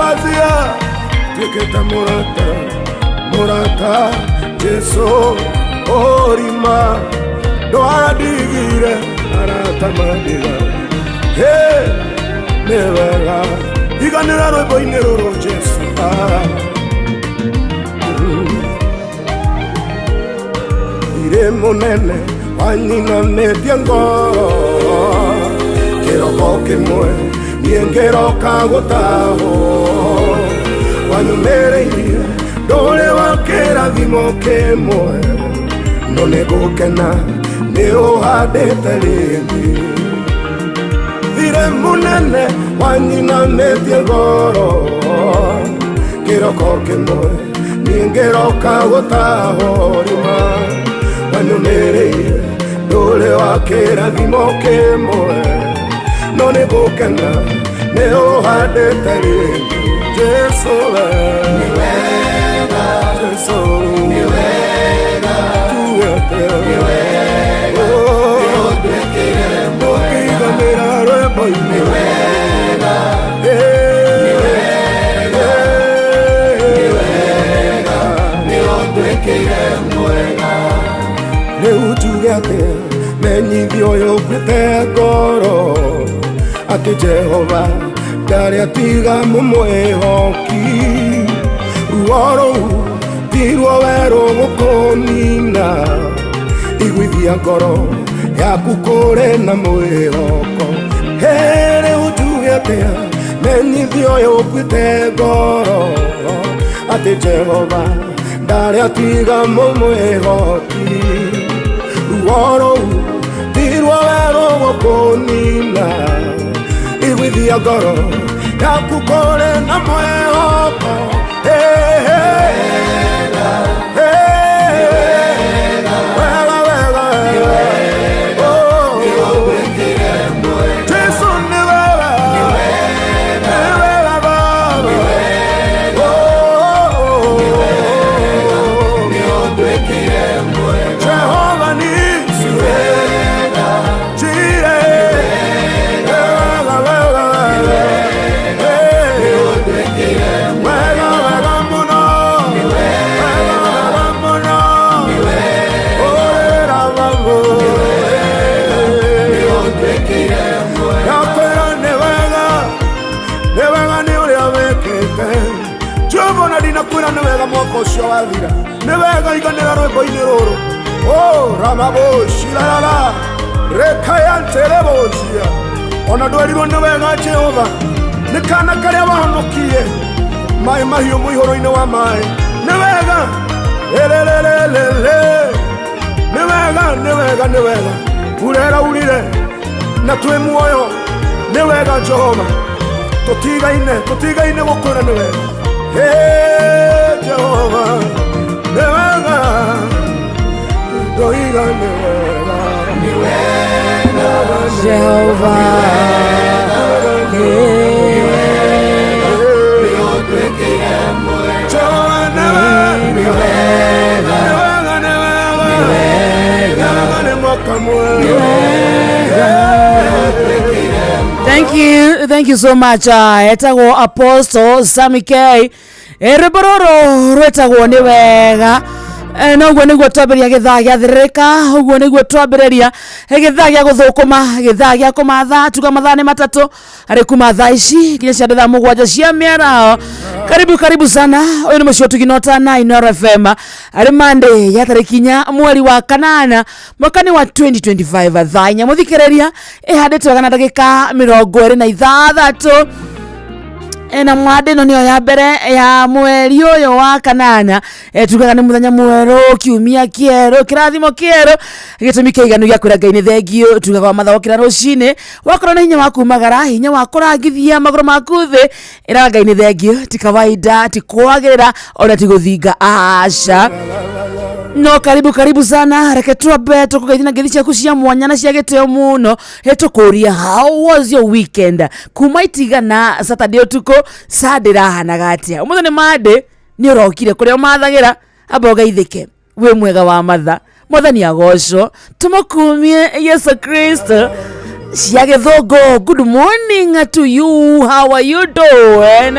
Mazia tuĩkĩte mũrata mũrata Jesu ũrima ndwandigire arata mandiga. Hey, nĩ wega iganĩra rwĩmbo-inĩ rũrũ Jesu. Ah. Irĩ mũnene wanyinamĩtie ngoro kĩroko kĩmwe niĩ ngĩroka gũtahwo wanyumĩrĩirie ndũrĩ wa kĩrathimo kĩmwe no nĩ ngũkena nĩ ũhandĩte rĩngĩ thirĩ mũnene wanyinamĩtie ngoro kĩroko kĩmwe niĩ ngĩroka gũtahwo rima wanyumĩrĩire ndũrĩ wa kĩrathimo kĩmwe no nĩ ngũkena nĩ ũhandĩte rĩngĩ Jesu we nĩ wega Jesu nĩ wega tuwete nĩ wega ũkĩiganĩra rwĩmbo-inĩ nĩ wega nĩ wega nĩ ũndwĩkĩire mwega rĩu njuge atĩa menyithio ũyũ ũkuĩte ngoro atĩ Jehova ndarĩ atiga mũmwĩhoki ruo rũu tiruo werũ gũkũnina iguithia ngoro yaku kũrĩ na mwĩhoko. Hĩ, rĩu njuge atĩa menyithio ũyũ ũkuĩte ngoro atĩ Jehova ndarĩ atiga mũmwĩhoki ruo rũu tiruo werũ gũkũnina iguithia ngoro yaku kũrĩ na mwĩhoko. Hey, hey. Hey. Wega, wega, wega. Oh. Jesu nĩ wega. Nĩ wega Baba. Oh. Jehova nisi. Jireh. Wega, wega, wega. Hey. Wega, wega mũno. Wega, wega mũno. Ũrĩra baba. Ndakwĩra nĩ wega nĩ wega nĩ ũrĩa wĩkĩte Jehova na ndinakwĩra nĩ wega mwaka ũcio wathira nĩ wega iganĩra rwĩmbo-inĩ rũrũ o ramaboshirarara rekayanterebocia ona ndwerirwo nĩ wega Jehova nĩ kana karĩa wahonokirie maĩ mahiũ mũihũro-inĩ wa maĩ nĩ wega lelelelelele nĩ wega nĩ wega nĩ wega mbura ĩraurire na twĩ muoyo nĩ wega Jehova tũtigaine tũtigaine gũkwĩra nĩ wega. Hey, Jehova nĩ wega ndoiga nĩ wega nĩ wega Jehova. Jehova nĩ wega nĩ wega nĩ wega nĩ wega nĩ mwaka mwega. Thank you, thank you so much. Etagwo Apostle Sammy K. Rwĩmbo rũrũ rwĩtagwo nĩ wega. Noguo nĩguo twambĩrĩria gĩthaa gĩa thĩrĩrĩka ũguo nĩguo twambĩrĩria gĩthaa gĩa gũthũkũma gĩthaa gĩa kũmatha tuga mathaa nĩ matatũ arĩ kuma thaa ici nginya cia thaa mũgwanja cia mĩaraho. Karibu karibu sana ũyũ nĩ mũciĩ ũtuginota na Inooro FM arĩ Monday ya tarĩki 4 mweri wa kanana mwaka nĩ wa 2025 thaa 4 mũthikĩrĩria ĩhandĩtwo wega na ndagĩka 26 na mwandĩ ĩno nĩyo ya mbere ya mweri ũyũ wa kanana. Tugaga nĩ mũthenya mwerũ kiumia kĩerũ kĩrathimo kĩerũ gĩtũmi kĩiganu gĩa kwĩra Ngai nĩ thengiũ tugaga wa matha wokĩra rũcinĩ wakorwo na hinya wa kumagara hinya wa kũrangithia magũrũ maku thĩ ĩraga Ngai nĩ thengiũ ti kawaida ti kwagĩrĩra ona ti gũthinga aca no karibu karibu sana reke twambe tũkũgeithia na ngeithi ciaku cia mwanya na cia gĩtĩo mũno tũkũria how was your weekend kuma itigana Saturday ũtukũ Sunday ĩrahanaga atĩa ũmũthĩ nĩ Monday nĩ ũrokire kũrĩa ũmathagĩra amba ũgeithĩke wĩ mwega wa matha mwathani agocwo tũmũkumie Yesu Kristo cia gĩthũngũ. Good morning to you, how are you doing?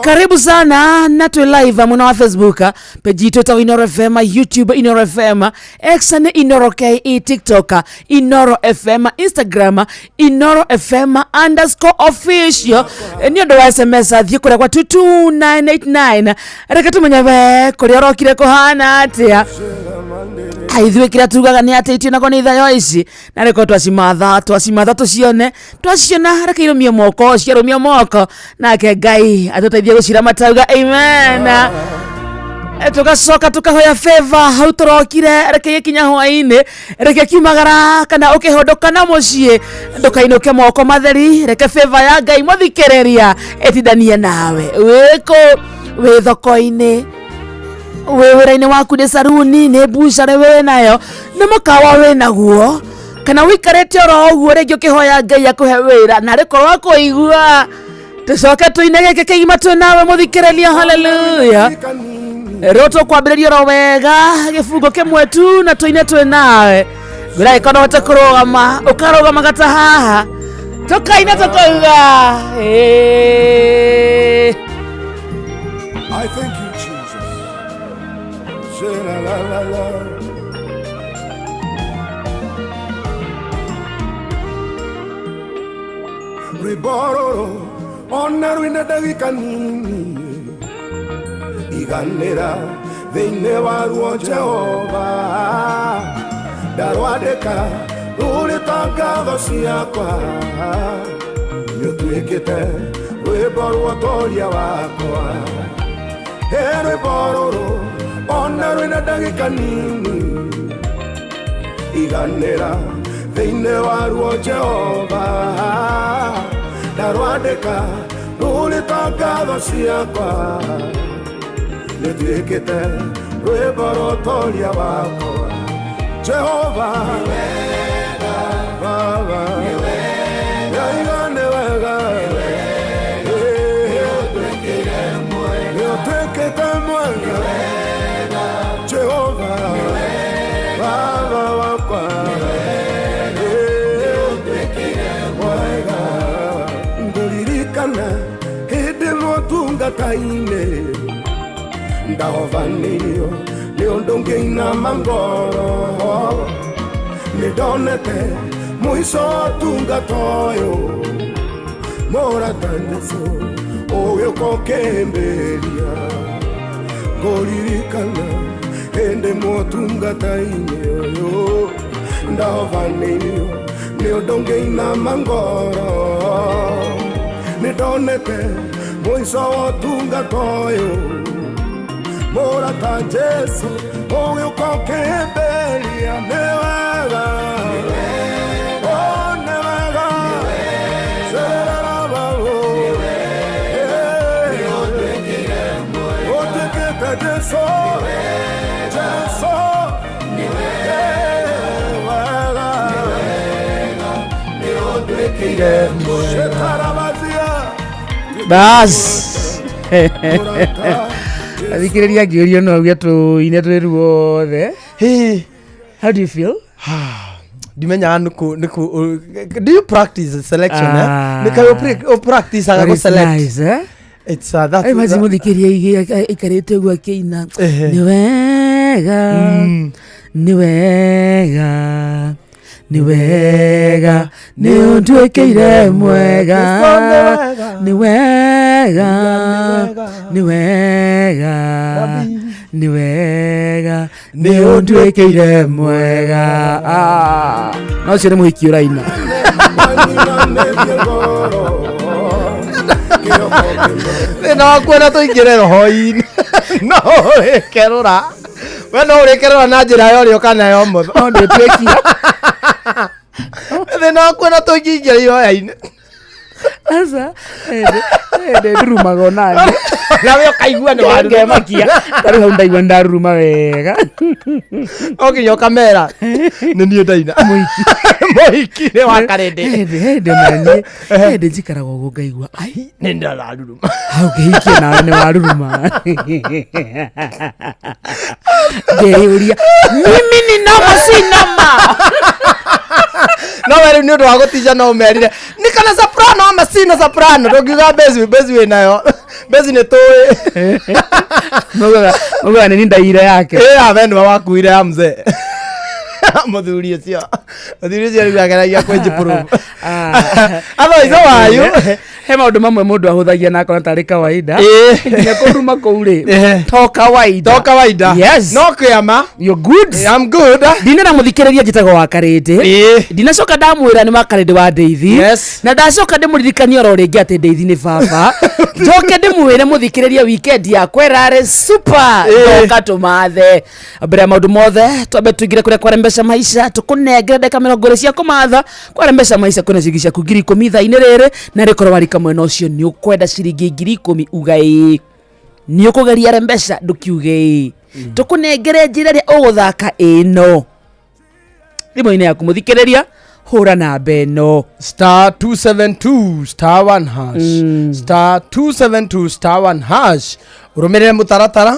Karibu sana na twĩ live mwena wa Facebook, page itũ ĩtagwo Inoro FM, YouTube Inoro FM, X nĩ Inoro KE, TikTok Inoro FM, Instagram Inoro FM underscore official. Nĩ ũndũ wa SMS thiĩ kũrĩa kwa 22989. Reke tũmenye we kũrĩa ũrokire kũhana atĩa. Ithuĩ kĩrĩa tugaga nĩ atĩ itionagwo nĩ ithayo ici na rĩkorwo twacimatha twacimatha tũcione, twaciona reke irũmie moko, ciarũmia moko nake Ngai atũteithie gũciramata. Uga amen. Tugacoka tukahoya favor hau tũrokire, reke gĩkinya hwaĩ-inĩ, reke kiumagara kana ũkĩhũndũka na mũciĩ ndũkainũke moko matheri. Reke favor ya Ngai, mũthikĩrĩria, ĩtindanie nawe wĩkũ, wĩ thoko-inĩ, wĩ wĩra-inĩ waku, nĩ saruni, nĩ mbucarĩ wĩ nayo, nĩ mũkawa wĩ naguo, kana wĩikarĩte oro ũguo rĩngĩ ũkĩhoya Ngai akũhe wĩra na rĩkorwo akũigua. Tũcoke tũine gĩkĩ kĩgima twĩ nawe, mũthikĩrĩria. Haleluya! Rĩu tũkwambĩrĩria oro wega gĩbungo kĩmwe tu na tũine twĩ nawe. Ngwĩra no hote kũrũgama, ũkarũgama gata haha, tũkaina tũkauga ĩĩ. I thank you, Jesus. Say la la la la. Rwĩmbo rũrũ ona rwĩna ndagĩka nini, iganĩra thĩinĩ waruo Jehova. Ndarwandĩka rũrĩ ta ngatho ciakwa, nĩũtuĩkĩte rwĩmbo rwa ũtoria wakwa. He rwĩmbo rũrũ ona rwĩna ndagĩka nini, iganĩra thĩinĩ waruo Jehova. Ndarwandĩka rũrĩ ta ngatho ciakwa, nĩtuĩkĩte rwĩmbo rwa ũtoria wakwa. Jehova Baba, Yaiga nĩ wega. Nĩũtuĩkĩte mwega, Jehova Baba wakwa. Mwega. Ngũririkana hĩndĩ ĩmwe ũtungata-inĩ ndahovanĩirio nĩ ũndũ ngĩinama ngoro. Nĩ ndonete mũico wa ũtungata ũyũ, mũrata Jesũ ũgĩũka ũkĩhĩmbĩria. Ngũririkana hĩndĩ ĩmwe ũtungata-inĩ ũyũ ndahovanĩirio nĩ ũndũ ngĩinama ngoro. Nĩ ndonete mũico wa ũtungata ũyũ, mũrata Jesu ũgĩũka ũkĩhĩmbĩria. Nĩ wega. Oh, nĩ wega. Sererarababo. Ũtuĩkĩte Jesu, Jesu. Wega. Shetarabazia. Bas, athikĩrĩria, ngĩũrio no auge tũine twĩ ruothe. Hey. How do you feel? Ndimenyaga nĩkũ nĩkũ. Do you practice selection, eh? Ah. Nĩ kaĩ ũ practice aga But go it's select? nice, eh? It's that Imagine mũthikĩria aikarĩte ũguo akĩina, Ehe. nĩ wega, nĩ wega, nĩ wega, nĩ ũnduĩkĩire mwega, nĩ wega, nĩ wega, nĩ wega, nĩ ũnduĩkĩire mwega. Ah, na ũcio nĩ mũhiki ũraina. Wanyinamĩtie ngoro kĩroko kĩmwe. Thĩna waku ona tũingĩre roho-inĩ no ũrĩkerũra, we no ũrĩkerũra na njĩra ya ũrĩo kana ya ũmotho. No ndĩtuĩkia. Thĩna waku ona tũingĩingĩra ihoya-inĩ. Aca, ndĩ ndurumaga onani. Nawe ũkaigua nĩ waruruma. Ngemakia tarĩu hau ndaigua ndaruruma wega. O nginya ũkamera nĩ niĩ ndaina mũhiki nĩ wa karĩndĩ. Hĩndĩ hĩndĩ naniĩ hĩndĩ njikaraga ũguo ngaigua ai Nĩ ndararuruma. Hau ngĩhikia nawe nĩ waruruma, ngeyũria mimi ni noma si noma. No we rĩu nĩ ũndũ wa gũtija no ũmerire nĩ kana soprano ama sina soprano. Ndũngiuga bass, bass wĩ nayo, Mbeci nĩ tũĩ. Maugaga nĩ ndaire yake. Ĩ abe nĩwe wakuire ya mzee. Mũthuri ũcio. Mũthuri ũcio rĩu ageragia kwĩnjiprove. Otherwise, how are you? He maũndũ mamwe mũndũ ahũthagia na akona tarĩ kawaida. Ĩ. Nginya kũruma kũu rĩ, Eh. to kawaida. To kawaida. Yes. No kĩama. You're good. I'm good. Ndinera mũthikĩrĩria, njĩtagwo wa Karĩndĩ. Ndinacoka ndamwĩra nĩ wa Karĩndĩ wa Ndeithi. Na ndacoka ndĩmũririkanie oro rĩngĩ atĩ Ndeithi nĩ baba. Njoke ndĩmwĩre mũthikĩrĩria, weekend yakwa ĩrarĩ super. Ndoka tũmathe. Mbere ya maũndũ mothe, twambe tũingĩre kũrĩa kware mbeca maisha, tũkũnengere ndagĩka 20 cia kũmatha. Kware mbeca maisha kwĩna ciringi ciaku 10,000 ithaa-inĩ rĩrĩ, na rĩkorwo warika mwena ũcio nĩ ũkwenda ciringi 10,000, uga ĩĩ. Nĩ ũkũgeria re mbeca, ndũkiuge ĩĩ. Tũkũnengere njĩra ĩrĩa ũgũthaka ĩno thimũ-inĩ yaku. Mũthikĩrĩria, hũra namba ĩno. *272*1#, *272*1#. Ũrũmĩrĩre mũtaratara,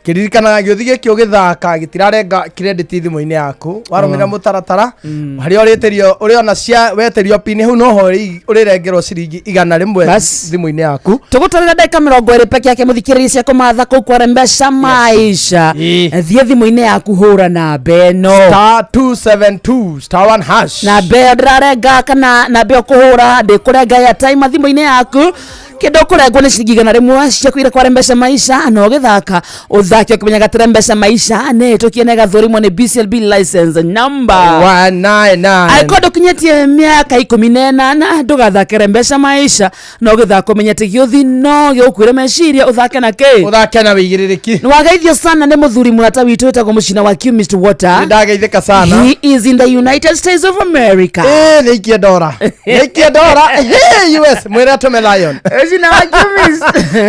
kĩririkanaga gĩũthi gĩkĩ ũgĩthaka gĩtirarenga credit thimũ-inĩ yaku. Warũmĩrĩra mũtaratara harĩa ũrĩtĩrio, ũrĩona cia wetĩrio pin, hau noho ũrĩrengerwo ciringi 100 Bas. thimũ-inĩ yaku. Tũgũtarĩra ndagĩka 20 peke yake, mũthikĩrĩria, cia kũmatha kũu kware mbeca maisha. Thiĩ thimũ-inĩ yaku, hũra namba ĩno. *272*1#. Namba ĩyo ndĩrarenga kana namba ĩyo kũhũra ndĩkũrenga airtime thimũ-inĩ yaku. Kĩndũ ũkũrengwo nĩ ciringi 100 ciaku ira kware mbeca maisha. Na ũgĩthaka, ũthake ũkĩmenyaga atĩrĩ mbeca maisha nĩ ĩtũkie na ĩgathũrimwo nĩ BCLB license number 199. Angĩkorwo ndũkinyĩtie mĩaka 18, ndũgathakĩre mbeca maisha. Na ũgĩthaka ũmenye atĩ gĩũthi no gĩgũkuĩre meciria. Ũthake na kĩ? Ũthake na wĩigĩrĩrĩki. Nĩ wageithio sana nĩ mũthuri mũrata witũ wĩtagwo Mũcina wa Chemist Water. Nĩ ndageithĩka sana. He is in the United States of America. Ĩ, nĩ ikie ndora, nĩ ikie ndora. Hey, US mwĩre atũme lion. Mũcina wa Chemist.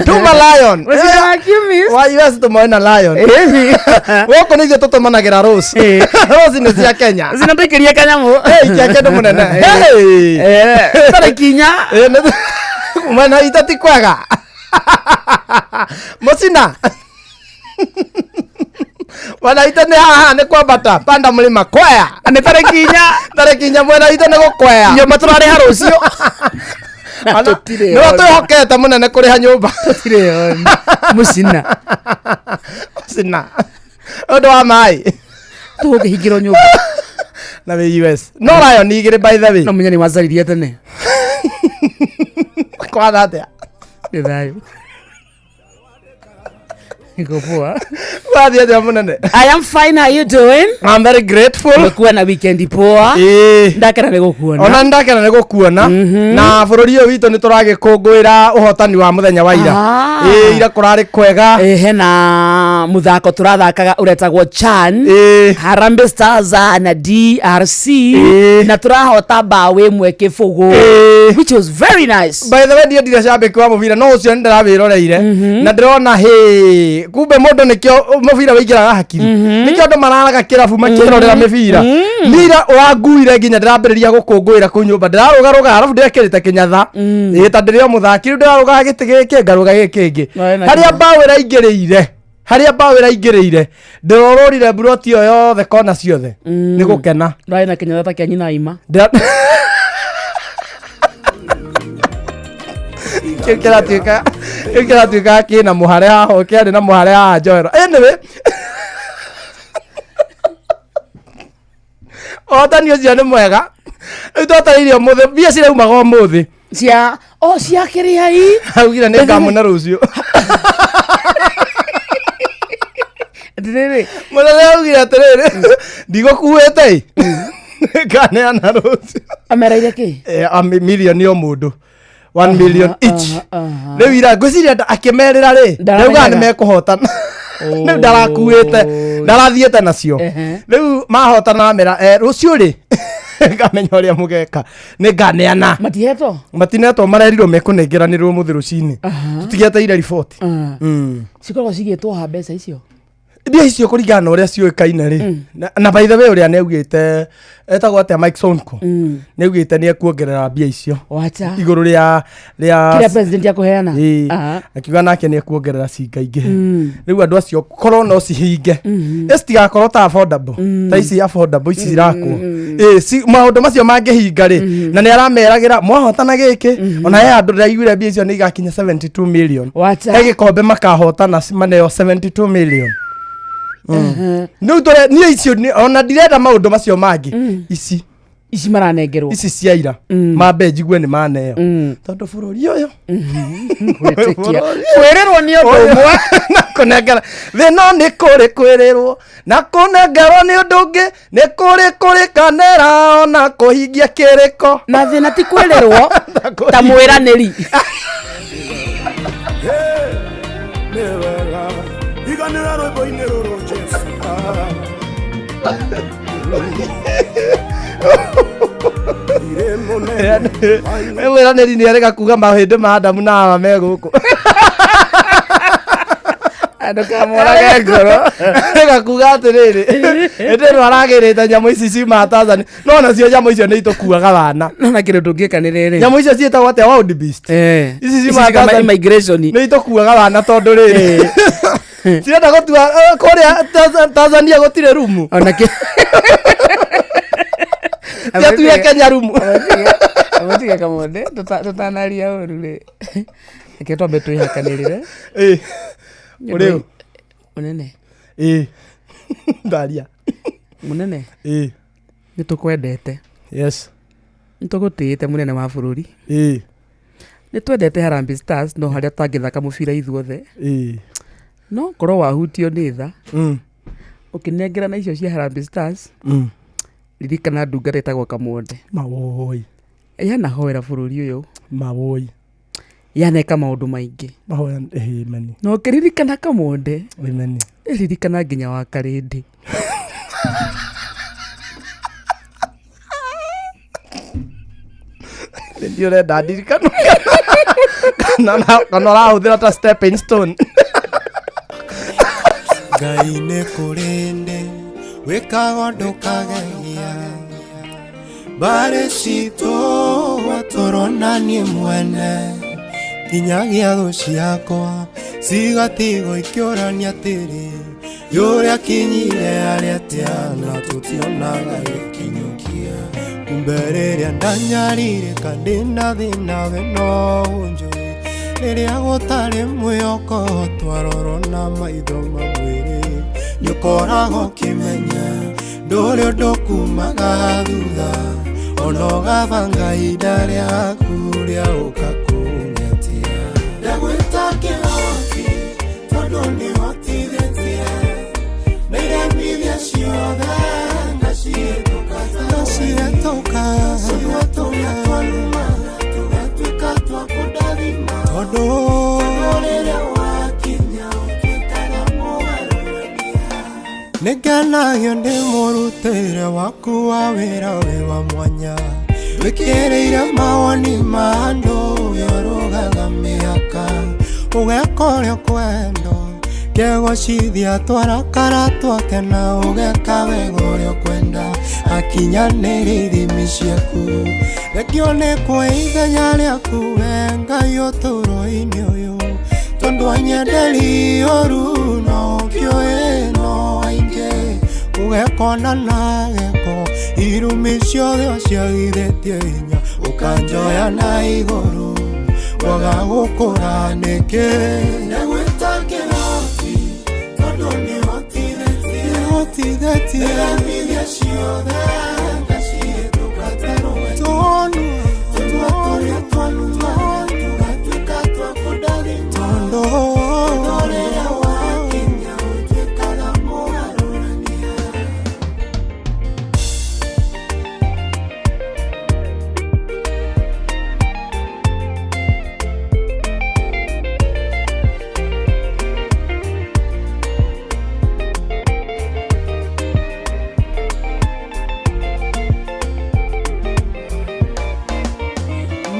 Tuma lion. Mũcina wa Chemist. Wa US tũmoe na lion. Gũkũ nĩ ithuĩ tũtũmanagĩra rose. Rose nĩ cia Kenya. Cina ndũikĩrie kanyamũ. Hey, ikia kĩndũ mũnene. Hey. Tarĩki 4. Ĩ, mwena witũ ti kwega, mũcina. Mwena witũ nĩ haha nĩ kwambata, panda mlima, kwea. Nĩ tarĩki 4. Tarĩki 4 mwena witũ nĩ gũkwea. Nyũmba tũrarĩha rũciũ. Tũtirĩ Nĩwe ona. twĩhokete mũnene kũrĩha nyũmba. Tũtirĩ ona. Mũcina. Mũcina ũndũ wa maĩ. Tũgũkĩhingĩrwo nyũmba. Na wĩ US no lion igĩrĩ, by the way. No mũnya nĩ wazaririe tene. Kwatha atĩa? Nĩ thayũ. Niko poa. Wathiĩ atĩa mũnene? I am fine. How you doing? I'm very grateful. Umekuwa na weekend poa. Ĩĩ. Ndakena nĩ gũkuona. Ona ndakena nĩ gũkuona. Na bũrũri ũyũ witũ nĩ tũragĩkũngũĩra ũhotani wa mũthenya wa ira. Ĩĩ, ira kũrarĩ kwega. Ĩ, hena mũthako tũrathakaga ũretagwo CHAN. Harambee Stars na DRC. Na tũrahota mbaũ 1-0. Which was very nice. By the way, ndiĩ ndirĩ cambĩki wa mũbira, no ũcio nĩ ndĩrawĩroreire na ndĩrona hĩ kumbe mũndũ nĩkĩo mũbira wĩingĩraga hakiri, nĩkĩo andũ mararaga kĩrabu makĩrorera mĩbira. Nira ũranguire nginya ndĩrambĩrĩria gũkũngũĩra kũu nyũmba, ndĩrarũgarũga arabu ndĩrekĩrĩte kĩnyatha. Ĩ, ta ndĩrĩ o mũthaki rĩu, ndĩrarũgaga gĩtĩ gĩkĩ, ngarũga gĩkĩ kĩngĩ. Waĩ na Harĩa kĩnya. mbaũ ĩraingĩrĩire, harĩa mbaũ ĩraingĩrĩire, ndĩrorũrire mburoti ĩyo yothe, kona ciothe, nĩ gũkena. Ndwarĩ na kĩnyatha ta kĩa nyina ima. Kĩu kĩratuĩka kĩna mũhare haha, kĩarĩ na mũhare haha njohero. Anyway, ũhotani ũcio nĩ mwega. Rĩu twetereire ũmũthĩ, mbia ciraumaga ũmũthĩ. Cia o cia kĩrĩa i. Augire nĩ ngamũne rũciũ. Atĩrĩrĩ. Mũnene augire atĩrĩrĩ, ndigũkuĩte ĩ, nganeana rũciũ. Amereire kĩ? Milioni o mũndũ, 1 million each. Rĩu ira ngwĩciria akĩmerĩra rĩ, Ndaramenyaga. ndaugaga nĩ mekũhotana, rĩu ndarakuĩte, ndarathiĩte nacio. Rĩu mahotana amera, rũciũ rĩ, ngamenya ũrĩa mũgeka, nĩ nganeana. Matihetwo? Matinetwo, marerirwo mekũnengeranĩrwo mũthĩ rũcinĩ, tũtigĩeteire riboti. Cikoragwo cigĩtwo ha mbeca icio? Mbia icio kũringana na ũrĩa ciũĩkaine rĩ, na by the way ũrĩa nĩaugĩte etagwo atĩa, Mike Sonko, nĩaugĩte nĩ ekuongerera mbia icio Wacha. igũrũ rĩa Kĩrĩa rĩa president akũheana. Ĩĩ. Akiuga nake nĩ ekuongerera cingaingĩ. Rĩu andũ acio korwo no cihinge, ĩ citigakorwo ta affordable ta ici affordable ici cirakwo. Ĩ maũndũ macio mangĩhinga rĩ, na nĩ arameragĩra mwahotana gĩkĩ, ona he andũ ndĩraiguire mbia icio nĩ igakinya 72 million. Wacha. He gĩkombe makahotana maneo 72 million. Rĩu tũre niĩ icio ona ndirenda maũndũ macio mangĩ, ici Ici maranengerwo. Ici cia ira mambe njigue nĩ maneo, tondũ bũrũri ũyũ Gwĩtĩkia. Kwĩrĩrwo nĩ ũndũ ũmwe. Na kũnengera thĩna nĩ kũrĩ kwĩrĩrwo na kũnengerwo nĩ ũndũ ũngĩ, nĩ kũrĩ kũrĩkanĩra ona kũhingia kĩrĩko. Na thĩna ti kwĩrĩrwo ta mwĩranĩri. Nĩ wega iganĩra rwĩmbo-inĩ rũrũ Jesu. Irĩ mũnene. Mwĩranĩri nĩ arega kuga mahĩndĩ ma Adamu na Hawa me gũkũ. Ndũkamorage ngoro. Arega kuga atĩrĩrĩ, hĩndĩ ĩno aragĩrĩte nyamũ ici ciumaga Tanzania, no nacio nyamũ icio nĩ itũkuaga wana. Na kĩndũ tũngĩka nĩ rĩrĩ. Nyamũ icio ciĩtagwo atĩa, wild beast? Ici ciumaga Tanzania. Immigration. Nĩ itũkuaga wana tondũ rĩrĩ cirenda gũtua kũrĩa Tanzania gũtirĩ rumu. Ona kĩ Ciatuire Kenya rumu. Amũtige Kamonde, tũtanaria ũru rĩ, reke twambe twĩhakanĩrĩre. Ĩ, ũrĩu. Mũnene. Ĩ, ndaria. Mũnene. Ĩ. Nĩ tũkwendete. Yes. Nĩ tũgũtĩĩte, mũnene wa bũrũri. Ĩ. Nĩ twendete Harambee Stars, no harĩa tũtangĩthaka mũbira ithuothe, Ĩ. no korwo wahutio nĩ tha, ũkĩnengerana icio cia Harambee Stars, ririkana ndungata ĩtagwo Kamonde. Mawoi. Yanahoera bũrũri ũyũ. Mawoi. Yaneka maũndũ maingĩ. Mahoya, amen. Na ũkĩririkana Kamonde, Amen. ririkana nginya wa Karĩndĩ. Nĩ ũrenda ndirikano kana ũrahũthĩra ta stepping stone? Ngai nĩ kũrĩ ndĩ wĩkaga ndũkagegia mbarĩ citũ watũrona niĩ mwene nginyagia thũ ciakwa cigatigwo ikĩũrania atĩrĩ, yũrĩa kinyire arĩa atĩa na tũtionaga gĩkinyũkia. Kumbe rĩrĩa ndanyarirĩka ndĩna thĩna, we no ũnjũĩ rĩrĩa gũtarĩ mwĩhoko, twarorwo na maitho ma mwĩrĩ nĩũkoragwo ũkĩmenya ndũrĩ ũndũ kumaga thutha, ona ũgabanga ihinda rĩaku rĩa ũka kũng'etia. Ndagwĩta kĩhoti tondũ nĩhotithĩtie na iremithia ciothe ngacihĩtũka, ngacihĩtũka tũrĩa twarumaga tũgatuĩka twa kũndathima, tondũ rĩrĩa wakinya ũtuĩkaga mũgarũrania. Nĩngenagio nĩ mũrutĩre waku wa wĩra wĩ wa mwanya, wĩkĩrĩire mawoni ma andũ, ũrũgaga mĩhaka ũgeka ũrĩa ũkwenda, kegocithia twarakara twakena, ũgeka wega ũrĩa ũkwenda, akinyanĩria ithimi ciaku. Thengio nĩ kwa ithenya rĩaku we Ngai ũtũũro-inĩ ũyũ, tondũ anyenderi ũru no ũkĩũĩ no aingĩ ũgekona na gĩko, irumi ciothe ũciagithĩtie hinya, ũkanjoya na igũrũ waga gũkũra nĩkĩ. Ndagwĩta kĩhoti tondũ nĩhotithĩtie, nĩhotithĩtie iremithia ciothe ngacihĩtũka ta rũĩ, tondũ tũrĩa twarumaga tũgatuĩka twa kũndathima, tondũ rĩrĩa wakinya ũtuĩkaga mũgarũrania.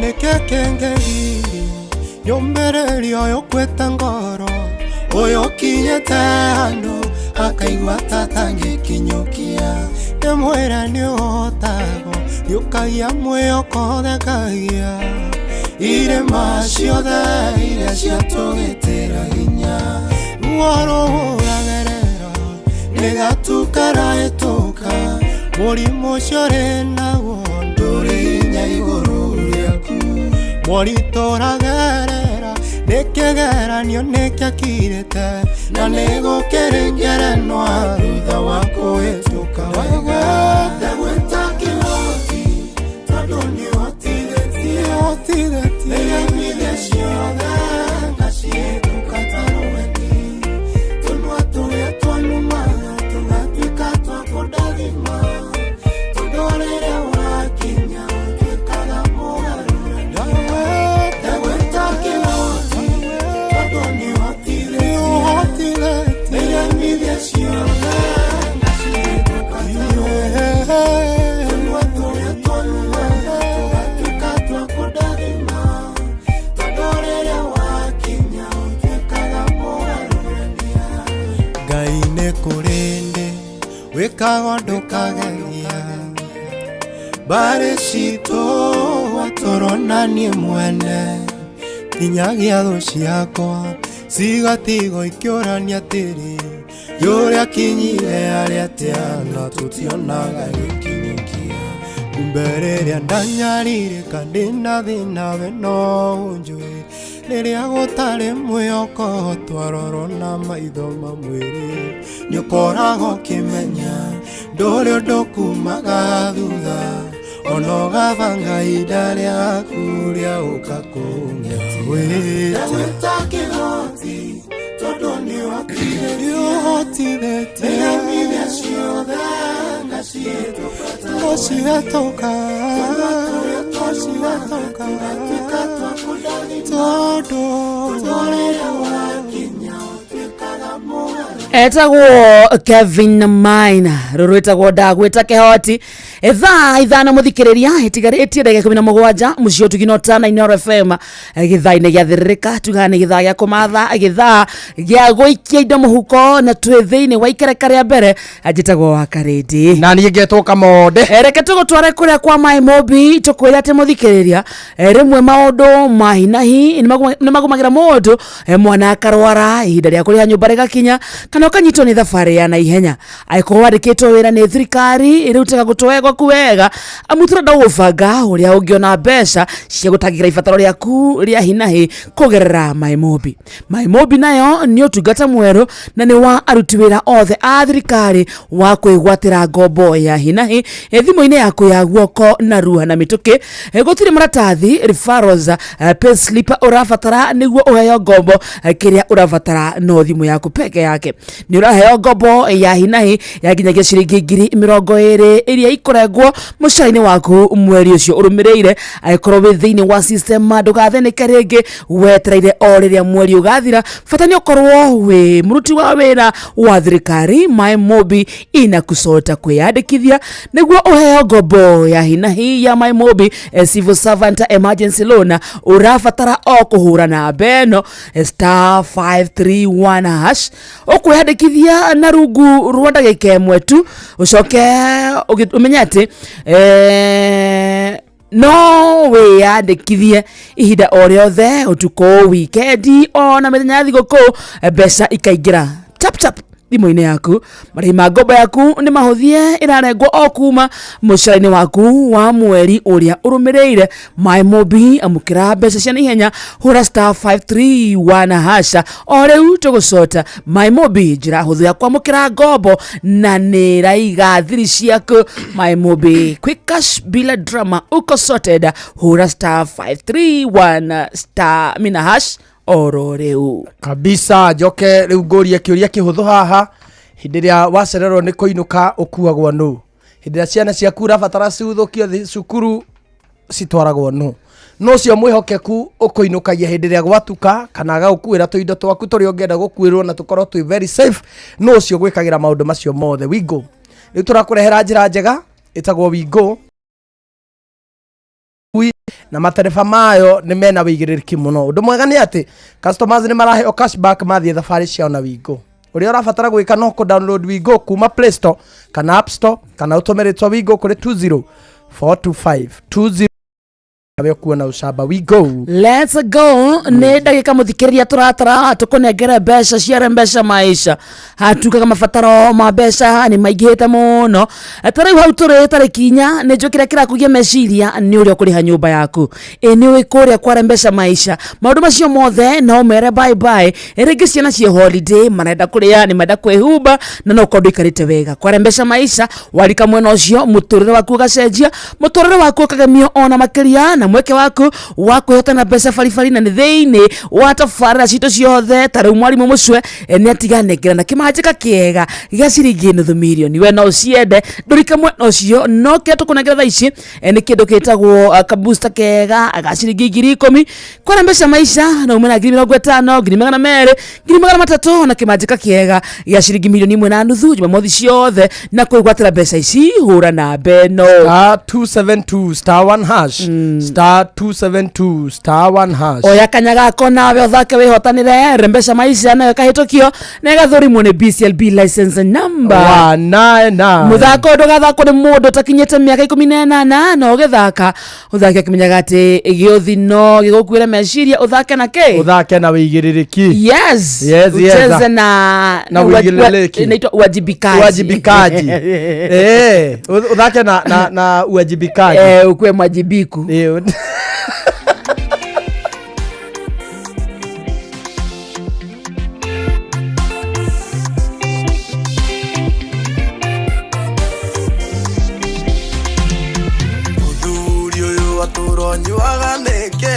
Nĩkĩ kĩngĩgiria nyũmbĩrĩrio ũyũ kwĩte ngoro ũyũ ũkinyĩte handũ Akaigua tatangĩkinyũkia ndĩmwĩra nĩ ũhotagwo nĩũkagia mwĩhoko thekagia irĩma ciothe iria ciatũgĩtĩra hinya ruo rũhũragerera nĩgatukarahĩtũka mũrimũ ũcio ũrĩ naguo ndũrĩ hinya igũrũ rĩaku moritũ ũragerera nĩ kĩgeranio nĩkĩakirĩte na nĩgũkĩrĩngerenwa thutha wa kũhĩtũka wega ndagwĩta kĩhoti tondũ nĩũhotithĩtie nĩgemithia ciothe ngacihĩtũka ta rũheni tũnua tũrĩa twanumaga tũgatuĩka twa kũndathima tondũ rĩrĩa wakinya ũtuĩkaga mũgarũrani ndagwĩta kĩhoti tondũ nĩũhotithĩtie nĩgemithia ciothe ngacihĩtũka ta rũheni tũnua tũrĩa twanumaga tũgatuĩka twa kũndathima tondũ rĩrĩa wakinya ũtuĩkaga mũgarũrania ngai nĩ kũrĩ ndĩ wĩkaga ndũkageria mbarĩ citũ watũrona niĩ mwene nginyagia thũ ciakwa cigatigwo ikĩũrania atĩrĩ yũrĩa kinyire arĩa atĩa na tũtionaga gĩkinyũkia kumbe rĩrĩa ndanyarirĩka ndĩna thĩna we no ũnjũĩ rĩrĩa gũtarĩ mwĩhoko twarorwo na maitho ma mwĩrĩ nĩũkoragwo ũkĩmenya ndũrĩ ũndũ kumaga thutha ona ũgabanga ihinda rĩaku rĩa ũka kũng'etia ndagwĩta kĩhoti tondũ nĩũhotithĩtie nĩgemithia ciothe ngacihĩtũka ngacihĩtũka tondũ rĩrĩa wakinya ũtuĩkaga mũgarũ Etagwo Kevin Maina, rũrũ rwĩtagwo ndagwĩta kĩhoti. Thaa 5 mũthikĩrĩria ĩtigarĩtie ndagĩka 17 mũciĩ ũtugino tana Inooro FM gĩthaa-inĩ gĩa thĩrĩrĩka tugaga nĩ gĩthaa gĩa kũmatha, gĩthaa gĩa gũikia indo mũhuko, na twĩ thĩinĩ wa ikereka rĩa mbere. Njĩtagwo wa Karĩndĩ na niĩ ngetwo Kamonde. Reke tũgũtware kũrĩa kwa Maĩ Mobi, tũkwĩre atĩ mũthikĩrĩria, rĩmwe maũndũ ma hinahi nĩmagũmagĩra mũndũ, mwana akarwara, ihinda rĩa kũrĩha nyũmba rĩgakinya, kana ũkanyitwo nĩ thabarĩ ya naihenya. Angĩkorwo wandĩkĩtwo wĩra nĩ thirikari, rĩu tega gũtũ gwaku wega, amu tũrenda gũgũbanga ũrĩa ũngĩona mbeca cia gũtangĩkĩra ibataro rĩaku rĩa hinahi kũgerera Maĩ Mobi. Maĩ Mobi nayo nĩ ũtungata mwerũ na nĩ wa aruti wĩra othe a thirikari wa kwĩgwatĩra ngombo ya hinahi thimũ-inĩ yaku ya guoko narua na mĩtũkĩ. Gũtirĩ maratathi, referrals, payslip ũrabatara nĩguo ũheo ngombo. Kĩrĩa ũrabatara no thimũ yaku peke yake. Nĩ ũraheo ngombo ya hinahi ya nginyagia ciringi 20,000 iria ikũrengwo mũcara-inĩ waku mweri ũcio ũrũmĩrĩire. Angĩkorwo wĩ thĩinĩ wa system, ndũgathĩnĩke rĩngĩ wetereire o rĩrĩa mweri ũgathira. Bata nĩ ũkorwo wĩ mũruti wa wĩra wa thirikari. Maĩ Mobi inakusota kwĩyandĩkithia nĩguo ũheo ngombo ya hinahi ya Maĩ Mobi Civil Servant Emergency Loan. Ũrabatara o kũhũra namba ĩno, *531#. Ũkwĩyandĩkithia na rungu rwa ndagĩka 1 tu, ũcoke ũmenye atĩ no wĩyandĩkithie ihinda o rĩothe, ũtukũ, wikendi, ona mĩthenya ya thigũkũ, mbeca ikaingĩra chap chap thimũ-inĩ yaku. Marĩhi ma ngombo yaku nĩ mahũthie, ĩrarengwo o kuma mũcara-inĩ waku wa mweri ũrĩa ũrũmĩrĩire. Maĩ Mobi, amũkĩra mbeca cia naihenya, hũra *531# o rĩu tũgũcota. Maĩ Mobi, njĩra hũthũ ya kwamũkĩra ngombo na nĩ ĩraiga thiri ciaku. Maĩ Mobi, quick cash bila drama, uko sorted. Hũra *531 star mina hash oro rĩu. Kabisa. Njoke rĩu ngũrie kĩũria kĩhũthũ haha: hĩndĩ ĩrĩa wacererwo nĩ kũinũka, ũkuagwo nũ? Hĩndĩ ĩrĩa ciana ciaku ũrabatara ciuthũkio cukuru, citwaragwo nũ? Nũ ũcio mwĩhokeku ũkũinũkagia hĩndĩ ĩrĩa gwatuka, kana agagũkuĩra tũindo twaku tũrĩa ũngĩenda gũkuĩrwo na tũkorwo twĩ very safe? Nũ ũcio gwĩkagĩra maũndũ macio mothe? Wingo rĩu tũrakũrehera njĩra njega ĩtagwo Wingo, na matereba mayo nĩ mena wĩigĩrĩrĩki mũno. Ũndũ mwega nĩ atĩ customers nĩ maraheo cashback mathiĩ thabarĩ ciao na Wingo. Ũrĩa ũrabatara gwĩka no kũ download Wigo kuma Play Store kana App Store, kana ũtũme rĩtwa Wigo kũrĩ 20425 20 nawe ũkuona ũcamba Wigo. Let's go. Nä ndagä ka må thikä rä ria tå ratara tå kå nengere mbeca ciare mbeca maisha hatukaga mabataro ma mbeca nä maingä hä te må no. Ta rä u hau tå rä tarä kinya nä njå kä rä a kä rakugia meciria nä å rä a å kå rä ha nyå mba yaku. Ä nä å kå rä a kware mbeca maisha maå ndå macio mothe no mere bye bye. Rĩngĩ ciana ciĩ holiday, marenda kũrĩa, nĩ marenda kwĩhumba na no ũkorwo ndũikarĩte wega. Kware mbeca maisha warika mwena ũcio, mũtũrĩre waku ũgacenjia, mũtũrĩre waku ũkagemio ona makĩria, na mweke waku wa kwĩhotana mbeca baribari na nĩ thĩinĩ wa tabarĩra citũ ciothe. Ta rĩu mwarimũ mũcwe nĩ atiganengera na kĩmanjĩka kĩega gĩa ciringi nuthu mirioni. We no ũciende ndũrike mwena ũcio, no kĩrĩa tũkũnengera thaa ici nĩ kĩndũ gĩtagwo kabusta kega ga ciringi 10,000. Kwara mbeca maisha na ume na 50,000, 200,000, 300,000 na kĩmanjĩka kĩega gĩa ciringi 1.5 milioni Jumamothi ciothe. Na kwĩgwatĩra mbeca ici hũra namba ĩno Star 272 star 1 hash, star 272 star 1 hash. Oya kanya gako nawe ũthake wĩhotanĩre re mbeca maisha nayo ĩkahĩtũkio na ĩgathũrimwo nĩ BCLB license number 199. Mũthako ndũgathakwo nĩ mũndũ ũtakinyĩte mĩaka 18, na ũgĩthaka ũthake ũkĩmenyaga atĩ gĩũthino gĩgũkuĩre meciria, ũthake na kĩ? Ũthake na wĩigĩrĩrĩki. Yes. Yes, yes. Ucheze na Na uigileleki. Inaitwa uwajibikaji. Uwajibikaji. Uthake na uwajibikaji. Ukuwe mwajibiku. Mũthuri ũyũ atũronyuaga nĩkĩ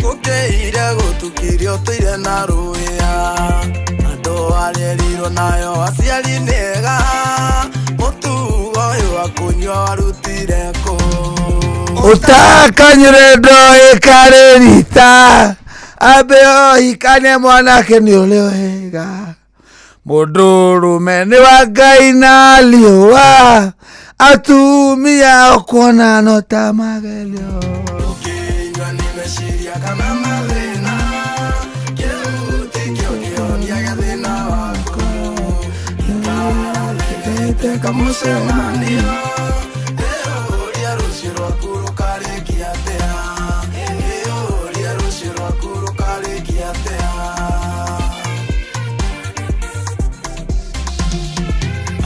gũkĩire gũtukire ũtũire na rũĩa andũ arĩerirwo nayo aciari nĩega mũtugo ũyũ wa kũnyua warutire kũ? Utakanyire ndo ikarĩrita ambe ohikane mwanake nĩ ũrĩ wega mũndũrũme nĩ wa Ngai na riũa atumia ũkuona no ta magerio. Ũkĩnyua nĩ meciria kana mathĩna kĩu tikĩo kĩhonia gĩa thĩna waku ikara kamũcemanio ĩũria rũciũ rwaku rũkarĩkia atĩa, ĩũria rũciũ rwaku rũkarĩkia atĩa.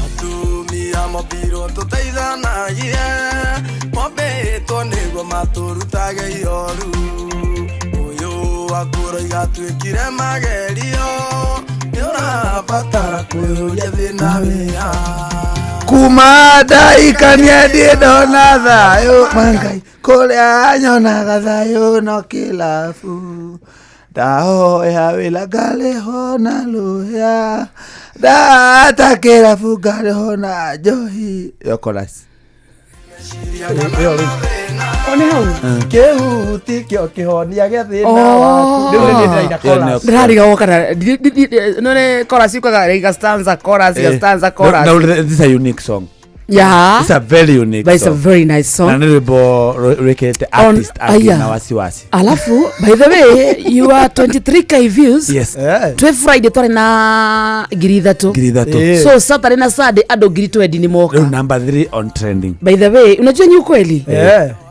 Atumia mombirwo tũteithanagie mombĩtwo nĩguo matũrutage ihoru ũyũ wakũroiga tuĩkire magerio nĩũrabatara kwĩyũria thĩna wĩa. Kuma ndaikania ndiĩ ndona thayũ mangai kũrĩa nyonaga thayũ no kĩlabu ndahoya wĩra ngarĩho na rũhĩa ndata kĩrabu ngarĩho na njohi. Yo chorus. One hau. Kĩu tikĩo kĩhonia gĩa thĩna Oh. waku. Rĩu nĩ niĩ ndĩraina chorus. Ndĩrarigagwo kana no nĩ chorus yukaga rĩga stanza chorus ga stanza chorus. No, no, this is a unique song. Yeah. It's a very unique But it's a song. very nice song. Na nĩ rwĩmbo rwĩkĩrĩte artist angĩ Aya. na wasiwasi. Alafu by the way you are 23K views. Yes. Twe Friday twarĩ na 3,000. 3,000. So Saturday na Sunday andũ 20,000 nĩ Rĩu moka. number 3 on trending. By the way unajua ni ukweli.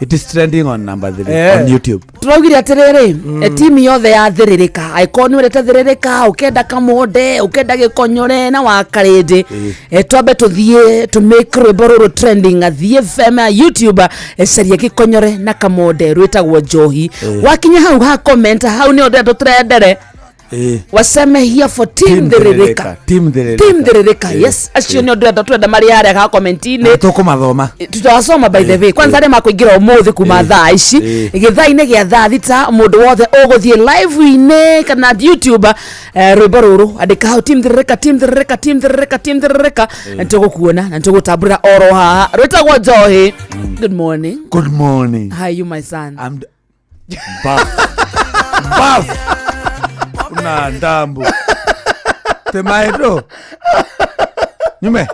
It is trending on number 3 on YouTube. Tũraugire atĩrĩrĩ timu yothe ya thĩrĩrĩka angĩkorwo nĩ wendete thĩrĩrĩka ũkenda kamonde ũkenda gĩkonyore na wakarĩndĩ twambe tũthiĩ tũ make rwĩmbo rũrũ trending athiĩ FM ya YouTube, caria gĩkonyore na kamonde rwĩtagwo njohi. Wakinya hau ha comment hau nĩ ndĩrenda tũtrendere waseme here for team thĩrĩrĩka. Team Thĩrĩrĩka. Team thĩrĩrĩka, yes, acio nĩ ndĩrenda twenda marĩ harĩa ha comment-inĩ. Tũkũmathoma. Tutawasoma by the way kwanza arĩa makũingĩra ũmũthĩ kuma thaa ici gĩthaa-inĩ gĩa thaa 6 mũndũ wothe ũgũthiĩ live-inĩ kana YouTube, rwĩmbo rũrũ andĩka hau team thĩrĩrĩka, team thĩrĩrĩka, team thĩrĩrĩka, team thĩrĩrĩka, na nĩtũgũkuona na nĩtũgũtambũrĩra oro haha. Rwĩtagwo njohi. Good morning. Good morning. How are you, my son? I'm buff. Buff. Una ndambu. Temaedo. Nyume.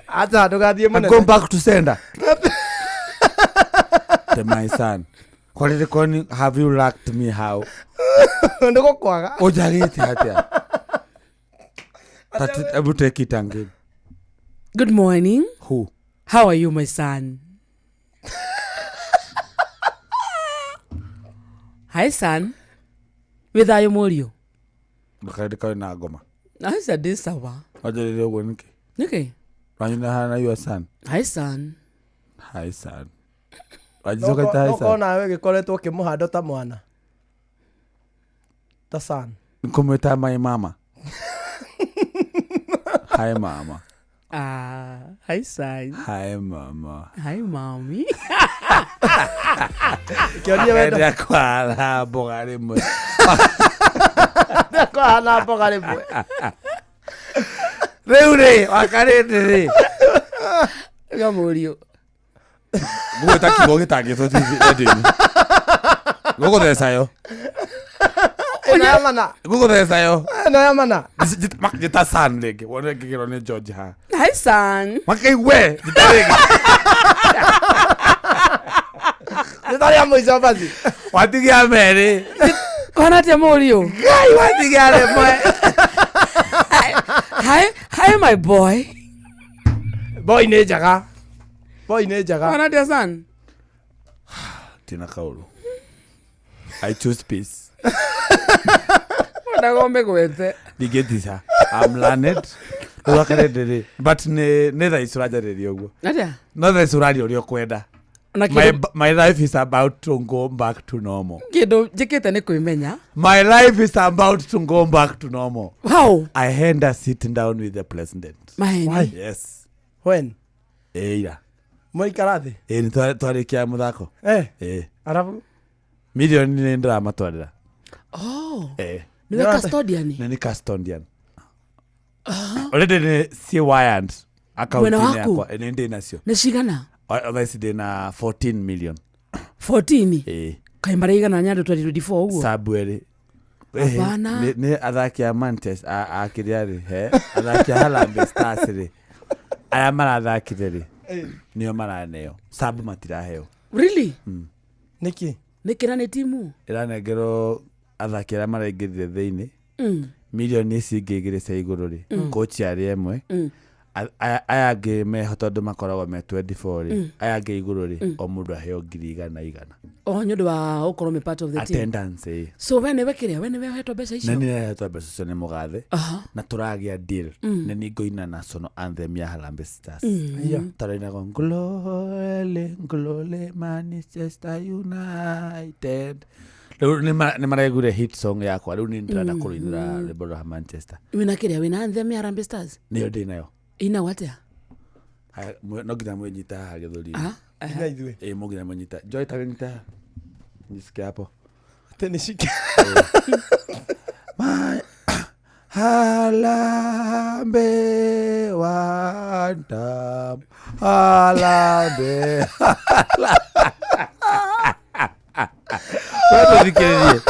Acha ndũgathiĩ I'm mũnene. going back to sender. Te my son. Kwalete koni have you lacked me how? Ndĩgũkwaga. Ũnjagĩte atĩa? Hebu take it again. Good morning. Who? How are you, my son? Hi, son. Wĩ thayũ mũriũ? Ndũkarĩ kawe na ngoma. Aca ndĩ sawa. Wanjĩrĩire ũguo nĩkĩ? Nĩkĩ? Wanyina hana your son. Hi, son. Hi son. Wanjicoka ita hi Nokorwo son. nawe gĩkoretwo ũkĩmũhanda ta mwana ta son. Nĩkũmwĩta my mama. Hi mama. Ah, hi, son. Hi mama. Hi, mommy. Kĩonie wendo Akendea kwara mboga rĩmwe. kwahana mboga rĩmwe. Rĩu rĩ, wakarĩndĩ rĩ. Ga mũriũ. Ngũgwĩta kiugo gĩtangĩtwo TV radio-inĩ. Ngũgũtheca yo. Ĩno ya mana. Ngũgũtheca yo. Ĩno ya mana. Njĩta son rĩngĩ. Wone ngĩgerwo nĩ George haha. Hi, son. Makaigue, njĩta rĩngĩ. Rĩtwa rĩa mũico basi. Watigia merĩ. Kwana atĩa mũriũ? Ngai watigia rĩmwe. Hi, hi, my boy. Boy nĩ njega. Boy nĩ njega. Kwana atĩa, son? Tina kaũru. I choose peace. Wendaga ũmĩgwete. Ndingĩtica. I'm learned. Rĩu wakarĩndĩ rĩ. But nĩ thaa ici ũranjarĩria ũguo. Atĩa? No thaa ici ũraria ũrĩa ũkwenda. Na My, kĩndũ my life is about to go back to normal. kĩndũ njĩkĩte nĩ kwĩmenya. My life is about to go back to normal. How? I had a sitting down with the president. Maheni. Why? Yes. When? Ĩ ira. Mwaikara thĩ? Ĩ nĩ twarĩkia mũthako. Eh, Ĩ. arabu? Milioni nĩ ndĩramatwarĩra. Oh, Ĩ. nĩwe Nĩwe- custodian. Nĩ nĩ custodian. Already nĩ ciĩ wired Mwena account-inĩ waku? yakwa. Ĩ, nĩ ndĩ nacio. Nĩ cigana? Thaa ici ndĩ na 14 million. 14. Ĩ. Kaĩ maraigana nyandũ 2024 ũguo? Sabu erĩ. Hapana. Nĩ athaki a Manchester a kĩrĩa rĩ he athaki a Harambee Stars rĩ aya marathakire rĩ nĩo maraneo sabu matiraheo. Really? Nĩkĩ? Nĩ kĩra nĩ timu? Ĩranengerwo athaki arĩa maraingĩrire thĩinĩ milioni ici ingĩ igĩrĩ cia igũrũ rĩ kochi arĩ ĩmwe aya angĩ meho tondũ makoragwo me 24 rĩ aya angĩ igũrũ rĩ o mũndũ aheo ngiri igana igana. Oh, nĩ ũndũ wa gũkorwo me part of the team. Attendance ĩ. So we nĩwe kĩrĩa? We nĩwe ũhetwo mbeca Na icio? nĩ rehetwo mbeca icio nĩ mũgathe na tũragĩa deal nĩ niĩ ngũina national anthem ya Harambee Stars. Iya. Tũrainaga Glory, Glory Manchester United. Rĩu nĩ maraiguire hit song yakwa rĩu nĩ ndĩrenda kũrũinĩra rwĩmbo rwa Manchester. Wĩna kĩrĩa? Wĩna anthem ya Harambee Stars? Nĩyo ndĩ nayo. Ĩinagwo atĩa? Haya, no nginya mwĩnyita haha gĩthũri-inĩ. Ah, Nginya ithuĩ. Ĩ mũnginya mwĩnyita. Joy ta wĩnyita haha. Nisikie hapo. Atĩ nĩ cike. My Harambee one time. Harambee. Wewe thikĩrĩrie.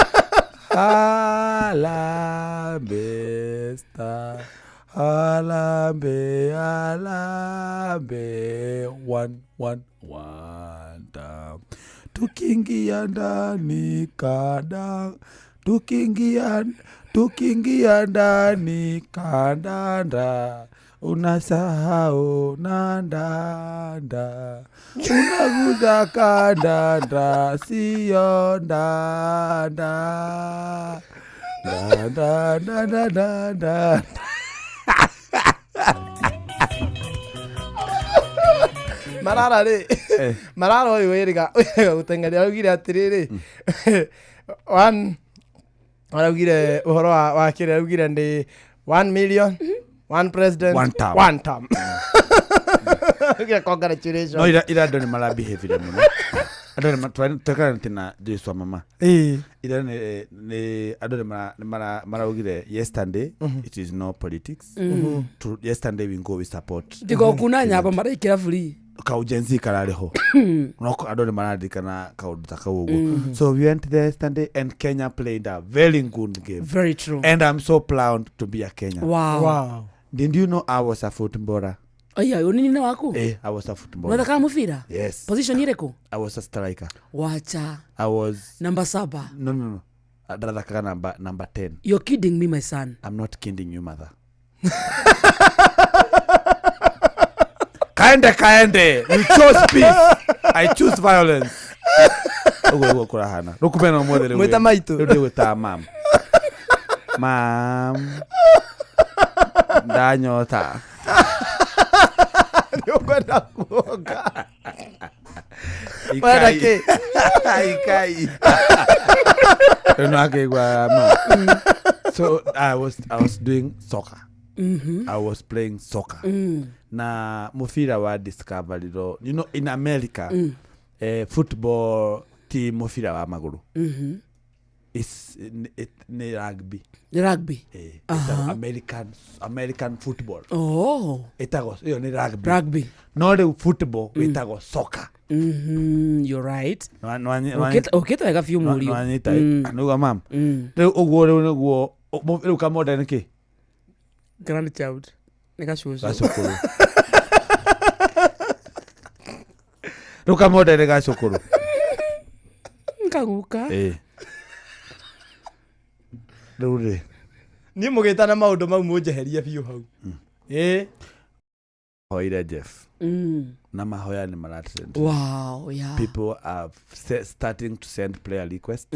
Harambee star. Harambee, Harambee one one one time. Tukiingia ndani kada tukiingia ndani kandanda unasahau nandanda unaguza kandanda siyo ndanda ndanda ndanda ndanda. Marara rĩ marara ũyũ wĩrĩga gũteng'eria araugire atĩrĩrĩ one araugire ũhoro wa kĩrĩa araugire nĩ 1 million one president One term. One term. Araugire congratulations. No ira andũ nĩ marabehavire mũno andũ nĩ twekana na Joyce wa mama. Ĩĩ. Ira nĩ andũ nĩ maraugire yesterday it is no politics. To yesterday we go we support. Tiga kuna nyamba maraikĩra free. Kaujenzi kararĩ ho no andũ nĩ mararirikana kaũndũ ta kau ũguo. So we went there yesterday and Kenya played a very good game. Very true. And I'm so proud to be a Kenyan. Wow. Wow. Did you know I was a footballer? Aya, ũnini waku? Eh, I was a footballer. Wathakaga mũbira? Yes. Position ĩrĩkũ? I was a striker. Wacha. I was Namba 7. No. Ndathakaga number 10. You're kidding me, my son. I'm not kidding you, mother. Kaende kaende, you chose peace, I choose violence. Ũguo nĩguo kũrahana. Rĩu kumena ũmũthĩ rĩu Mwĩta maitũ. Rĩu ndĩgwĩtaga mam. Mam, ndanyota. Nĩ ũkwenda kuonga. Wenda Ikai. kĩ? Ikai. Rĩu nĩwakĩigua mam. So I was doing soccer. I was playing soccer. Na mũbira wa discoverirwo, in America, football ti mũbira wa magũrũ. Nĩ rugby. Nĩ rugby. Ĩtagwo American football. Oh. Ĩtagwo ĩyo nĩ rugby. Rugby. No rĩu football wĩtagwo soccer. You're right. Ũkĩte wega biũ mũriũ. Nwanyita nĩguo mam. Rĩu ũguo rĩu nĩguo rĩu kamonde nĩ kĩ? Grandchild nĩ gacũcũ. Gacũkũrũ. Rĩu kamonde nĩ gacũkũrũ. Kaguka. Ĩĩ. Rĩu rĩ Niĩ mũgĩtana maũndũ mau mũnjeherie biũ hau. Ĩĩ. Hoire Jeff na mahoya nĩ maratrend. Wow, yeah. People are starting to send prayer request.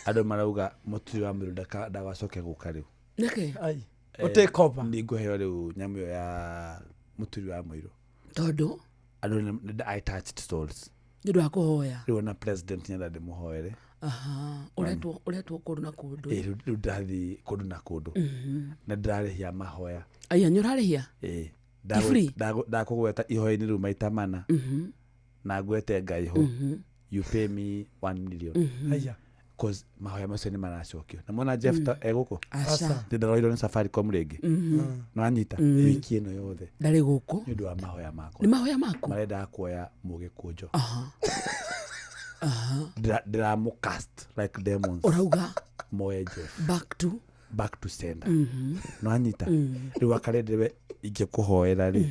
Andũ marauga mũturi wa mũrũ ndagacoke gũka rĩu. Nĩkĩ? Ai. Ũtake over. Nĩ ngũheo rĩu nyamũ ĩyo ya mũturi wa mũirũ. Tondũ Andũ I touched souls. Nĩ ũndũ wa kũhoya. Rĩu ona president nyenda ndĩmũhoere. Aha, ũretwo kũndũ na kũndũ. Ĩ, rĩu ndĩrathiĩ kũndũ na kũndũ na ndĩrarĩhia mahoya. Aya, nĩ ũrarĩhia? Ĩ. Ti free? Ndakũgweta ihoya-inĩ rĩu maita mana na ngwete Ngai ho, you pay me 1 million. Aya. Cause mahoya macio nĩ maracokio na mona Jeff ta egũkũ. Aca. Ndĩraroirwo nĩ Safaricom rĩngĩ, nĩwanyita wiki ĩno yothe Ndarĩ gũkũ. Nĩ ũndũ wa mahoya makwa. Nĩ mahoya maku. Marendaga kuoya mũgĩkũnjo. Aha. Ndĩramũcast like demons. Ũrauga Moe Jeff. Back to Back to sender, nĩwanyita? Rĩu akarendere ingĩkũhoera rĩ,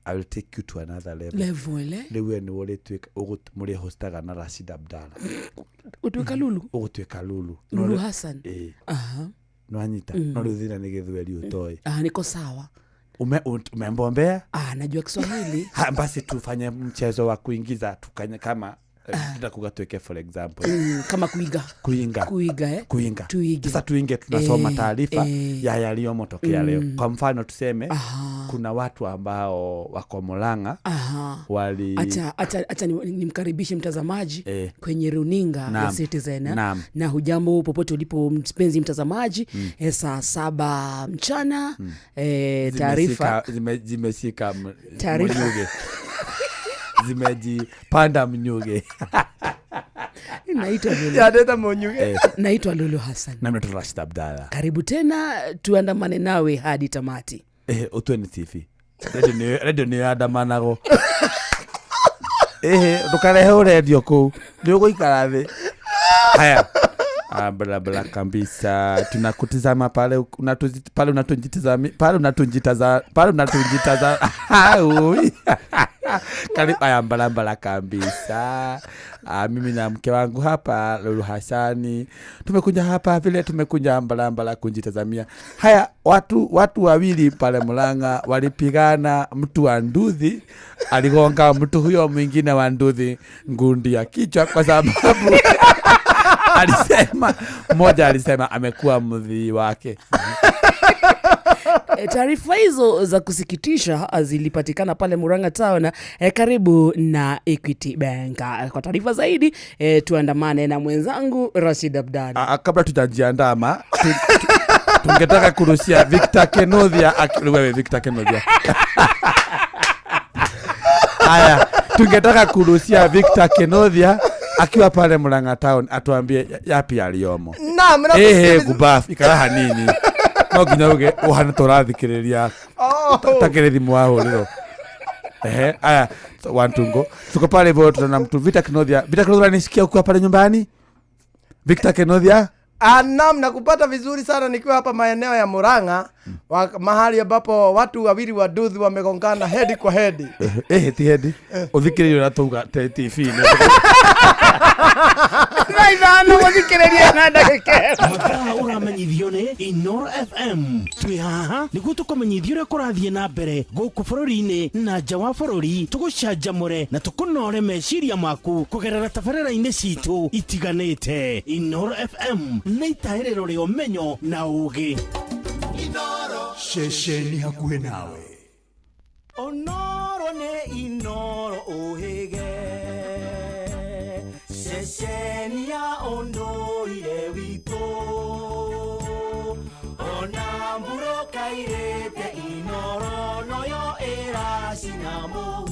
I will take you to another level. Level, eh? Rĩu we nĩwe ũrĩtuĩka mũrĩ hostaga na Rashid Abdalla. Ũtuĩka Lulu. Ũgũtuĩka Lulu. Lulu Hassan. Ĩĩ. Aha. Nĩwanyita? No rĩu thĩna nĩ gĩthweri ũtoĩ. Ah, niko sawa. Umembombea. Ah, najua Kiswahili. Ha, basi tufanye mchezo wa kuingiza tukanye kama tutakuga tuweke, for example, Kama kuiga. Kuinga. Kuiga, eh? Kuinga. Tuige. Sasa tuinge tunasoma taarifa ya yaliyomotokea leo. Kwa mfano tuseme kuna watu ambao wako Murang'a wali Acha nimkaribishe mtazamaji kwenye runinga ya Citizen, eh? Naam. Na hujambo popote ulipo mpenzi mtazamaji, saa 7 mchana, taarifa Zimeshika Taarifa. mnyuge, zimejipanda mnyuge. Naitwa Lulu. Yandĩte mũnyuge. Naitwa Lulu Hassan. Na mimi Rashid Abdalla. Karibu tena tuandamane nawe hadi tamati. Ũtue nĩ TV, radio nĩ yandamanagwo. Ĩhĩ, ndũkarehe ũrendio kũu, nĩ ũgũikara thĩ. Haya. Ah, barabara kabisa, tunakutizama pale pale unatunjitazami pale unatunjitaza pale unatunjitaza. Ui. Karibu. Haya, barabara kabisa. Ah, mimi na mke wangu hapa Lulu Hasani tumekuja hapa vile tumekuja barabara kunjitazamia. Haya, watu wawili pale Murang'a walipigana, mtu wa nduthi aligonga mtu huyo mwingine wa nduthi ngundi ya kichwa kwa sababu alisema, mmoja alisema amekuwa mdhii wake. Taarifa hizo za kusikitisha zilipatikana pale Murang'a Town, karibu na Equity Bank. Kwa taarifa zaidi, tuandamane na mwenzangu Rashid Abdalla. Kabla tujajiandama, tungetaka kurushia Victor Kenothia wewe Victor Kenothia. Haya, tungetaka kurushia Victor Kenothia akiwa pale Murang'a Town atuambie yapi yaliyomo. Naam, na Ehe, gubaf ikara hanini. No nginya uge uhana tũrathikĩrĩria. Oh. Takĩrĩ thimũ wahũrĩrwo. Ehe, aya, so, one two go. Tuko pale hivyo tuna mtu Victor Kenothia. Victor Kenothia, unanisikia ukiwa pale nyumbani? Victor Kenothia? Ah, naam, nakupata vizuri sana nikiwa hapa maeneo ya Murang'a. Mahali ambapo watu wawili waduthi wamegongana hedi kwa hedi. Ĩhĩ ti hendi ũthikĩrĩrie ũrĩa tauga TV-inĩ. 5:00 gũthikĩrĩria na ndagĩka ĩmwe. Mathaa ũramenyithio nĩ Inoro FM. Twĩ haha nĩguo tũkũmenyithia ũrĩa kũrathiĩ na mbere gũkũ bũrũri-inĩ na nja wa bũrũri, tũgũcanjamũre na tũkũnore meciria maku kũgerera tabarĩra-inĩ citũ itiganĩte. Inoro FM nĩ itahĩrĩro rĩa ũmenyo na ũgĩ. Ceceni hakuhĩ nawe. Onoro nĩ Inoro ũhĩge, ceceni ya ũndũire witũ, ona mbura kairĩte Inoro noyo ĩracina mũhu.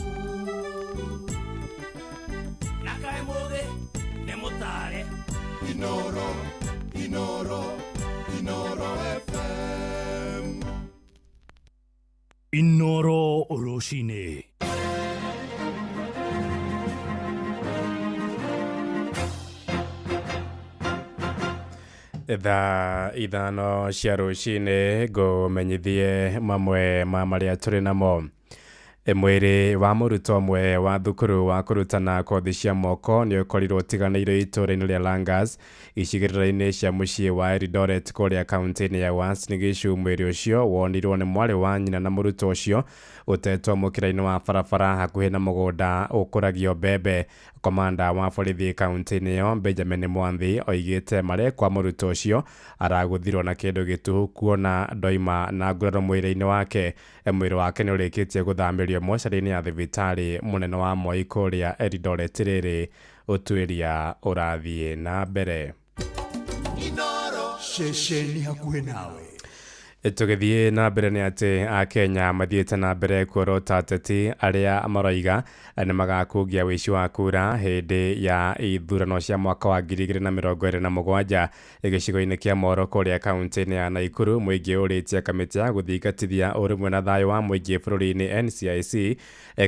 Na kaĩ mũthĩ nĩ mũtare. Inoro, Inoro, Inoro FM. Inoro rũcinĩ. 5:00 cia rũcinĩ ngũmenyithie mamwe ma marĩa tũrĩ namo. Mwĩrĩ wa mũrutwo ũmwe wa thukuru wa kũrutana kothi cia moko nĩ ũkorirwo ũtiganĩirio itũũra-inĩ rĩa Langas icigĩrĩra-inĩ cia mũciĩ wa Eldoret kũrĩa kaunti-inĩ ya Uasin Gishu. Mwĩrĩ ũcio wonirwo nĩ mwarĩ wa nyina na mũrutwo ũcio ũtetwo mũkĩra-inĩ wa barabara hakuhĩ na mũgũnda ũkũragio mbembe. Komanda wa borithi kaunti-inĩ ĩyo Benjamin Mwanthi oigĩte marekwa mũrutwo ũcio aragũthirwo na kĩndũ gĩtuhu kuona ndoima na nguraro mwĩrĩ-inĩ wake. Mwĩrĩ wake nĩ ũrĩkĩtie gũthamĩrio mocarĩ-inĩ ya thibitarĩ mũnene wa Moi kũrĩa Eldoret. Rĩrĩ ũtuĩria ũrathiĩ na mbere. Ceceni hakuhĩ nawe. Tũgĩthiĩ na mbere nĩ atĩ Akenya mathiĩte na mbere kuorota ateti arĩa maroiga nĩ magakungia ũici wa kura hĩndĩ ya ithurano cia mwaka wa 2027 gĩcigo-inĩ kĩa Moro kũrĩa kaunti-inĩ ya Naikuru. Mũingĩ ũrĩtie kamĩtĩ ya gũthingatithia ũrũmwe na thayũ wa mũingĩ bũrũri-inĩ NCIC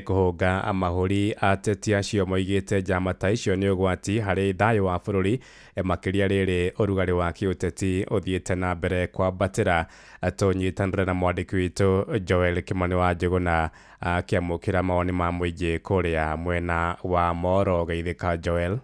kũhũnga mahũri ateti acio moigĩte njama ta icio nĩ ũgwati harĩ thayũ wa bũrũri, makĩria rĩrĩ ũrugarĩ wa kĩũteti ũthiĩte na mbere kwambatĩra. Tũnyitanĩre na mwandĩki witũ Joel Kimani wa Njũgũna akĩamũkĩra mawoni ma mũingĩ kũrĩa mwena wa Moro. Geithĩka Joel.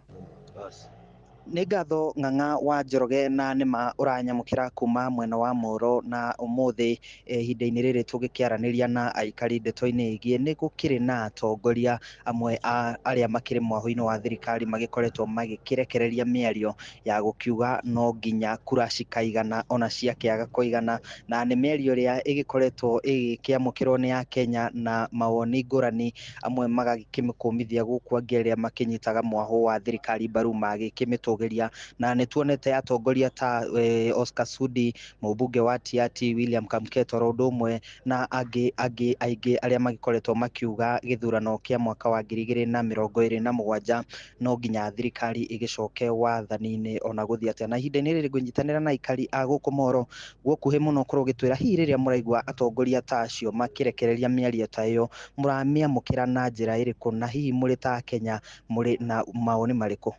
Nĩ ngatho Ng'ang'a wa Njoroge, na nĩma ũranyamũkĩra kuma mwena wa Moro. Na ũmũthĩ ihinda-inĩ rĩrĩ tũgĩkĩaranĩria na aikari ndeto-inĩ ĩgiĩ nĩ gũkĩrĩ na atongoria amwe a arĩa makĩrĩ mwahũ-inĩ wa thirikari magĩkoretwo magĩkĩrekereria mĩario ya gũkiuga no nginya kura cikaigana ona ciakĩaga kũigana, na nĩ mĩario ĩrĩa ĩgĩkoretwo ĩgĩkĩamũkĩrwo nĩ Akenya na mawoni ngũrani, amwe magagĩkĩmĩkũmithia gũkũ angĩ arĩa makĩnyitaga mwahũ wa thirikari mbaru magĩkĩmĩtũgĩria. Na nĩ tuonete atongoria ta Oscar Sudi, mũmbunge wa Tiaty William Kamket, oro ũndũ ũmwe na angĩ aingĩ arĩa magĩkoretwo makiuga gĩthurano kĩa mwaka wa 2027 no nginya thirikari ĩgĩcoke wathani-inĩ ona gũthiĩ atĩa. Na ihinda-inĩ rĩrĩ ngũnyitanĩra na aikari a gũkũ Moro gũkuhĩ mũno korwo gĩtwĩra hihi rĩrĩa mũraigua atongoria ta acio makĩrekereria mĩario ta ĩyo mũramĩamũkĩra na njĩra ĩrĩkũ, na hihi mũrĩ ta Akenya mũrĩ na mawoni marĩkũ?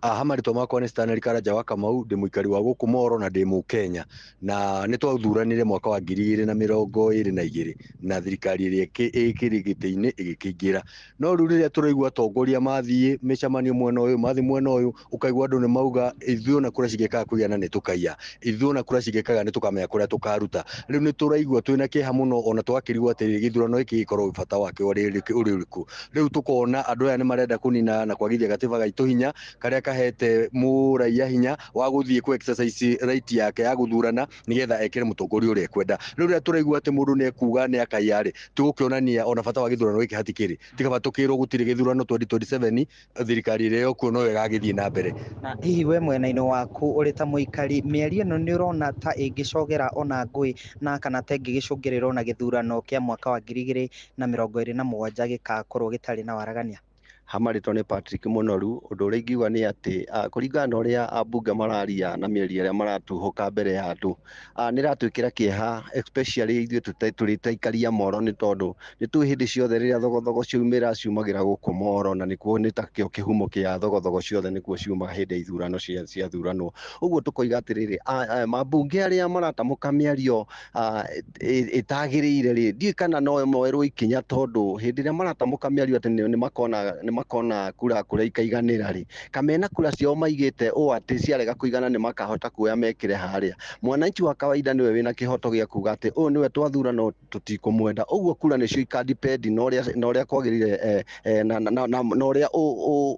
Aha marĩtwa makwa nĩ Stanley Karanja wa Kamau, ndĩ mũikari wa gũkũ Moro na ndĩ mũkenya, na nĩ twathuranire mwaka wa 2022 na thirikari ĩrĩa ĩkĩrĩ gĩtĩ-inĩ ĩgĩkĩingĩra. No rĩu rĩrĩa tũraigua atongoria mathiĩ mĩcemanio mwena ũyũ, mathiĩ mwena ũyũ, ũkaigua andũ nĩ mauga ithuĩ ona kura cingĩkaga kũigana nĩ tũkaiya, ithuĩ ona kura cingĩkaga nĩ tũkamenya kũrĩa tũkaruta. Rĩu nĩ tũraigua twĩna kĩeha mũno, ona tũgakĩrigwo atĩrĩrĩ, gĩthurano gĩkĩ gĩkorwo bata wakĩo ũrĩ ũrĩkũ. Rĩu tũkona andũ aya nĩ marenda kũnina na kwagithia gatiba gaitũ hinya, karĩa kahete mũraiya hinya wa gũthiĩ kũ exercise right yake ya gũthurana nĩgetha ekĩre mũtongoria ũrĩa ekwenda. Rĩu rĩrĩa tũraigua atĩ mũndũ nĩ ekuga nĩ akaiya rĩ, tũgũkĩonania ona bata wa gĩthurano gĩkĩ hatikĩrĩ. Ti kaba tũkĩrwo gũtirĩ gĩthurano 2027, thirikari ĩrĩa ĩkuo noyo ĩgagĩthiĩ na mbere. Na hihi we mwena-inĩ waku ũrĩ ta mũikari, mĩario ĩno nĩ ũrona ta ĩngĩcogera ona ngũĩ na kana ta ĩngĩgĩcũngĩrĩra ona gĩthurano kĩa mwaka wa 2027 gĩgakorwo gĩtarĩ na waragania? Hamarĩtwo nĩ Patrick Mũnoru. Ũndũ ũrĩa ingiuga nĩ atĩ kũringana na ũrĩa ambunge mararia na mĩario ĩrĩa maratuhũka mbere ya andũ, nĩ ĩratwĩkĩra kĩeha, especially ithuĩ tũrĩ ta aikari a Moro, nĩ tondũ nĩ tũĩ hĩndĩ ciothe rĩrĩa thogothogo ciaumĩra ciumagĩra gũkũ Moro, na nĩkuo nĩ takĩo kĩhumo kĩa thogothogo ciothe, nĩkuo ciumaga hĩndĩ ya ithurano ciathuranwo. Ũguo tũkoiga atĩrĩrĩ, mambunge arĩa maratamũka mĩario ĩtagĩrĩire rĩ, ndiũĩ kana no moerwo ikinya, tondũ hĩndĩ ĩrĩa maratamũka mĩario atĩ nĩ makona kura kũrĩa ikaiganĩra rĩ, kamena kura ciao maigĩte ũũ atĩ ciarega kũigana nĩ makahota kuoya mekĩre harĩa. Mwananchi wa kawaida nĩwe wĩna kĩhoto gĩa kuga atĩ ũyũ nĩwe twathura no tũtikũmwenda. Ũguo kura nĩcio ikadipendi na ũrĩa kwagĩrĩire, na ũrĩa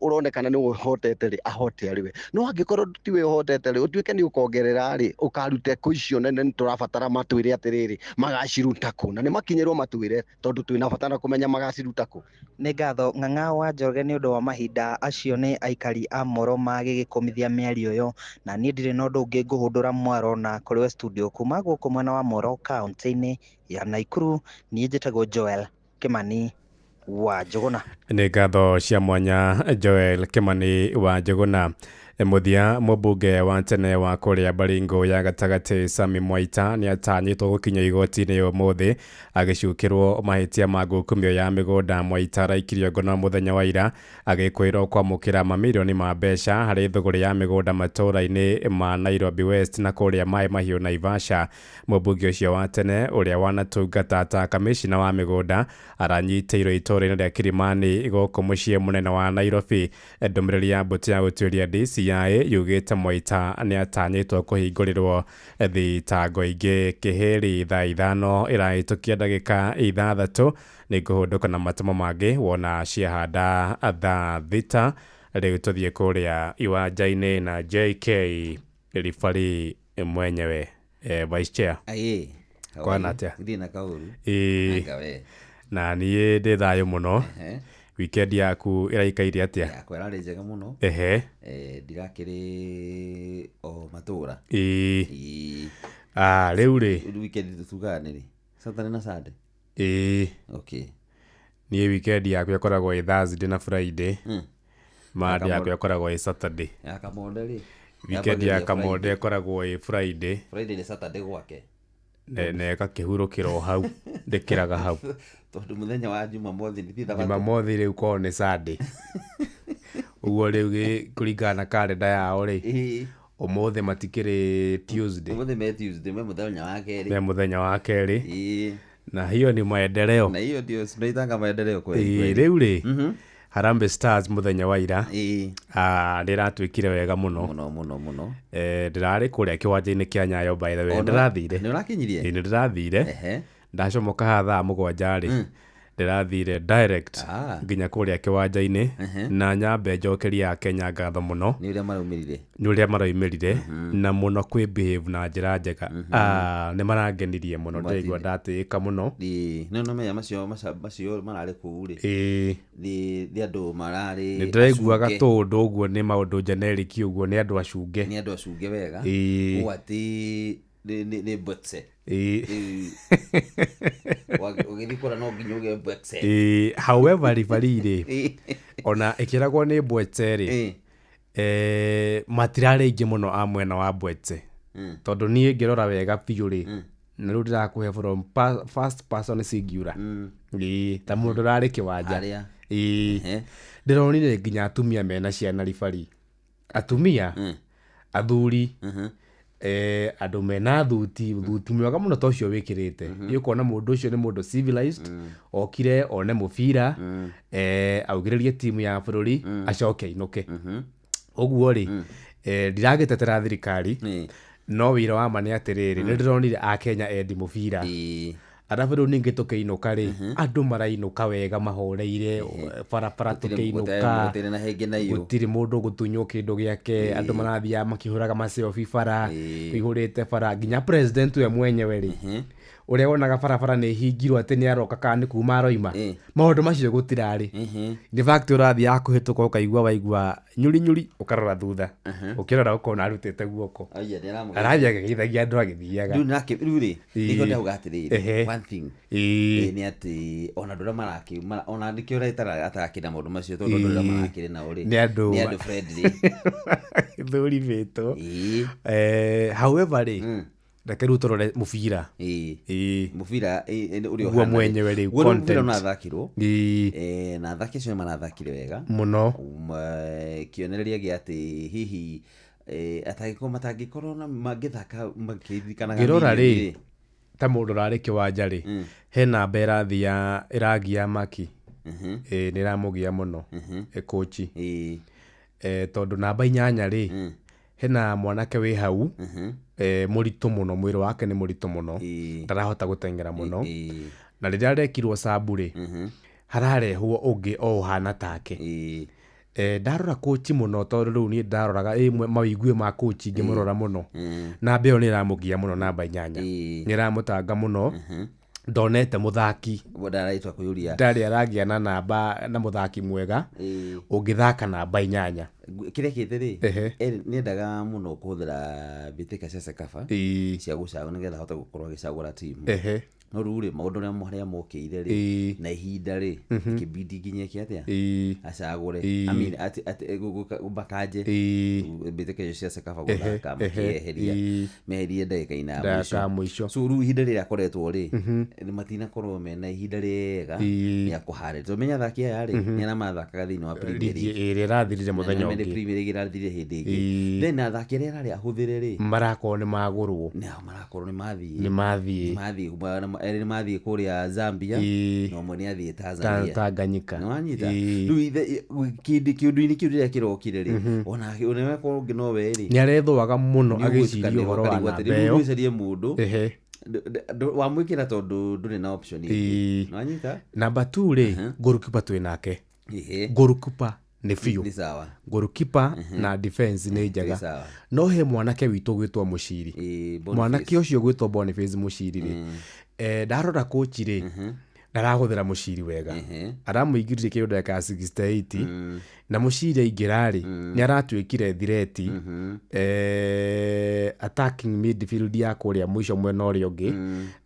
ũronekana nĩ ũhotete rĩ, ahote arĩ we. No angĩkorwo tiwe ũhotete rĩ, ũtuĩke nĩ ũkongerera rĩ, ũkarute kũ icio nene nĩ tũrabatara matwĩre atĩrĩrĩ magaciruta kũ, na nĩ makinyĩrwo matwĩre tondũ twĩna bata na kũmenya magaciruta kũ. Nĩ ngatho Ng'ang'a wa Njoroge nĩ ũndũ wa mahinda acio. Nĩ aikari a Moro magĩgĩkũmithia mĩario ĩyo, na niĩ ndirĩ na ũndũ ũngĩ ngũhũndũra mwaro na kũrĩ we studio kuma gũkũ mwena wa Moro kaunti-inĩ ya Nakuru. Niĩ njĩtagwo Joel Kimani wa Njũgũna. Nĩ ngatho cia mwanya Joel Kimani wa Njũgũna. Mũthia, mũmbunge wa tene wa kũrĩa Baringo ya gatagatĩ Sami Mwaita nĩ atanyĩtwo gũkinya igoti-inĩ ũmũthĩ agĩcukĩrwo mahĩtia ma ngukumio ya mĩgũnda. Mwaita araikirio ngono mũthenya wa ira agĩkwĩrwo kwamũkĩra mamirioni ma mbeca harĩ thũgũrĩ ya mĩgũnda matũũra-inĩ ma Nairobi West na kũrĩa Maĩ Mahiũ Naivasha. Mũmbunge ũcio wa tene ũrĩa wanatungata ta kamĩcina wa mĩgũnda aranyitĩirwo itũũra-inĩ rĩa Kilimani gũkũ mũciĩ mũnene wa Nairobi. Ndũmĩrĩri ya mbũtũ ya gũtuĩria DCI yugĩte Mwaita nĩ atanyĩtwo kũhingũrĩrwo thitango ingĩ kĩhĩri. Thaa 5 ĩrahĩtũkia ndagĩka 6, nĩ ngũhũndũka na matemo mangĩ wona ciahanda thaa 6. Rĩu tũthiĩ kũrĩa iwanja-inĩ na JK ribari mwenyewe. Vice Chair. Aye. Kwana atĩa? Ndirĩ na kaũru. Ĩĩ. Anga we. Na niĩ ndĩ thayũ mũno. Weekend yaku ĩraikaire atĩa? Yakwa ĩrarĩ njega mũno. Ndirakĩrĩ o matũra. Ĩĩ. Ĩĩ. Rĩu rĩ. Weekend tugaga nĩ rĩ? Saturday na Sunday? Ĩĩ. Okay. Niĩ weekend yakwa ĩkoragwo ĩ Thursday na Friday. Monday yakwa ĩkoragwo ĩ Saturday. Ya Kamonde rĩ? Weekend ya Kamonde ĩkoragwo ĩ Friday. Friday nĩ Saturday gwake. Na ĩgakĩhurũkĩra o hau, ndĩkĩraga hau. Tondũ mũthenya wa Jumamothi nĩ thabatũ. Jumamothi rĩu korwo nĩ Sunday. Ũguo rĩu kũringana na karenda yao rĩ, ũmũthĩ matikĩrĩ Tuesday. Ũmũthĩ me Tuesday, me mũthenya wa kerĩ. Me mũthenya wa kerĩ. Na hiyo ni maendeleo. Na hiyo ndio tunaitanga maendeleo kweli. Rĩu rĩ, Harambee Stars mũthenya wa ira ndĩratuĩkire wega mũno mũno mũno mũno. Ndĩrarĩ kũrĩa kĩwanja-inĩ kĩa Nyayo, by the way. Ndĩrathire. Nĩ ũrakinyirie? Ĩĩ, nĩndĩrathire. Ndacomoka haha thaa 7 rĩ, ndĩrathire direct nginya kũrĩa kĩwanja-inĩ, na nyambe njokerie Akenya ngatho mũno nĩ ũrĩa maraumĩrire, nĩ ũrĩa maraumĩrire na mũno kwĩ behave na njĩra njega. Nĩ marangenirie mũno, ndĩraigua ndatĩĩka mũno. Nĩ ũramenya macio mararĩ kũu rĩ, nĩ andũ mararĩ, nĩ ndĩraiguaga tũũndũ ũguo nĩ maũndũ generic ũguo, nĩ andũ acunge, nĩ andũ acunge wega ũũ atĩ nĩ mbwekse. Ũgĩthiĩ kũra no nginya ũgĩe mbwekse. However, ribari rĩ, ona ĩkĩragwo nĩ mbwekse rĩ, matirarĩ aingĩ mũno a mwena wa mbwekse, tondũ niĩ ngĩrora wega biũ rĩ, na rĩu ndĩrakũhe from first person singular, ta mũndũ ũrarĩ kĩwanja, ndĩronire nginya atumia mena ciana ribari, atumia, athuri, andũ mena thuti mwega mũno ta ũcio wĩkĩrĩte. Ũkona mũndũ ũcio nĩ mũndũ civilized, okire one mũbira, augĩrĩrie timu ya bũrũri, acoke ainũke. Ũguo rĩ, ndiragĩtetera thirikari, no wĩra wa ma nĩ atĩrĩrĩ, nĩ ndĩronire Akenya endi mũbira. Arabu rĩu ningĩ tũkĩinũka rĩ, andũ marainũka wega mahoreire, barabara tũkĩinũka, gũtirĩ mũndũ ũgũtunywo kĩndũ gĩake, andũ marathiaga makĩhũraga maceobi bara, kũihũrĩte bara, nginya president we mwenyewe rĩ, Ũrĩa wonaga barabara nĩ hingirwo atĩ nĩ aroka kana nĩ kuma aroima, maũndũ macio gũtirarĩ. In fact, ũrathiĩ kũhĩtũka ũkaigua waigua nyuri nyuri, ũkarora thutha, ũkĩrora ũkona arutĩte guoko. Aya, nĩ aramũgeithia. Arathiĩ akĩgeithagia andũ agĩthiaga. Rĩu nake rĩu rĩ, nĩkĩo ndauga atĩrĩrĩ, one thing nĩ atĩ ona andũ arĩa ona nĩkĩo atarakĩra maũndũ macio, tondũ andũ arĩa marakĩrĩ nao rĩ, Nĩ andũ nĩ andũ friendly. Thũrimĩtwo. However rĩ, reke rĩu tũrore mũbira. Mũbira ũrĩa Guo ũhana rĩ. mwenyewe rĩu, Guo nĩ mũbira content. ũrathakirwo. Na athaki acio nĩ marathakire wega Mũno. Kĩonereria gĩa atĩ hihi atangĩkorwo matangĩkorwo na mangĩthaka makĩririkanaga Ngĩrora mirioni rĩ, ta mũndũ ũrarĩ kĩwanja rĩ, he namba ĩrathia ĩragia maki. Nĩ ĩramũgia mũno kochi, tondũ namba 8 rĩ, hena mwanake wĩ hau mũritũ mũno, mwĩrĩ wake nĩ mũritũ mũno, ndarahota gũteng'era mũno, na rĩrĩa arekirwo sabu rĩ, hararehwo ũngĩ o ũhana take. Ndarora kochi mũno, tondũ rĩu niĩ ndaroraga mawĩigue ma kochi ngĩmũrora mũno, namba ĩyo nĩ ĩramũgia mũno, namba 8 nĩ ĩramũtanga mũno. Ndonete mũthaki ndaraitwa kũiyũria ndarĩ aragia na namba na mũthaki mwega ũngĩthaka namba 8. Kĩrĩa kĩte rĩ, nĩendaga mũno kũhũthĩra mbĩtĩka cia CECAFA cia gũcagũra nĩgetha ahote gũkorwo agĩcagũra timu. No rĩu rĩ, maũndũ marĩa marĩa mokĩire rĩ, na ihinda rĩ, ikĩbidi nginya ĩke atĩa, acagũre. I mean, atĩ makanje mbĩtĩka icio cia CECAFA gũthaka, makĩeheria meherie ndagĩka-inĩ ya Ndagĩka ya mũico. So rĩu ihinda rĩrĩa akoretwo rĩ, nĩ matinakorwo mena ihinda rĩega rĩa kũharĩria, tondũ menya athaki aya rĩ, nĩ arĩa mathakaga thĩinĩ wa Premier Ligi League. ĩrĩa ĩrathirire mũthenya Na mene ũngĩ. Premier League ĩrathirire hĩndĩ ĩngĩ. Then athaki arĩa ararĩ ahũthĩre rĩ, marakorwo nĩ magũrwo. Nao marakorwo nĩ mathiĩ. Nĩ mathiĩ. Nĩ mathiĩ, erĩ nĩ mathiĩ kũrĩa Zambia, na ũmwe nĩ athiĩ Tanzania. Tanganyika. Nĩ wanyita? Rĩu kĩndũ-inĩ kĩu rĩrĩa kĩrokire rĩ, ona ona wakorwo ũngĩ no we rĩ, Nĩ arethũaga mũno nĩ agĩciria ũgũtukanĩrwo ũhoro wa ũkarigwo namba atĩrĩ, rĩu ĩyo. ũcarie mũndũ wamwĩkĩra tondũ ndũrĩ na option ĩngĩ. Nĩ wanyita? Namba 2 rĩ, goalkeeper twĩ nake. Goalkeeper nĩ biũ. Nĩ sawa. Goalkeeper na defense nĩ njega. Nĩ sawa. No he mwanake witũ gwĩtwo Mũciri. Boniface. Mwanake ũcio gwĩtwo Boniface Mũciri rĩ, ndarora kochi rĩ, ndarahũthĩra Mũciri wega. Aramũingĩririe kĩndũ ndagĩka ya 68, na Mũciri aingĩra rĩ, nĩ aratuĩkire threat attacking midfield ya kũrĩa mũico mwena ũrĩa ũngĩ,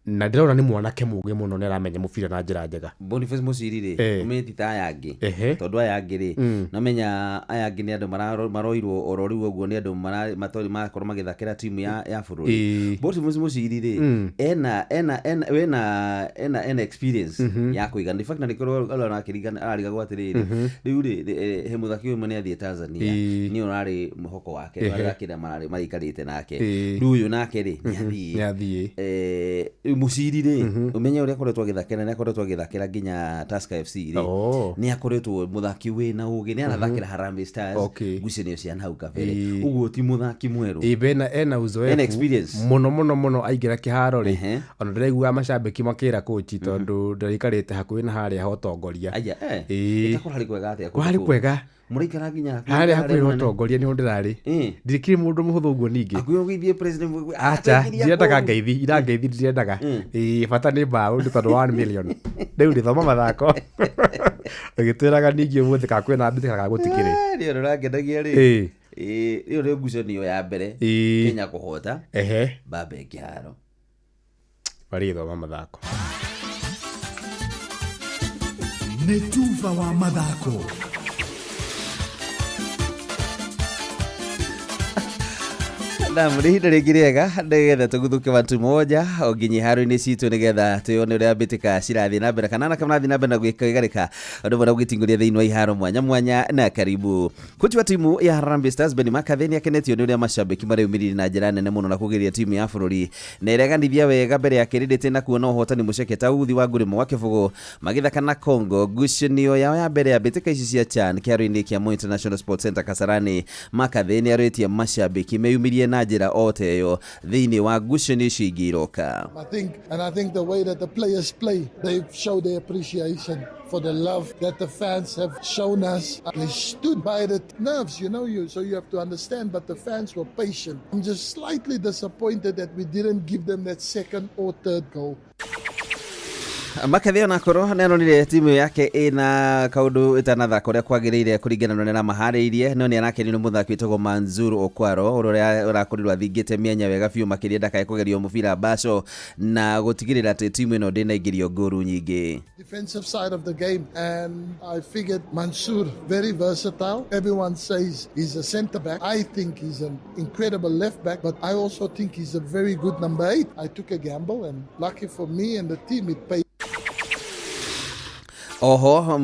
na ndĩrona nĩ mwanake mũũgĩ mũno, nĩ aramenya mũbira na njĩra njega. Boniface Mũciri rĩ, ũmenye ti ta aya angĩ, tondũ aya angĩ rĩ, namenya aya angĩ nĩ andũ maroirwo oro rĩu ũguo, nĩ andũ matarĩ marakorwo magĩthakĩra timu ya bũrũri. Boniface Mũciri rĩ, ena ena ena wena ena ena experience ya kũigana. In fact, na nĩkĩo ararigagwo atĩrĩrĩ, rĩu rĩ, he mũthaki ũmwe nĩ athiĩ Tanzania, nĩ ũrarĩ mwĩhoko wake, arĩa mararĩ maraikarĩte nake. Rĩu ũyũ nake rĩ, nĩ athiĩ. Nĩ athiĩ. Rĩu Mũciri rĩ, ũmenye ũrĩa akoretwo agĩthakĩra, nĩ akoretwo agĩthakĩra nginya Tusker FC rĩ, nĩ akoretwo mũthaki wĩna ũgĩ, nĩ arathakĩra Harambee Stars ngucanio cia hau kabere, ũguo ti mũthaki mwerũ. Bena ena uzoefu Ena experience. Mũno mũno mũno aingĩra kĩharo rĩ, ona ndĩraiguaga macambĩki makĩra kochi, tondũ ndĩraikarĩte hakuhĩ na harĩa ha ũtongoria. Aya, ĩta kũrarĩ kwega atĩa kũndũ Kũrarĩ kũu? kwega. Mũraikara nginya hakuhĩ Harĩa na hakuhĩ na mũnene? ũtongoria nĩho ndĩrarĩ. Ndikĩrĩ mũndũ mũhũthũ ũguo ningĩ. Hakuhĩ ũgĩthiĩ president Acha, atongoria ndirendaga kũu. ngeithi, irangeithi ndirendaga. Bata nĩ mbaũ nĩ tondũ 1 million. Rĩu rĩthoma mathako. Ũgĩtwĩraga ningĩ ũmũthĩ kana kwĩna mbĩtĩka kana gũtikĩrĩ. Rĩo rĩrangenagia rĩ. Rĩo nĩ ngucanio ya mbere Kenya kũhota Mbappe kĩharo. Marĩthoma mathako. Nĩ tuba wa mathako. Naam, nĩ ihinda rĩngĩ rĩega nĩgetha tũguthũke watu moja o nginya iharo-inĩ citũ, nĩgetha twĩone ũrĩa mbĩtĩka cirathiĩ na mbere kana anake marathiĩ na mbere na gwĩkarĩka ũndũ ũmwe na gũgĩtingũria thĩinĩ wa iharo mwanya mwanya. Na karibu kochi wa timu ya Harambee Stars Benni McCarthy nĩ akenetio nĩ ũrĩa mashabiki mareyumĩririe na njĩra nene mũno na kũgeria timu ya bũrũri na ĩreganithia wega mbere ya kĩrĩndĩ na kuona ũhotani mũceke ta uthi wa ngurimo wa kĩbũgũ magĩthaka na Congo ngucanio yao ya mbere ya mbĩtĩka ici cia CHAN kĩharo-inĩ kĩa Moi International Sports Center Kasarani. McCarthy nĩ arĩtie mashabiki meyumĩrie na na njĩra o ta ĩyo thĩinĩ wa ngucanio icio ingĩ iroka. I think the way that the players play, they show their appreciation for the love that the fans have shown us. They stood by the nerves, you know, so you have to understand, but the fans were patient. I'm just slightly disappointed that we didn't give them that second or third goal. McCarthy onakorwo nĩaronire timu yake ĩna kaũndũ ĩtanathaka ũrĩa kwagĩrĩire kũringana na ũrĩa aramaharĩirie, no nĩ arakenio nĩ mũthaki wĩtagwo Manzur Okwaro ũrĩa ũrakorirwo athingĩte mĩanya wega biũ makĩria ndakae kũgerio mũbira mbaco na gũtigĩrĩra atĩ timu ĩno ndĩnaingĩrio ngũru nyingĩ. Defensive side of the game, and I figured Mansour, very versatile. Everyone says he's a centre back. I think he's an incredible left back, but I also think he's a very good number 8. I took a gamble, and lucky for me and the team, it paid. Oho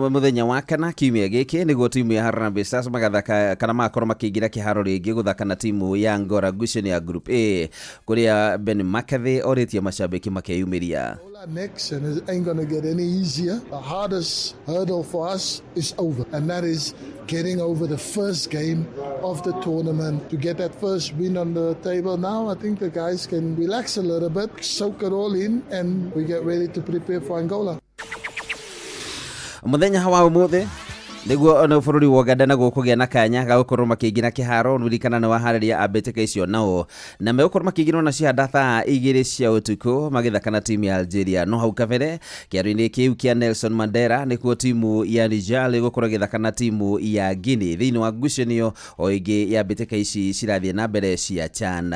muthenya wa kana kiumia gĩkĩ nĩguo timu ya Harambee Stars magathaka kana magakorwo makĩingĩra kĩharo rĩngĩ gũthaka na timu ya Angola ngucanio ya Group A kũrĩa Ben McCarthy orĩtie macambĩki makeyumĩria. Next, and it ain't going to get any easier. The hardest hurdle for us is over, and that is getting over the first game of the tournament to get that first win on the table. Now I think the guys can relax a little bit, soak it all in, and we get ready to prepare for Angola. Muthenya wa umuthi niguo ona bũrũri wa Uganda naguo kũgĩa na kanya ga gũkorwo makĩingĩra kĩharo nĩririkana nĩ waharĩria ambĩtĩka icio nao na megũkorwo makĩingĩrwo na cianda thaa 2 cia ũtukũ magĩthaka na timu ya Algeria. No hau kabere kĩharo-inĩ kĩu kĩa Nelson Mandela nĩkuo timu ya Niger ĩgũkorwo ĩgĩthaka na timu ya Guinea thĩinĩ wa ngucanio o ĩngĩ ya mbĩtĩka ici cirathiĩ na mbere cia CHAN.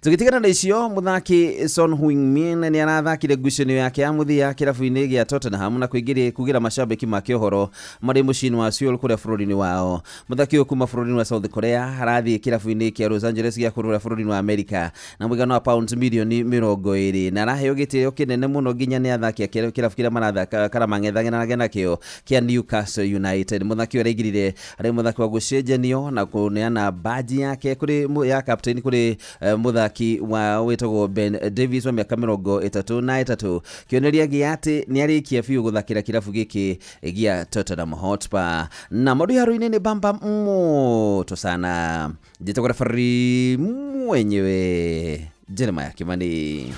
Tũgĩtigana na icio, mũthaki Son Heung-min nĩ arathakire ngucanio yake ya mũthia kĩrabu-inĩ gĩa Tottenham na kũingĩria kugĩra macambĩki make ũhoro marĩ mũciĩ-inĩ wa Seoul kũrĩa bũrũri-inĩ wao. Mũthaki ũyũ kuma bũrũri-inĩ wa South Korea arathiĩ kĩrabu-inĩ kĩa Los Angeles gĩa kũrũra bũrũri-inĩ wa America na mũigana wa pounds milioni 20 na araheo gĩtĩo kĩnene mũno nginya nĩ athaki a kĩrabu kĩrĩa marathaka kana mang'ethanĩraga nakĩo kĩa Newcastle United. Mũthaki ũyũ araingĩrire arĩ mũthaki wa gũcenjanio na kũneana baji yake kũrĩ ya captain kũrĩ mũthaki wa wĩtagwo Ben Davies wa mĩaka 33, kĩonereria gĩa atĩ nĩarĩkia biũ gũthakĩra kĩrabu gĩkĩ gĩa Tottenham Hotspur. Na maũndũ haro-inĩ nĩ bamba moto sana. Njĩtagwo referee mwenyewe Jeremiah Kimani.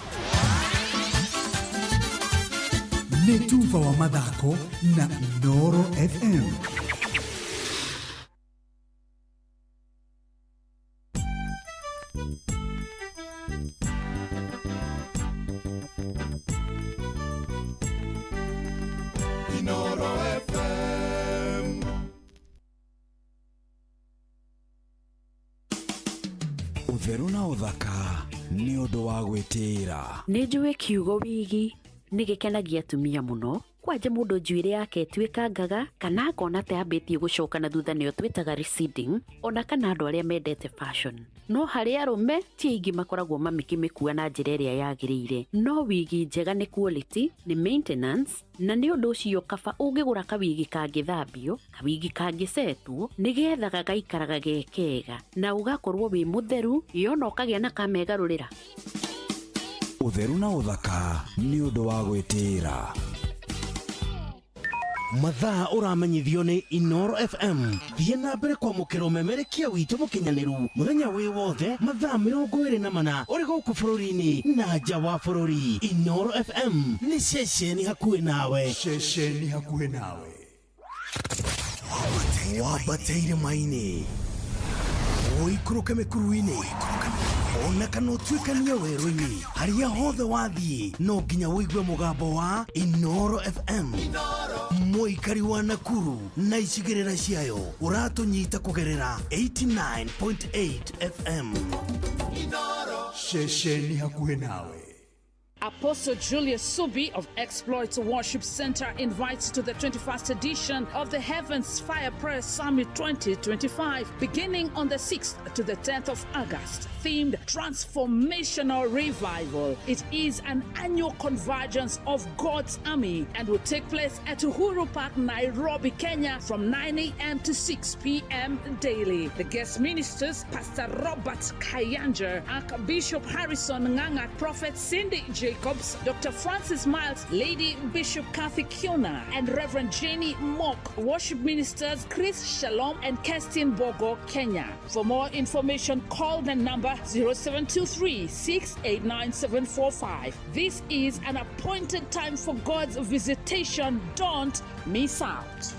Nĩ tuba wa mathako na Inooro FM. Inooro FM. Ũtheru na ũthaka nĩ ũndũ wa gwĩtĩĩra. Nĩ njũĩ kiugo wigi nĩ gĩkenagia atumia mũno, kwanja mũndũ njuĩrĩ yake ĩtuĩkangaga kana akona ta yambĩtie gũcoka na thutha nĩyo twĩtaga receding, ona kana andũ arĩa mendete fashion. No harĩ arũme ti aingĩ makoragwo mamĩkĩmĩkua na njĩra ĩrĩa yagĩrĩire. No wigi njega nĩ quality, nĩ maintenance, na nĩ ũndũ ũcio kaba ũngĩgũra kawigi kangĩthambio, kawigi kangĩcetwo, nĩgetha gagaikaraga ge kega na ũgakorwo wĩ mũtheru, yona ũkagĩa na kamegarũrĩra. Ũtheru na ũthaka nĩ ũndũ wa gwĩtĩĩra. Mathaa ũramenyithio nĩ Inooro FM. Thiĩ na mbere kwamũkĩra ũmemerekia witũ mũkinyanĩru mũthenya wĩ wothe mathaa 24 ũrĩ gũkũ bũrũri-inĩ na nja wa bũrũri. Inooro FM nĩ ceceni hakuhĩ nawe. Ceceni hakuhĩ nawe. Wambate irĩma-inĩ, ũikũrũke mĩkuru-inĩ, ona kana ũtuĩkanie werũ-inĩ, harĩa hothe wathiĩ no nginya ũigue mũgambo wa Inooro FM. Mũikari wa Nakuru na icigĩrĩra ciayo ũratũnyita kũgerera 89.8 FM. Ceceni hakuhĩ nawe. Apostle Julius Subi of Exploits Worship Center invites to the 21st edition of the Heavens Fire Prayer Summit 2025, beginning on the 6th to the 10th of August, themed Transformational Revival. It is an annual convergence of God's army and will take place at Uhuru Park, Nairobi, Kenya, from 9 a.m. to 6 p.m. daily. The guest ministers, Pastor Robert Kayanja, Archbishop Harrison Nganga, Prophet Cindy J. Jacobs, Dr. Francis Miles, Lady Bishop Kathy Kiona, and Reverend Jenny Mock. Worship ministers Chris Shalom and Kerstin Bogo, Kenya. For more information, call the number 0723 689 745. This is an appointed time for God's visitation. Don't miss out.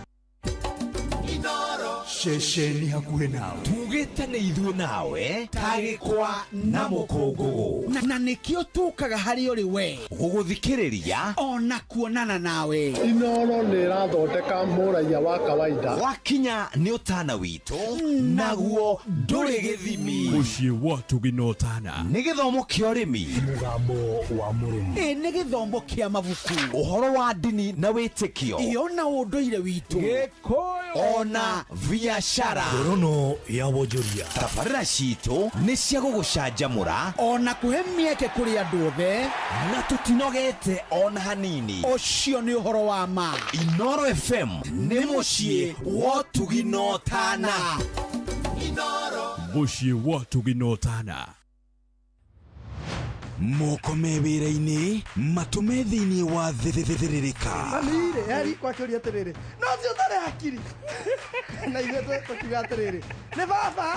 Ceceni hakuhĩ nawe. Tugĩte nĩ ithuĩ nawe tagĩkwa na mũkũngũgũ na nĩkĩo tũkaga harĩ ũrĩ we gũgũthikĩrĩria ona kuonana nawe. Inoro nĩ ĩrathondeka mũraiya wa kawaida. Wakinya nĩ ũtana witũ naguo ndũrĩ gĩthimi. Mũciĩ wa tũginotana. Nĩ gĩthomo kĩa ũrĩmi, mũgambo wa mũrĩmi, ĩ nĩ gĩthomo kĩa mabuku, ũhoro wa ndini na wĩtĩkio, iyo na ũndũire witũ, Gĩkũyũ ona biashara. Ngorono ya wonjoria. Tabarĩra citũ nĩ cia gũgũcanjamũra ona kũhe mĩeke kũrĩ andũ othe, na tũtinogete ona hanini. Ũcio nĩ ũhoro wa ma. Inoro FM nĩ mũciĩ wa ũtugi-na-ũtana. Mũciĩ wa ũtugi-na-ũtana. Moko me wĩra-inĩ, matũ me thĩinĩ wa thĩrĩrĩka. Mami-rĩ, heri kwakĩũria atĩrĩrĩ, no ũcio ũtarĩ hakiri. Na ithuĩ tũkiuga atĩrĩrĩ, nĩ baba.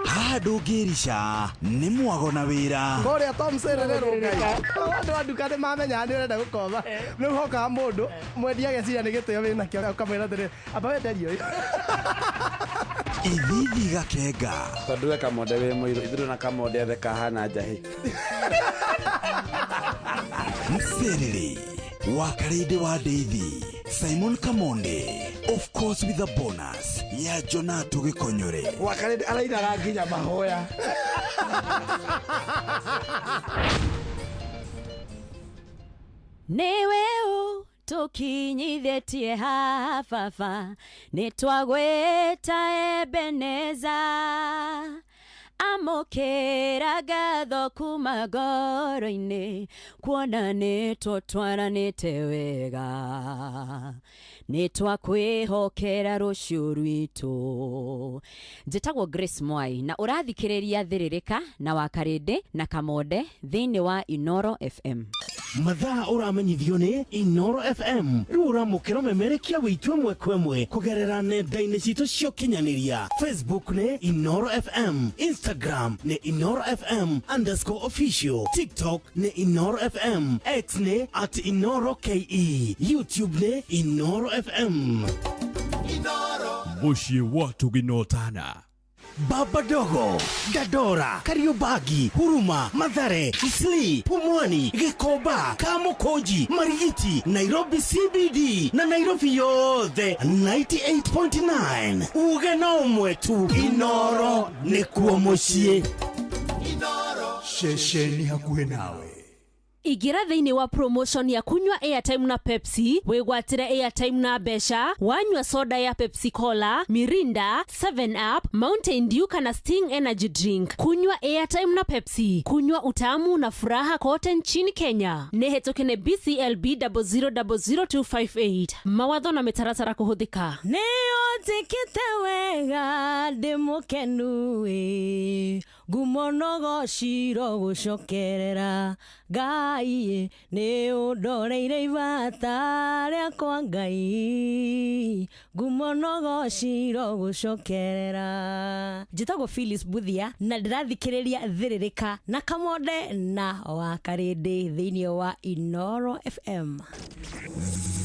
Haha ndũngĩrica nĩ mwago na wĩra. Kũrĩa Tom Serere Rũngai. Andũ a nduka nĩ mamenyaga nĩ ũrenda gũkomba. Rĩu hokaga mũndũ mwendia ageciria nĩ gĩtĩo wĩnakĩo, ũkamwĩra atĩrĩrĩ, amba wenderie ũyũ. Ithithi gakenga. Tondũ we Kamonde wĩ mũirũ, ithuĩ na Kamonde othe kahana njahĩ. Mserere wa Karĩndĩ wa Ndeithi, Simon Kamonde, of course with a bonus ya Jonato Gĩkonyore. Wa Karĩndĩ arainaga nginya mahoya. Nĩwe ũ tũkinyithĩtie haha baba, nĩtwagwĩta Ebeneza. Amũkĩra ngatho kuma ngoro-inĩ, kuona nĩtũtwaranĩte wega. Nĩtwakwĩhokera rũciũ rwitũ. Njĩtagwo Grace Mwai na ũrathikĩrĩria Thĩrĩrĩka na Wakarĩndĩ na Kamonde thĩinĩ wa Inoro FM. Mathaa ũramenyithio nĩ Inoro FM. Rĩu ũramũkĩra memerekia witũ ĩmwe kwa ĩmwe kũgerera nenda-inĩ citũ cia ũkinyanĩria. Facebook nĩ Inoro FM, Instagram nĩ Inoro FM underscore official, TikTok nĩ Inoro FM, X nĩ at Inoro KE, YouTube nĩ Inoro FM. Mũciĩ wa tũginotana. Baba Dogo, Dandora, Kariobangi, Huruma, Mathare, Isli, Pumwani, Gikomba, Kamukunji, Marigiti, Nairobi CBD na Nairobi yothe 98.9. Uge no ũmwe tu, Inoro nĩkuo mũciĩ. Ceceni hakuhĩ nawe. Ingĩra thĩinĩ wa promotion ya kunywa airtime na Pepsi, wĩgwatĩre airtime na mbeca, wanyua soda ya Pepsi Cola, Mirinda, 7 Up, Mountain Dew kana Sting Energy Drink. Kunywa airtime na Pepsi, kunywa utamu na furaha kote nchini Kenya. Nĩ hetũke nĩ BCLB 0000258. Mawatho na mĩtaratara kũhũthĩka. Nĩ ũnjĩkĩte wega ndĩ mũkenu ĩ, ngumo no gociro gũcokerera Ngai, nĩ ũndoreire ibata rĩakwa Ngai, ngumo no gociro gũcokerera. Njĩtagwo Phyllis Buthia na ndĩrathikĩrĩria Thĩrĩrĩka na Kamonde na Wakarĩndĩ thĩinĩ wa Inoro FM.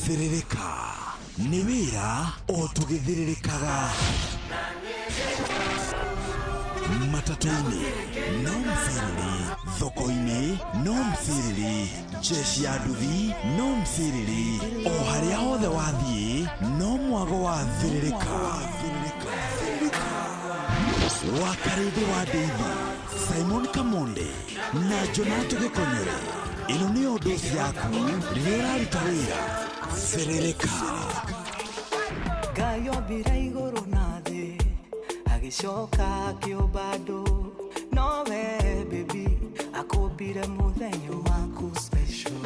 Thĩrĩrĩka nĩ wĩra o tũgĩthĩrĩrĩkaga. Matatũ-inĩ no mcirĩrĩ, thoko-inĩ no mcirĩrĩ, jeshi ya nduthi no mcirĩrĩ, o harĩa hothe wathiĩ no mwago wa thĩrĩrĩka. Wakarĩndĩ wa Ndeithi, Simon Kamonde na Jonato Gĩkonyore. Ĩno nĩyo ndosi yaku rĩrĩa ũraruta wĩra. Thĩrĩrĩka. Ngai ombire igũrũ na thĩ, agĩcoka akĩũmba andũ, nowe baby akũmbire mũthenya waku special.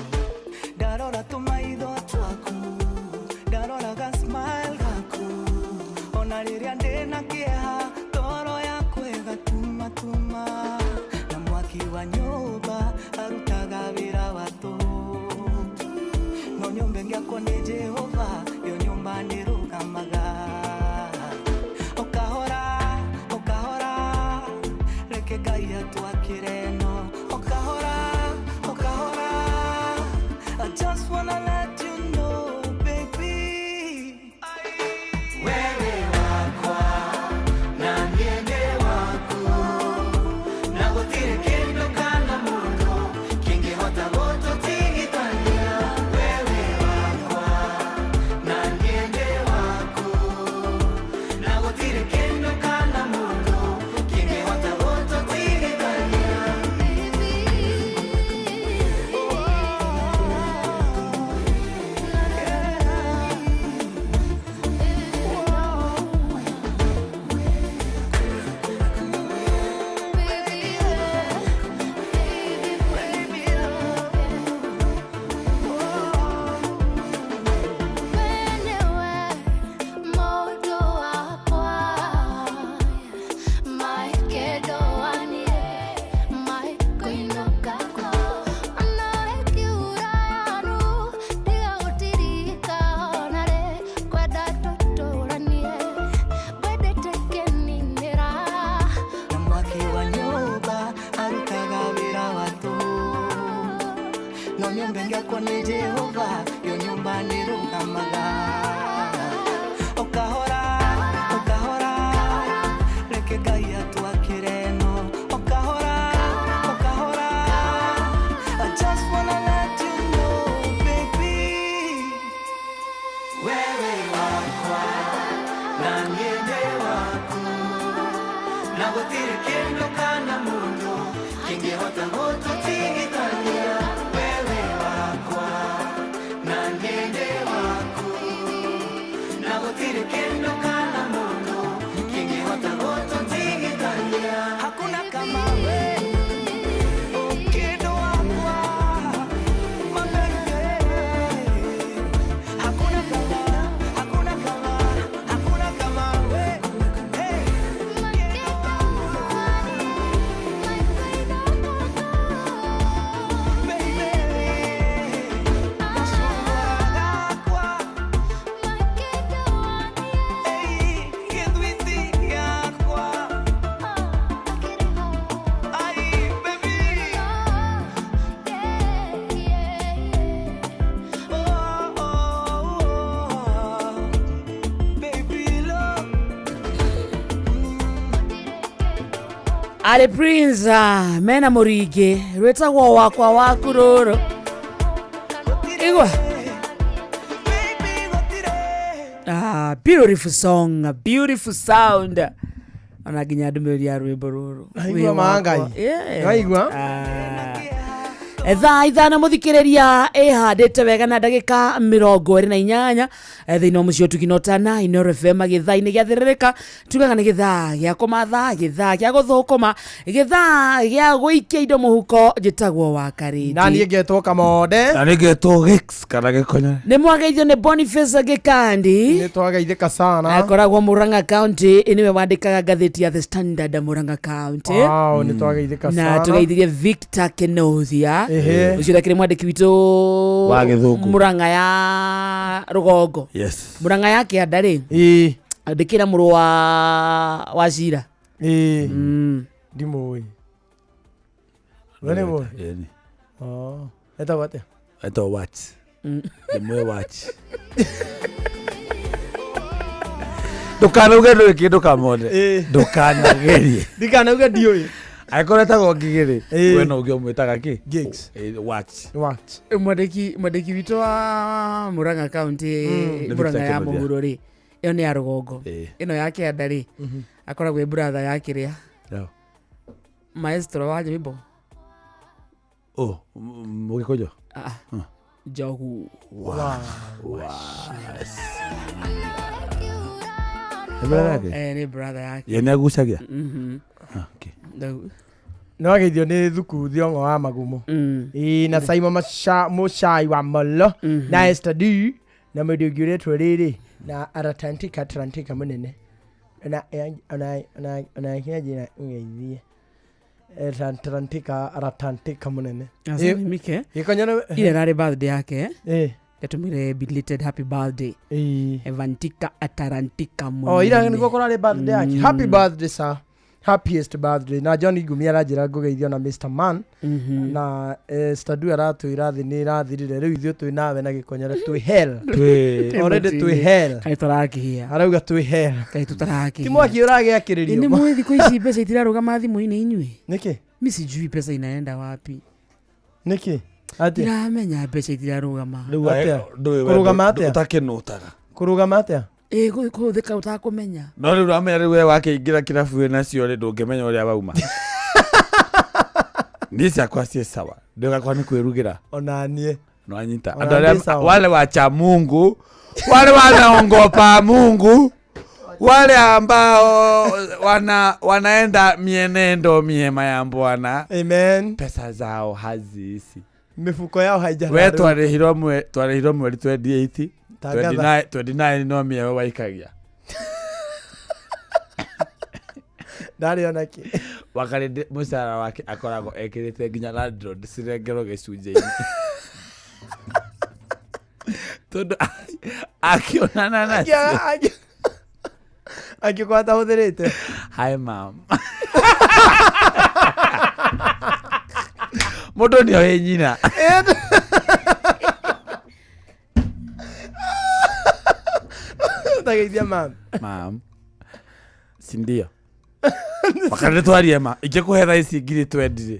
Ndarora tũmaitho twaku, ndarora ga smile gaku, ona rĩrĩa ndĩna kĩeha, toro yakwa ĩgatumatuma, na mwaki wa nyũmba Nyũmba ĩngĩakwo nĩ Jehova yo nyũmba nĩrũgamaga. O kahora, o kahora, reke Ngai atwakĩre ĩno. O kahora, o kahora, I just wanna let you know, baby. Wewe wakwa na niĩ ndĩ waku, na gũtirĩ kĩndũ kana mũndũ kĩngĩhota gũtũtigithania. Wewe wakwa na niĩ ndĩ waku, na gũtirĩ kĩndũ kana mũndũ kĩngĩhota gũtũtigithania. Hakuna kama we, kĩndũ wakwa, my baby. Hakuna kama, hakuna kama, hakuna kama we. Hey. Arĩ Prince mena mũringĩ rwĩtagwo wakwa waku rũrũ igua. Ah, beautiful song, a beautiful sound, ona nginya ndũmĩrĩri ya rwĩmbo rũrũ. Naigua ma Ngai. Yeah. Naigua. Ah. Thaa 5 mũthikĩrĩria ĩhandĩte wega na ndagĩka 28 thĩinĩ wa mũciĩ ũtugi na ũtana Inooro FM gĩthaa-inĩ gĩa thĩrĩrĩka. Tugaga nĩ gĩthaa gĩa kũmatha, gĩthaa gĩa gũthũkũma, gĩthaa gĩa gũikia indo mũhuko. Njĩtagwo wa Karĩndĩ. Na niĩ ngetwo Kamonde. Na nĩngetwo Gix kana Gĩkonyo. Nĩ mwageithio nĩ Boniface Gĩkandi. Nĩ twageithĩka sana. Akoragwo Murang'a County, nĩwe wandĩkaga ngathĩti ya The Standard Murang'a County. Wow, nĩ twageithĩka Na sana. tũgeithirie Victor Kenothia, Ehe. ũcio ũrĩa mwandĩki witũ Wa Gĩthũngũ. Murang'a ya rũgongo. Yes. Murang'a ya kĩanda rĩ, andĩkĩra mũrũ wa Cira. Ndimũĩ. We nĩ mũĩ? Ĩni. Oh, etagwo atĩa? Etagwo Watch. Ndĩmũĩ Watch. Ndũkanauge ndũĩ kĩndũ, Kamonde. Ndũkanagerie. Ndikanauge ndiũĩ. Angĩkorwo etagwo Ngigĩ rĩ, we no ũngĩ ũmwĩtaga kĩ? Gigs. Watch. Watch. Mwandĩki witũ wa Murang'a County. Nĩ Murang'a Victor ya Kenothia. mũhuro rĩ, ĩyo nĩ ya rũgongo, ĩno ya kĩanda rĩ, akoragwo ĩ brother ya kĩrĩa Yeah. maestro wa nyĩmbo. Oh, Mũgĩkũyũ. Ah, Njogu. Nĩ brother yake? Eh, nĩ brother yake. Ye nĩ agucagia? Mhm. Ah, okay. Ndau- Nĩ wageithio nĩ Thuku Thiong'o wa Magumo. Ĩĩ, na Simon Mũcai wa Molo, na Esther D, na mũndũ ũngĩ ũretwo rĩrĩ na Aratantika Atlantika mũnene na ona njĩra ũgeithie Atlantika Aratantika mũnene. Asalimike. Gĩkonyo. Ile rarĩ birthday yake. Eh. Ndatũmire belated happy birthday. Evantika Atarantika. Oh, ira nĩguo kũrarĩ birthday yake. Happy birthday, sir. Happiest birthday. Na John Igumi aranjĩra ngũgeithio na Mr Man. Na Stadu aratwĩra thĩ nĩ ĩrathirire rĩu, ithuĩ twĩ nawe na Gĩkonyore twĩ hell. Already twĩ hell. Kaĩ tũrakĩhĩa. Arauga twĩ hell. Kaĩ tũtarakĩhĩa. Ti mwaki ũragĩakĩrĩrio. Nĩ mũĩ thikũ ici mbeca itirarũgama thimũ-inĩ inyuĩ? Nĩkĩ? Mi sijui pesa inaenda wapi. Nĩkĩ? Atĩa? Ndiramenya mbeca itirarũgama. Rĩu we- Atĩa? ndũĩ we Kũrũgama atĩa? ũtakĩnũtaga. Kũrũgama atĩa? Ĩ, kũhũthĩka ũtakũmenya. No rĩu ũramenya, rĩu we wakĩingĩra kĩrabu wĩnacio rĩ, ndũngĩmenya ũrĩa wauma. Niĩ ciakwa ciĩ sawa, ndĩgakwa nĩ kwĩrugĩra. Ona niĩ. Nwanyita. Ona Andũ arĩa ndĩ sawa. wale wacha Mungu, wale wanaongopa Mungu, wale ambao wanaenda mienendo miema ya Bwana. Amen. Pesa zao haziisi. Mifuko yao haijararwo. We twarĩhirwo mweri 28. Tangatha. 29, 29 no mĩewe waikagia. Ndarĩ ona kĩ. Wakarĩndĩ mũcara wake akoragwo ekĩrĩte nginya landlord cirengerwo gĩcunjĩ-inĩ, tondũ akĩonana nacio. Angĩkorwo atahũthĩrĩte. Hi mam, mũndũ nĩ oĩ nyina. Tageithia mam. Mam. Sindio. Wakarĩndĩ twarie ma ingĩkũhe thaa ici ngiri twendi rĩ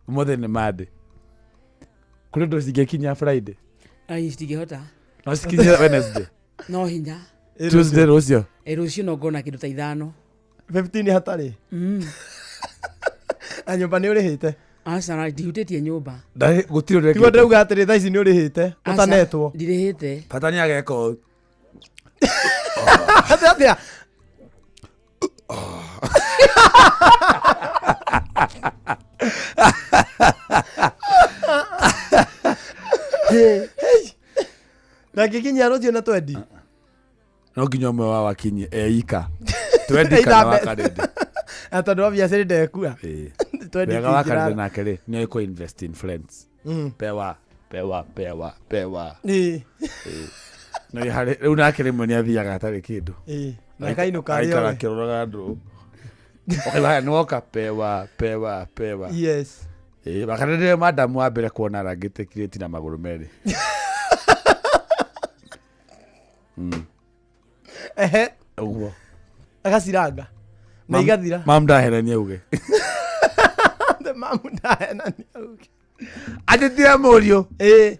ũmũthĩ nĩ Monday. Kũrĩ ũndũ cingĩkinya Friday. Ai citingĩhota. No cikinye Wednesday. No hinya. Tuesday rũciũ. Ĩ rũciũ no ngona kĩndũ ta ithano. 15 hatarĩ. Na nyũmba nĩ ũrĩhĩte. Aca na ndihutĩtie nyũmba. Ndarĩ gũtirĩ ũndũ Tiguo ndĩrauga atĩrĩ thaa ici nĩ ũrĩhĩte Aca, ũtanetwo. Ndirĩhĩte. Bata nĩ ageka ũũ. Atĩa atĩa? Hey. Ndangĩkinyia rũciũ na twendi. No nginya ũmwe wao akinye eika. Twendi kana wakarĩndĩ. Na tondũ obviously ndekua. Twendi Wega wa tingĩrara. Karĩndĩ nake rĩ nĩ oĩ invest in friends. Pewa pewa pewa pewa. Ĩĩ. No harĩ rĩu nake rĩmwe nĩ athiaga atarĩ kĩndũ. Ĩĩ. Na akainũka arĩ Aikara othe. akĩroraga andũ. Ũkaigua haya nĩwoka pewa pewa pewa. Yes. Ĩĩ wakarĩndĩ nĩwe madamu wa mbere kuona arangĩte kirĩti na magũrũ merĩ. Ehe. Ũguo. Agaciranga. Na igathira. Mam ndaherania uge. Mamu ndahenania uge. Atĩtire mũriũ. Ĩĩ.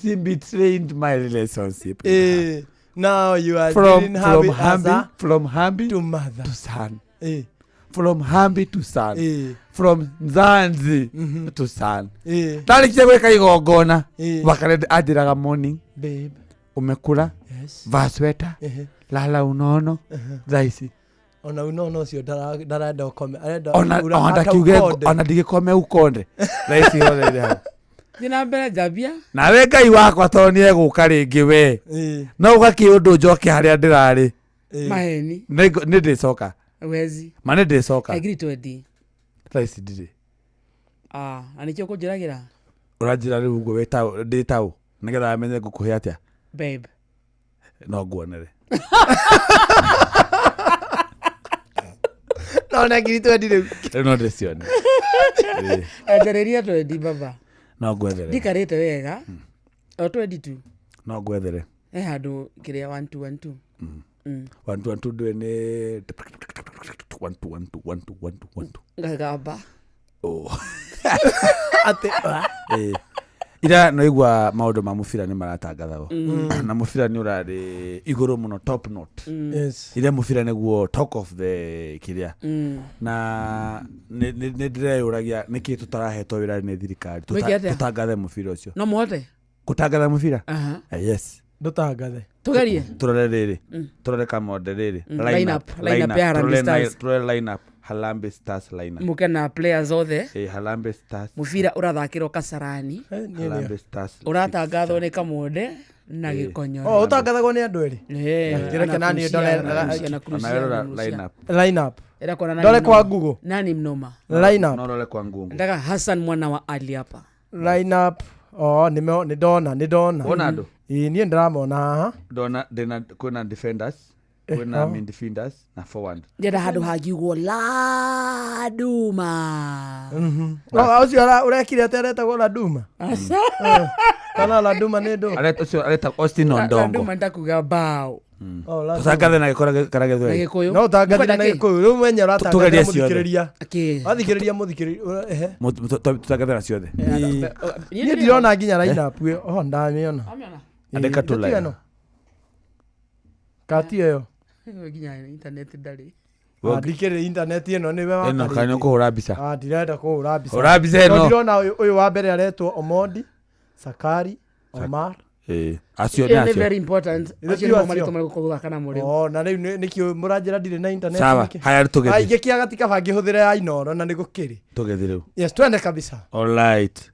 She betrayed my relationship. with her. Ĩĩ. Now you are From dealing her from with Hambi as a from Hambi to mother. to son. Ĩĩ. From Hambi to son. Ĩĩ. From Zanzi to son. Ĩĩ. Ndarĩkia gwĩka igongona. Ĩĩ. Wakarende anjĩraga morning. Babe. Umekula. Yes. Vaa sweta. Ehe. Lala unono. Thaa ici. Ona unono ũcio ndarenda ũkome. Arenda Ona ona hata ndakiuge ũkonde. ona ndigĩkome ukonde. Thaa ici yothe ĩrĩ hau. Thiĩ na mbere njambia. Nawe Ngai wakwa tondũ nĩ egũka rĩngĩ we. Ĩĩ. No ũgakĩ ũndũ njoke harĩa ndĩrarĩ. Ĩĩ. Maheni. Nĩ ndĩcoka. Wezi. Ma nĩ ndĩcoka. Ngiri twendi. Thaa ici ndirĩ. Ah, na nĩkĩo ũkũnjĩragĩra. Ũranjĩra rĩu ũguo wĩ taũ ndĩ taũ nĩgetha amenye ngũkũhe atĩa. Babe. No nguonere. No na ngiri twendi rĩu. Rĩu no ndĩcione. Ĩĩ. Anjarĩria twendi baba. No ngwethere. Ndikarĩte wega. O twendi tu. No ngwethere. He handũ kĩrĩa 1 2 1 2. One two one two ndũĩ nĩ one two one two one two one two one two. Ngagamba. Oh. Atĩ. Ĩĩ. Ira noigua maũndũ ma mũbira nĩ maratangathagwo na mũbira nĩ ũrarĩ igũrũ mũno top note. Yes. Ira mũbira nĩguo talk of the kĩrĩa na nĩ ndĩreyũragia nĩkĩ tũtarahetwo wĩra nĩ thirikari Mwĩke atĩa? tũtangathe mũbira ũcio No mũhote? gũtangatha mũbira Aha. Yes Ndũtangathe. Tũgerie. tũrore rĩrĩ tũrore kamonde rĩrĩ Line up, line up ya Harambee Stars. tũrore line up Harambee Stars line up Mũke na players othe. Ĩĩ, Harambee Stars Mũbira ũrathakĩrwo Kasarani. Harambee Stars Ũratangathwo nĩ Kamonde na Gĩkonyore. Oh, ũtangathagwo nĩ andũ erĩ. Eh, Kĩreke nani ndore na Crucia, Ona werora na Crucia. line up line up. Ĩra kuona nani Ndore kwa mnoma. Google. Nani mnoma? Line up. no rore kwa ngungu Nataka Hassan mwana wa Ali hapa. Line up. Oh, nĩ nĩ ndona, nĩ ndona. Wona andũ? Ĩĩ, niĩ ndĩramona haha. ndona ndĩna kwĩna defenders kwĩna oh. midfielders na forward Ndĩrenda handũ hangiugwo Laduma. Oh, ũcio ũrekire atĩa aretagwo Laduma? Aca. Kana Laduma nĩ ndũ? Areta ũcio areta Austin Ondongo Laduma nitakuga bao. Oh, Laduma. tũtangathe na gĩkora kana Na gĩthweri Gĩkũyũ. No ũtangathire Mũkwenda na kĩ? Gĩkũyũ. Rĩu mwenye ũratangathĩra Tũgerie ciothe. mũthikĩrĩria. Kĩ? Wathikĩrĩria mũthikĩrĩria. Ehe. Tũtangathe na ciothe Niĩ ndirona nginya line up ĩyo. Oh, ndamĩona. Andĩka tu Ĩĩ, line. ĩno. Kati ĩyo. Nginya internet ndarĩ. Ah, ndikĩrĩ internet ĩno nĩwe ĩno wakarĩtie. kana nĩ ũkũhũra mbica Ah, ndirenda kũhũra mbica. Hũra mbica ĩno. No ndĩrona ũyũ wa mbere aretwo Omondi, Sakari, Omar. Ĩĩ, acio Ĩyo nĩ nĩ acio very important. Ithe Acio ti nĩmo acio. marĩtwa marĩa gũkorwo gũthaka namo rĩu. Oh, na rĩu nĩkĩo mũranjĩra ndirĩ na internet. Sawa, nĩkĩ? haya tũgĩthiĩ. Ah, ingĩkĩaga ti kaba ngĩhũthĩre ya Inooro na nĩ gũkĩrĩ. tũgĩthiĩ rĩu Yes, twende kabisa. Alright.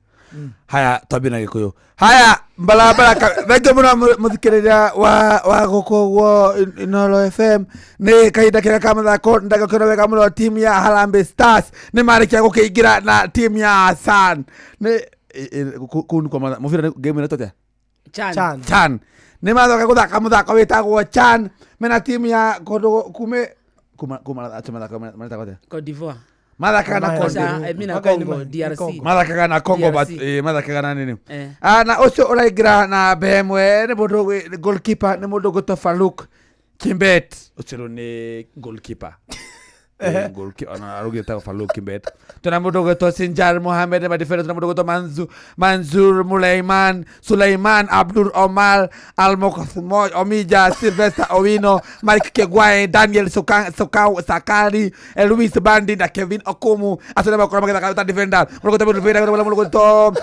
Haya twambie na gĩkũyũ haya mbarabara thengiũ mũno mũthikĩrĩria wa gũkũ ũguo Inooro FM nĩ kahinda kega ka mathako ndagakĩona wega mũno timu ya Harambee Stars nĩ marĩkia gũkĩingĩra na timu ya San nĩ kũu nĩkuo mũbira nĩ game ĩretwo atĩa Chan. Chan. Chan nĩ mathoka gũthaka mũthako wĩtagwo Chan mena timu ya kũndũ kuma kuma acio mathako maretagwo atĩa Cote d'Ivoire. Mathakaga na Congo. Aca, mi na Congo DRC. Mathakaga na Congo but DRC. Mathakaga na nini. Eh. Ah, na ucio uraingira na mbemwe ni mundu goalkeeper ni mundu gwitwo Faruk Kimbet. Ucio rĩu ni goalkeeper. Goalkeeper ona arugĩte Faruk Kimbet. Tuna mundu gwitwo Sinjar Mohamed ma defender, tuna mundu gwitwo Manzur Muleiman, Suleiman Abdul Omar, Almokothmo Omija, Sylvester Owino, Mike Kegwae, Daniel Sokau Sakari, Luis Bandi na Kevin Okumu. Acio nĩ makorwo magĩthaka ta defender. Mũndũ gwĩtwo defender, mũndũ gwĩtwo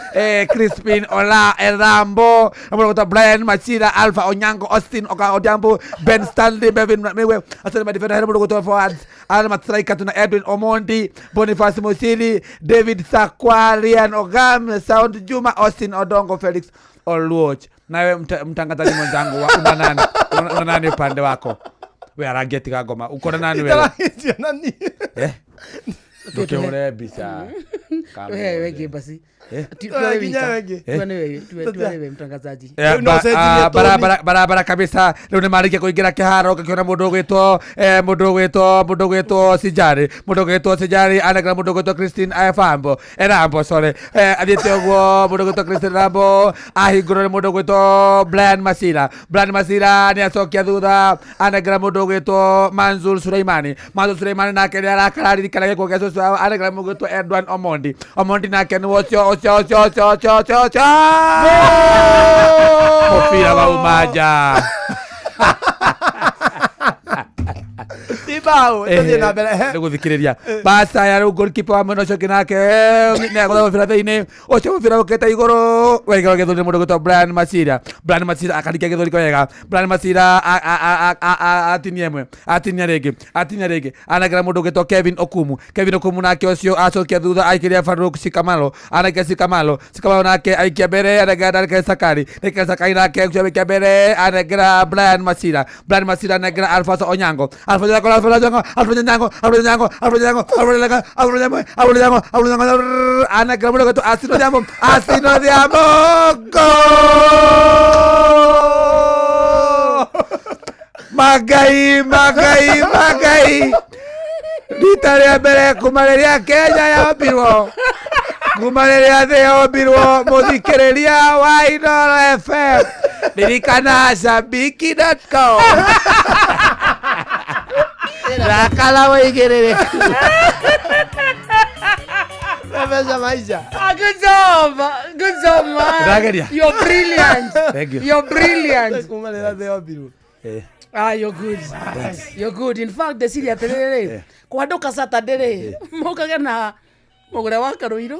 Crispin Ola Erambo, mũndũ gwĩtwo Brian Machira, Alpha Onyango, Austin Oka Odhiambo, Ben Stanley, Bevin Mewe. Acio nĩ ma defender, mũndũ gwĩtwo forwards. Arĩa ma striker tuna Edwin Omondi, Boniface Musili, David Sakwa, Ryan Ogam, Sound Juma, Austin Odongo, Felix Oluoch. Nawe mtangazaji mwenzangu wa una nani? Una nani upande wako? We arangia tiga ngoma. Uko na nani wewe? Nani? Eh? Ndukihure mbica. Wewe wege basi. Eh? Tuwe mtangazaji. Barabara barabara kabisa. Rĩu nĩ marĩkia kũingĩra kĩharo ũgakĩona mũndũ ũgwĩtwo mũndũ ũgwĩtwo Sijari, mũndũ ũgwĩtwo Sijari anengera mũndũ ũgwĩtwo Christine Efambo, Erambo sorry, athiĩte ũguo mũndũ ũgwĩtwo Christine Rambo ahingũrwo nĩ mũndũ ũgwĩtwo Brian Masira. Brian Masira nĩ acokia thutha anengera mũndũ ũgwĩtwo Manzur Suleimani. Manzur Suleimani nake nĩ arakararirikana gĩkuũ gĩa cũcũ wao, anengera mũndũ ũgwĩtwo Edwin Omondi. Omondi nake nĩ ũcio ũcio ũcio ũcio ũcio ũcio ũcio mũbira wauma nja. Tibao, tũthiĩ na mbere. Nĩ gũthikĩrĩria basa ya rĩu goalkeeper wa mwena ũcio ũngĩ nake nĩ agũtha mũbira thĩinĩ ũcio mũbira ũkĩte igũrũ waigĩrwo gĩthũri nĩ mũndũ ũgwĩtwo Brian Masira. Brian Masira akarikia gĩthũri wega. Brian Masira atinia ĩmwe, atinia rĩngĩ, atinia rĩngĩ, anengera mũndũ ũgwĩtwo Kevin Okumu. Kevin Okumu nake ũcio acokia thutha aikĩria Faruk Sikamalo, anengera Sikamalo, Sikamalo nake aikia mbere anengera Daniel Sakari, Daniel Sakari nake aikia mbere anengera Brian Masira. Brian Masira anengera Alfonso Onyango. Alfonso Onyango, Alfonso Onyango, Alfonso Onyango, Alfonso Onyango, Alfonso Onyango, Alfonso Onyango, Alfonso Onyango, Alfonso Onyango, Alfonso Onyango, anengera mũndũ ũgwĩtwo Asino Odhiambo, Asino Odhiambo, goal! Magai, magai, magai. Rita rĩa mbere kuma rĩrĩa Kenya yombirwo, kuma rĩrĩa thĩ yombirwo, mũthikĩrĩria wa Inooro FM, ririkana shabiki.com. Rakala wĩigĩrĩrĩku. Mbeca maisha. Ah, good job. Good job, man. Ndĩrageria. You're brilliant. Thank you. You're brilliant. Kuma rĩrĩa thĩ yombirwo. Ah, you're good. You're good. In fact, ndeciria atĩrĩrĩ, kwanduka Saturday rĩ, mũkage na mũgũre wa Karũirũ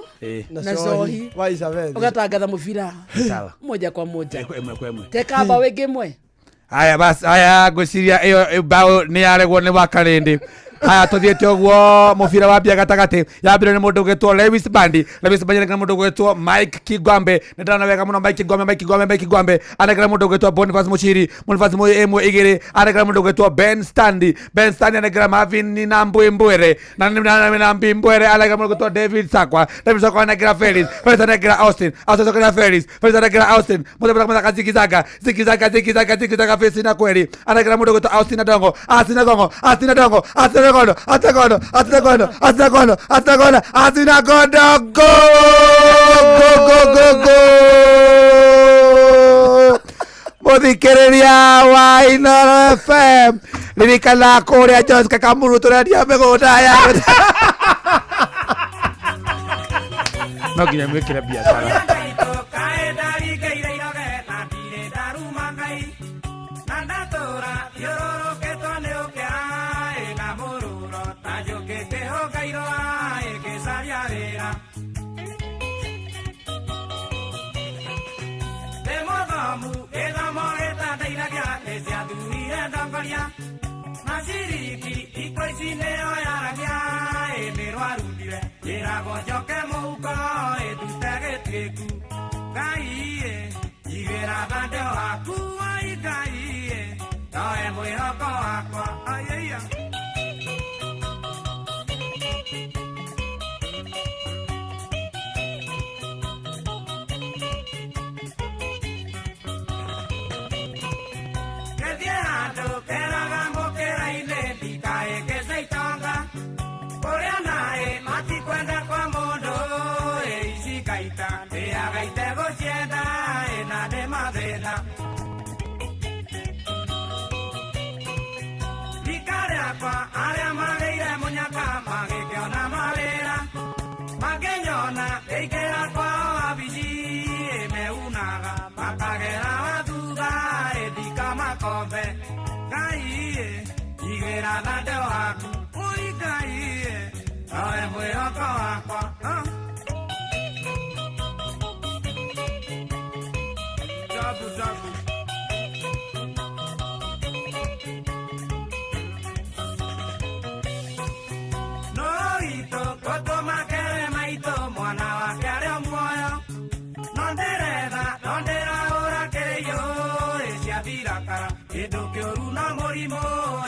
na cohi Wa Isabel. ũgatangatha mũbira Sawa. moja kwa moja. Ĩmwe kwa ĩmwe. Tekamba wĩngĩ ĩmwe. Haya basi, haya ngwĩciria ĩyo bao nĩ yaregwo nĩ Wakarĩndĩ. Haya tũthiĩte ũguo mũbira wambia gatagatĩ yambire nĩ mũndũ ũgwĩtwo Lewis Bandi. Lewis Bandi anengera mũndũ ũgwĩtwo Mike Kigwambe. Nĩ ndĩrona wega mũno Mike Kigwambe, Mike Kigwambe, Mike Kigwambe anengera mũndũ ũgwĩtwo Boniface Muchiri. Boniface ĩmwe igĩrĩ anengera mũndũ ũgwĩtwo Ben Stanley. Ben Stanley anengera Marvin Nambwe Mbwere na Nambi Mbwere anengera mũndũ ũgwĩtwo David Sakwa. David Sakwa anengera Felix. Felix anengera Austin. Austin anengera Felix. Felix anengera Austin. Mũndũ mũthaka zikizaga zikizaga zikizaga zikizaga Felix na kweli anengera mũndũ ũgwĩtwo Austin Adongo. Austin Adongo, Austin Adongo, Austin Adongo, Austin Adongo, Austin Adongo, Austin Adongo, Austin Adongo, Austin Adongo, go go go go go. Mũthikĩrĩria wa Inooro FM, ririkana kũrĩa Jones Kakamuru tũrendia mĩgũnda ya no nginya mwĩkĩre biacara. Keraga mokera ile ndikae keseitanga. Korea nae. ita ndĩaga itegũcienda ĩna ndĩ mathĩna rika rĩakwa arĩa magĩire mũnyaka magĩkĩona mawĩra makĩnyona ngĩingĩra kwao wabici meunaga makagera wa thutha ĩthika makombe Ngai igĩra thande waku ũi Ngai nowe mwĩhoko wakwa. Tabu tabu. No itũ gũtũma kere maitũ mwana wake arĩ o muoyo no ndĩretha no ndĩrahũra kĩrĩiũ ĩ cia thirakara kĩndũ kĩũru no mũrimũ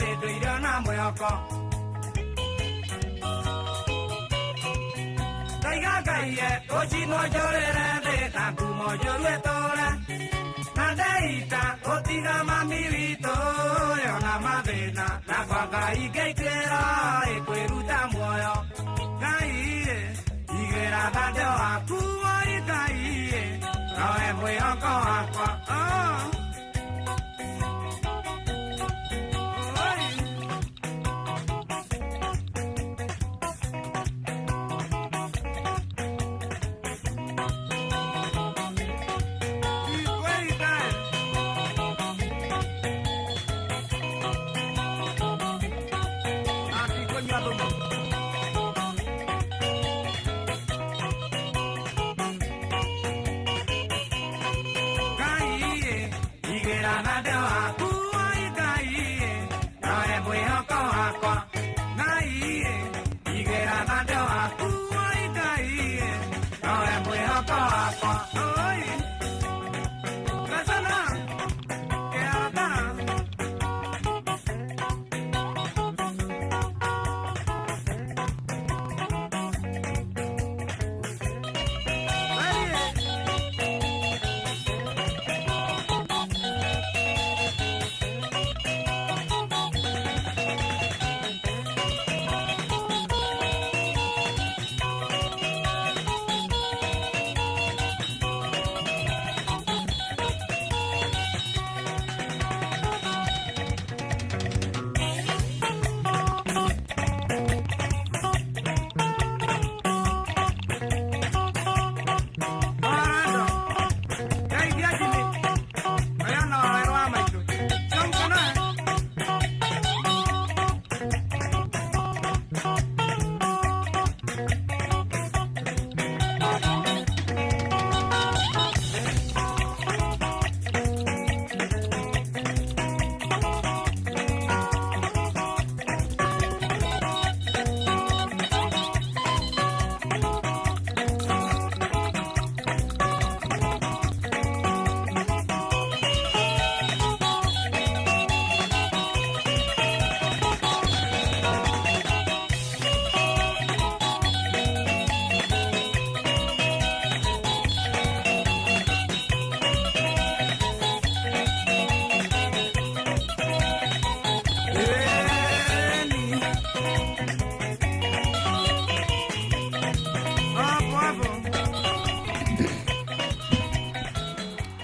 ĩndũire na mwĩhoko ndaiga ngaiye gũcinwo njũrĩre thĩ na ngumo njũru ĩtũre na ndeita gũtiga mami witũ yona mathĩna na kwa Ngai ngĩingĩra ĩkwĩruta muoyo Ngai igĩra thande waku oi Ngai nowe mwĩhoko wakwa. Oi.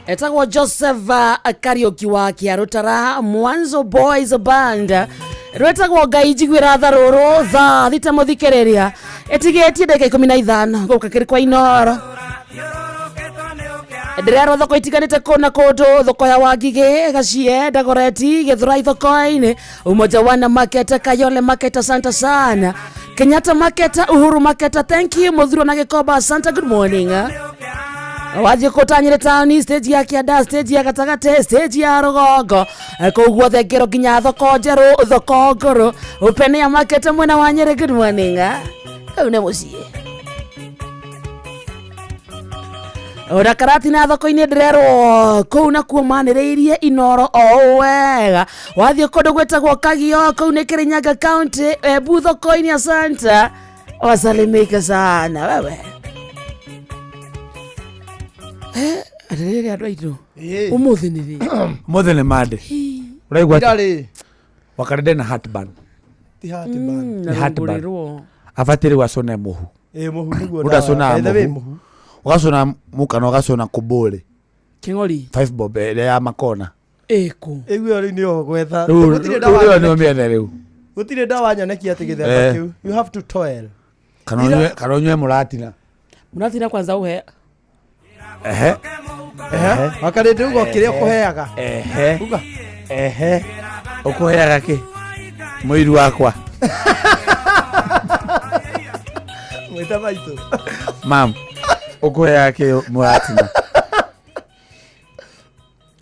Etagwo Joseph Kariuki wa Kiarutara Mwanzo Boys Band rwetagwo Ngai njiguĩra tha rũrũ thaa thita mũthikĩrĩria ĩtigĩtie ndagĩka 15 gũka kĩrĩ kwa Inoro ndĩrerwo thoko itiganĩte kũna kũndũ thoko ya Wangigĩ Gacie Dagoretti Gĩthurai thoko-inĩ Umoja Wana Market Kayole Market asante sana Kenyatta Market Uhuru Market thank you Muthurwa na Gĩkomba asante good morning. Wathiĩ kũtanyĩre taũni stage ya kĩanda stage ya gatagatĩ stage ya rũgongo kũu guothe ngĩro nginya thoko njerũ thoko ngũrũ Upene Market mwena wa Nyĩrĩ good morning. Kau nĩ mũciĩ ora Karatina thoko-inĩ ndĩrerwo kũu nakuo manĩrĩirie Inoro o wega wathiĩ kũndũ gwĩtagwo Kagio kũu nĩ Kirinyaga County Embu thoko-inĩ asante wasalimika sana wewe. Atĩrĩrĩ andũ aitũ ũmũthĩ nĩ rĩ? Ũmũthĩ nĩ Monday. Ũraigua atĩa? Irarĩ. Wakarĩ na heartburn. Ti heartburn. Nĩ heartburn. Abatiĩ rĩu acũne mũhu. Ĩ mũhu nĩguo Mũndũ acũnaga By the way, mũhu. Ũgacũna mũkana ũgacũna kũbũrĩ. Kĩng'ori. Five bob ĩrĩa ya makona. Ĩkũ. Ĩu ĩyo rĩu nĩyo gwetha. Rĩu Gũtirĩ rĩu ndawa ĩyo nĩyo nyoneki. mĩethe rĩu. Gũtirĩ ndawa nyoneki atĩ gĩthemba Eh. kĩu. You have to toil. Kana ũnyue kana ũnyue mũratina. Mũratina kwanza ũhe. Ehe. Ehe. Wakarĩndĩ uga kĩrĩa ũkũheaga. Ehe. Uga. Ehe. Ũkũheaga kĩ? Mũiru wakwa. Mwĩta maitũ. Mam. Ũkũheaga kĩ mũratina?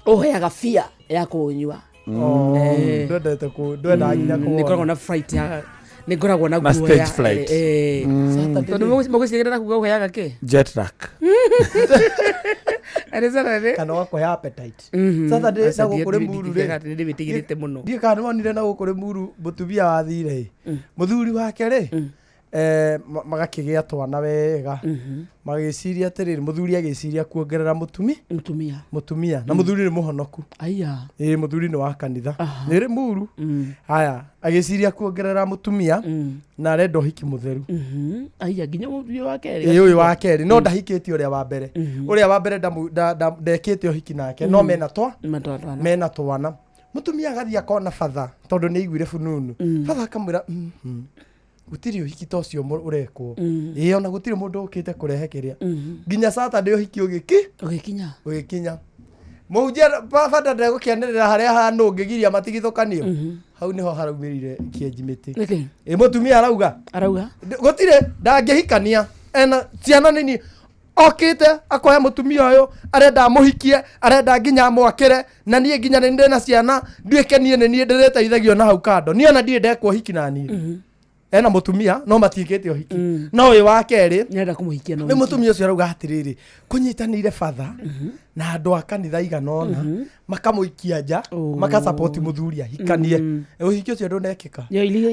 Ũheaga bia ya kũnyua. Oh, Eh. ndwendete kũ ndwendaga nginya Nĩ kũwona. ngoragwo na fright ya nĩ ngoragwo na Na guoya. stage fright. Eh, eh. Mm. Tondũ mũgũcigĩrĩra kuga ũheaga kĩ? Jet lag. Kana ũgakũhe appetite. Mhm. Saturday Aca, na gũkũ Rĩmuru rĩ. nĩ ndĩmĩtigĩrĩte mũno. Ndiũĩ kana nĩwonire na gũkũ Rĩmuru mũtumia wathire ĩ. Mũthuri wake rĩ eh, magakĩgĩa twana wega magĩciria atĩrĩrĩ mũthuri agĩciria kuongerera mũtumi mũtumia mũtumia na mũthuri nĩ mũhonoku Aya. ĩĩ mũthuri nĩ wa kanitha nĩ Rĩmuru haya agĩciria kuongerera mũtumia na arenda ũhiki mũtheru Aya nginya ũyũ wa kerĩ. ĩĩ ũyũ wa kerĩ no ndahikĩtie ũrĩa wa mbere ũrĩa wa mbere ndekĩte ũhiki nake no mena twa mena twana mũtumia agathiĩ akona batha tondũ nĩ aiguire bununu batha akamwĩra "Mhm, gũtirĩ ũhiki ta ũcio ũrekwo ĩĩ ona gũtirĩ mũndũ ũkĩte kũrehe kĩrĩa nginya Saturday ũhiki ũgĩki ũgĩkinya ũgĩkinya mũhunjia bata ndegũkĩanĩrĩra harĩa hanũ ũngĩgiria matigithũkanio hau nĩho haraumĩrire kĩenji mĩtĩ Nĩkĩ? ĩ mũtumia arauga arauga gũtirĩ ndangĩhikania ena ciana nini okĩte akoya mũtumia ũyũ arenda amũhikie arenda nginya amwakĩre na niĩ nginya nĩ ndĩna ciana nduĩke niĩ nĩ niĩ ndĩrĩteithagio na hau kando niĩ ona ndirĩ ndekwo ũhiki na niĩ ena mũtumia no matiĩkĩte ũhiki no ũyũ wa kerĩ nĩarenda kũmũhikia nĩ mũtumia ũcio arauga atĩrĩrĩ kũnyitanĩire batha na andũ a kanitha igana ũna makamũikia nja makasapoti mũthuri ahikanie ũhiki ũcio ndũnekĩka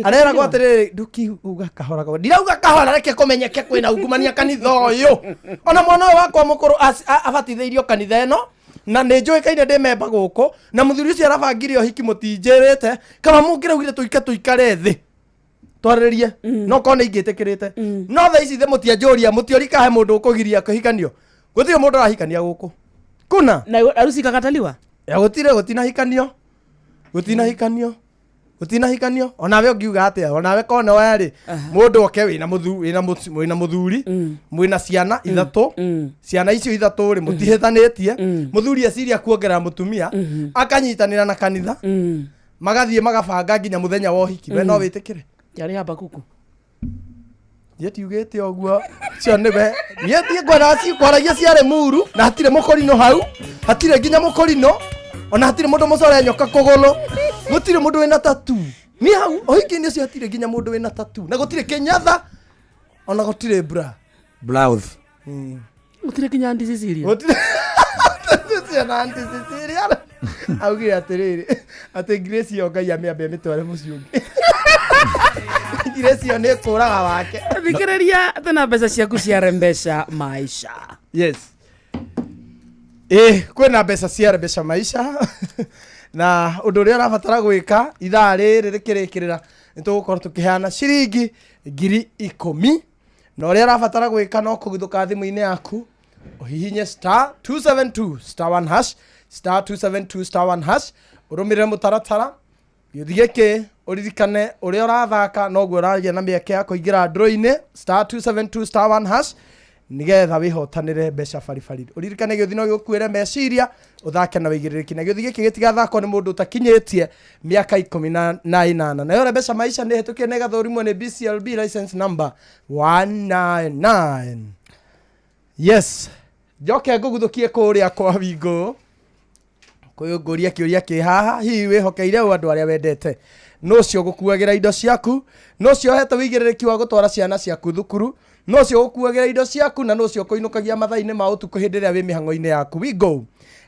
areragwo atĩrĩrĩ ndũkiuga kahora kahora ndirauga kahora reke kũmenyeke kwĩna ungumania kanitha ũyũ ona mwana ũyũ wakwa mũkũrũ abatithĩirio kanitha ĩno na nĩ njũĩkaine ndĩ memba gũkũ na mũthuri ũcio arabangire ũhiki mũtinjĩrĩte kama mũngĩraugire tũike tũikare thĩ twarĩrie no korwo nĩ ingĩtĩkĩrĩte no thaa ici thĩ mũtianjũria mũtiori kahe mũndũ ũkũgiria kũhikanio gũtirĩ mũndũ arahikania gũkũ kuna na harusi ikakataliwa ya gũtirĩ gũtinahikanio gũtinahikanio gũtinahikanio onawe ũngiuga atĩa onawe kona werĩ mũndũ oke wĩna wĩna wĩna mũthuri mwĩna ciana ithatũ ciana icio ithatũ rĩ mũtihĩtanĩtie mũthuri eciria kuongerera mũtumia akanyitanĩra na kanitha magathiĩ magabanga nginya mũthenya wa ũhiki we no wĩtĩkĩre yarĩ habakuku niĩ tiugĩte ũguo cio nĩwe niĩ thiĩ ngwenda kwaragia ciarĩ muru na hatirĩ mũkorino hau hatirĩ nginya mũkorino ona hatirĩ mũndũ mũcore nyoka kũgũrũ gũtirĩ mũndũ wĩna tatu niĩ hau ũhiki-inĩ ũcio hatirĩ nginya mũndũ wĩna tatu na gũtirĩ kĩnyatha ona gũtirĩ bra Blouse. Gũtirĩ nginya Aunty Cecilia. Gũtirĩ Gũtirĩ na Aunty Cecilia augire atĩrĩrĩ atĩ Grace ĩyo Ngai amĩambe amĩtware mũciĩ ũngĩ Grace ĩyo nĩ kũraga wake Thikĩrĩria tena mbeca ciaku cia Rembesha Maisha. Yes. Ĩ kwĩna mbeca cia Rembesha Maisha na ũndũ ũrĩa ũrabatara gwĩka ithaa rĩrĩ rĩkĩrĩkĩrĩra nĩ tũgũkorwo tũkĩheana ciringi 10,000 na ũrĩa ũrabatara gwĩka no kũguthũka thimũ-inĩ yaku ũhihinye star 272 star 1 hash star 272 star 1 hash ũrũmĩrĩre mũtaratara gĩũthi gĩkĩ ũririkane ũrĩa ũrathaka noguo ũragĩa na mĩeke ya kũingĩra draw-inĩ star 272 star 1 hash nigetha wĩhotanĩre mbeca baribari ũririkane gĩũthi no gĩgũkuĩre meciria ũthake na wĩigĩrĩrĩki na gĩũthi gĩkĩ gĩtigathakwo nĩ mũndũ ũtakinyĩtie mĩaka 18 nayo mbeca maisha nĩ hĩtũkie na ĩgathũrimwo nĩ BCLB license number 199 yes njoke ngũguthũkie kũrĩa kwa wingũ kwĩngũria kĩũria kĩ haha hihi wĩhokeire ũ andũ arĩa wendete nũ ũcio ũgũkuagĩra indo ciaku nũ ũcio ũhete wĩigĩrĩrĩki wa gũtwara ciana ciaku thukuru nũ ũcio ũgũkuagĩra indo ciaku na nũ ũcio ũkũinũkagia mathaa-inĩ ma ũtukũ hĩndĩ ĩrĩa wĩ mĩhang'o-inĩ yaku wingo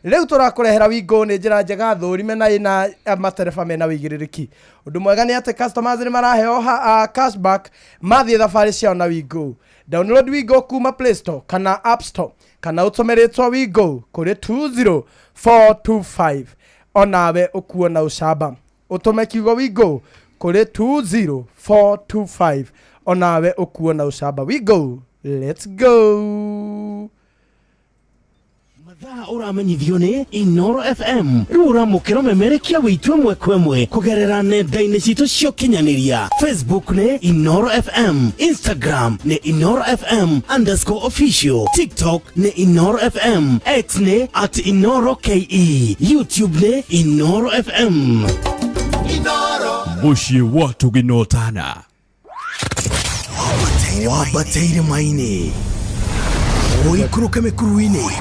rĩu tũrakũrehera wingo nĩ njĩra njega thũrime na ĩna matereba mena wĩigĩrĩrĩki ũndũ mwega nĩ atĩ customers nĩ maraheo cashback mathiĩ thabarĩ ciao na wingo download wingo kuma play store kana app store kana ũtũme rĩtwa wingo kũrĩ 20425 onawe ũkuona ũcamba ũtũme kiugo wingo kũrĩ 20425 onawe ũkuona ũcamba wingo let's go. Thaa ũramenyithio nĩ Inoro FM rĩu ũramũkĩra ũmemerekia witũ ĩmwe kwa ĩmwe kũgerera nenda-inĩ citũ cia ũkinyanĩria. Facebook nĩ Inoro FM, Instagram nĩ Inoro FM underscore official, TikTok nĩ Inoro FM, X nĩ at Inoro KE, YouTube nĩ Inoro FM. Mũciĩ wa Tũginotana. Wambateire maini ũikũrũke mĩkuru-inĩ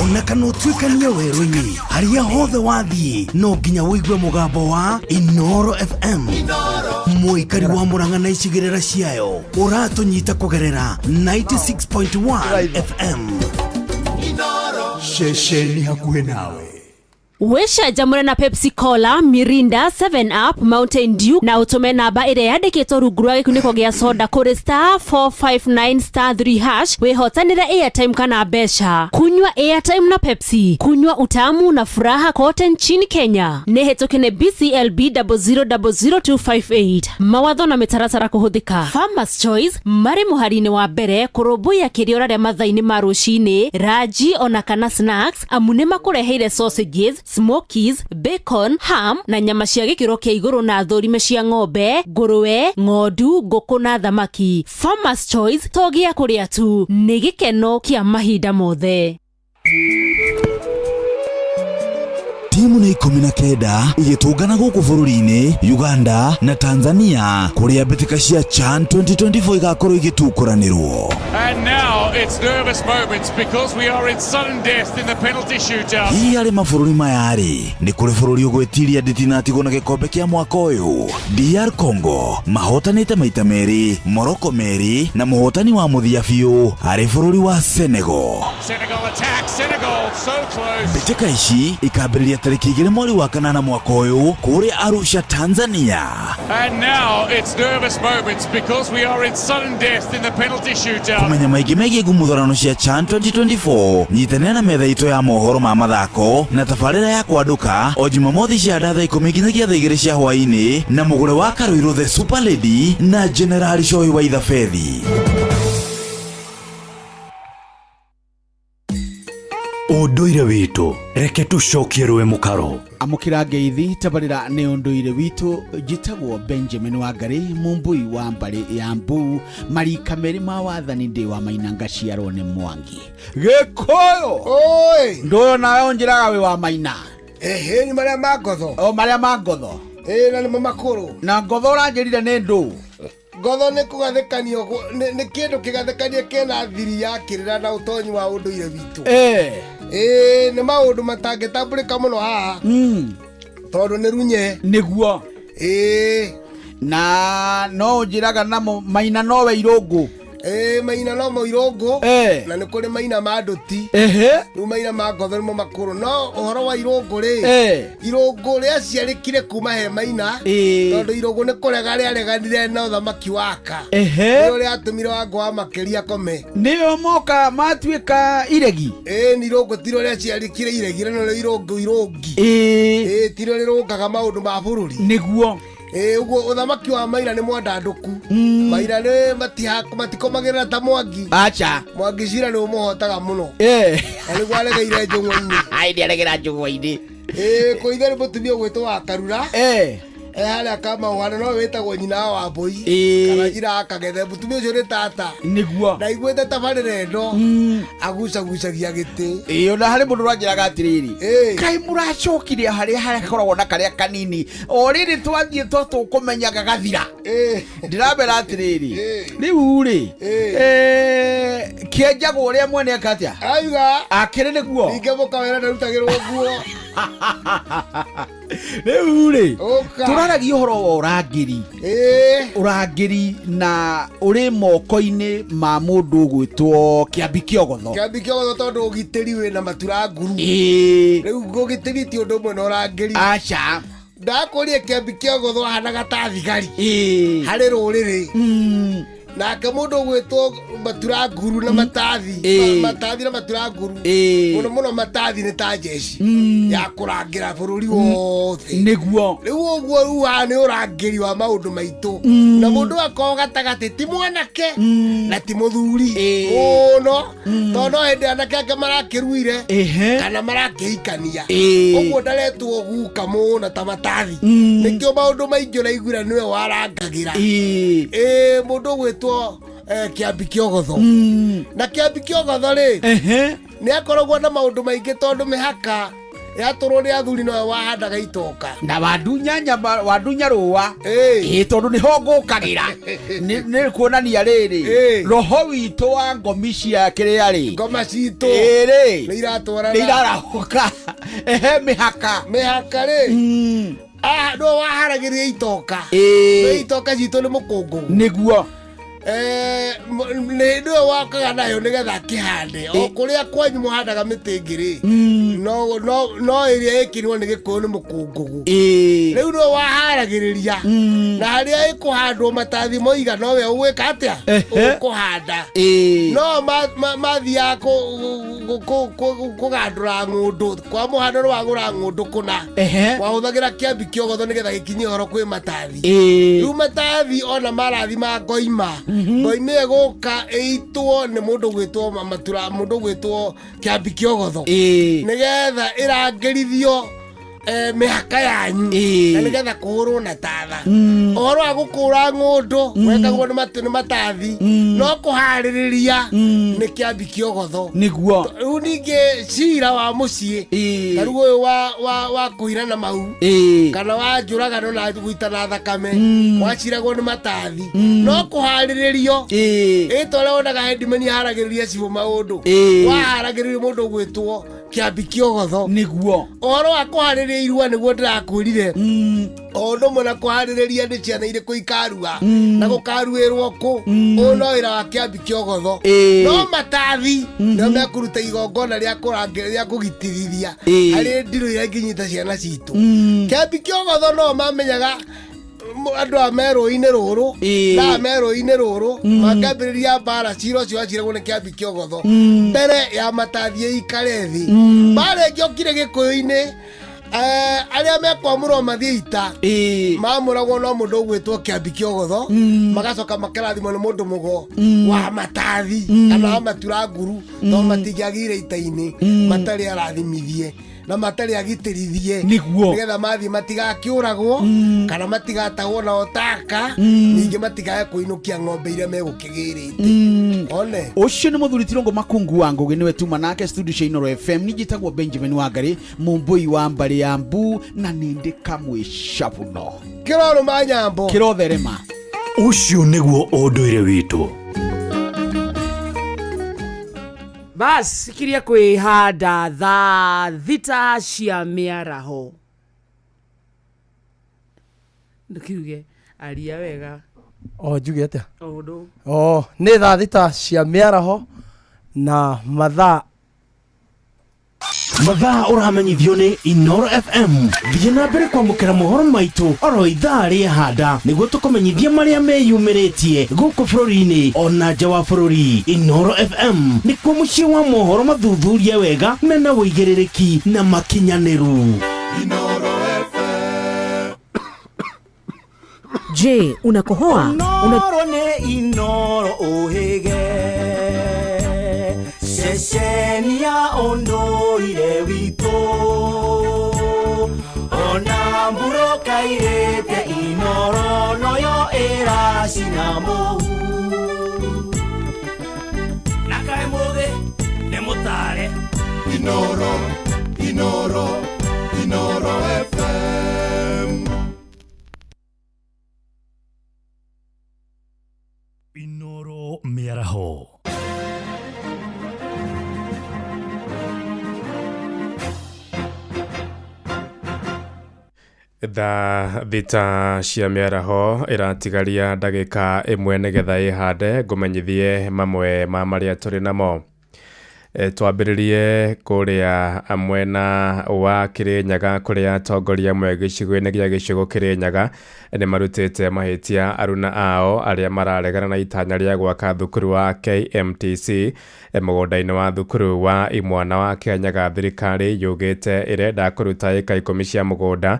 ona kana ũtuĩkanie werũ-inĩ harĩa hothe wathiĩ no nginya ũigue mũgambo wa Inoro FM mũikari wa Murang'a na icigĩrĩra ciayo ũratũnyita kũgerera 96.1 FM. Ceceni hakuhĩ nawe. Wĩcanjamũre na Pepsi Cola, Mirinda, 7 Up, Mountain Dew na ũtũme namba ĩrĩa yandĩkĩtwo rungu rwa gĩkunĩko gĩa soda kũrĩ star 459 star 3 hash wĩhotanĩre airtime kana mbeca. Kunywa airtime na Pepsi, kunywa utamu na furaha kote nchini Kenya. Nĩ hĩtũke nĩ BCLB 0000258. Mawatho na mĩtaratara kũhũthĩka. Farmers Choice marĩ mũhari-inĩ wa mbere kũrũmbũiya kĩrĩa ũrarĩa mathaa-inĩ ma rũcinĩ, ranji ona kana snacks, amu nĩ makũreheire sausages, smokies, bacon, ham na nyama cia gĩkĩro kĩa igũrũ na thũrime cia ng'ombe, ngũrwe, ng'ondu, ngũkũ na thamaki. Farmers Choice to gĩa kũrĩa tu, nĩ gĩkeno kĩa mahinda mothe. Timu nĩ 19 igĩtũngana gũkũ bũrũri-inĩ Uganda na Tanzania kũrĩa mbĩtĩka cia CHAN 2024 igakorwo igĩtukũranĩrwo. And now it's nervous moments because we are in sudden death in the penalty shootout. Hihi harĩ mabũrũri maya rĩ, nĩ kũrĩ bũrũri ũgwĩtiria nditinatigwo na gĩkombe kĩa mwaka ũyũ? DR Congo mahotanĩte maita merĩ, Morocco merĩ, na mũhotani wa mũthia biũ arĩ bũrũri wa Senegal. Senegal attack, Senegal so close. Mbĩtĩka ici ikambĩrĩria tarĩki 2 mweri wa kanana mwaka ũyũ kũrĩa Arusha, Tanzania. And now it's nervous moments because we are in sudden death in the penalty shootout. Kũmenya maingĩ megiĩ ngumuthurano cia CHAN 2024, nyitanĩra na metha itũ ya mohoro ma mathako na tabarĩra ya kwandũka o Jumamothi cia thaa 10 nginyagia thaa 2 cia hwaĩ-inĩ na mũgũre wa Karũirũ the Super Lady na Generali Shohi wa Ithabethi. Ũndũire witũ reke tũcokie rũĩ mũkaro. Amũkĩra ngeithi, tabarĩra nĩ ũndũire witũ. Njĩtagwo Benjamin Wangari, mumbui wa mbarĩ ya mbu, marika merĩ ma wathani, ndĩ wa Maina, ngaciarwo nĩ Mwangi Gĩkũyũ. Ndũyo nawe ũnjĩraga wĩ wa Maina. Ĩhĩ, nĩ marĩa ma ngotho. O marĩa ma ngotho. Ĩĩ, na nĩmo makũrũ. Na ngotho ũranjĩrire nĩ ndũ? Ngotho nĩ kũgathĩkanio, nĩ kĩndũ kĩgathĩkanie kĩna thiri ya kĩrĩra na ũtonyi wa ũndũire witũ. Ĩĩ, nĩ maũndũ matangĩtambũrĩka mũno haha tondũ nĩ runye. Nĩguo. Ĩĩ. Na no ũnjĩraga namo Maina nowe irũngũ. Ĩĩ, Maina no mo irũngũ. Na nĩ kũrĩ Maina ma ndũti. Rĩu Maina ma ngotho nĩmo makũrũ, no ũhoro wa irũngũ rĩ, irũngũ rĩaciarĩkire kuma he Maina, tondũ irũngũ nĩ kũrega rĩareganire na ũthamaki waka. Nĩrĩo rĩatũmire Wangũ wa Makĩria akome. Nĩo moka matuĩka iregi. Ĩĩ, nĩ irũngũ tiro rĩaciarĩkire iregi, na nĩrĩo irũngũ irũngi. Ĩĩ, tiro rĩrũngaga maũndũ ma bũrũri. Nĩguo. Ĩĩ, ũguo ũthamaki wa Maina nĩ mwandandũku. Maina nĩ matikomagĩrĩra ta Mwangi. Acha. Mwangi cira nĩ ũmũhotaga mũno. Na nĩguo aregeire njũng'wa-inĩ. Ai, nĩ aregera njũng'wa-inĩ. Ĩĩ, kũithe nĩ mũtumia ũgwĩtwo wa Karura. E harĩa Kamauhana, no wĩtagwo nyina wa Wambũi kana nyina wa Kagethe. Mũtumia ũcio nĩ tata. Nĩguo. Na iguĩte tabarĩra ĩno agucagucagia gĩtĩ. Ĩĩ, ona harĩ mũndũ ũranjĩraga atĩrĩrĩ, kaĩ mũracokire harĩa hakoragwo na karĩa kanini o rĩrĩ twathiĩ tũkũmenya gagathira. Ndĩramera atĩrĩrĩ, rĩu rĩ, kĩenjagwo ũrĩa mwene eka atĩa? Auga. Akĩrĩ nĩguo. Ningĩ mũkawĩra ndarutagĩrwo nguo. Rĩu rĩ, Ũka. tũraragia ũhoro wa ũrangĩri. Ũrangĩri na ũrĩ moko-inĩ ma mũndũ ũgwĩtwo Kĩambi Kĩogotho. Kĩambi Kĩogotho, tondũ ũgitĩri wĩna matura nguru. Rĩu ũgitĩri ti ũndũ ũmwe na ũrangĩri. Aca. Ndakũria, Kĩambi Kĩogotho ahanaga ta thigari harĩ rũrĩrĩ. Nake mũndũ ũgwĩtwo matura nguru na matathi. Matathi na matura nguru. Mũno mũno matathi nĩ ta jeshi ya kũrangĩra bũrũri wothe. Nĩguo. Rĩu ũguo rĩu haha nĩ ũrangĩri wa maũndũ maitũ. Na mũndũ akorwo gatagatĩ ti mwanake na ti mũthuri mũno, tondũ no hĩndĩ anake angĩ marakĩruire kana marakĩhikania. Ũguo ndaretwo guka mũno ta matathi. Nĩkĩo maũndũ maingĩ ũraiguire nĩwe warangagĩra. Mũndũ ũgwĩtwo Kĩambi Kĩogotho. Na Kĩambi Kĩogotho rĩ, nĩ akoragwo na maũndũ maingĩ tondũ mĩhaka yatũrwo nĩ athuri nowe wahandaga itoka. Na wandunya nyama, wandunya rũa. Ĩ tondũ nĩho ngũkagĩra. Nĩ kuonania rĩrĩ, roho witũ wa ngomi cia kĩrĩa rĩ, ngoma citũ ĩ rĩ, nĩ iratwarana, nĩ irarahũka. Ehe, mĩhaka. Mĩhaka rĩ, nĩwe waharagĩria itoka. Nĩ itoka citũ nĩ mũkũngũgũ. Nĩguo. Nĩwe wakaga nayo nĩgetha akĩhande. O kũrĩa kwanyu mũhandaga mĩtĩ ĩngĩ rĩ, no ĩrĩa ĩkĩrwo nĩ Gĩkũyũ nĩ mũkũngũgũ. Rĩu nĩwe waharagĩrĩria. Na harĩa ĩkũhandwo matathi moiga nowe ũgwĩka atĩa? Ũkũhanda. No mathiaga kũgandũra ng'ũndũ. Kwa mũhano nĩ wagũra ng'ũndũ kũna. Wahũthagĩra Kĩambi Kĩogotho nĩgetha gĩkinyie ũhoro kwĩ matathi. Rĩu matathi ona marathi ma ngoima. Ngoima ĩgũka ĩitwo nĩ mũndũ ũgwĩtwo matura, mũndũ ũgwĩtwo Kĩambi Kĩogotho. Nĩgetha ĩrangĩrithio mĩhaka yanyu. Na nĩgetha kũhũrwo na tatha. Ũhoro wa gũkũra ng'ũndũ wekagwo nĩ matathi. No kũharĩrĩria nĩ Kĩambi Kĩogotho. Nĩguo. Rĩu ningĩ cira wa mũciĩ, ta rĩu ũyũ wa kũirana mau, kana wa njũragano na gũitana thakame, waciragwo nĩ matathi. No kũharĩrĩrio, ĩ ta ũrĩa wonaga headman aharagĩrĩria cibũ maũndũ. Waharagĩrĩrio mũndũ ũgwĩtwo Kĩambi Kĩogotho. Nĩguo. Ũhoro wa kũharĩrĩria irua nĩguo ndĩrakwĩrire. O ũndũ ũmwe na kũharĩrĩria nĩ ciana irĩkũ ikarua, na gũkaruĩrwo kũ, ũyũ no wĩra wa Kĩambi Kĩogotho. No matathi nĩo mekũruta igongona rĩa kũrangĩrĩria, rĩa kũgitĩrithia harĩ ndirũ iria ingĩnyita ciana citũ. Kĩambi Kĩogotho no mamenyaga andũ a me rũĩ-inĩ rũrũ, na a me rũĩ-inĩ rũrũ, makambĩrĩria mbara, cira ũcio waciragwo nĩ Kĩambi Kĩogotho mbere ya matathi ĩikare thĩ. Mbara ĩngĩ yokire Gĩkũyũ-inĩ, arĩa mekwamũrwo mathiĩ ita, mamũragwo no mũndũ ũgwĩtwo Kĩambi Kĩogotho, magacoka makarathimwo nĩ mũndũ mũgo wa matathi kana wa matura nguru, tondũ matingĩagĩire ita-inĩ matarĩ arathimithie na matarĩ agitĩrithie. Nĩguo. Nĩgetha mathiĩ matigakĩũragwo, kana matigatahwo nao taka, ningĩ matikae kũinũkia ng'ombe iria megũkĩgĩrĩte. One. Ũcio nĩ mũthuri Tirũngũ Makungu wa Ngũgĩ, nĩwe tuma nake studio cia Inooro FM. Niĩ njĩtagwo Benjamin Wangari, mũmbũi wa mbarĩ ya Mbu, na nĩ ndĩ kamwe cabuno. Kĩrorũma nyambo. Kĩrotherema. Ũcio nĩguo ũndũire witũ. Bas, kiria kwĩhanda thaa 6 cia mĩaraho. Ndũkiuge, aria wega. O njuge atĩa? O ũndũ. O, nĩ thaa 6 cia mĩaraho na mathaa Mathaa ũramenyithio nĩ Inooro FM. Thiĩ na mbere kwamũkĩra mohoro maitũ oro ithaa rĩehanda nĩguo tũkũmenyithie marĩa meyumĩrĩtie gũkũ bũrũri-inĩ ona nja wa bũrũri. Inooro FM nĩkuo mũciĩ wa mohoro mathuthurie wega mena ũigĩrĩrĩki na makinyanĩru. Inooro FM. Je, unakohoa? Inooro nĩ Inooro ũhĩge. Ceceni ya ũndũire witũ. Ona mburoka irĩte Inooro noyo ĩracina mũhu. Na kaĩ mũthĩ nĩ mũtare. Inooro, Inooro, Inooro FM. Inooro mĩaraho. Thaa 6 cia mĩaraho ĩratigaria ndagĩka 1 nĩgetha ĩhande, ngũmenyithie mamwe ma marĩa tũrĩ namo. Twambĩrĩrie kũrĩa mwena wa Kĩrĩnyaga kũrĩa atongoria amwe gĩcigo-inĩ gĩa gĩcigo Kĩrĩnyaga nĩ marutĩte mahĩtia aruna ao arĩa mararegana na itanya rĩa gwaka thukuru wa KMTC mũgũnda-inĩ wa thukuru wa imwana wa Kĩanyaga. Thirikari yugĩte ĩrenda kũruta ĩka 10 cia mũgũnda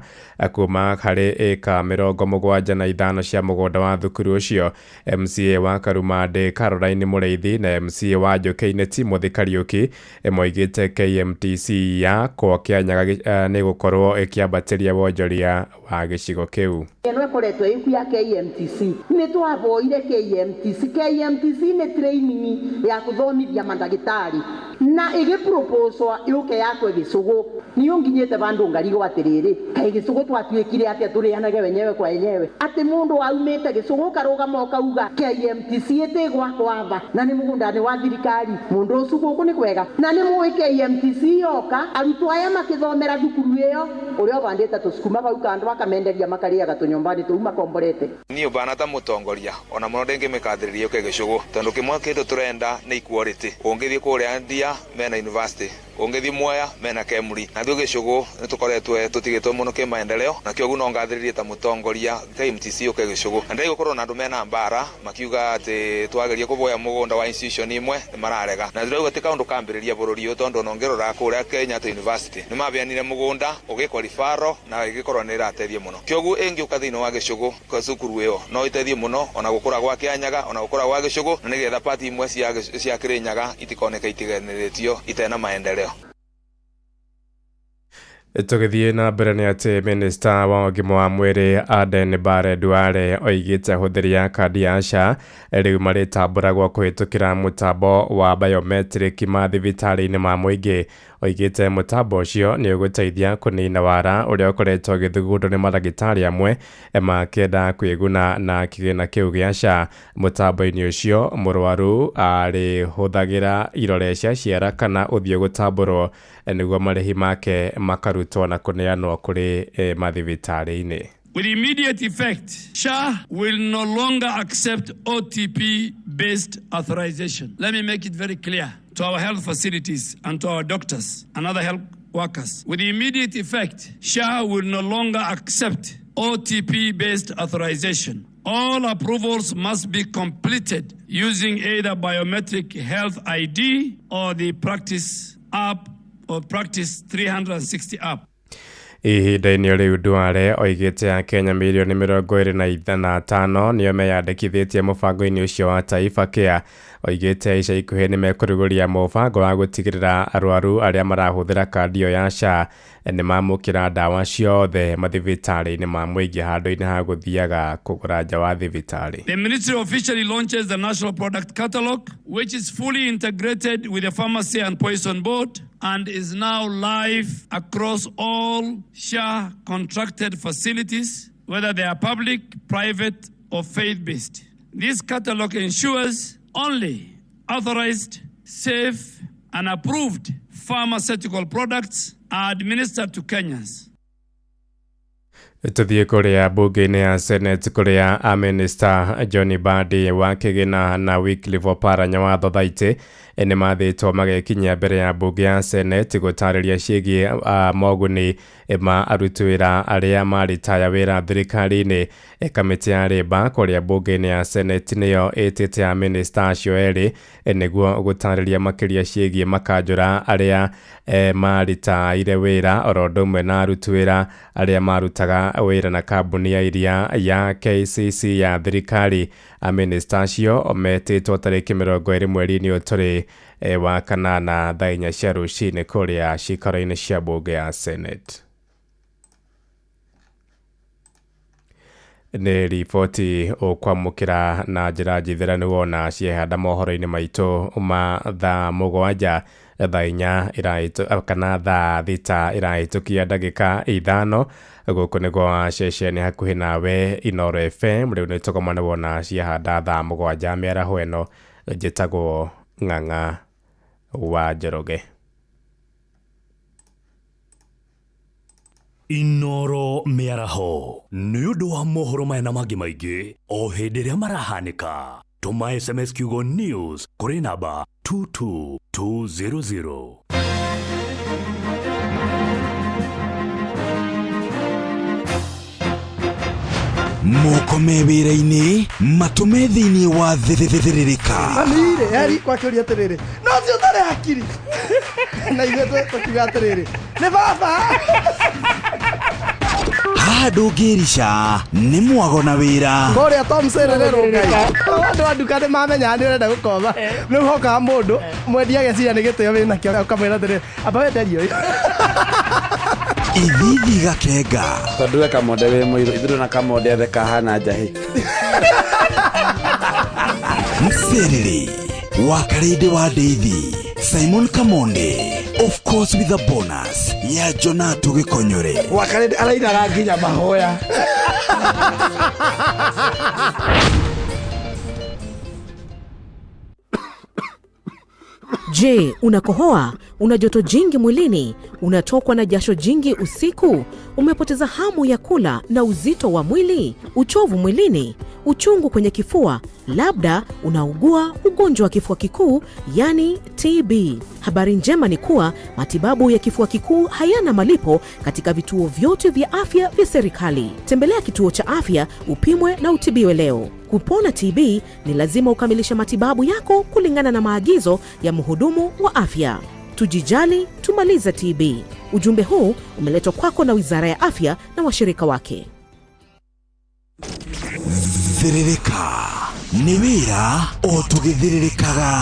kuma harĩ ĩka 75 cia mũgũnda wa thukuru ũcio. MCA wa Karumandĩ Caroline Mũrĩithi na MCA wa Njũkĩ-inĩ Timothy Kariũki moigĩte KMTC yakwo Kĩanyaga nĩ gũkorwo ĩkĩambatĩria wonjoria wa gĩcigo kĩu. Ĩno ĩkoretwo ĩku ya KMTC nĩ twaboire KMTC. KMTC nĩ training ya kũthomithia mandagĩtarĩ na ĩgĩproposwa yũke yakwe gĩcũgũ. Niĩ nginyĩte vandũ ngarigwo atĩrĩrĩ, kaĩ gĩcũgũ twatuĩkire atĩa tũrĩanage wenyewe kwa wenyewe, atĩ mũndũ aumĩte gĩcũgũ ũkarũgama ũkauga KMTC ĩtĩgwakwa na nĩ mũgũnda-inĩ wa thirikari, mũndũ ũcio gũkũ nĩ kwega. Na nĩ mũĩ KMTC yoka arutwo aya makĩthomera thukuru ĩyo ũrĩa ũbandĩte tũcukuma vau kando akamenderia makarĩaga tũnyũmba-inĩ tũu makomborete. Niĩ bana ta mũtongoria ona mũno ndĩngĩmĩkathĩrĩria yũke gĩcũgũ tondũ kĩmwe kĩndũ tũrenda nĩ equality. Ũngĩthiĩ kũrĩa Ndia mena university, ũngĩthiĩ Mwea mena Kemri, na ithuĩ gĩcũgũ nĩ tũkoretwo tũtigĩtwo mũno kĩmaendeleo, na kĩoguo no ngathĩrĩrie ta mũtongoria KMTC yũke gĩcũgũ. Na ndĩgũkorwo na andũ mena mbara makiuga atĩ twageria kũboya mũgũnda wa institution imwe nĩ mararega, na ndĩrauga ti kaũndũ kambĩrĩria bũrũri ũyũ tondũ ona ũngĩrora kũrĩa Kenyatta University nĩ mabeanire mũgũnda ũgĩkwo referral na ĩgĩkorwo nĩ ĩrateithia mũno. Kĩoguo ĩngĩũka thĩinĩ wa gĩcũgũ kwa cukuru ĩyo no ĩteithie mũno ona gũkũra gwa Kĩanyaga ona gũkũra gwa gĩcũgũ, na nĩgetha pati imwe cia Kĩrĩnyaga itikoneke itiganĩrĩtio itena maendeleo. Tũgĩthiĩ na mbere nĩ atĩ minista wa ũgima wa mwĩrĩ Aden Bare Duale oigĩte ahũthĩri a kandi ya SHA rĩu marĩtambũragwo kũhĩtũkĩra mũtambo wa biometric mathibitarĩ-inĩ ma mũingĩ. Oigĩte mũtambo ũcio nĩ ũgũteithia kũnina wara ũrĩa ũkoretwo ũgĩthugundwo nĩ mandagĩtarĩ amwe makĩenda kwĩguna na kĩgĩna kĩu gĩa SHA. Mũtambo-inĩ ũcio mũrwaru arĩhũthagĩra irore cia ciara kana ũthiũ gũtambũrwo nĩguo marĩhi make makarutwo na kũneanwo kũrĩ mathibitarĩ-inĩ. With immediate effect, SHA will no longer accept OTP-based authorization. Let me make it very clear to our health facilities and to our doctors and other health workers. With immediate effect, SHA will no longer accept OTP-based authorization. All approvals must be completed using either biometric health ID or the practice app or Practice 360 app. Ihinda-inĩ rĩu Duale oigĩte Akenya mirioni 25 nĩo meyandĩkithĩtie mũbango-inĩ ũcio wa Taifa Care. Oigĩte ica ikuhĩ nĩ mekũrugũria mũbango wa gũtigĩrĩra arwaru arĩa marahũthĩra kandi ĩyo ya SHA nĩ mamũkĩra ndawa ciothe mathibitarĩ-inĩ ma mũingĩ handũ-inĩ ha gũthiaga kũgũra nja wa thibitarĩ. The ministry officially launches the National Product Catalog, which is fully integrated with the Pharmacy and Poison Board and is now live across all SHA contracted facilities, whether they are public, private, or faith-based. This catalog ensures only authorized, safe, and approved pharmaceutical products are administered to Kenyans. Tũthiĩ kũrĩa bunge-inĩ ya Senate kũrĩa a-minister John Mbadi wa Kĩgĩna na Wycliffe Oparanya wa Thothaitĩ nĩ mathĩtwo magekinyia mbere ya bunge ya Senate gũtarĩria ciĩgiĩ moguni ma aruti wĩra arĩa maritaya wĩra thirikari-inĩ. Kamĩtĩ ya Labour kũrĩa bunge-inĩ ya Senate nĩyo ĩtĩte a-minister acio erĩ nĩguo gũtarĩria makĩria ciĩgiĩ makanjũra arĩa maritaire wĩra oro ũndũ ũmwe na aruti wĩra arĩa marutaga wĩra na kambuni ya iria ya KCC ya thirikari. A-minister acio metĩtwo tarĩki 20 mweri-inĩ ũyũ tũrĩ wa kanana thaa 4 cia rũcinĩ kũrĩa ciikaro-inĩ cia bunge ya Senate. Nĩ riboti ũkwamũkĩra na njĩra njithĩranu wona ciehanda mohoro-inĩ maitũ ma thaa 7 thaa 4 kana thaa 6 irahĩtũkia ndagĩka 5. Gũkũ nĩ gwa ceceni hakuhĩ nawe Inooro FM. Rĩu nĩ tũgomane wona ciehanda thaa 7 mĩaraho ĩno. Njĩtagwo Ng'ang'a wa Njoroge. Inooro mĩaraho nĩ ũndũ wa mohoro maya na mangĩ maingĩ o hĩndĩ ĩrĩa marahanĩka. Tũma SMS kiugo news kũrĩ namba 22200. Moko me wĩra-inĩ matũme thĩinĩ wa thĩthĩrĩrĩka. Mami-rĩ eri kwakĩũria atĩrĩrĩ, no ũcio ũtarĩ hakiri na ithuĩ tũkiuga atĩrĩrĩ nĩ baba. Haha ndũngĩrica nĩ mwago na wĩra. Kũrĩa Tom Serere Rũngai, andũ a nduka nĩ mamenyaga nĩ ũrenda gũkoma, rĩu hokaga mũndũ mwendia ageciria nĩ gĩtĩo wĩnakĩo, ũkamwĩra atĩrĩrĩ, amba wenderie ũyũ. Ithithi gakenga. Tondũ we Kamonde wĩ mũirũ, ithuĩ na Kamonde othe kahana njahĩ. Mserere wa Karĩndĩ wa Ndeithi, Simon Kamonde, of course with a bonus ya Jonato Gĩkonyore. Wa Karĩndĩ arainaga nginya mahoya. Je, unakohoa? Una joto jingi mwilini? Unatokwa na jasho jingi usiku? Umepoteza hamu ya kula na uzito wa mwili? Uchovu mwilini? Uchungu kwenye kifua? Labda unaugua ugonjwa wa kifua kikuu, yani TB. Habari njema ni kuwa matibabu ya kifua kikuu hayana malipo katika vituo vyote vya afya vya serikali. Tembelea kituo cha afya upimwe na utibiwe leo. Kupona TB ni lazima ukamilishe matibabu yako kulingana na maagizo ya mhudumu wa afya. Tujijali, tumalize TB. Ujumbe huu umeletwa kwako na Wizara ya Afya na washirika wake. Thĩrĩrĩka nĩ wĩra o tũgĩthĩrĩrĩkaga.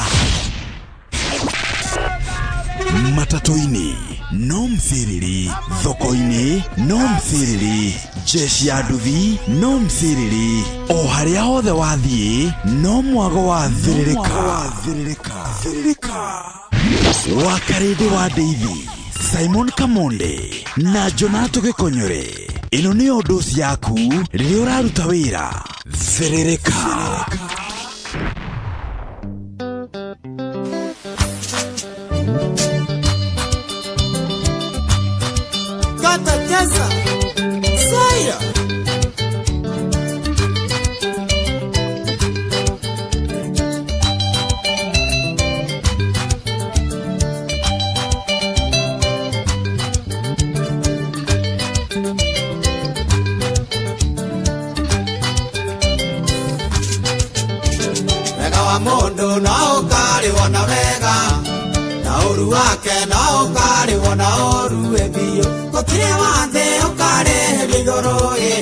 Matatũ-inĩ no msiriri, thoko-inĩ no msiriri, jeshi ya nduthi no msiriri, o harĩa hothe wathiĩ no mwago wa thĩrĩrĩka. Wa Karĩndĩ wa Ndeithi, Simon Kamonde na Jonato Gĩkonyore. Ĩno nĩyo ndoci yaku rĩrĩa ũraruta wĩra. Thĩrĩrĩka. Kata Saya. Wega wa mundu no ũkarĩwona wega, na ũru wake no ũkarĩwona ũru biũ. Gũtirĩ wa thĩ ũkarĩhĩrio igũrũ ĩ,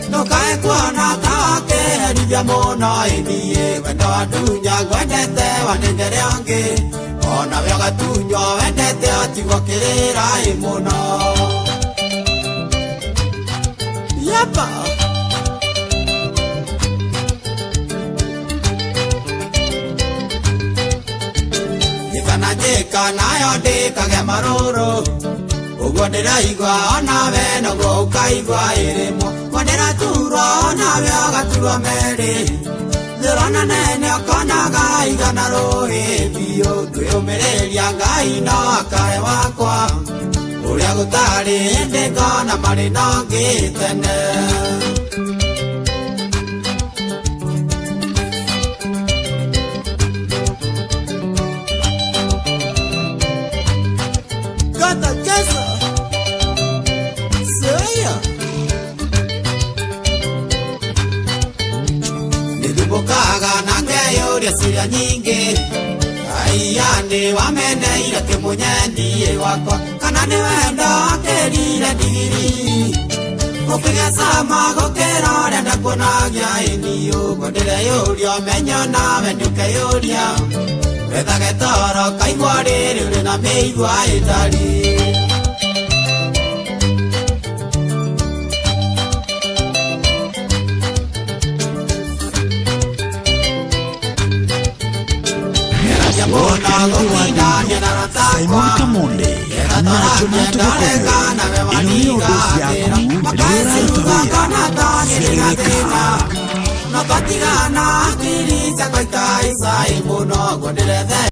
ndũkae kuona ta wakĩherithia mũno ĩ niĩ. Wendo wa ndunya ngwendete wanengere angĩ, onawe ũgatunywo wendete ũtigwo kĩrĩra ĩ mũno. Yapa. Njĩka na njĩka nayo ndĩkage marũrũ, ũguo ndĩraigua onawe noguo ũkaigua ĩrĩmwo. Guo ndĩraturwo onawe ũgaturwo merĩ, thĩrona nene ũkonaga igana rũĩ biũ. Ngwĩyũmĩrĩria Ngai no akae wakwa, ũrĩa gũtarĩ hĩndĩ ngona marĩ na ũngĩ tene. Nĩthumbũkaga na ngeyũria ciũria nyingĩ, Aiya nĩ wameneire kĩmũnyendie wakwa, kana nĩ wendo akĩrire ndigiri. Gũkĩgĩa cama gũkĩra ũrĩa ndakuonagia ĩni, ũguo ndĩreyũria ũmenyo nawe ndũkeyũria. Wethage toro kaigua rĩrĩ ũrĩ na mĩigua ĩtari. Simon Kamonde na Jonato Gĩkonyore. Ĩno nĩyo ndoci yaku rĩrĩa ũraruta wĩra. Thĩrĩrĩka. No twatigana hakiri ciakwa ikahaica ĩ mũno, ũguo ndĩrethe.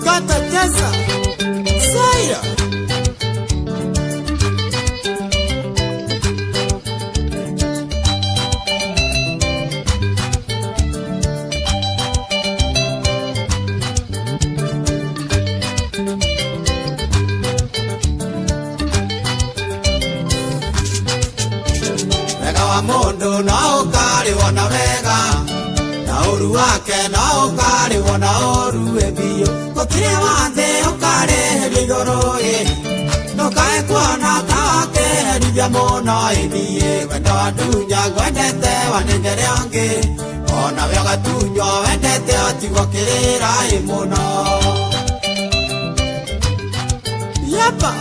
Kata cheza Saira. mũndũ no ũkarĩhwo na wega na ũru wake no ũkarĩhwo na ũru ĩ biũ gũtirĩ wa thĩ ũkarĩhĩrio igũrũ ĩ ndũkae kuona ta wakĩherithia mũno ĩ niĩ wendo wandunya ngwendete wanengere ũngĩ onawe ũgatunywo wendete ũtigwo kĩrĩra ĩ mũno. Yapa.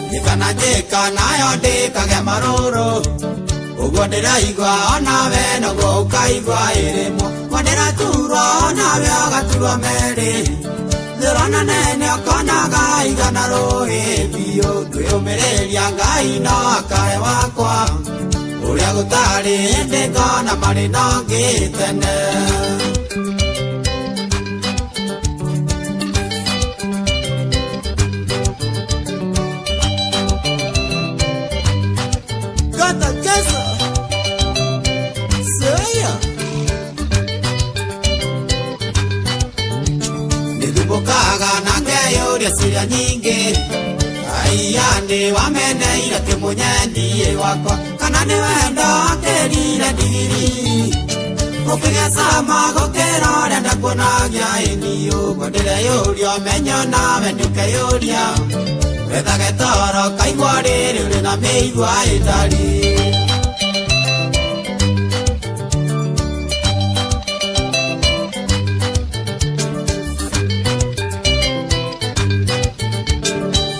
Njĩka na njĩka nayo ndĩkagĩa marũrũ ũguo ndĩraigua onawe noguo ũkaigua ĩrĩmwo guo ndĩraturwo onawe ũgaturwo merĩ thĩrona nene ũkonaga igana rũĩ biũ ngwĩyũmĩrĩria Ngai no akae wakwa ũrĩa gũtarĩ hĩndĩ ngona marĩ na ũngĩ tene. Gata cheza Seya Nĩthumbũkaga na ngeyũria ciũria nyingĩ Aiya nĩ wameneire kĩmũnyendie wakwa kana nĩ wendo akĩrire ndigiri gũkĩgĩa cama gũkĩra ũrĩa ndakuonagia ĩni ũguo ndĩreyũria ũmenyo nawe nĩũkeyũria wethage toro kaigua rĩrĩ ũrĩ na mĩigua ĩtari.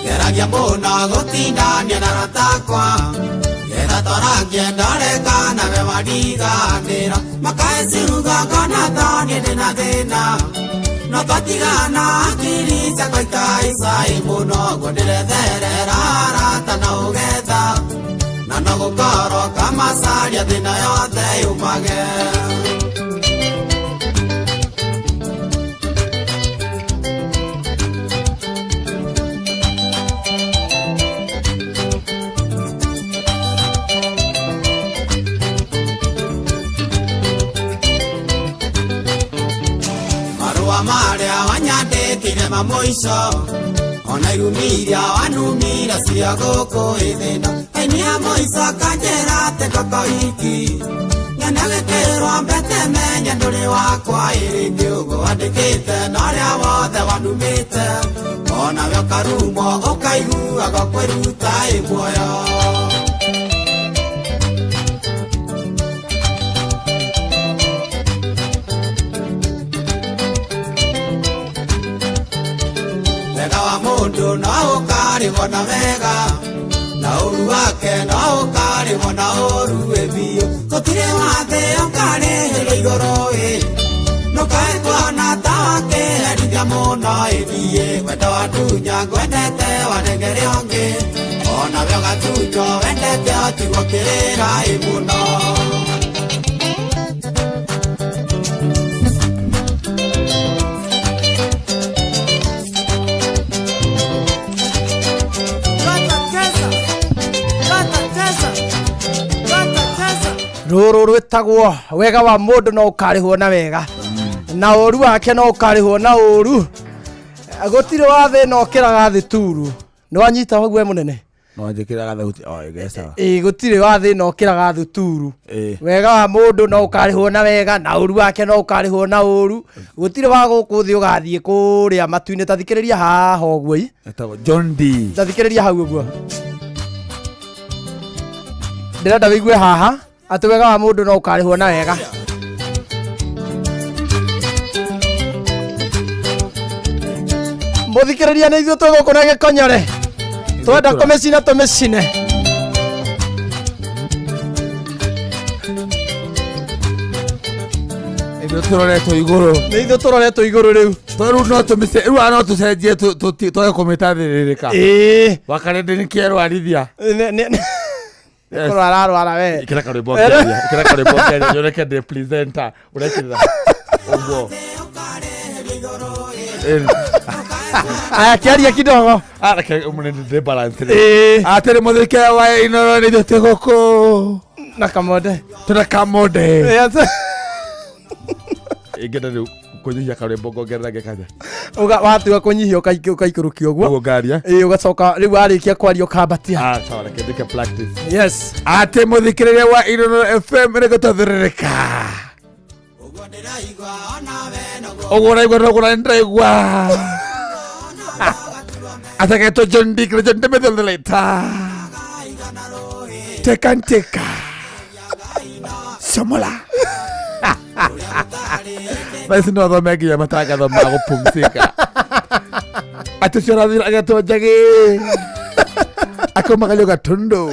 Geragia mũno gũtindania na arata akwa getha twarangie ndore kana we wariganĩra makae ciugo ngona ta niĩ ndĩna thĩna no twatigana hakiri ciakwa ikahaica ĩ mũno ũguo ndĩretherera arata na ũgetha na no gũkorwo kamacaria thĩna yothe yumage. Marũa marĩa wanyandĩkĩire ma mũico ona irumi iria wanumire cia gũkũ ĩthĩna ainia mũico kanjĩra atĩ ngoko iki nyone gĩkĩrwo mbete menye ndũrĩ wakwa ĩrĩngĩ ũguo wandĩkĩte na ũrĩa wothe wanumĩte onawe ũkarumwo ũkaiguaga kwĩruta ĩ muoyo. Wega wa mũndũ no ũkarĩhwo na wega na ũru wake no ũkarĩhwo na ũru ĩ biũ gũtirĩ wa thĩ ũkarĩhĩrwo igũrũ ĩ ndũkae kuona ta wakĩherithia mũno ĩ niĩ wendo wandunya ngwendete wanengere ũngĩ onawe ũgatunywo wendete ũtigwo kĩrĩra ĩ mũno. Rũrũ rwĩtagwo wega wa mũndũ no ũkarĩhwo na wega na ũru wake no ũkarĩhwo na ũru gũtirĩ wa thĩ no ũkĩraga thĩ turu nĩ wanyita hau we mũnene no njĩkĩraga thauti o ĩgecawa ĩ gũtirĩ wa thĩ no ũkĩraga thĩ turu wega wa mũndũ no ũkarĩhwo na wega na ũru wake no ũkarĩhwo na ũru gũtirĩ wa gũkũ thĩ ũgathiĩ kũrĩa matu-inĩ ta thikĩrĩria haha ũguo i etagwo John D ta thikĩrĩria hau ũguo ndĩrenda wĩigue haha atĩ wega wa mũndũ no ũkarĩhwo na wega. Mũthikĩrĩria nĩ ithuĩ twĩ gũkũ na gĩkonyore twenda kũmĩcina tũmĩcine. Ithuĩ tũroretwo igũrũ nĩ ithuĩ tũroretwo igũrũ rĩu rĩu no tũmĩce rĩu no tũcenjie twage kũmĩtathĩrĩrĩka ĩĩ wakarĩndĩ nĩ kĩerwarithia Korwo ararwara we Ikĩra karwĩmbo ngĩaria ikĩra karwĩmbo ngĩaria nyoneke ndĩ presenter ũrekĩrĩra ũguo Aya kĩaria kidogo reke mũnene ndĩ balance rĩ atĩrĩ mũthike wa Inooro nĩ ithuĩ twĩ gũkũ na Kamonde tũna Kamonde ingĩenda rĩu Kũnyihia karwĩmbo ngongerera ngekanya. Uga watua kũnyihia ũkaikũrũkia ũguo. Ũguo ngaria. Ĩĩ, ũgacoka rĩu warĩkia kwaria ũkambatia. Ah, sawa, reke ndĩke practice. Yes. Atĩ mũthikĩrĩria wa Inooro FM nĩ gũtũthĩrĩrĩka. Ũguo ũraigua noguo nani ndĩraigua. Atagetwo John Dick na John Ndemethotheleta. Teka nteka. Somola. Thaa ici no thome nginya matangatho ma gũpumzika. Atĩ ũcio ũrathira agetwo Njagĩ. Akomagario Gatundu.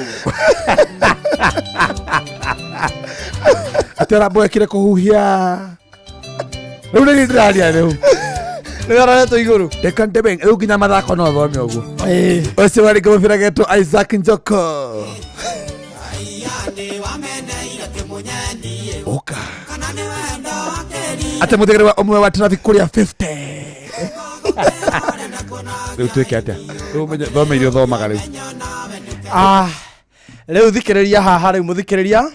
Atĩ aramboekire kũhuhia. Rĩu nĩ ndĩraria rĩu. Nĩ aroretwo igũrũ. Reka ndebe rĩu nginya mathako no thome ũguo. Ũcio warĩ mũbira getwo Isaac Njoko. Ũka. Atĩ mũthigari wa ũmwe wa traffic kũrĩa 50. Rĩu twĩke atĩa? Rĩu ũmenye thome iria ũthomaga rĩu. Ah, rĩu thikĩrĩria haha rĩu mũthikĩrĩria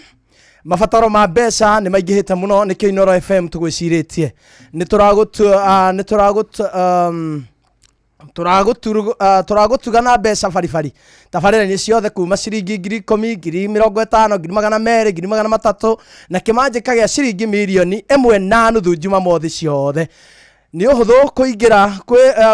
mabataro ma mbeca nĩ maingĩhĩte mũno nĩkĩo Inooro FM tũgwĩcirĩtie nĩ tũragũtu ah, nĩ tũragũtu um, tũragũtuga na mbeca baribari tabarĩra-inĩ ciothe kuma ciringi 10,000 50,000 200,000 300,000 na kĩmanjĩka gĩa ciringi 1.5 million jumamothi ciothe. Nĩ ũhũthũ kũingĩra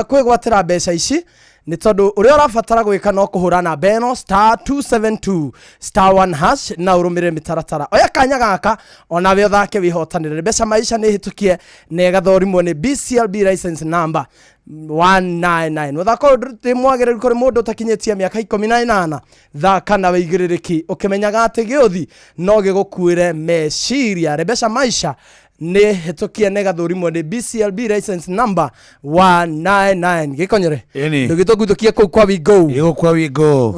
kwĩgwatĩra mbeca ici nĩ tondũ ũrĩa ũrabatara gwĩka no kũhũra namba ĩno *272 *1 hash na ũrũmĩrĩre mĩtaratara. Oya kanya gaka onawe ũthake wĩhotanĩre. Mbeca Maisha nĩ hĩtũkie na ĩgathorimwo nĩ BCLB license number 199. Mũthako ũyũ ndũrĩ mwagĩrĩru kũrĩ mũndũ ũtakinyĩtie mĩaka 18. Thaka na wĩigĩrĩrĩki ũkĩmenyaga atĩ gĩũthi no gĩgũkuĩre meciria. Mbeca Maisha nĩ hĩtũkie na ĩgathũrimwo nĩ BCLB license number 199. Gĩkonyore Ĩni. ndũgĩtũguthũkie kũu kwa We Go. Ĩgũ kwa We Go.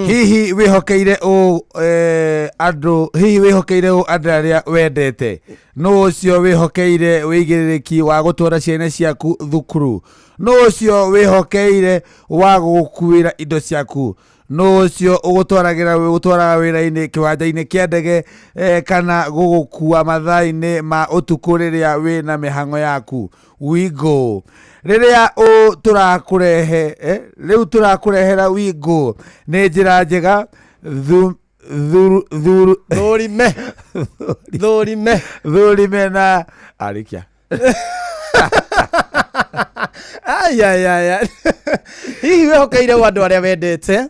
Hihi wĩhokeire ũ andũ, hihi wĩhokeire ũ andũ arĩa wendete? Nũ ũcio wĩhokeire wĩigĩrĩrĩki wa gũtwara ciana ciaku thukuru? Nũ ũcio wĩhokeire wa gũgũkuĩra indo ciaku? Nũ ũcio ũgũtwaragĩra ũgũtwaraga wĩra-inĩ kĩwanja-inĩ kĩa ndege kana gũgũkua mathaa-inĩ ma ũtukũ rĩrĩa wĩna mĩhang'o yaku? We Go. Rĩrĩa ũ tũrakũrehe rĩu tũrakũrehera We Go nĩ njĩra njega thuru thuru thũrime thũrime thũrime na arĩkia. Ai, ai, ai, ai. Hihi wĩhokeire ũ andũ arĩa wendete?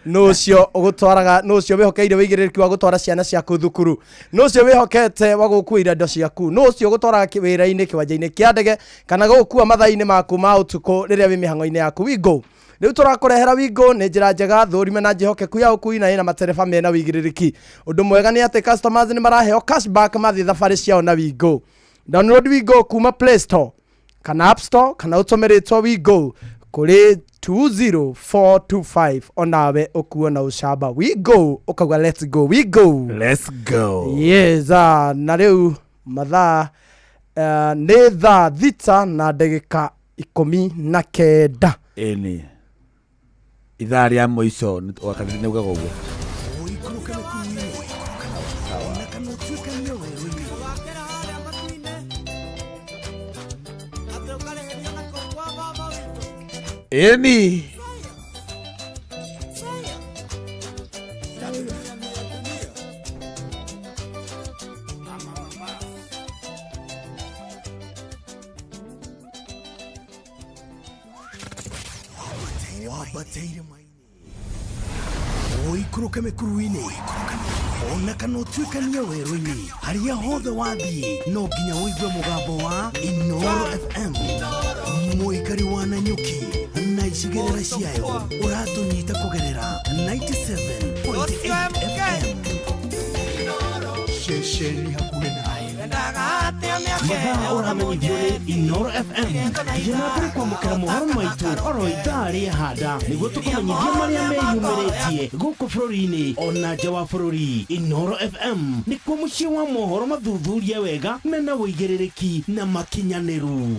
Nũ ũcio ũgũtwaraga, nũ ũcio wĩhokeire wĩigĩrĩrĩki wa gũtwara ciana ciaku thukuru? Nũ ũcio wĩhokete wa gũkuĩra indo ciaku? Nũ ũcio ũgũtwaraga wĩra-inĩ kĩwanja-inĩ kĩa ndege kana gũgũkua mathaa-inĩ maku ma ũtukũ rĩrĩa wĩ mĩhang'o-inĩ yaku? We Go. Rĩu tũrakũrehera We Go nĩ njĩra njega thũrime na njĩhokeku ya ũkui na ĩna matereba mena wĩigĩrĩrĩki. Ũndũ mwega nĩ atĩ customers nĩ maraheo cashback mathiĩ thabarĩ ciao na We Go. Download We Go kuma Play Store kana App Store kana ũtũme rĩtwa We Go kũrĩ 20425 onawe ũkuo na ũcamba. We Go ũkauga let's go. We Go. Let's go. Yes, na rĩu mathaa nĩ thaa 6:19. Ĩni. Ithaa rĩa mũico wakati nĩ ugaga ũguo. Ĩni. Wambatĩire maini ũikũrũke mĩkuru-inĩ ona kana ũtuĩkanie werũ-inĩ harĩa hothe wathiĩ no nginya ũigue mũgambo wa Inooro FM. Mũikari wa Nanyuki na icigĩrĩra ciayo ũratũnyita kũgerera 97.8 FM. Ceceni hakuhĩ nawe. Mathaa ũramenyithio nĩ Inooro FM. Thiĩ na mbere kwamũkĩra mohoro maitũ oro ithaa rĩahanda nĩguo tũkũmenyithie marĩa meyumĩrĩtie gũkũ bũrũri-inĩ ona nja wa bũrũri. Inooro FM nĩkuo mũciĩ wa mohoro mathuthurie wega mena ũigĩrĩrĩki na makinyanĩru.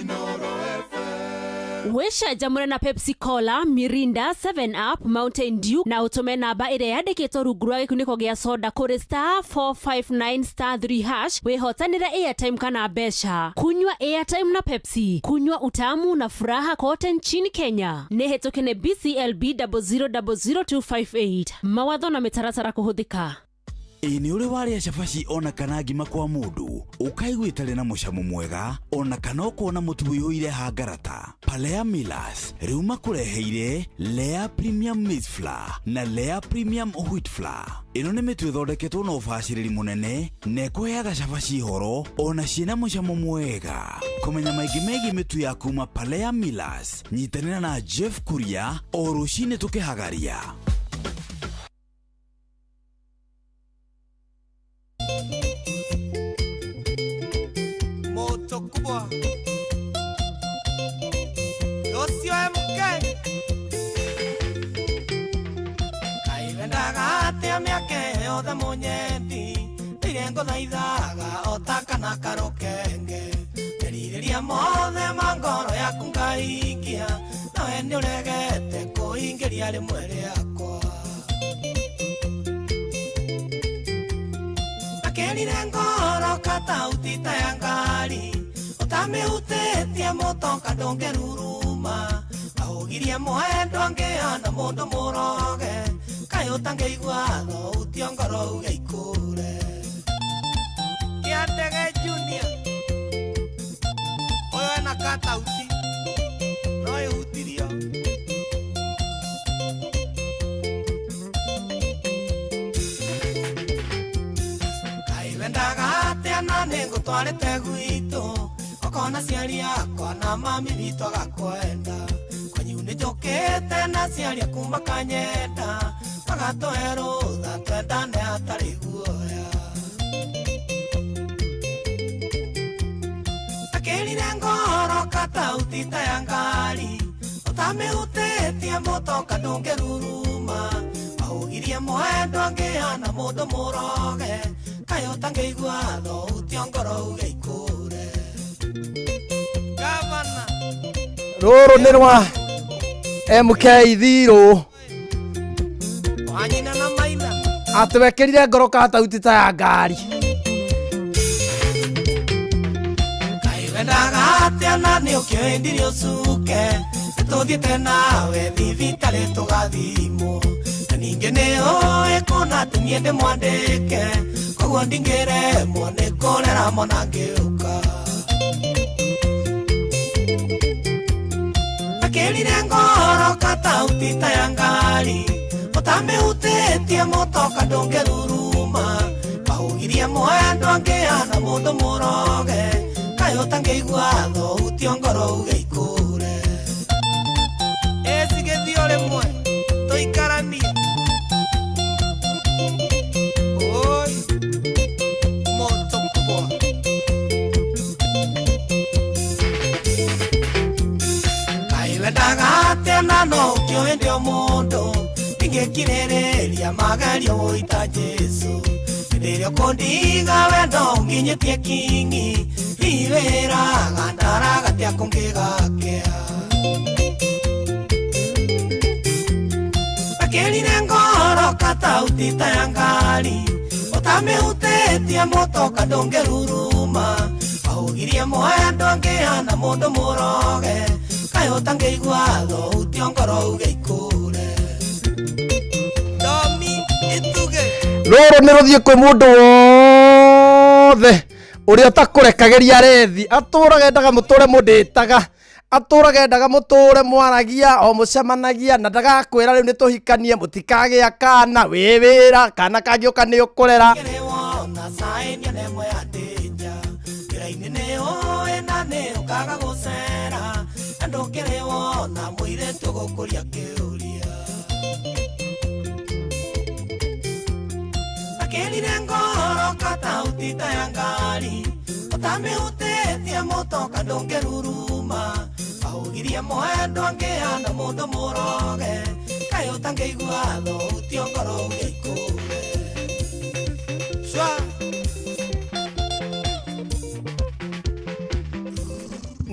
Inooro FM. Wĩcanjamũre na Pepsi Cola, Mirinda, 7 Up, Mountain Dew na ũtũme namba ĩrĩa yandĩkĩtwo rungu rwa gĩkunĩko gĩa soda kũrĩ star 459 star 3 hash wĩhotanĩre airtime kana mbeca. Kunywa airtime na Pepsi, kunywa utamu na furaha kote nchini Kenya. Nĩ hĩtũke nĩ BCLB 0000258. Mawatho na mĩtaratara kũhũthĩka. Ĩ nĩ ũrĩ warĩa cabaci ona kana ngima kwa mũndũ ũkaigua ĩtarĩ na mũcamo mwega ona kana ũkona mũtu ũiyũire hangarata? Palea Millers rĩu makũreheire Lea Premium Maize Flour na Lea Premium Wheat Flour. Ĩno nĩ mĩtu ĩthondeketwo na ũbacĩrĩri mũnene na ĩkũheaga cabaci horo ona ciĩna mũcamo mwega. Kũmenya maingĩ megiĩ mĩtu ya kuma Palea Millers, nyitanĩra na Jeff Kuria o rũcinĩ tũkĩhagaria. Moto kubwa Yocio MK Kaiwendaga atia mĩaka yothe mũnyendi Ndirĩ ngũthaithaga o ta kana karũkenge Merirĩria mothe ma ngoro yaku ngahingia Nawe nĩũregete kũingĩria rĩmwe rĩakwa Akĩrire ngoro katauti ta ya ngari Ũtamĩhutĩtie mũtoka ndũngĩruruma Ahũgirie mwendwa ngĩhana mũndũ mũroge Kaĩ ũtangĩigua thauti ngoro uge ikũre Kĩandege Junior Ũyũ ena katauti no ĩhutirio. Wendaga atĩa na nĩngũtwarĩte gwitũ ũkona ciari akwa na mami witũ agakwenda kwanyu nĩnjũkĩte na ciari aku makanyenda magatũhe rũtha twendane hatarĩ guoya. Akĩrire ngoro katauti ta ya ngari ũtamĩhutĩtie mũtoka ndũngĩruruma ahũgirie mwendwa ngĩhana mũndũ mũroge Kaĩ ũtangĩigua thauti ngoro uge ikũre. Gavana Rũrũ nĩ rwa MK Thirũ wanyina na maina atĩ wekĩrire ngoro katauti ta ya ngari. Kaĩ wendaga atĩa na nĩ ũkĩũĩ ndirĩ ũcuke nĩtũthiĩte nawe thibitarĩ tũgathimwo na ningĩ nĩ ũĩ kũna atĩ niĩ ndĩmwandĩke koguo ndingĩremwo nĩ kũrera mwana ngĩũka. Akĩrire ngoro katauti ta ya ngari ũtamĩhutĩtie mũtoka ndũngĩruruma Ahũgirie mwendwa ngĩhana mũndũ mũroge Kaĩ ũtangĩigua thauti ngoro uge ikũre. Ĩcigĩthiĩ o rĩmwe tũikaranie. Oi moto kubwa Kaĩ wendaga atĩa na no ũkĩũĩ ndĩ o mũndũ ndingĩkirĩrĩria magerio gũita Jesũ hĩndĩ ĩrĩa ũkũndiga wendo ũnginyĩtie kingi hihi wĩraga ndaraga kũngĩgakĩa. Akĩrire ngoro katauti ta ya ngari ũtamĩhutĩtie mũtoka ndũngĩruruma Ahũgirie mwendwa ngĩhana mũndũ mũroge Kaĩ ũtangĩigua thauti ngoro uge ikũre. Domi ituge Rũrũ nĩ rũthiĩ kwĩ mũndũ wothe ũrĩa ũtakũrekagĩria rethi atũraga endaga mũtũre mũndĩtaga atũraga endaga mũtũre mwaragia o mũcemanagia na ndagakwĩra rĩu nĩtũhikanie mũtikagĩa kana wĩ wĩra kana kangĩũka nĩ ũkũrera. Wona saini nemwe ya ndĩnja njĩra-inĩ nĩ ũĩ na nĩ ũkaga gũcera na ndũkĩrĩ wona mũirĩtu ũgũkũria kĩũria. Akĩrire ngoro katauti ta ya ngari ũtamĩhutĩtie mũtoka ndũngĩruruma Ahũgirie mwendwa ngĩhana mũndũ mũroge Kaĩ ũtangĩigua thauti ngoro uge ikũre. Cua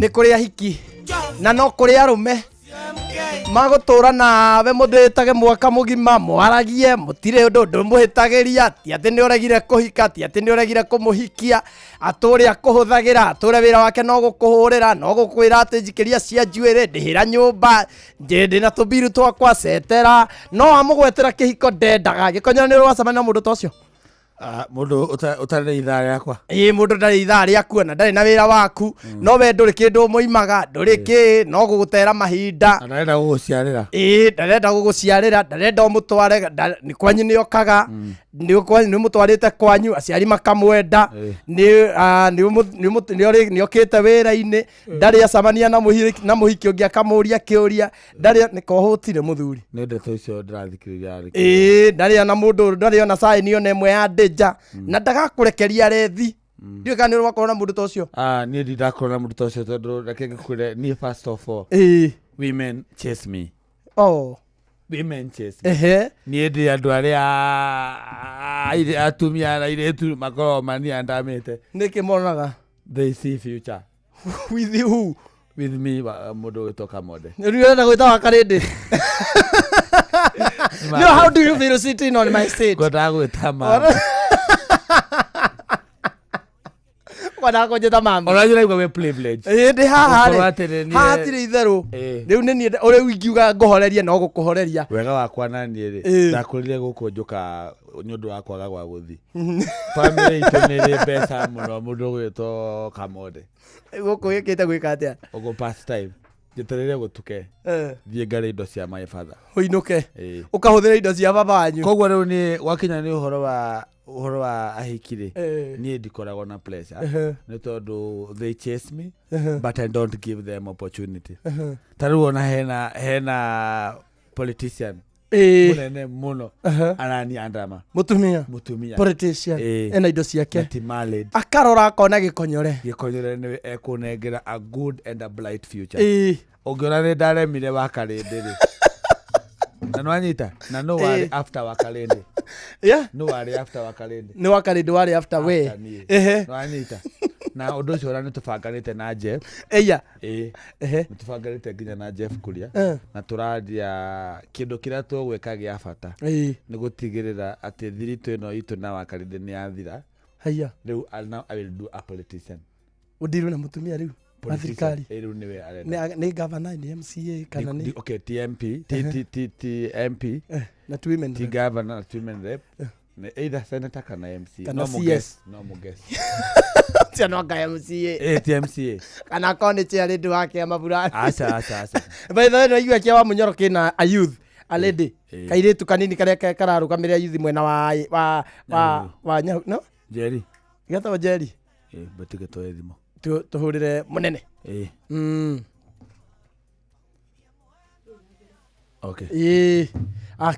Nĩ kũrĩ ahiki Na no kũrĩ arũme magũtũra nawe mũthĩtage mwaka mũgima mwaragie mũtirĩ ũndũ ndũmũhĩtagĩria ti atĩ nĩ ũregire kũhika ti atĩ nĩ ũregire kũmũhikia atũre akũhũthagĩra atũre wĩra wake no gũkũhũrĩra no gũkwĩra atĩ njikĩria cia njuĩrĩ ndĩhĩra nyũmba ndĩ na tũmbiru twakwa cetera no amũgwetera kĩhiko ndendaga gĩkonyora nĩ ũrwacemania na mũndũ ta ũcio. Mũndũ ũtarĩ na ithaa rĩakwa. Ĩĩ mũndũ ndarĩ ithaa rĩaku na ndarĩ na wĩra waku no we ndũrĩ kĩndũ ũmũimaga ndũrĩ kĩ no gũgũtera mahinda. Ndarenda gũgũciarĩra. Ĩĩ ndarenda gũgũciarĩra ndarenda ũmũtware kwanyu nĩ okaga nĩ ũmũtwarĩte kwanyu aciari makamwenda nĩ okĩte wĩra-inĩ ndarĩ acemania na mũhiki ũngĩ akamũria kĩũria ndarĩ nĩ kohũtire mũthuri. Nĩ ndeto icio ndĩrathikĩrĩria. Ĩĩ ndarĩ ona mũndũ ndarĩ ona saini ona ĩmwe ya ndĩnja na ndagakũrekeria rethi. Ndiũĩ kana nĩ ũrakorwo na mũndũ ta ũcio. Niĩ ndindakorwo na mũndũ ta ũcio tondũ reke ngĩkwĩre niĩ first of all women chase me. Oh. Women chase me. Niĩ ndĩ andũ arĩa atumia na airĩtu makoragwo maniandamĩte. Nĩkĩ monaga? They see future. With who? With me mũndũ ũgĩtwo Kamode. Rĩu ũrenda gwĩta Wakarĩndĩ? No, how do you feel sitting on my seat? Ngwendaga gwĩta mama. Ngwendaga kũnjĩta mama. Ona njĩra wĩ privilege. Ĩĩ ndĩ haha rĩ. Haha hatirĩ itherũ. Rĩu nĩ niĩ ũrĩa ingiuga ngũhorerie no gũkũhoreria. Wega wakwa na niĩ rĩ ndakũrire gũkũ njũka nĩ ũndũ wa kwaga gwa gũthiĩ. Family itũ nĩ ĩrĩ mbeca mũno mũndũ ũgwĩtwo Kamode. Gũkũ wĩkĩte gwĩka atĩa? Ũguo past time. Njetereire gũtuke. Thiĩ ngarĩe indo cia my father. Ũinũke. Ũkahũthĩra indo cia baba wanyu. Koguo rĩu niĩ gwakinya nĩ ũhoro wa ahiki rĩ niĩ ndikoragwo na pressure nĩ tondũ they chase me but I don't give them opportunity. Ta rĩu ona hena politician mũnene mũno araniandama. Mũtumia. Politician ena indo ciake. Akarora akona gĩkonyore. Gĩkonyore nĩwe ekũnengera a good and a bright future. Ũngĩona nĩ ndaremire Wakarĩndĩ rĩ. Na nĩwanyita? Na no warĩ after Wakarĩndĩ. Yeah. No warĩ after Wakarĩndĩ. Nĩ Wakarĩndĩ warĩ after we. Nĩwanyita? Na ũndũ ũcio ũrĩa nĩtũbanganĩte na Jeff. Eya. Nĩ tũbanganĩte nginya na Jeff Kuria. Na tũraria kĩndũ kĩrĩa tũgwĩka gĩa bata. Nĩ gũtigĩrĩra atĩ thiritũ ĩno itũ na Wakarĩndĩ nĩ yathira. Haiya. Rĩu now I will do a politician. Ũndirwo na mũtumia rĩu? Wa thirikari. Rĩu nĩwe arenda. Nĩ governor nĩ MCA kana nĩ okay TMP T MP na two women T governor na two women rep. Nĩ either senator kana MC. No mũguess. No mũguess. Tia no anga MCA. TMCA. Kana akorwo nĩ chairlady wa kĩama fulani. Aca aca aca. By the way no igua kĩa wa Munyoro kĩna a youth a lady. Kairĩtu kanini karĩa kararũgamĩrĩra youth mwena wa wa wa wa Nyahu no? Njeri. Getagwo Njeri. Batike twoe thimũ. Tũhũrĩre mũnene. Okay.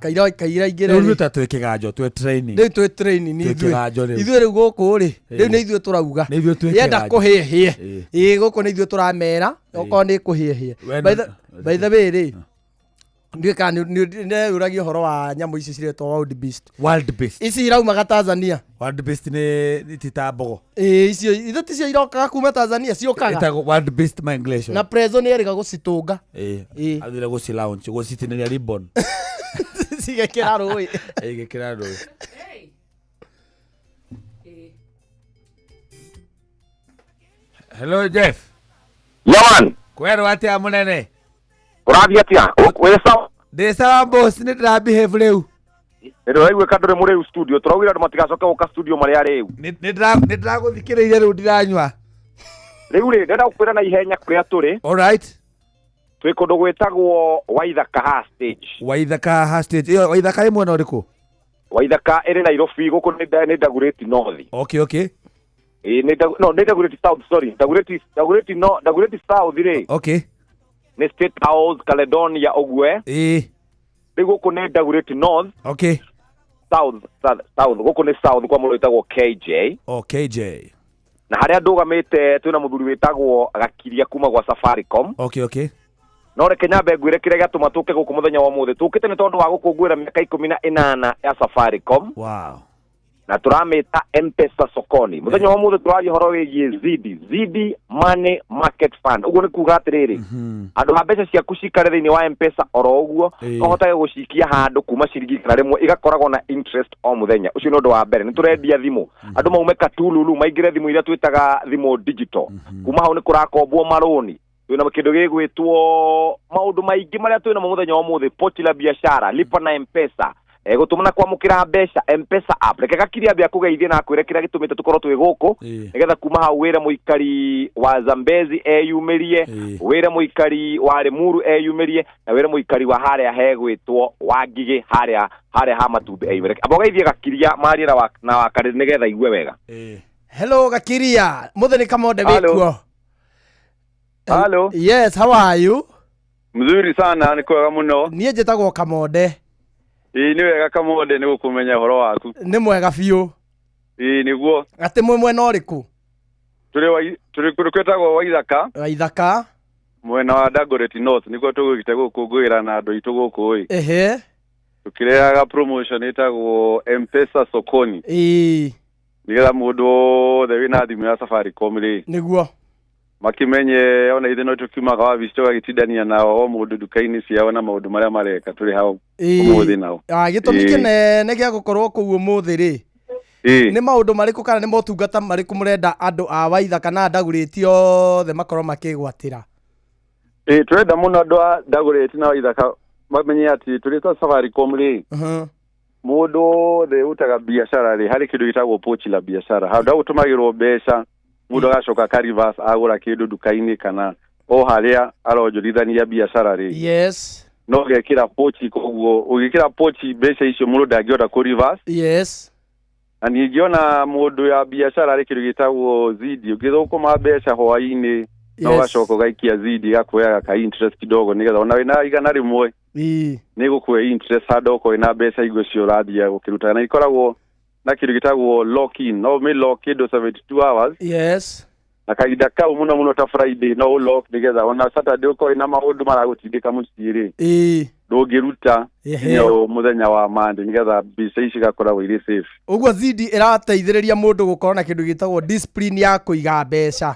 Kaira kaira ingĩre. Rĩu ta twĩ kĩganjo twĩ training. Rĩu twĩ training ithuĩ. Ithuĩ rĩu gũkũ rĩ rĩu nĩ ithuĩ tũrauga. Nĩ ithuĩ twĩ Yenda kũhĩhĩe. Ĩĩ gũkũ nĩ ithuĩ tũramera okorwo nĩ kũhĩhĩe. By the way rĩ ndiũĩ kana nĩ ũragia ũhoro wa nyamũ ici ciretwo wild beast. Wild beast. Ici iraumaga Tanzania. Wild beast nĩ ti ta mbogo. Ĩĩ icio ithe ticio irokaga kuma Tanzania ciũkaga. Ĩtagwo wild beast migration. Na prezo nĩ erĩga gũcitũnga. Ĩĩ. Athire gũci launch gũcitinĩria ribbon. Cigekĩra rũĩ. Igekĩra rũĩ. Hello Jeff. Yaman. Kwerwo atĩa mũnene? Ũrathiĩ atĩa? Wĩ sawa? Ndĩ sawa boss, nĩ ndĩra behave rĩu. Nĩ ndĩraigua ndũrĩ mũrĩu studio. Tũraugire andũ matigacoke gũka studio marĩ arĩu. Nĩ ndĩragũthikĩrĩirie rĩu ndiranyua. Rĩu rĩ, ndĩrenda gũkwĩra na ihenya kũrĩa tũrĩ. All right. Twĩ kũndũ gwĩtagwo Waithaka ha stage. Waithaka ha stage. Ĩyo Waithaka ĩ mwena ũrĩkũ? Waithaka ĩrĩ Nairobi gũkũ nĩ Dagoretti North. Okay, okay. No, nĩ Dagoretti South, sorry. Dagoretti no, Dagoretti South rĩ. Okay. Nĩ State House Caledonia ũguo. Ĩĩ. Rĩu gũkũ nĩ Dagoretti North. Okay. South gũkũ nĩ South kwa mũndũ wĩtagwo KJ. Oh, KJ. Na harĩa ndũgamĩte twĩna mũthuri wĩtagwo Gakiria kuma gwa Safaricom. Okay, okay. No reke nyambe ngwĩre kĩrĩa gĩatũma tũke gũkũ mũthenya wa ũmũthĩ. Tũkĩte nĩ tondũ wa gũkũngũĩra mĩaka 18 ya Safaricom. Wow. Na tũramĩta Mpesa Sokoni. Mũthenya wa ũmũthĩ tũraria ũhoro wĩgiĩ Zidi, Zidi Money Market Fund. Ũguo nĩ kuga atĩrĩrĩ, handũ ha mbeca ciaku cikare thĩinĩ wa Mpesa oro ũguo, no ũhotage gũcikia handũ kuma ciringi 100 igakoragwo na interest o mũthenya. Ũcio nĩ ũndũ wa mbere. Nĩ tũrendia thimũ, andũ maume katululu maingĩre thimũ iria twĩtaga thimũ digital. Kuma hau nĩ kũrakombwo marũni, twĩna kĩndũ gĩgwĩtwo maũndũ maingĩ marĩa twĩnamo mũthenya wa ũmũthĩ, pochi la biashara, lipa na Mpesa, gũtũma na kwamũkĩra mbeca, Mpesa app. Reke Gakiria ambe akũgeithie na akwĩre kĩrĩa gĩtũmĩte tũkorwo twĩ gũkũ, nĩgetha kuma hau wĩre mũikari wa Zambezi eyumĩrie, wĩre mũikari wa Limuru eyumĩrie, na wĩre mũikari wa harĩa hegwĩtwo wa Ngigĩ harĩa harĩa ha matumbĩ eyumĩrie. Amba ũgeithie Gakiria marie na na wakarĩ nĩgetha igue wega. Hello Gakiria, Muthoni Kamonde Hello. wĩkuo. Hello. Yes, how are you? Mzuri sana, nĩ kwega mũno. Niĩ njĩtagwo Kamonde. Ĩĩ, nĩ wega Kamonde, nĩ gũkũmenya ũhoro waku. Nĩ mwega biũ. Ĩĩ, nĩguo. Atĩ mwĩ mwena ũrĩkũ? Tũrĩ wa tũrĩ kũndũ kwĩtagwo Waithaka, Waithaka. Mwena wa Dagoretti North, nĩguo tũgũkĩte gũkũngũĩra na andũ aitũ gũkũ ĩ. Tũkĩrehaga promotion ĩtagwo Mpesa Sokoni. Nĩgetha mũndũ wothe wĩna thimũ ya Safaricom rĩ, Nĩguo. Makimenye ona ithuĩ no tũkiumaga wabici tũgagĩtindania nao o mũndũ nduka-inĩ ciao na maũndũ marĩa mareka tũrĩ hau ũmũthĩ nao. Ah, gĩtũmi kĩnene gĩa gũkorwo kũu ũmũthĩ rĩ, nĩ maũndũ marĩkũ kana nĩ motungata marĩkũ mũrenda andũ a Waithaka na Dagoretti othe makorwo makĩgwatĩra? Ĩĩ, tũrenda mũno andũ a Dagoretti na Waithaka mamenye atĩ tũrĩ ta Safaricom rĩ, mũndũ wothe ũrutaga biacara rĩ, harĩ kĩndũ gĩtagwo pochi la biashara, handũ ha gũtũmagĩrwo mbeca mũndũ agacoka aka reverse agũra kĩndũ nduka-inĩ kana o harĩa aronjorithania biacara rĩ, no ũgekĩra pochi. Koguo ũgĩkĩra pochi mbeca icio mũndũ ndangĩhota kũ reverse. Na ningĩ ona mũndũ ya biacara harĩ kĩndũ gĩtagwo Zidi, ũngĩthũkũma mbeca hwaĩ-inĩ no ũgacoka ũgaikia Zidi ĩgakuoyaga ka interest kidogo, nĩgetha ona wĩna 100 nĩ gũkũhe interest handũ okorwo wĩna mbeca icio cio ũrathiĩ gũkĩruta. Na ikoragwo na kĩndũ gĩtagwo lock in, no ũmĩ lock kĩndũ 72 hours, na kahinda kau mũno mũno ta Friday no ũlock, nĩgetha ona Saturday ũkorwo wĩna maũndũ maragũtindĩka mũciĩ rĩ, ndũngĩruta nginya mũthenya wa Monday, nĩgetha mbeca ici igakoragwo irĩ safe. Ũguo Zidi ĩrateithĩrĩria mũndũ gũkorwo na kĩndũ gĩtagwo discipline ya kũiga mbeca.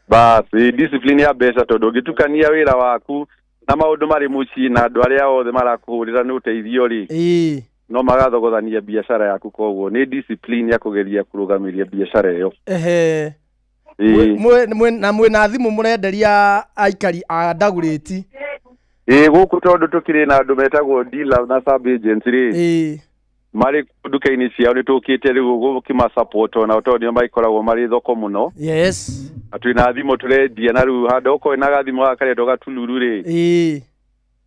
Basi, discipline ya mbeca, tondũ ũngĩtukania wĩra waku na maũndũ marĩ mũciĩ na andũ arĩa othe marakũhũrĩra nĩ ũteithio rĩ, no magathogothania biacara yaku. Koguo nĩ discipline ya kũgeria kũrũgamĩria biacara ĩyo. Na mwĩna thimũ mũrenderia aikari a Dagoretti? Ĩĩ, gũkũ tondũ tũkĩrĩ na andũ metagwo dealer na sub agents rĩ, marĩ nduka-inĩ ciao, nĩ tũkĩte rĩu gũkĩma support onao tondũ nĩo magĩkoragwo marĩ thoko mũno. Na twĩna thimũ tũrendia, na rĩu handũ okorwo wĩna gathimũ gaka karetwo gatuluru rĩ,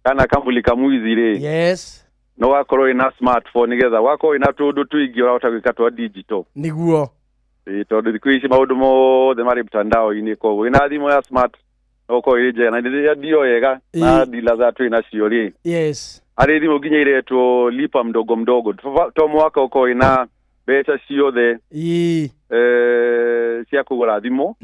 kana kamulika mwizi rĩ, no wakorwo wĩna smartphone, nĩgetha wakorwo wĩna tũndũ tũingĩ ũrahota gwĩka twa digital. Ĩĩ, tondũ thikũ ici maũndũ mothe marĩ mtandao-inĩ, koguo wĩna thimũ ya smart no ũkorwo ĩrĩ njega na nĩ wega na dealer za twĩ nacio rĩ, harĩ thimũ nginya iretwo lipa mdogo mdogo, to mwaka ũkorwo wĩna mbeca ciothe cia kũgũra thimũ,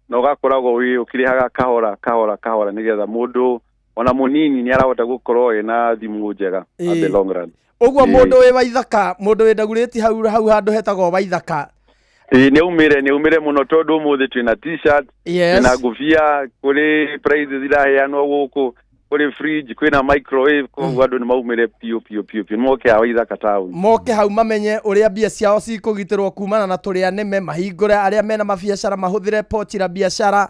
na ũgakoragwo wĩ ũkĩrĩhaga kahora kahora kahora, nĩgetha mũndũ ona mũnini nĩ arahota gũkorwo ena thimũ njega at the long run. Ũguo mũndũ wĩ Waithaka, mũndũ wĩ Dagoretti hau hau handũ hetagwo Waithaka? Ĩĩ, nĩ aumĩre mũno tondũ ũmũthĩ twĩna T-shirt, twĩna ngũbia, kũrĩ prizes iraheanwo gũkũ, kũrĩ fridge, kwĩna microwave, koguo andũ nĩ maumĩre piũ piũ piũ piũ, nĩ moke haha Waithaka town. Moke hau mamenye ũrĩa mbia ciao cikũgitĩrwo kumana na tũrĩa nĩme, mahingũre arĩa mena mabiacara mahũthĩre pochi la biashara,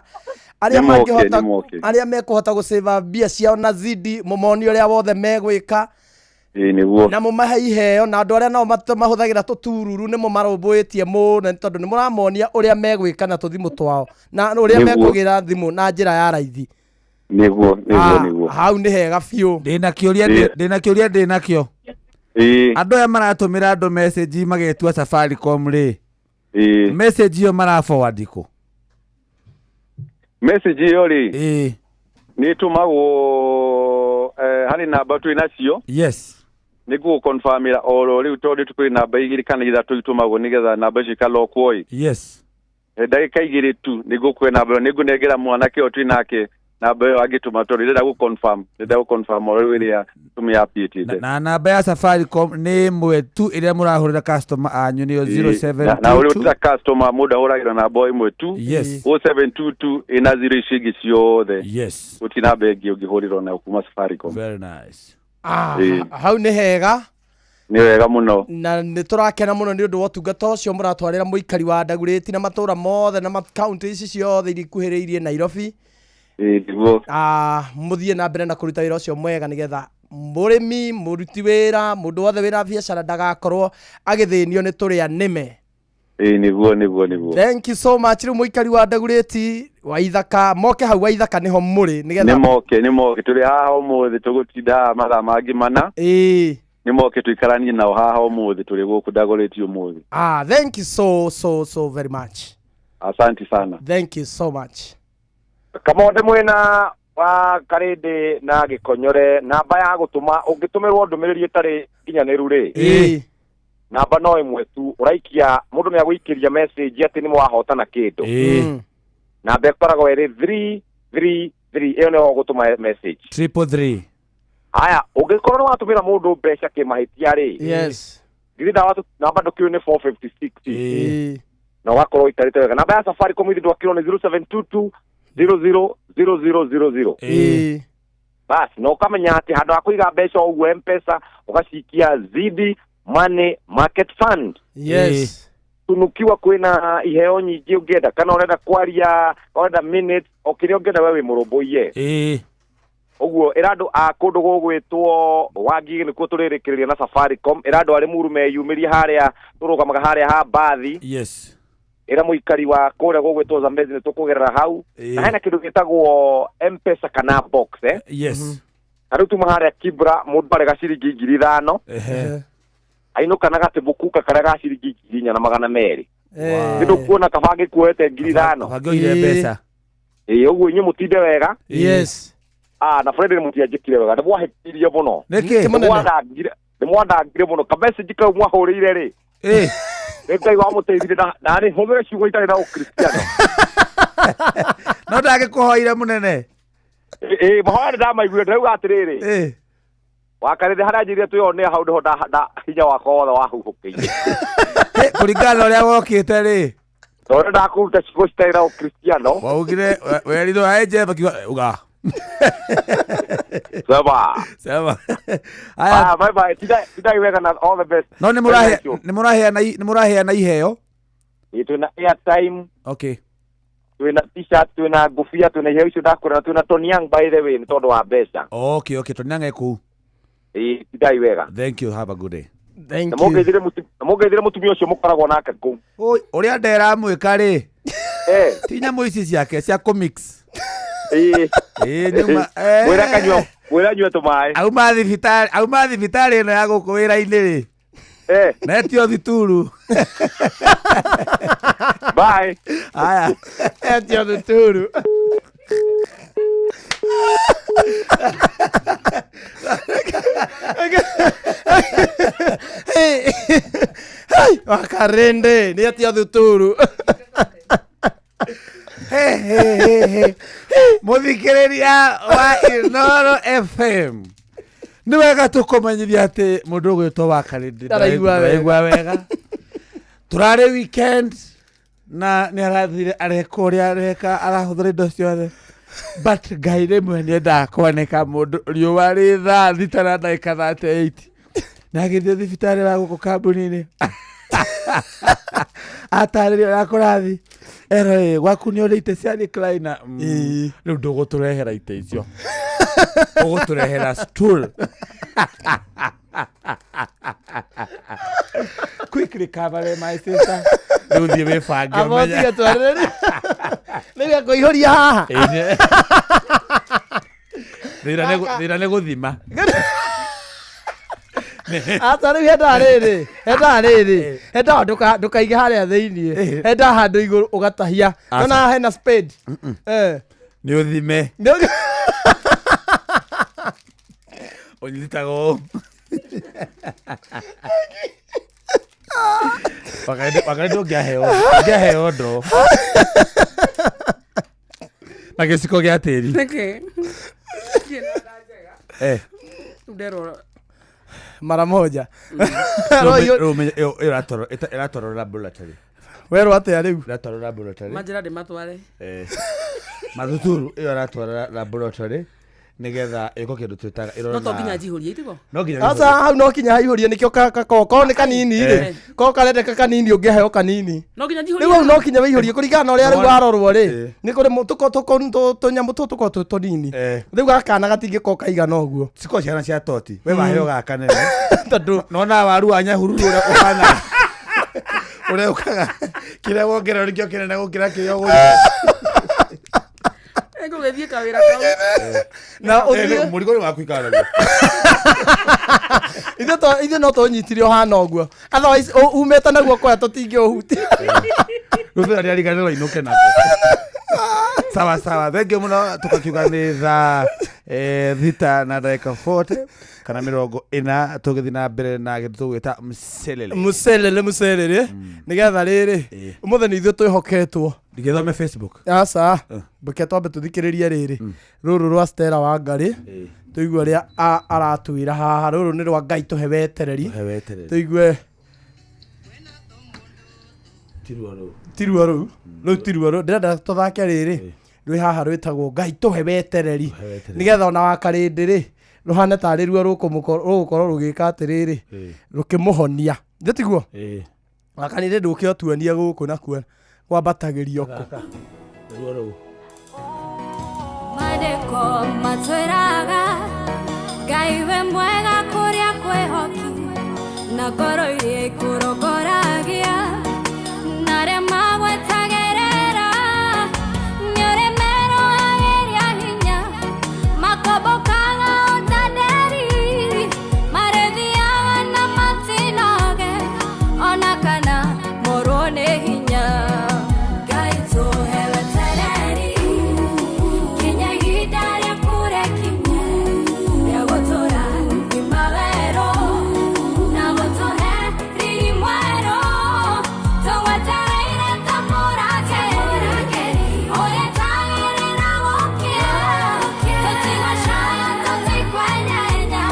arĩa Nĩ moke, mangĩhota nĩ moke. Arĩa mekũhota gũcĩva mbia ciao na Zidi, mũmonie ũrĩa wothe megwĩka Ĩĩ, nĩguo. Na mũmahe iheo. Na andũ arĩa nao mahũthagĩra tũtururu nĩ mũmarũmbũĩtie mũno, nĩ tondũ nĩ mũramonia ũrĩa megwĩka na tũthimũ twao na ũrĩa mekũgĩra thimũ na njĩra ya raithi. Nĩguo. Ah, Nĩguo. Hau nĩ hega biũ. Ndĩna kĩũria. Ndĩna kĩũria ndĩ nakĩo. Andũ aya maratũmĩra andũ message magetua Safaricom rĩ, message ĩyo mara forward kũ? Message ĩyo rĩ, nĩ ĩtũmagwo harĩ namba twĩ nacio. Nĩ ngũgũconfirmĩra oro rĩu tondũ tũkũrĩ namba igĩrĩ kana ithatũ itũmagwo, nĩgetha namba icio ikalokwo ĩ. Ndagĩka 2 tu nĩ ngũkũhe namba ĩyo, nĩ ngũnengera mwanake ũyũ twĩ nake. Namba ĩyo angĩtũma tondũ ndĩrenda gũ confirm, ndĩrenda gũ confirm o rĩu ĩrĩa tũmĩ update. Na namba ya Safaricom nĩ ĩmwe tu ĩrĩa mũrahũrĩra customer anyu nĩyo Na ũrĩa 0722 ũtira customer mũndũ ahũragĩra namba ĩmwe tu. Yes. 0722 ĩna zero icio ingĩ ciothe. Yes. Gũtirĩ namba ĩngĩ ũngĩhũrĩrwo nayo kuma Safaricom. Very nice. Ĩĩ. Hau nĩ hega. Nĩ wega mũno. Na nä tå rakena må no nä å ndå wa ũtungata ũcio må ratwarä ra må ikari wa Dagoretti na matå ra mothe na kauntä ici ciothe iria ikuhä rä irie Nairobi. Ĩĩ nĩguo. Må thiä na mbere na kå ruta wä ra å cio mwega nä getha må rä mi må ruti wä ra må ndå wothe wä na biacara ndagakorwo agä thä nio nä tå rä a nä me. Ĩĩ nĩguo nĩguo nĩguo. Thank you so much. Rä u må ikari wa Dagoretti wa Ithaka moke hau wa Ithaka nĩho mũrĩ nĩgetha Nĩ moke nĩ moke tũrĩ haha ũmũthĩ tũgũtinda haha mathaa mangĩ mana. Ĩĩ. Nĩ moke tũikaranie nao haha ũmũthĩ tũrĩ gũkũ Dagoretti ũmũthĩ. Thank you so so so very much. Asante sana. Thank you so much. Kamonde mwena wa Karĩndĩ na Gĩkonyore, namba ya gũtũma ũngĩtũmĩrwo ndũmĩrĩri ĩtarĩ nginyanĩru rĩ, namba no ĩmwe tu ũraikia mũndũ nĩ agũikĩria message atĩ nĩ mwahotana kĩndũ. Namba ĩkoragwo ĩrĩ 333, ĩyo nĩyo ũgũtũma message. 333. Haya, ũngĩkorwo nĩ watũmĩra mũndũ mbeca kĩmahĩtia rĩ, yes, githĩ namba ndũkĩũĩ nĩ 456 na ũgakorwo ũikarĩte wega. Namba ya Safaricom ithi ndwakĩrwo nĩ 0722 00 0000. Bas, na ũkamenya atĩ handũ ha kũiga mbeca ũguo M-Pesa ũgacikia Zidi Money Market Fund. Yes. Tunukiwa kwĩna iheo nyingĩ ũngĩenda, kana ũrenda kwaria, ũrenda minutes, o kĩrĩa ũngĩenda we wĩ mũrũmbũiye. Ũguo ĩra andũ a kũndũ gũgwĩtwo Wangigĩ nĩkuo tũrĩrĩkĩrĩria na Safaricom, ĩra andũ a Limuru meyumĩrie harĩa tũrũgamaga harĩa ha mbathi. Yes. Ĩra mũikari wa kũrĩa gũgwĩtwo Zambezi nĩ tũkũgerera hau. Na hena kĩndũ gĩtagwo M-Pesa kana box, eh? Yes. Na rĩu tuma harĩa Kibra mũndũ arega ciringi 5,000. Ainũka na gatĩbũkuka karĩa ga ciringi 4,200. Nĩ ndũkuona kaba angĩkuoete 5,000. Kaba angĩoire mbeca. Ĩĩ ũguo inyuĩ mũtinde wega. Yes. Na Fred nĩ mũtianjĩkire wega, nĩ mwahĩtirie mũno. Nĩkĩ? Nĩ mwandangire mũno. Ka message kau mwahũrĩire rĩ. Nĩ Ngai wamũteithirie na nĩ hũthĩre ciugo itarĩ na ũkristiano. No ndagĩkũhoire mũnene. Ĩĩ mahoya nĩ ndamaiguire, ndĩrauga atĩrĩrĩ. Wakarĩrĩ harĩa njĩrire twĩone hau nĩho hinya wakwa wothe wahuhũkĩire. Kũringana na ũrĩa wokĩte rĩ. Tondũ ndakũruta ciugo citarĩ na ũkristiano. Waugire werirwo ae Jeva kiuga uga. Sema. Sema. Aya, bye bye. Tindai wega na all the best. No nĩ mũraheana iheo? Ĩĩ twĩna airtime. Okay. Twĩna t-shirt, twĩna ngũbia, twĩna iheo icio ndakũra, na twĩna Tony Young by the way nĩ tondũ wa mbeca. Okay, okay, Tony Young e kũu. Ĩĩ tindai wega. Thank you, have a good day. Thank you. Na mũngeithire mũtumia ũcio mũkoragwo nake kũu. Oi, ũrĩa nderamwĩka rĩ. Ti nyamũ ici ciake cia kũmix. Ĩĩ. Ĩĩ nyuma. Mwĩra kanyua, mwĩra anyue tũmaĩ. Auma thibitarĩ, auma thibitarĩ ĩno ya gũkũ wĩra-inĩ rĩ. Netio thituru. Bye. Aya. Etio thituru. Wakarende nĩ etio thuturu. Mũthikĩrĩria wa Inooro FM, nĩ wega tũkũmenyithia atĩ mũndũ ũgwĩtwo Wakarĩndĩ ndaraigua wega. Tũrarĩ weekend na nĩ arathire areka ũrĩa areka, arahũthĩra indo ciothe, but Ngai rĩmwe nĩendaga kwanĩka mũndũ riũa rĩ thaa 6 na ndagĩka 38 na agĩthiĩ thibitarĩ wa gũkũ kambuni-inĩ atarĩria ũrĩa kũrathiĩ, erwo ĩ gwaku nĩ ũrĩ itĩ cia recliner. Rĩu ndũgũtũrehera itĩ icio, ũgũtũrehera stool. Quick recovery my sister. Rĩu thiĩ wĩbange ũmenye. Abotige twarĩrĩria. Rĩu ekũihũria haha. Thĩna nĩ gũthima. Aca rĩu hendaga rĩrĩ, hendaga rĩrĩ, hendaga ndũkaige harĩa thĩiniĩ, hendaga handũ igũrũ ũgatahia. Aca. Nona hena spade. Nĩ ũthime. Ũnyitaga ũũ. Wakarĩ ndũngĩaheo ndoo. Na gĩciko gĩa tĩri. Nĩkĩ? Eh. Nderwo mara moja. Rĩu ĩratwarwo ĩratwarwo laboratory. Werwo atĩa rĩu? Ĩratwarwo laboratory. Manjĩra ndĩmatware. Eh. Mathuturu ĩyo ĩratwara laboratory nĩgetha ĩko kĩndũ twĩtaga ĩrore No to na- nginya njihũrie itigo. No nginya Aca hau no kinya haihũrie nĩkĩo ko nĩ kanini rĩ Eh. ko karendeka kanini ũngĩheo kanini. No nginya njihũrie. Rĩu hau no kinya wĩihũrie kũringana na ũrĩa rĩu Nĩwona- warorwo rĩ nĩ kũrĩ tũnyamũ tũtũ tũkoragwo twĩ tũnini rĩu gakana gatingĩkorwo kaigana ũguo. Ciko ciana cia toti we waheo gaka nene tondũ nona waru wa nyahururu ũrĩa ũhana ũrĩa ũkaga kĩrĩa wongerera nĩkĩo kĩnene gũkĩra kĩrĩa ũgũrĩte. Ngũgĩthiĩ kawĩra kau. Na ũthiĩ- mũrigo nĩ waku ikara naguo. Ithuĩ no tũnyitire ũhana ũguo otherwise umĩte naguo kwaya tũtingĩũhutia. Rĩu thĩna nĩariganĩrwo ainũke nako. Sawa sawa, thengiũ mũno tũkakiuga nĩ thaa 6 na ndagĩka 40 kana 40 tũgĩthiĩ na mbere na kĩndũ tũgwĩta mcelele. Mũcelere mũcelere nĩgetha rĩrĩ ũmũthĩ nĩ ithuĩ twĩhoketwo. Ndingĩthome Facebook. Aca mbũke twambe tũthikĩrĩrie rĩrĩ rũrũ rwa Stella Wangari tũigue ũrĩa aratwĩra haha. Rũrũ nĩ rwa Ngai tũhe wetereri. Tũhe wetereri. Tũigue. Tiruo rũu. Tiruo rũu rũu tiruo rũu ndĩrenda tũthake rĩrĩ rwĩ haha rwĩtagwo Ngai tũhe wetereri nĩgetha ona wakarĩndĩ rĩ rũhane tarĩ ruo rũgũkorwo rũgĩka atĩrĩrĩ rũkĩmũhonia nĩ tiguo wakarĩndĩ ndũke ũtuonie gũkũ nakuo kwambatagĩrio kũ. Ruo rũu. Maandĩko matwĩraga Ngai we mwega kũrĩa kwĩhoki na ngoro iria ikũrongoragia na arĩa magwetagĩrĩra nĩ ũrĩ merohagĩria hinya makombokaga o ta nderi marĩthiaga na matinoge ona kana morwo nĩ hinya. Ngai tũhe wetereri nginya ihinda rĩaku rĩkinye rĩa gũtũra ngima werũ na gũtũhe riri mwerũ tũgwetereire ta mũrangĩri ũrĩa tagĩrĩra gũkĩa tũtigacaya tũtikwenyenya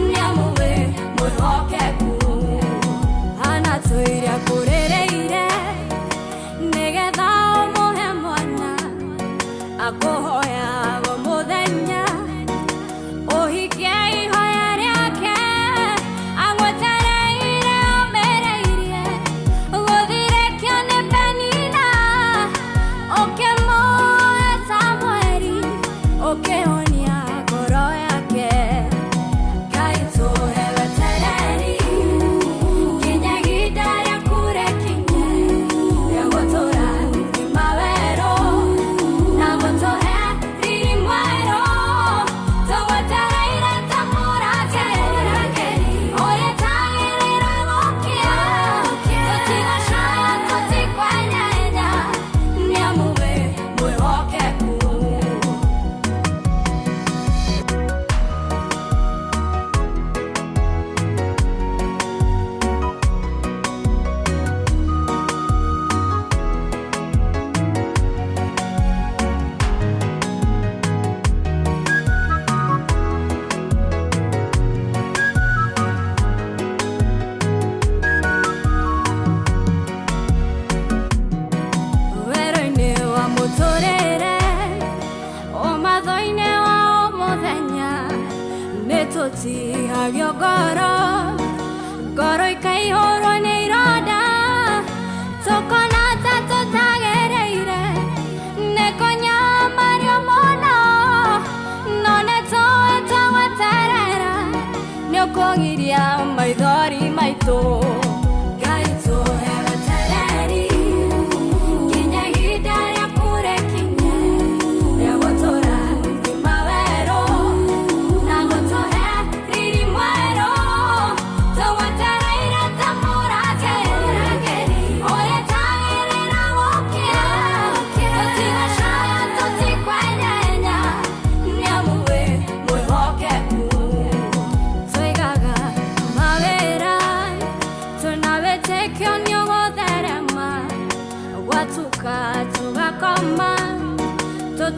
nĩamu wĩ mwĩhokeku anatwĩire akũrĩrĩire nĩgetha ũmũhe mwana akũhoyaga mũthenya ũhikie ihoya rĩake agwetereire ũmĩrĩirie gũthirĩkio nĩ Penina ũkĩmũhe Samueli ũkĩhonia ngoro yake. Ngai tũhe wetereri nginya ihinda rĩaku rĩkinye rĩa gũtũra ngima werũ na gũtũhe riri mwerũ tũgwetereire ta mũrangĩri ũrĩa tagĩrĩra gũkĩa tũtigacaya tũtikwenyenya nĩamu wĩ mwĩhokeku. Werũ-inĩ wa mũtũrĩre ũmatho-inĩ wa o mũthenya nĩ tũtihagio ngoro ngoro ikaihũrwo nĩ ironda tũkona ta tũtagĩrĩire nĩ kũnyamario mũno no nĩ tũĩ twagweterera nĩ ũkũgiria maithori maitũ. Ngai tũhe wetereri nginya ihinda rĩaku rĩkinye rĩa gũtũra ngima werũ na gũtũhe riri mwerũ tũgwetereire ta mũrangĩri ũrĩa tagĩrĩra gũkĩa tũtigacaya tũtikwenyenya nĩamu wĩ mwĩhokeku. Tũigaga mawĩra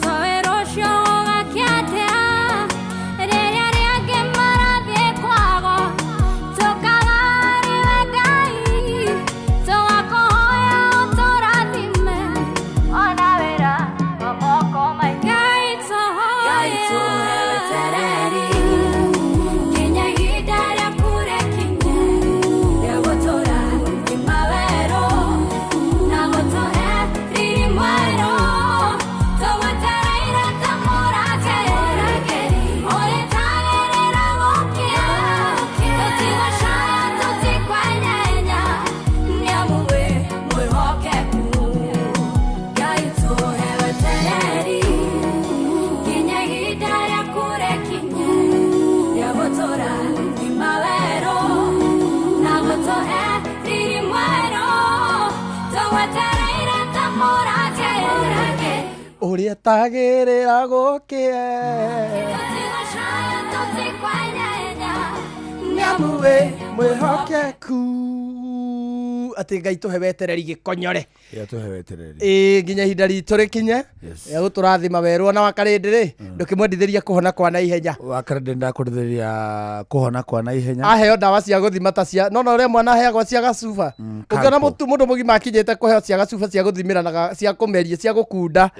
Tũtoĩ rũciũ gũgakĩa atĩa, rĩrĩa rĩangĩ marathiĩ kwago. Tũkaga harĩwe Ngai, tũgakũhoya ũtũrathime, ona wĩra wa moko maitũ. Ngai tũhoya wetereri, nginya ihinda rĩaku rĩkinye, rĩa gũtũrathima werũ, na gũtũhe riri mwerũ. Tũgwetereire ta mũrangĩri, ũrĩtagĩrĩra gũkĩa. Tũtigũcaya, tũtikwenyenya, nĩamu wĩ mwĩhokeku. Ngai tũhe wetereri, nginya ihinda rĩaku rĩkinye, rĩa gũtũrathima werũ, na gũtũhe riri mwerũ. Tũgwetereire ta mũrangĩri. Ũrĩa tagĩrĩra gũkĩe Tũtigũcaya, tũtikwenyenya, nĩamu wĩ mwĩhokeku. Atĩ Ngai tũhe wetereri gĩkonyore. Ĩrĩa tũhe wetereri. Ĩĩ, nginya ihinda ritũ rĩkinye rĩa gũtũrathima werũ. Ona wakarĩndĩ rĩ, ndũkĩmwendithĩria kũhona kwa naihenya. Wakarĩndĩ ndakũrithĩria kũhona kwa naihenya. Aheo ndawa cia gũthima ta cia nona ũrĩa mwana aheagwo cia gacuba, ũngĩona Calpo. mũndũ mũgima akinyĩte kũheo cia gacuba cia gũthimĩra na cia kũmeria cia gũkunda,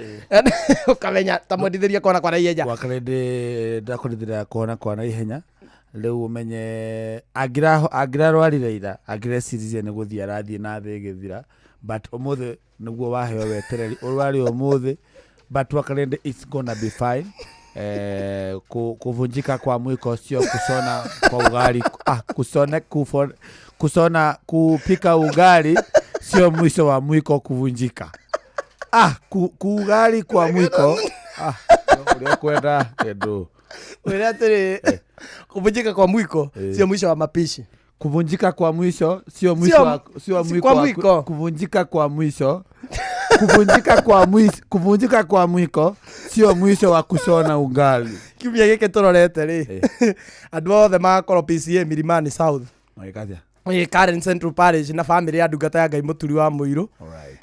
ũkamenya ta mwendithĩria kũhona kwa naihenya. Wakarĩndĩ ndakũrithĩria kũhona kwa naihenya. Rĩu ũmenye angĩrarwarire ira, angĩreciririe nĩ gũthiĩ arathiĩ na thĩ ĩgĩthira, but ũmũthĩ nĩguo waheo wetereri, ũrware ũmũthĩ, but wakarĩndĩ it's gonna be fine. Kuvunjika kwa mwiko sio kushona kwa ugali. Kushona, kushona, kupika ugali sio mwisho wa mwiko kuvunjika. Kuugali kwa mwiko. Ũrĩa kwenda kĩndũ. Wĩre atĩrĩ, kuvunjika kwa mwiko sio mwisho wa mapishi. Kuvunjika kwa mwisho sio mwisho wa, sio Si mwiko kwa wa mwiko. Kuvunjika kwa mwisho. Kuvunjika kwa mwisho, kuvunjika kwa mwiko sio mwisho wa kushona ugali. Kiumia gĩkĩ tũrorete rĩ, andũ othe magakorwo PCA Milimani South. Magĩkathia. Ĩĩ, Karen Central Parish na family ya ndungata ya Ngai Mũturi wa Mũirũ.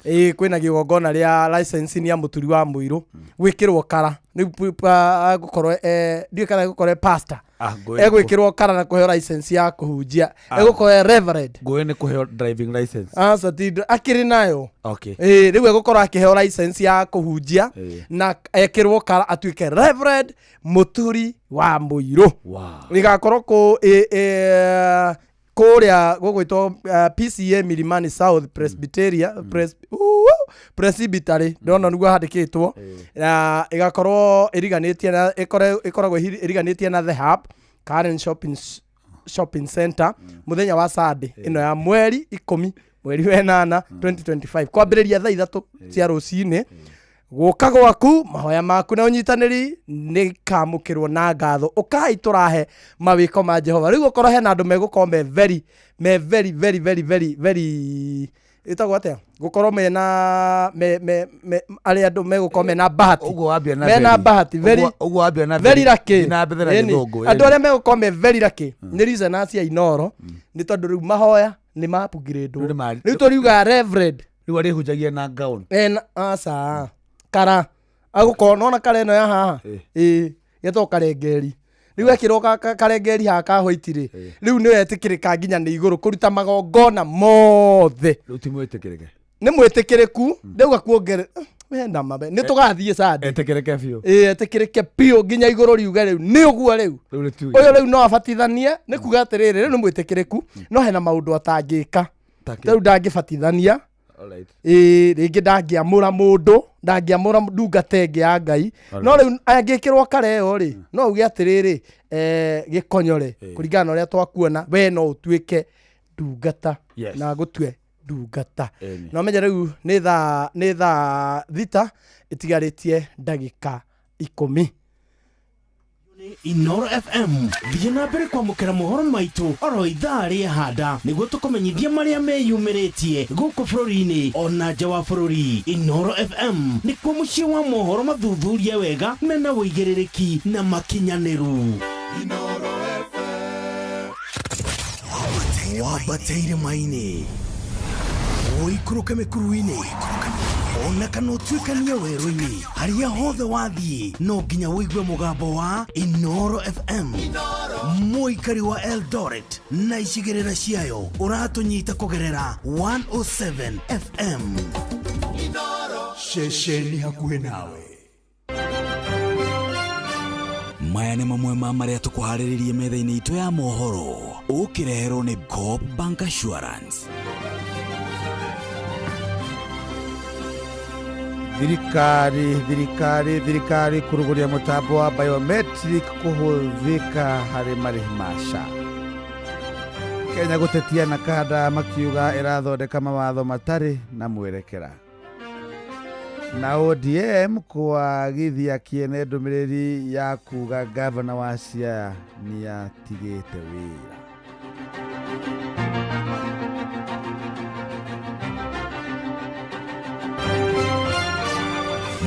Ĩĩ, kwĩna kĩgongona rĩa licensing ya Mũturi wa Mũirũ gwĩkĩrwo kara rĩu egũkorwo ndiũĩ kana egũkorwo e pastor. Ngũĩ nĩ Egwĩkĩrwo kara na kũheo license ya kũhunjia. Egũkorwo e reverend. Ngũĩ nĩ kũheo driving license. Aca, ti akĩrĩ nayo. Okay. Ĩĩ, rĩu egũkorwo akĩheo license ya kũhunjia na ekĩrwo kara atuĩke reverend Mũturi wa Mũirũ. Wow. Ĩgakorwo kũ kũrĩa gũgwĩtwo PCA Milimani South Presbyteria, Presbytery, ndĩrona nĩguo handĩkĩtwo, na ĩgakorwo ĩriganĩtie na ĩkoragwo ĩriganĩtie na The Hub Karen Shopping Center mũthenya wa Sunday ĩno ya mweri 10 mweri wa 8 2025 kwambĩrĩria thaa 3 cia rũcinĩ. Gũka gwaku, mahoya maku na ũnyitanĩri nĩ kamũkĩrwo na ngatho. Ũkai tũrahe mawĩko ma Jehova. Rĩu okorwo hena andũ megũkorwo me very, me very, very, very, very, very, ĩtagwo atĩa, gũkorwo mena me, me, me, arĩa andũ megũkorwo mena bahati. Ũguo wambia na Mena very. bahati, very, Ũguo wambia na very very. lucky. Na mbere na Ĩni. gĩthũngũ, Andũ ĩni. arĩa megũkorwo me very lucky nĩ listeners ya Inoro, nĩ tondũ rĩu mahoya nĩ ma-upgrade-wo. Rĩu tũriuga reverend. Rĩu arĩhunjagia na gown. Ena, aca. Kara. Agũkorwo nona kara ĩno ya haha. Ĩĩ, getagwo karengeri. Rĩu ekĩrwo karengeri haha ka white rĩ, rĩu nĩwe etĩkĩrĩka nginya nĩ igũrũ kũruta magongona mothe. Rĩu ti mwĩtĩkĩrĩke. Nĩ mwĩtĩkĩrĩku, ndauga kuongere-, we na mabe. Nĩ tũgathiĩ Sunday. Etĩkĩrĩke biũ. Ĩĩ, etĩkĩrĩke biũ nginya igũrũ riuge rĩu nĩ ũguo rĩu. Rĩu nĩ tuge. Ũyũ rĩu no abatithanie, nĩ kuga atĩrĩrĩ, rĩu nĩ mwĩtĩkĩrĩku, no hena maũndũ atangĩka. Takĩ. Rĩu ndangĩbatithania. Alright. Ĩĩ, rĩngĩ ndangĩamũra mũndũ, ndangĩamũra ndungata ĩngĩ ya Ngai. No rĩu angĩkĩrwo kara ĩyo rĩ, no uge atĩrĩrĩ, gĩkonyore, kũringana na ũrĩa twakuona, we no ũtuĩke ndungata. Yes. Na ngũtue ndungata. Ĩni. Na ũmenye rĩu nĩ thaa 6 ĩtigarĩtie ndagĩka 10. Inoro FM thiĩ na mbere kwamũkĩra mohoro maitũ oro ithaa rĩahanda nĩguo tũkũmenyithie marĩa meyumĩrĩtie gũkũ bũrũri-inĩ ona nja wa bũrũri. Inoro FM nĩkuo mũciĩ wa mohoro mathuthurie wega mena ũigĩrĩrĩki na makinyanĩru. Wambateire maini, ũikũrũke mĩkuru-inĩ, Ona kana ũtuĩkanie werũ-inĩ harĩa hothe wathiĩ no nginya ũigue mũgambo wa Inoro FM. Mũikari wa Eldoret na icigĩrĩra ciayo ũratũnyita kũgerera 107 FM. Ceceni hakuhĩ nawe. Maya nĩ mamwe ma marĩa tũkũharĩrĩrie metha-inĩ itũ ya mohoro ũkĩreherwo nĩ Coop Bank Assurance. Thirikari kuruguria mutambo wa biometric kuhuthika hari marihi ma SHA. Kenya gutetia na kada makiuga irathondeka mawatho matari na mwerekera. Na ODM kwagithia kiene ndumiriri ya kuga gavana wa Siaya niatigite wira.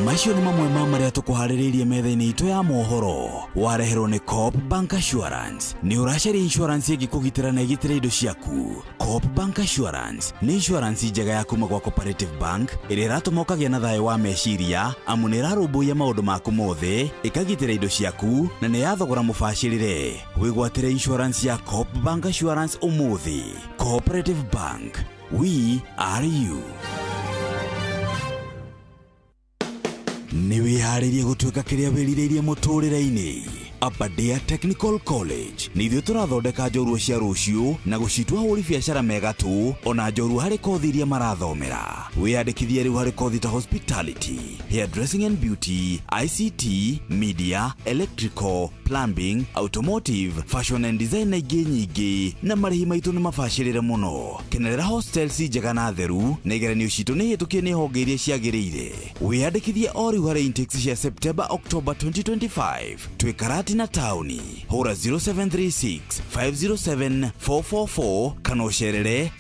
Macio nĩ mamwe ma marĩa tũkũharĩrĩirie metha-inĩ itũ ya mohoro wareherwo nĩ Coop Bank Assurance. Nĩ ũracaria insurance ĩngĩkũgitĩra na ĩgitĩre indo ciaku. Coop Bank Assurance nĩ insurance njega ya kuma gwa Cooperative Bank ĩrĩa ĩratũma ũkagĩa na thayũ wa meciria amu nĩ ĩrarũmbũiya maũndũ maku mothe, ĩkagitĩra indo ciaku na nĩ ya thogora mũbacĩrĩre. Wĩgwatĩre insurance ya Coop Bank Assurance ũmũthĩ. Cooperative Bank, we are you. Nĩ wĩharĩrie gũtuĩka kĩrĩa wĩrirĩirie mũtũrĩre-inĩ. Aberdare Technical College nĩ ithuĩ tũrathondeka njorua cia rũciũ na gũcitua ahũri biacara mega tu ona njorua harĩ kothi iria marathomera. Wĩyandĩkithie rĩu harĩ kothi ta hospitality, hairdressing and beauty, ICT, media, electrical, plumbing, automotive, fashion and design na ingĩ nyingĩ, na marĩhi maitũ nĩ mabacĩrĩre mũno. Kenerera hostels njega na theru na igeranio citũ nĩ hĩtũkie nĩ honge iria ciagĩrĩire. Wĩyandĩkithie o rĩu harĩ intakes cia September October 2025. Twĩ Karatina taũni. Hũra 0736 507 444 kana ũcerere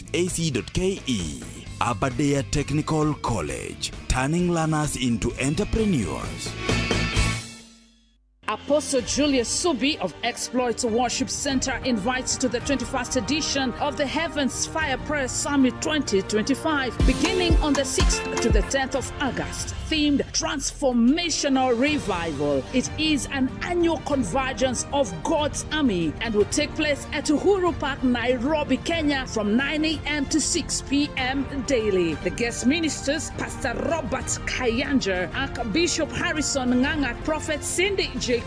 www.atc.ac.ke. Aberdare Technical College, turning learners into entrepreneurs. Apostle Julius Subi of Exploits Worship Center invites to the 21st edition of the Heavens Fire Prayer Summit 2025, beginning on the 6th to the 10th of August, themed Transformational Revival. It is an annual convergence of God's army and will take place at Uhuru Park, Nairobi, Kenya, from 9 a.m. to 6 p.m. daily. The guest ministers, Pastor Robert Kayanja, Archbishop Harrison Nganga, Prophet Cindy Jacobs,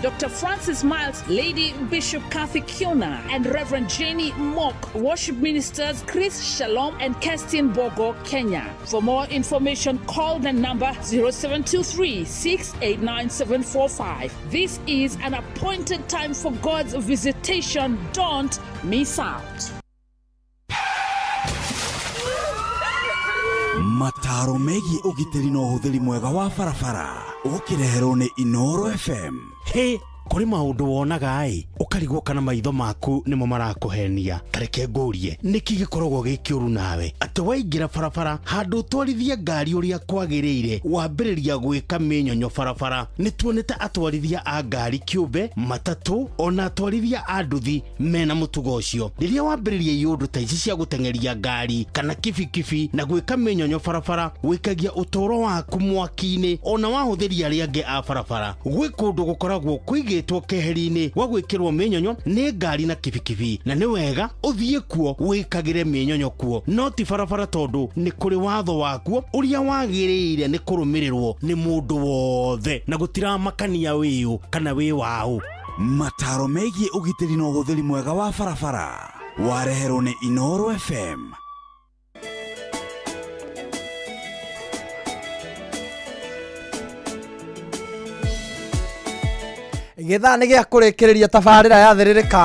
Dr. Francis Miles, Lady Bishop Kathy Kiona, and Reverend Jenny Mock. Worship ministers Chris Shalom and Kerstin Bogo, Kenya. For more information, call the number 0723 689 745. This is an appointed time for God's visitation. Don't miss out. Mataro megiĩ ũgitĩri na ũhũthĩri mwega wa barabara ũkĩreherwo nĩ Inoro FM. Hĩ, kũrĩ maũndũ wonaga ĩ ũkarigwo kana maitho maku nĩmo marakũhenia. Tareke ngũrie, nĩkĩ gĩkoragwo gĩ kĩũru nawe atĩ waingĩra barabara handũ ũtwarithie ngari ũrĩa kwagĩrĩire wambĩrĩria gwĩka mĩnyonyo barabara? Nĩ tuonete atwarithia a ngari kĩũmbe, matatũ, ona atwarithia a nduthi mena mũtugo ũcio. Rĩrĩa wambĩrĩria iũndũ ta ici cia gũteng'eria ngari kana kibikibi na gwĩka mĩnyonyo barabara, wĩkagia ũtũũro waku mwaki-inĩ ona wahũthĩri arĩa angĩ a barabara. Gwĩ kũndũ gũkoragwo kũigĩtwo keheri-inĩ gwa gwĩkĩrwo mĩnyonyo nĩ ngari na kibikibi, na nĩ wega ũthiĩ kuo wĩkagĩre mĩnyonyo kuo, no ti barabara, tondũ nĩ kũrĩ watho wakuo ũrĩa wagĩrĩire nĩ kũrũmĩrĩrwo nĩ mũndũ wothe na gũtiramakania wĩũ kana wĩ waũ. Mataro megiĩ ũgitĩri na ũhũthĩri mwega wa barabara wareherwo nĩ Inoro FM. Githaa nĩ gĩa kũrĩkĩrĩria tabarĩra ya thĩrĩrĩka.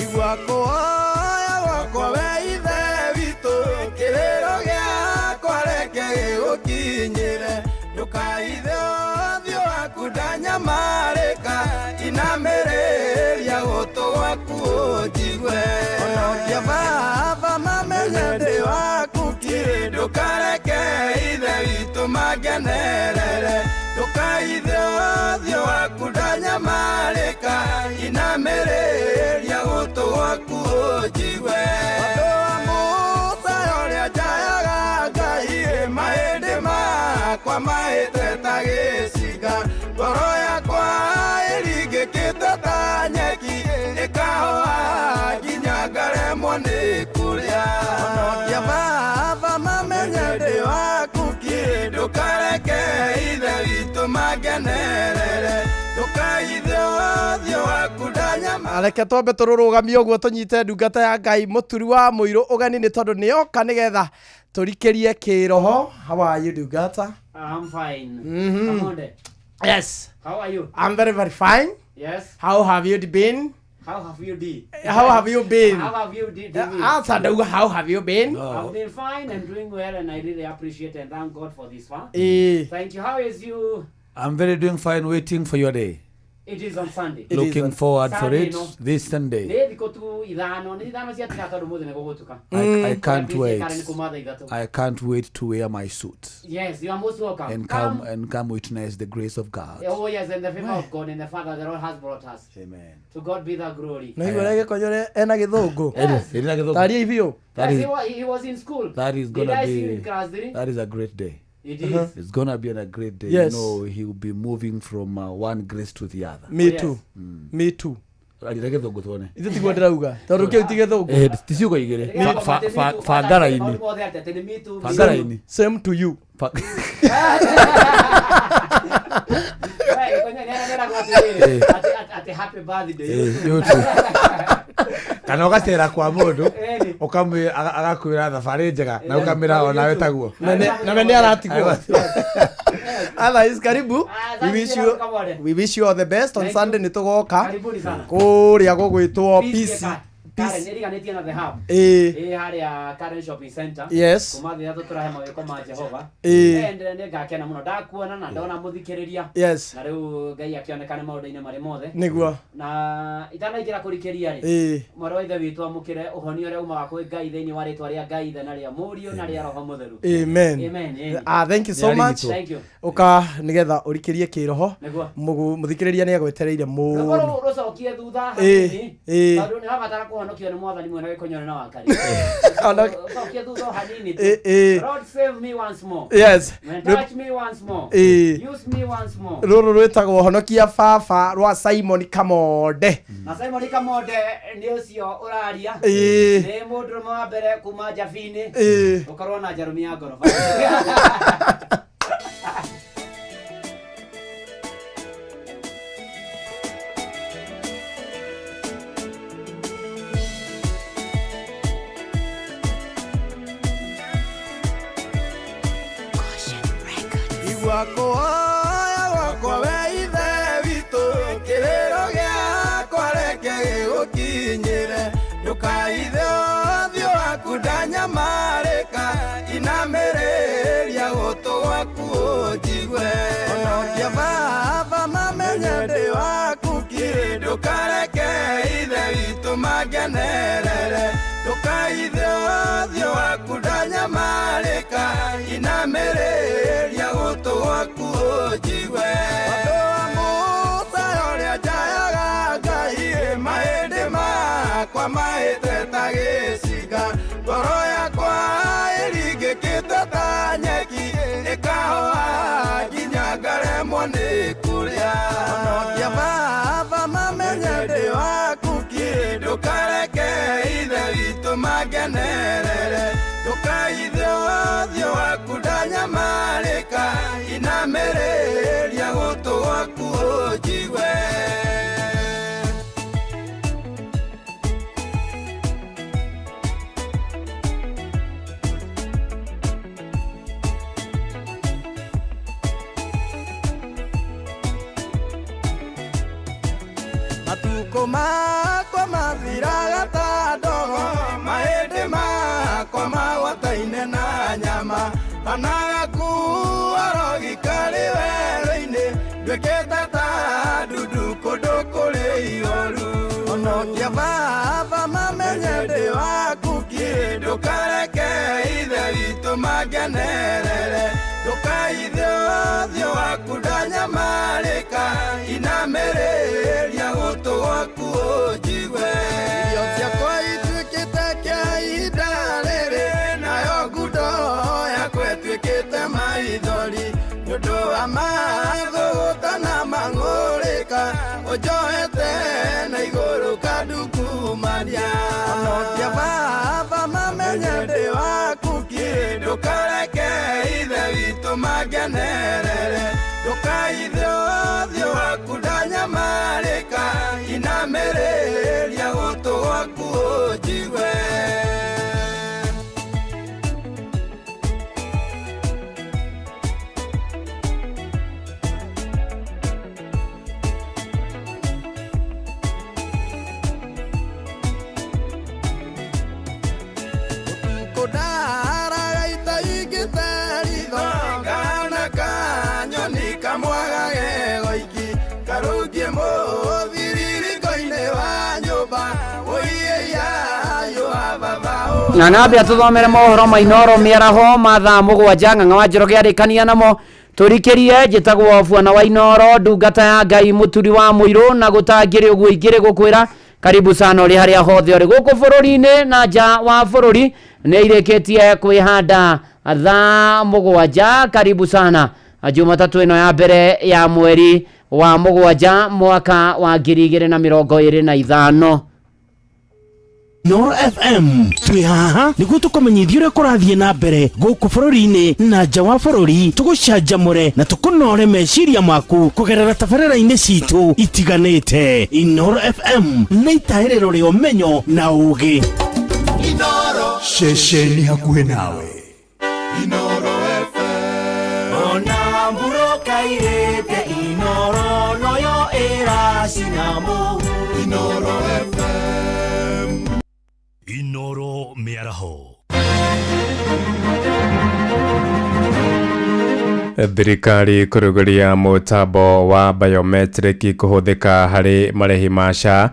Igua kũhoya gwakwa we ithe witũ, kĩrĩro gĩakwa reke gĩgũkinyĩre, ndũkaithe ũthiũ waku ndanyamarĩka, inamĩrĩria gũtũ gwaku ũnjigue. Honokia baba mamenye ndĩ waku kirĩ, ndũkareke ithe witũ mangenerere, ndũkaithe ũthiũ waku ndanyamarĩka, inamĩrĩria gũtũ gwaku ũnjigue. Reke twambe tũrũrũgamie ũguo tũnyite ndungata ya Ngai mũturi wa mũirũ ũgeni nĩ tondũ nĩoka nĩgetha tũrikĩrie kĩroho. How are you, ndungata? I'm fine. Kamonde. Yes. How are you? I'm very very fine. Yes. How have you been? How have you been? How have you been? How have you been? Answer ndauga how have you been? I've been fine and doing well, and I really appreciate and thank God for this one. Eh. Thank you. How is you? I'm very doing fine, waiting for your day. It is on Sunday. Looking forward for Sunday, it no? this Sunday. Nĩ thikũ tu ithano, nĩ ithano ciatigara tondũ mũthĩ nĩ gũgũtuka. I can't Karen wait. nĩ kuma thaa ithatũ. I can't wait to wear my suit Yes, you are most welcome. and come witness the grace of God. Oh yes, and the favor of God and the Father the Lord has brought us. Amen. To God be the glory. No igua gĩkonyore ena gĩthũngũ. Yes. Ena gĩthũngũ. Taria biũ. That Yes, is he was in school. that is Did gonna I see you in be class 3? that is a great day. It is. It's gonna be a great day. Yes. You know, he will be moving from one grace to the other. Me too. Me too. Arira gĩthũngũ tuone. Ithe tiguo ndĩrauga tondũ kĩu ti gĩthũngũ. Eh, ti ciugo igĩrĩ. Bangara-inĩ. Bangara-inĩ. Same to you. Ati happy birthday. Eh, you too. Kana ũgacera kwa mũndũ agakwĩra thabarĩ njega na ũkamĩra onawe taguo. Na we nĩ aratigwo. Otherwise, karibu. We wish you all the best on Sunday nĩ tũgoka kũrĩa gũgwĩtwo Peace. Karen ĩriganĩtie na the hub. Ĩĩ. Ĩ harĩa Karen Shopping Center. Yes. Kuma thaa ithatũ tũrahe mawĩko ma Jehova. Ĩĩ. And nĩ ngakena mũno ndakuona na ndona mũthikĩrĩria. Yes. Na rĩu Ngai akĩonekane maũndũ-inĩ marĩ mothe. Nĩguo. Na itanaingĩra kũrikĩria rĩ. Ĩĩ. Mwarĩ wa ithe witũ amũkĩre ũhonio ũrĩa umaga kwĩ Ngai thĩinĩ wa rĩtwa rĩa Ngai Ithe na rĩa Mũriũ na rĩa Roho Mũtheru. Amen. Amen. Amen. Ah, thank you so much. Thank you. Ũka nĩgetha ũrikĩrie kĩroho. Nĩguo. Mũthikĩrĩria nĩ agwetereire Rwĩmbo mũno. rũu rũcokie thutha Ĩĩ, hanini ĩĩ. tondũ nĩ wabatara kũhonokio nĩ mwathani mwena gĩkonyore na wakari. Ũcokie thutha o hanini tu. Ĩĩ, ĩĩ. Lord save me once more. Yes. And touch me once more. Ĩĩ. Use me once more. Rũrũ rwĩtagwo honokia baba rwa Simon Kamonde. Na Simon Kamonde nĩ ũcio ũraria. Ĩĩ. Nĩ mũndũrũme wa mbere kuma Njabinĩ. Ĩĩ. Gũkorwo na njarũmi ya ngoroba. Igua kũhoya gwakwa we ithe witũ kĩrĩro gĩakwa reke gĩgũkinyĩre ndũkaithe ũthiũ waku ndanyamarĩka inamĩrĩria gũtũ gwaku ũnjigue honokia baba mamenye ndĩ waku kiri ndũkareke ithe witũ mangenerere ndũkaithe ũthiũ waku ndanyamarĩka inamĩrĩria gũtũ gwaku ũnjigue Andũ a Musa ũrĩa njayaga Ngai mahĩndĩ makwa mahĩte ta gĩcinga ngoro yakwa ĩringĩkĩte ta nyeki ĩkahoha nginya ngaremwo nĩ kũrĩa honokia baba mamenye ndĩ waku kiri ndũkareke ithe witũ mangenerere ndũkaithe ũthiũ waku ndanyamarĩka inamĩrĩria gũtũ gwaku ũnjigue. Matukũ makwa mathiraga ta ndogo mahĩndĩ makwa magwataine na nyama kana gakua rogi karĩ werũ-inĩ nduĩkĩte ta ndundu kũndũ kũrĩ ihoru honokia baba mamenye ndĩ waku kiri ndũkareke ithe witũ mangenerere ndũkaithe ũthiũ waku ndanyamarĩka inamĩrĩria gũtũ gwaku ũnjigue irio ciakwa ituĩkĩte kĩa ihinda rĩrĩ nayo ngundo yakwa ĩtuĩkĩte maithori nĩ ũndũ wa mathũgũta na mang'ũrĩka ũnjohete na igũrũ kandukumania honokia baba mamenye ndĩ waku kiri ndũkareke ithe witũ mangenerere ndũkaithe ũthiũ waku ndanyamarĩka inamĩrĩria waku ũnjigue. Kũndaraga itaingĩte ritho kana kanyoni kamwaga gegoiki karũngie mũthiririko-inĩ wa nyũmba ũiĩiayũ wa baba. Ng'ang'a atũthomere mohoro ma Inooro mĩaraho ma thaa 7. Ng'ang'a wa Njoroge arĩkania namo tũrikĩrie. Njĩtagwo Bwana wa Inooro, ndungata ya Ngai, mũturi wa mũirũ na gũtangĩrĩ ũguo ingĩrĩ gũkwĩra karibu sana ũrĩ harĩa hothe ũrĩ gũkũ bũrũri-inĩ na nja wa bũrũri. Nĩ irĩkĩtie kwĩhanda thaa 7. Karibu sana Jumatatũ ĩno ya mbere ya mweri wa 7 mwaka wa 2025. Inooro FM twĩ haha nĩguo tũkũmenyithia ũrĩa kũrathiĩ na mbere gũkũ bũrũri-inĩ na nja wa bũrũri, tũgũcanjamũre na tũkũnore meciria maku kũgerera tabarĩra-inĩ citũ itiganĩte. Inooro FM nĩ itahĩrĩro rĩa ũmenyo na ũgĩ. Ceceni hakuhĩ nawe. Inooro FM. Ona mburoka irĩte Inooro noyo ĩracina mũhu. Inooro FM. Inooro mĩaraho. Thirikari kũrugũria mũtambo wa biometric kũhũthĩka harĩ marĩhi ma SHA.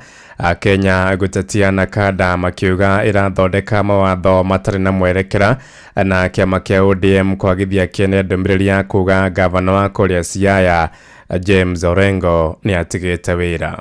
Kenya gũtetia na kanda makiuga ĩrathondeka mawatho matarĩ na mwerekera, na kĩama kĩa ODM kwagithia kĩene ndũmĩrĩri ya kuga gavana wa kũrĩa Siaya James Orengo nĩ atigĩte wĩra.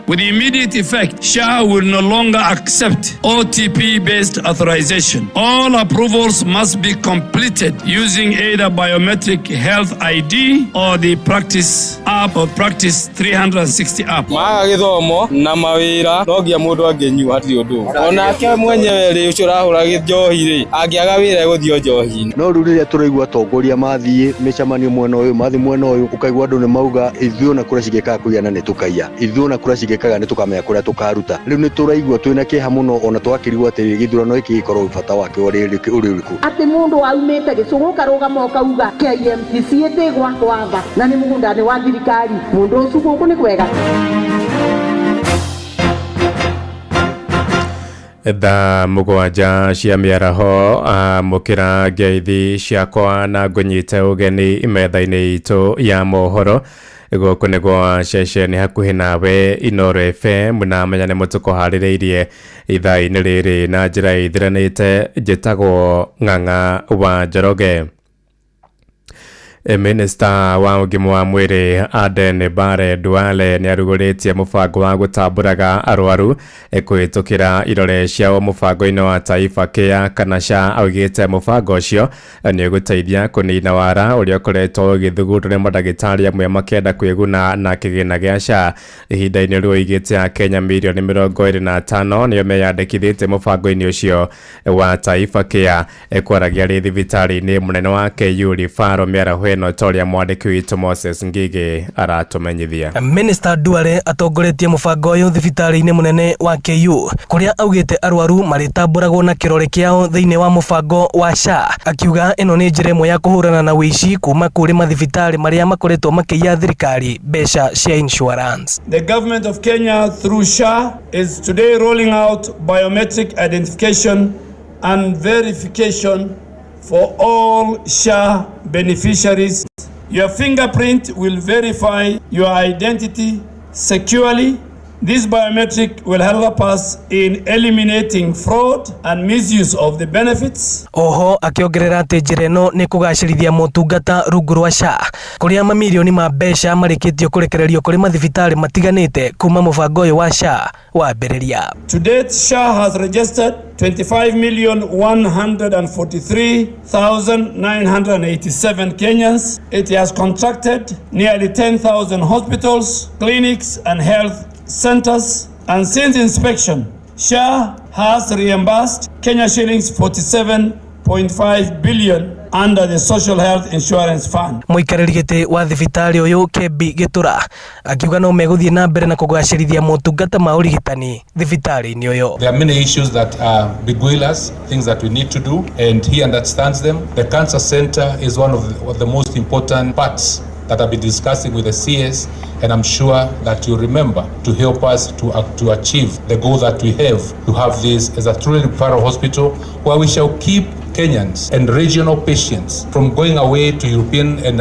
With immediate effect, SHA will no longer accept OTP-based authorization. All approvals must be completed using either biometric health ID or the Practice app or Practice 360 app. Maga gĩthomo na mawĩra no nginya mũndũ angĩnyua hatirĩ ũndũ. Onake mwenyewe rĩ ũcio ũrahũra njohi rĩ angĩaga wĩra egũthiĩ o njohi-inĩ. No rĩu rĩrĩa tũraigua atongoria mathiĩ mĩcemanio mwena ũyũ mathiĩ mwena ũyũ ũkaigua andũ nĩ mauga ithuĩ ona kũrĩa cingĩkaga kũigana nĩ tũkaiya, ithuĩ ona kũrĩa cingĩkaga nĩ tũkamenya kũrĩa tũkaruta. Rĩu nĩ tũraigua twĩna kĩeha mũno ona twakĩrigwo atĩ gĩthurano gĩkĩ gĩkorwo bata wake ũrĩ ũrĩkũ. Atĩ mũndũ aumĩte gĩcũgũ karũgama ũkauga KMTC ĩtĩ gwakwa na nĩ mũgũnda-inĩ wa thirikari, mũndũ ũcio gũkũ nĩ kwega. Thaa 7 cia mĩaraho mũkĩra ngeithi ciakwa na ngũnyite ũgeni metha-inĩ itũ ya mohoro. Gũkũ nĩ gwa ceceni hakuhĩ nawe Inooro FM, na menya nĩ mũtũkũharĩrĩirie ithaa-inĩ rĩrĩ na njĩra ĩthiranĩte. Njĩtagwo Ng'ang'a wa Njoroge. Minista wa ũgima wa mwĩrĩ Aden Bare Duale nĩ arugũrĩtie mũbango wa gũtambũraga arwaru kũhĩtũkĩra irore ciao mũbango-inĩ wa Taifa Care kana SHA. Augĩte mũbango ũcio nĩ ũgũteithia kũnina wara ũrĩa ũkoretwo ũgĩthugundwo nĩ mandagĩtarĩ amwe makĩenda kwĩguna na kĩgĩna gĩa SHA. Ihinda-inĩ rĩu oigĩte Akenya mirioni 25 nĩo meyandĩkithĩtie mũbango-inĩ ũcio wa Taifa Care. Kwaragia rĩ thibitarĩ-inĩ mũnene wa KU Referral mĩaraho ĩno ta ũrĩa mwandĩki witũ Moses Ngigĩ aratũmenyithia. Minister Duale atongoretie mũbango ũyũ thibitarĩ-inĩ mũnene wa KU kũrĩa augĩte arwaru marĩtambũragwo na kĩrore kĩao thĩinĩ wa mũbango wa SHA, akiuga ĩno nĩ njĩra ĩmwe ya kũhũrana na ũici kuma kũrĩ mathibitarĩ marĩa makoretwo makĩiya thirikari mbeca cia insurance. The government of Kenya through SHA is today rolling out biometric identification and verification for all SHA beneficiaries. Your fingerprint will verify your identity securely. This biometric will help us in eliminating fraud and misuse of the benefits. Oho akiongerera atĩ njĩra ĩno nĩ kũgacĩrithia motungata rungu rwa SHA kũrĩa mamirioni ma mbeca marĩkĩtio kũrekererio kũrĩ mathibitarĩ matiganĩte kuma mũbango ũyũ wa SHA wambĩrĩria. To date, SHA has registered 25,143,987 Kenyans. It has contracted nearly 10,000 hospitals, clinics and health centers, and since inspection, SHA has reimbursed Kenya shillings 47.5 billion under the Social Health Insurance Fund. Mũikarĩri gĩtĩ wa thibitarĩ ũyũ Kebi Gĩtũra akiuga no megũthiĩ na mbere na kũgacĩrithia motungata ma ũrigitani thibitarĩ-inĩ ũyũ. There are many issues that beguile us, things that we need to do, and he understands them. The cancer center is one of the most important parts that I've been discussing with the CS, and I'm sure that you remember to help us to achieve the goal that we have, to have this as a truly referral hospital where we shall keep Kenyans and regional patients from going away to European and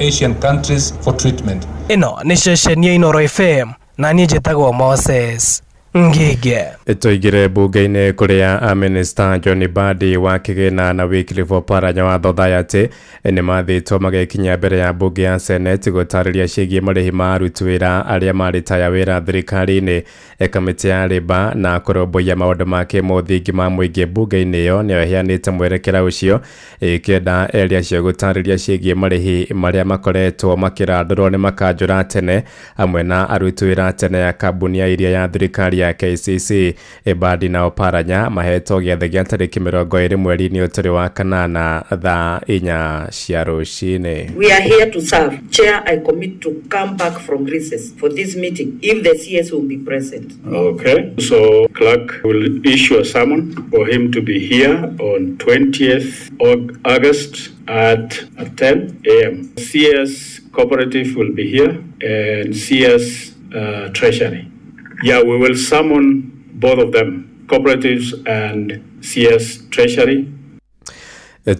Asian countries for treatment. Ĩno nĩ ceceni ya Inooro FM na niĩ njĩtagwo Moses Ngige. Tũingĩre mbunge-inĩ kũrĩa Minister John Mbadi wa Kĩgĩna na Wycliffe Oparanya wa Thothayatĩ nĩ mathĩtwo magekinyia mbere ya mbunge ya Senate gũtarĩria ciĩgiĩ marĩhi ma aruti wĩra arĩa maritaya wĩra thirikari-inĩ. Kamĩtĩ ya Labour na kũrũmbũiya maũndũ ma kĩmũthingi ma mũingĩ mbunge-inĩ ĩyo nĩyo ĩheanĩte mwerekera ũcio, ĩkĩenda erĩ acio gũtarĩria ciĩgiĩ marĩhi marĩa makoretwo makĩrandũrwo nĩ makanjũra tene hamwe na aruti wĩra tene ya kambuni ya iria ya thirikari ya KCC. Mbadi na Oparanya mahetwo gĩathĩ gĩa tarĩki 20 mweri-inĩ ũtũrĩ wa kanana thaa 4 cia rũcinĩ. We are here to serve. Chair, I commit to come back from recess for this meeting if the CS will be present. Okay, so clerk will issue a summon for him to be here on 20th August at 10 a.m. CS Cooperative will be here and CS Treasury. Yeah, we will summon both of them, cooperatives and CS Treasury.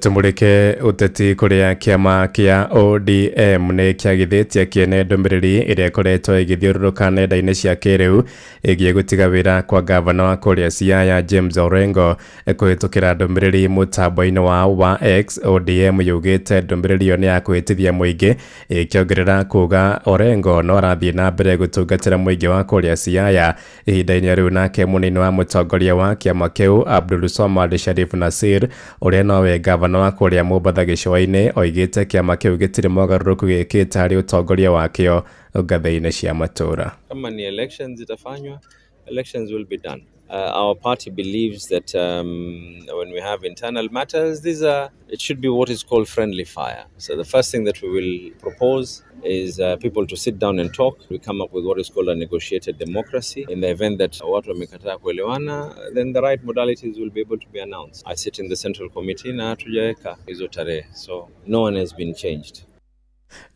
Tumurike uteti kuria kiama kia ODM nĩ kĩagithĩtie kĩene ndũmĩrĩri ĩrĩa ĩkoretwo ĩgĩthiũrũrũka nenda-inĩ cia kĩrĩu ĩgiĩ gũtiga wĩra kwa gavana wa kũrĩa Siaya James Orengo. Kũhĩtũkĩra ndũmĩrĩri mũtambo-inĩ wao wa X, ODM yugĩte ndũmĩrĩri ĩyo nĩ ya kũhĩtithia mũingĩ, ĩkĩongerera kuga Orengo no arathiĩ na mbere gũtungatĩra mũingĩ wa kũrĩa Siaya ihinda-inĩ rĩu. Nake mũnini wa mũtongoria wa kĩama kĩu Abdul Somad Sharif Nasir, ũrĩa nowe gavana wa kũrĩa Mombatha gĩcũa-inĩ, oigĩte kĩama kĩu gĩtirĩ mogarũrũku gĩkĩte harĩ ũtongoria wakĩo ngathĩ-inĩ cia matũũra. Kama ni elections zitafanywa, elections will be done. Our party believes that when we have internal matters, it should be what is called friendly fire. So the first thing that we will propose is people to sit down and talk. We come up with what is called a negotiated democracy. In the event that watu wamekataa kuelewana, then the right modalities will be able to be announced. I sit in the central committee na hatujaweka hizo tarehe, so no one has been changed.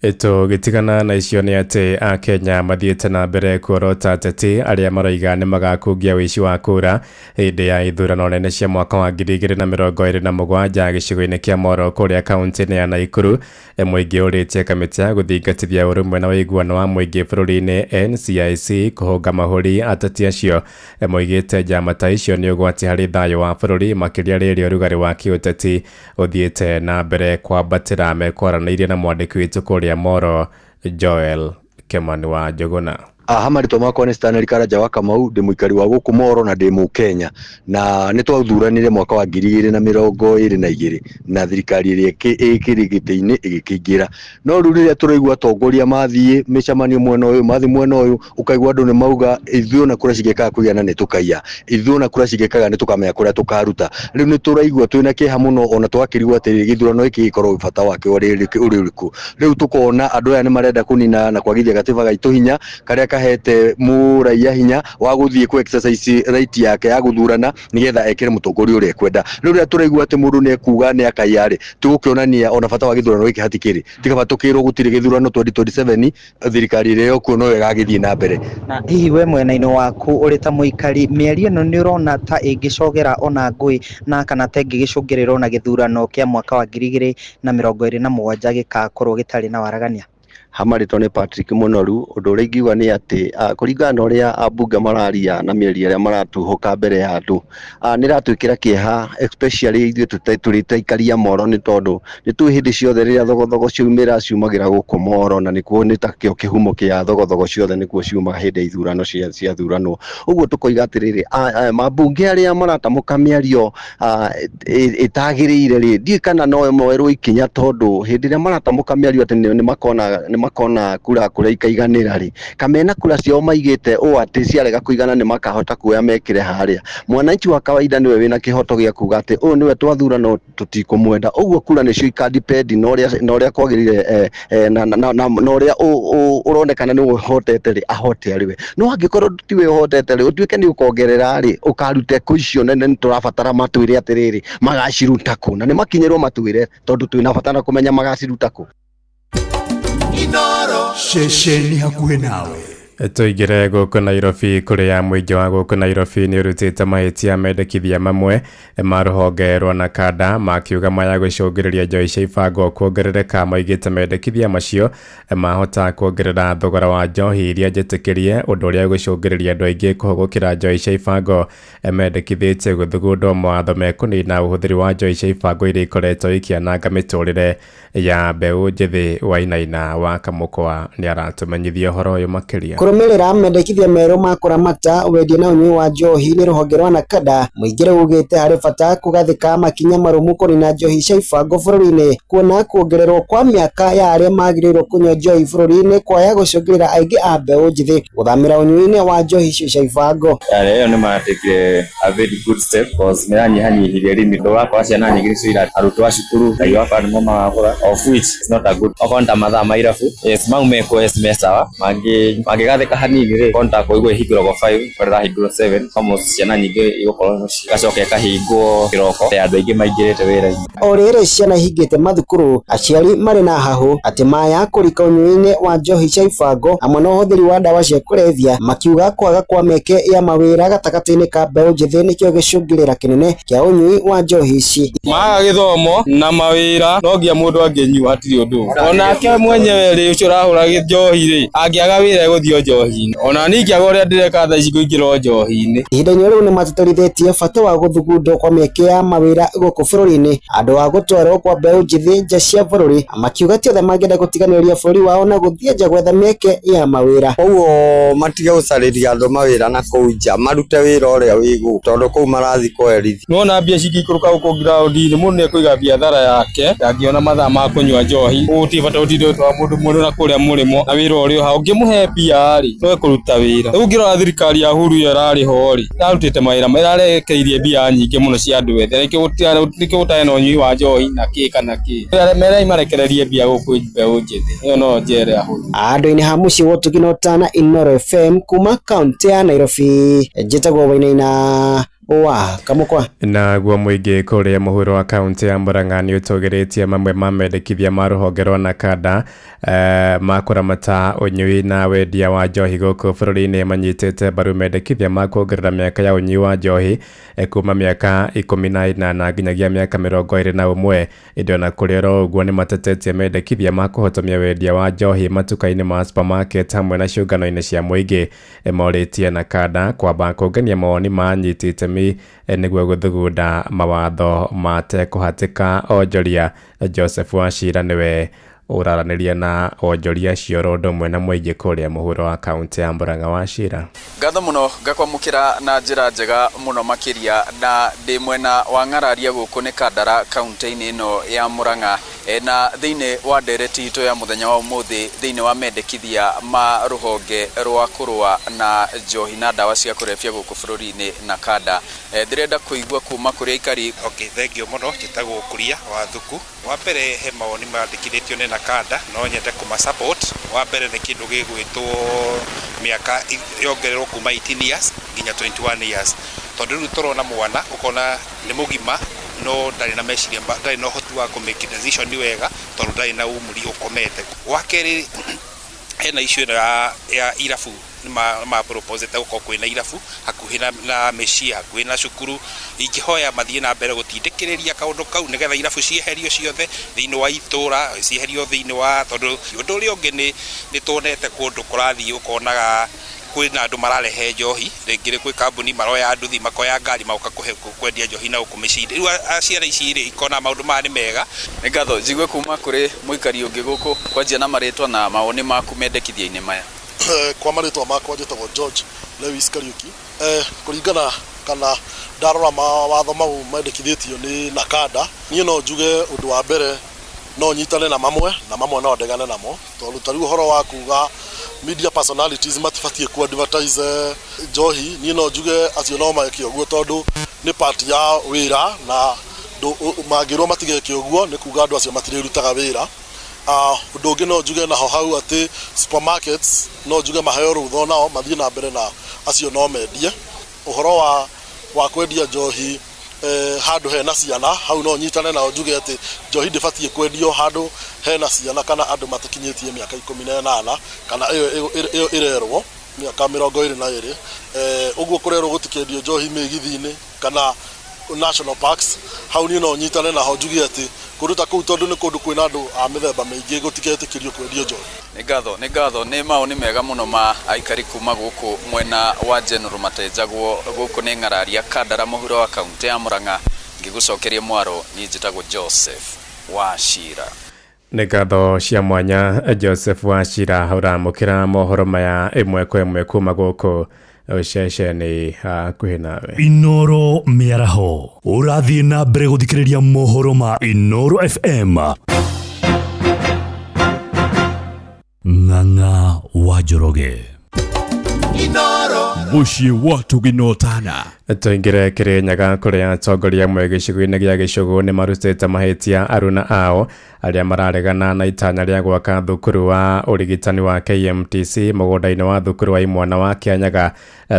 Tũgĩtigana na icio nĩ atĩ Akenya mathiĩte na mbere kuorota ateti arĩa maroiga nĩ magakungia ũici wa kura hĩndĩ ya ithurano nene cia mwaka wa 2027 gĩcigo-inĩ kĩa Moro kũrĩa kaunti-inĩ ya Naikuru. Mũingĩ ũrĩtie kamĩtĩ ya gũthingatithia ũrũmwe na ũiguano wa mũingĩ bũrũri-inĩ NCIC kũhũnga mahũri ateti acio. Moigĩte njama ta icio nĩ ũgwati harĩ thayũ wa bũrũri, makĩria rĩrĩa ũrugarĩ wa kĩũteti ũthiĩte na mbere kwambatĩra. Mekwaranĩirie na mwandĩki witũ kũrĩa Moro Joel Kimani wa Njuguna. Aha marĩtwa makwa nĩ Stanley Karanja wa Kamau, ndĩ mũikari wa gũkũ Moro na ndĩ mũkenya, na nĩ twathuranire mwaka wa 2022 na thirikari ĩrĩa ĩkĩrĩ gĩtĩ-inĩ ĩgĩkĩingĩra. No rĩu rĩrĩa tũraigua atongoria mathiĩ mĩcemanio mwena ũyũ, mathiĩ mwena ũyũ, ũkaigua andũ nĩ mauga ithuĩ ona kura cingĩkaga kũigana nĩ tũkaiya, ithuĩ ona kura cingĩkaga nĩ tũkamenya kũrĩa tũkaruta. Rĩu nĩ tũraigua twĩna kĩeha mũno, ona twakĩrigwo atĩrĩ gĩthurano gĩkĩ gĩkorwo bata wakĩo ũrĩ ũrĩkũ. Rĩu tũkona andũ aya nĩ marenda kũnina na kwagithia gatiba gaitũ hinya karĩa kahete mũraiya hinya wa gũthiĩ ku exercise right yake ya gũthurana nĩgetha ekĩre mũtongoria ũrĩa ekwenda. Rĩu rĩrĩa tũraigua atĩ mũndũ nĩ ekuga nĩ akaiya rĩ, tũgũkĩonania ona bata wa gĩthurano gĩkĩ hatikĩrĩ. Ti kaba tũkĩrwo gũtirĩ gĩthurano 2027, thirikari ĩrĩa ĩkuo no ĩgagĩthiĩ na mbere. Na hihi we mwena-inĩ waku ũrĩ ta mũikari, mĩario ĩno nĩ ũrona ta ĩngĩcogera ona ngũĩ na kana ta ĩngĩgĩcũngĩrĩra ona gĩthurano kĩa mwaka wa 2027 gĩgakorwo gĩtarĩ na waragania? Hamarĩtwo nĩ Patrick Mũnoru. Ũndũ ũrĩa ingiuga nĩ atĩ kũringana na ũrĩa ambunge mararia na mĩario ĩrĩa maratuhũka mbere ya andũ, nĩ ĩratwĩkĩra kĩeha, especially ithuĩ tũrĩ ta aikari a Moro, nĩ tondũ nĩ tũĩ hĩndĩ ciothe rĩrĩa thogothogo ciaumĩra ciumagĩra gũkũ Moro, na nĩkuo nĩ takĩo kĩhumo kĩa thogothogo ciothe, nĩkuo ciumaga hĩndĩ ya ithurano ciathuranwo. Ũguo tũkoiga atĩrĩrĩ, mambunge arĩa maratamũka mĩario ĩtagĩrĩire rĩ, ndiũĩ kana no moerwo ikinya, tondũ hĩndĩ ĩrĩa maratamũka mĩario atĩ nĩ makona nĩ makona kura kũrĩa ikaiganĩra rĩ, kamena kura ciao maigĩte ũũ atĩ ciarega kũigana nĩ makahota kuoya mekĩre harĩa. Mwananchi wa kawaida nĩwe wĩna kĩhoto gĩa kuga atĩ ũyũ nĩwe twathura no tũtikũmwenda. Ũguo kura nĩcio ikadipendi na ũrĩa kwagĩrĩire, na ũrĩa ũronekana nĩwe ũhotete rĩ, ahote arĩ we. No angĩkorwo tiwe ũhotete rĩ, ũtuĩke nĩ ũkongerera rĩ, ũkarute kũ icio nene nĩ tũrabatara matwĩre atĩrĩrĩ magaciruta kũ, na nĩ makinyĩrwo matwĩre tondũ twĩna bata na kũmenya magaciruta kũ. Ceceni hakuhĩ nawe. Tũingĩre gũkũ Nairobi kũrĩa mũingĩ wa gũkũ Nairobi nĩ ũrutĩte mahĩtia mendekithia mamwe ma rũhonge rwa Nakada makiuga maya gũcũngĩrĩria njohi cia ibango kuongerereka. Maigĩte mendekithia macio mahota kuongerera thogora wa njohi iria njĩtĩkĩrie, ũndũ ũrĩa ũgũcũngĩrĩria andũ aingĩ kũhũgũkĩra njohi cia ibango. Mendekithĩtie gũthugundwo mawatho mekũnina ũhũthĩri wa njohi cia ibango iria ikoretwo ikĩananga mĩtũrĩre ya mbeũ njĩthĩ. Wainaina wa Kamũkwa nĩ aratũmenyithia ũhoro ũyũ makĩria. Kũrũmĩrĩra mendekithia merũ ma kũramata wendia na ũnyui wa njohi nĩ rũhonge rwa Nakada, mũingĩ rĩu ugĩte harĩ bata kũgathĩka makinya marũmu kũnina njohi cia ibango bũrũri-inĩ, kuona kuongererwo kwa mĩaka ya arĩa magĩrĩirwo kũnyua njohi bũrũri-inĩ kwaya gũcũngĩrĩra aingĩ a mbeũ njĩthĩ gũthamĩra ũnyui-inĩ wa njohi icio cia ibango. Ĩyo nĩ matekire a very good step cause nĩ ĩranyihanyihirie limit. Ũrakora ciana nyingĩ nĩcio ira arutwo a cukuru na ũgakora nĩmo maragũra, of which is not a good. Okorwo nĩ ta mathaa ma irabu, yes, mau mekwo, yes, me sawa. Mangĩgathĩka hanini rĩ, okorwo nĩ ta kũigua ĩhingũragwo 5 okorwo ĩrahingũrwo 7, almost ciana nyingĩ igũkorwo mũciĩ, igacoka ĩkahingwo kĩroko, andũ aingĩ maingĩrĩte wĩra-inĩ. O rĩrĩ ciana ihingĩte mathukuru, aciari marĩ na hahũ atĩ maya kũrika ũnyui-inĩ wa njohi cia ibango hamwe na ũhũthĩri wa ndawa cia kũrebia, makiuga kwaga kwa mĩeke ya mawĩra gatagatĩ-inĩ ka mbeũ njĩthĩ nĩkĩo gĩcũngĩrĩra kĩnene kĩa ũnyui wa njohi ici. Maaga gĩthomo na mawĩra no nginya mũndũ angĩnyua hatirĩ ũndũ. Onake mwenyewe rĩ, ũcio ũrahũra njohi rĩ, angĩaga wĩra egũthiĩ o njohi-inĩ. Ona niĩ ingĩaga ũrĩa ndĩreka thaa ici ngũingĩra o njohi-inĩ. Ihinda-inĩ rĩu nĩmatĩtĩrithĩtie bata wa gũthugundwo kwa mĩeke ya mawĩra gũkũ bũrũri-inĩ andũ a gũtwarwo kwa mbeũ njĩthĩ nja cia bũrũri, makiuga ti othe mangĩenda gũtiganĩria bũrũri wao na gũthiĩ nja gwetha mĩeke ya mawĩra. Koguo matige gũcarĩria andũ mawĩra na kũu nja, marute wĩra ũrĩa wĩ gũkũ tondũ kũu marathiĩ kũherithio. Nĩwona mbia cingĩikũrũka gũkũ ground-inĩ, mũndũ nĩekũiga biathara yake, ndangĩona mathaa ma kũnyua njohi. Ũguo gũtirĩ bata ũtinde ũgĩtwara mũndũ mũndũ na kũrĩa mũrĩmo na wĩra ũrĩ o hau. Ũngĩmũhe mbia rĩ, no ekũruta wĩra. Rĩu ũngĩrora thirikari ya Uhuru ĩyo ĩrarĩ ho rĩ, ĩrarutĩte mawĩra, ĩrarekereirie mbia nyingĩ mũno cia andũ ethĩ. Nĩkĩo gũtarĩ na ũnyui wa njohi na kĩ kana kĩ. Merei marekererie mbia gũkũ mbeũ njĩthĩ. Ĩyo no njĩra ĩrĩa hũthũ. Andũ-inĩ ha mũciĩ wa ũtugi na ũtana Inooro FM kuma kaunti ya Nairobi, njĩtagwo Wainaina wa Kamũkwa. Naguo mũingĩ kũrĩa mũhuro wa kaunti ya Murang'a nĩ ũtũgĩrĩtie mamwe ma mendekithia ma rũhonge rwa Nakada ma kũramata ũnyui na wendia wa njohi gũkũ bũrũri-inĩ. Manyitĩte mbaru mendekithia ma kuongerera mĩaka ya ũnyui wa njohi kuma mĩaka 18 nginyagia mĩaka 21. Ĩndĩ ona kũrĩ oro ũguo nĩ matetetie mendekithia ma kũhotomia wendia wa njohi matuka-inĩ ma supermarket hamwe na ciũngano-inĩ cia mũingĩ. Morĩtie Nakada kwamba kũngania mawoni ma anyiti itemi nĩguo gũthugunda mawatho matekũhatĩka onjoria. Joseph Wachira nĩwe ũraranĩria na onjoria acio oro ũndũ ũmwe na mũingĩ kũrĩa mũhuro wa kaunti ya Murang'a. Wachira, ngatho mũno ngakwamũkĩra na njĩra njega mũno makĩria, na ndĩ mwena wa ng'araria gũkũ nĩ Kandara kaunti-inĩ ĩno ya Murang'a, na thĩinĩ wa ndereti itũ ya mũthenya wa ũmũthĩ thĩinĩ wa mendekithia ma rũhonge rwa kũrũa na njohi na ndawa cia kũrebia gũkũ bũrũri-inĩ Nakada. Ndĩrenda kũigua kuma kũrĩ aikari. Okay, thank you mũno. Njĩtagwo Kuria wa Thuku. Wa mbere he mawoni mandĩkithĩtio nĩ Nakada no nyende kũma support. Wa mbere nĩ kĩndũ gĩgwĩtwo mĩaka yongererwo kuma 18 years nginya 21 years, tondũ rĩu tũrona mwana ũkona nĩ mũgima no ndarĩ na meciria, ndarĩ na ũhoti wa kũ make decision wega tondũ ndarĩ na umri ũkomete. Wa kerĩ hena issue ĩno ya irabu, nĩ ma proposete gũkorwo kwĩna irabu hakuhĩ na mĩciĩ, hakuhĩ na cukuru. Ingĩhoya mathiĩ na mbere gũtindĩkĩrĩria kaũndũ kau nĩgetha irabu cieherio ciothe thĩinĩ wa itũra, cieherio thĩinĩ wa, tondũ ũndũ ũrĩa ũngĩ nĩ tuonete kũndũ kũrathiĩ ũkonaga kwĩna andũ mararehe njohi, rĩngĩ kwĩ kambuni maroya nduthi, makoya ngari magoka kwendia njohi na gũkũ mĩciĩ-inĩ. Rĩu ciana ici rĩ ikona maũndũ maya nĩ mega. Nĩ ngatho njigue kuma kũrĩ mũikari ũngĩ gũkũ, kwanjia na marĩtwa na mawoni maku mendekithia-inĩ maya. Kwa marĩtwa makwa njĩtagwo George Lewis Kariuki. Kũringana kana ndarora mawatho mau mendekithĩtio nĩ Nakada, niĩ no njuge ũndũ wa mbere No nyitane na mamwe na mamwe no ndegane namo, tondũ ta rĩu ũhoro wa kuga media personalities matibatiĩ ku advertise njohi, niĩ no njuge acio no meke ũguo tondũ nĩ part ya wĩra, na mangĩrwo matigeke ũguo nĩ kuga andũ acio matirĩrutaga wĩra. Ũndũ ũngĩ no njuge naho hau atĩ supermarkets no njuge maheo rũtha onao mathiĩ na mbere na acio no mendie. Ũhoro wa kwendia njohi handũ hena ciana, hau no nyitane nao njuge atĩ njohi ndĩbatiĩ kwendio handũ hena ciana kana andũ matakinyĩtie mĩaka 18, kana ĩyo ĩrerwo mĩaka 22. Ũguo kũrerwo gũtikendio njohi mĩgithi-inĩ kana national parks, hau niĩ no nyitane naho njuge atĩ kũndũ ta kũu, tondũ nĩ kũndũ kwĩna andũ a mĩthemba mĩingĩ, gũtigetĩkĩrio kwendio njohi. Nĩ ngatho, nĩ ngatho. Nĩ mawoni mega mũno ma aikari kuma gũkũ mwena wa General Matenjagwo. Gũkũ nĩ Ng'araria, Kandara, mũhuro wa kaunti ya Murang'a. Ngĩgũcokeria mwaro, niĩ njĩtagwo Joseph Wachira. Nĩ ngatho cia mwanya Joseph Wachira. Ũramũkĩra mohoro maya ĩmwe kwa ĩmwe kuma gũkũ ceceni hakuhĩ nawe. Inoro Mĩaraho, ũrathiĩ na mbere gũthikĩrĩria mohoro ma Inoro FM. Ng'ang'a wa Njoroge. Mũciĩ wa Tũginotana. Tũingĩre Kĩrĩnyaga, kũrĩa atongoria amwe gĩcigo-inĩ gĩa Gĩcũgũ nĩ marutĩte mahĩtia aruna ao arĩa mararegana na itanya rĩa gwaka thukuru wa ũrigitani wa KMTC mũgũnda-inĩ wa thukuru wa imwana wa Kĩanyaga.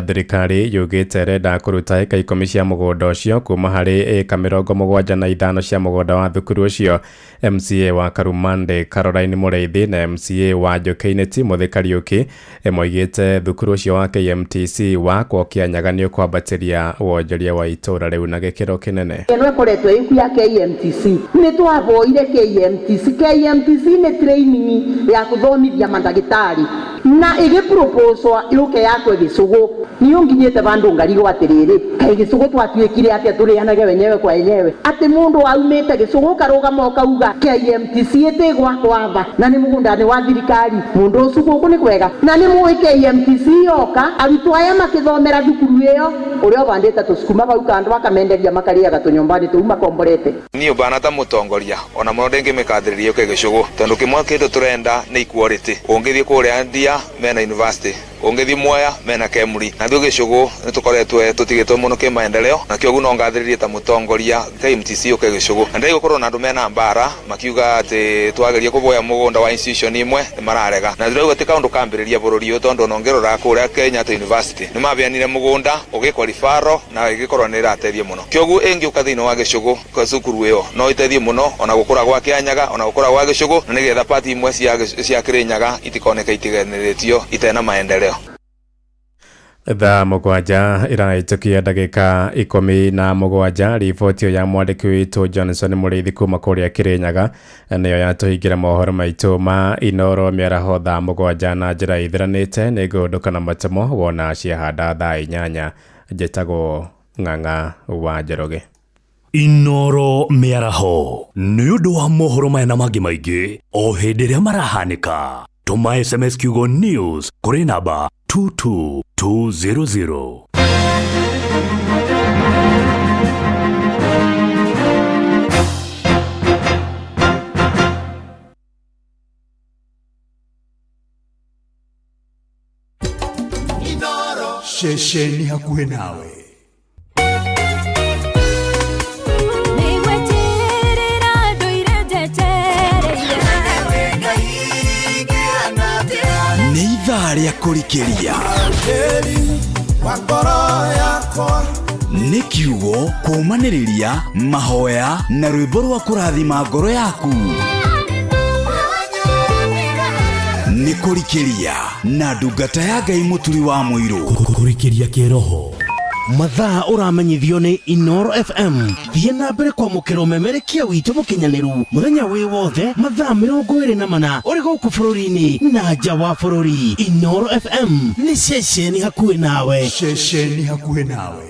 Thirikari yugĩte ĩrenda kũruta ĩka 10 cia mũgũnda ũcio kuma harĩ ĩka 75 cia mũgũnda wa thukuru ũcio. MCA wa Karumande Caroline Mũrĩithi na MCA wa Njũkĩ-inĩ Timothy Kariũki moigĩte thukuru ũcio wa KMTC wakwo Kĩanyaga nĩ ũkwambatĩria wonjoria wa itũũra rĩu na gĩkĩro kĩnene. Ĩno ĩkoretwo ĩku ya KMTC, nĩ twaboire KMTC. KMTC nĩ training ya kũthomithia mandagĩtarĩ, na ĩgĩproposwa yũke yakwe Gĩcũgũ. Niĩ nginyĩte vandũ ngarigwo atĩrĩrĩ, kaĩ Gĩcũgũ twatuĩkire atĩa tũrĩanage wenyewe kwa wenyewe, atĩ mũndũ aumĩte Gĩcũgũ karũgama ũkauga KMTC ĩtĩgwakwa na nĩ mũgũnda-inĩ wa thirikari. Mũndũ ũcio gũkũ nĩ kwega, na nĩ mũĩ KMTC yoka arutwo aya makĩthomera thukuru ĩyo, ũrĩa ũbandĩte tũcukuma vau kando akamenderia makarĩaga tũnyũmba-inĩ tũu makomborete. Niĩ bana ta mũtongoria ona mũno ndĩngĩmĩkathĩrĩria yũke Gĩcũgũ, tondũ kĩmwe kĩndũ tũrenda nĩ equality. Ũngĩthiĩ kũrĩa Ndia mena university, ũngĩthiĩ Mwea mena Kemri, na ithuĩ Gĩcũgũ nĩ tũkoretwo tũtigĩtwo mũno kĩmaendeleo, na kĩoguo no ngathĩrĩrie ta mũtongoria KMTC yũke Gĩcũgũ. Na ndĩragũkorwo na andũ mena mbara makiuga atĩ twageria kũboya mũgũnda wa institution imwe nĩ mararega, na ndĩrauga ti kaũndũ kambĩrĩria bũrũri ũyũ, tondũ ona ũngĩrora kũrĩa Kenyatta University nĩ mabeanire mũgũnda ũgĩkwo referral na ĩgĩkorwo nĩ ĩrateithia mũno. Kĩoguo ĩngĩũka thĩinĩ wa Gĩcũgũ cukuru ĩyo no ĩteithie mũno ona gũkũra gwa Kĩanyaga, ona gũkũra gwa Gĩcũgũ, na nĩgetha pati imwe cia Kĩrĩnyaga itikoneke itiganĩrĩtio itena maendeleo. Thaa 7 ĩrahĩtũkia ndagĩka 17. Riboti ĩyo ya mwandĩki witũ Johnson Mũrĩithi kuma kũrĩa Kĩrĩnyaga nĩyo yatũhingĩra mohoro maitũ ma Inoro Mĩaraho thaa 7 na njĩra ĩthiranĩte. Nĩ ngũndũka na matemo wona ciahanda thaa 8. Njĩtagwo Ng'ang'a wa Njoroge. Inoro Mĩaraho nĩ ũndũ wa mohoro maya na mangĩ maingĩ o hĩndĩ ĩrĩa marahanĩka. Tũma SMS kiugo news kũrĩ namba 22200. Ceceni hakuhĩ nawe. Nĩ ithaa rĩa kũrikĩria. Nĩ kiugo kũũmanĩrĩria, mahoya na rwĩmbo rwa kũrathima ngoro yaku. Nĩ kũrikĩria na ndungata ya Ngai Mũturi wa Mũirũ. Kũrikĩria kĩroho. Mathaa ũramenyithio nĩ Inoro FM. Thiĩ na mbere kwamũkĩra ũmemerekia witũ mũkinyanĩru mũthenya wĩ wothe mathaa 24 ũrĩ gũkũ bũrũri-inĩ na nja wa bũrũri. Inoro FM nĩ ceceni hakuhĩ nawe. Ceceni hakuhĩ nawe.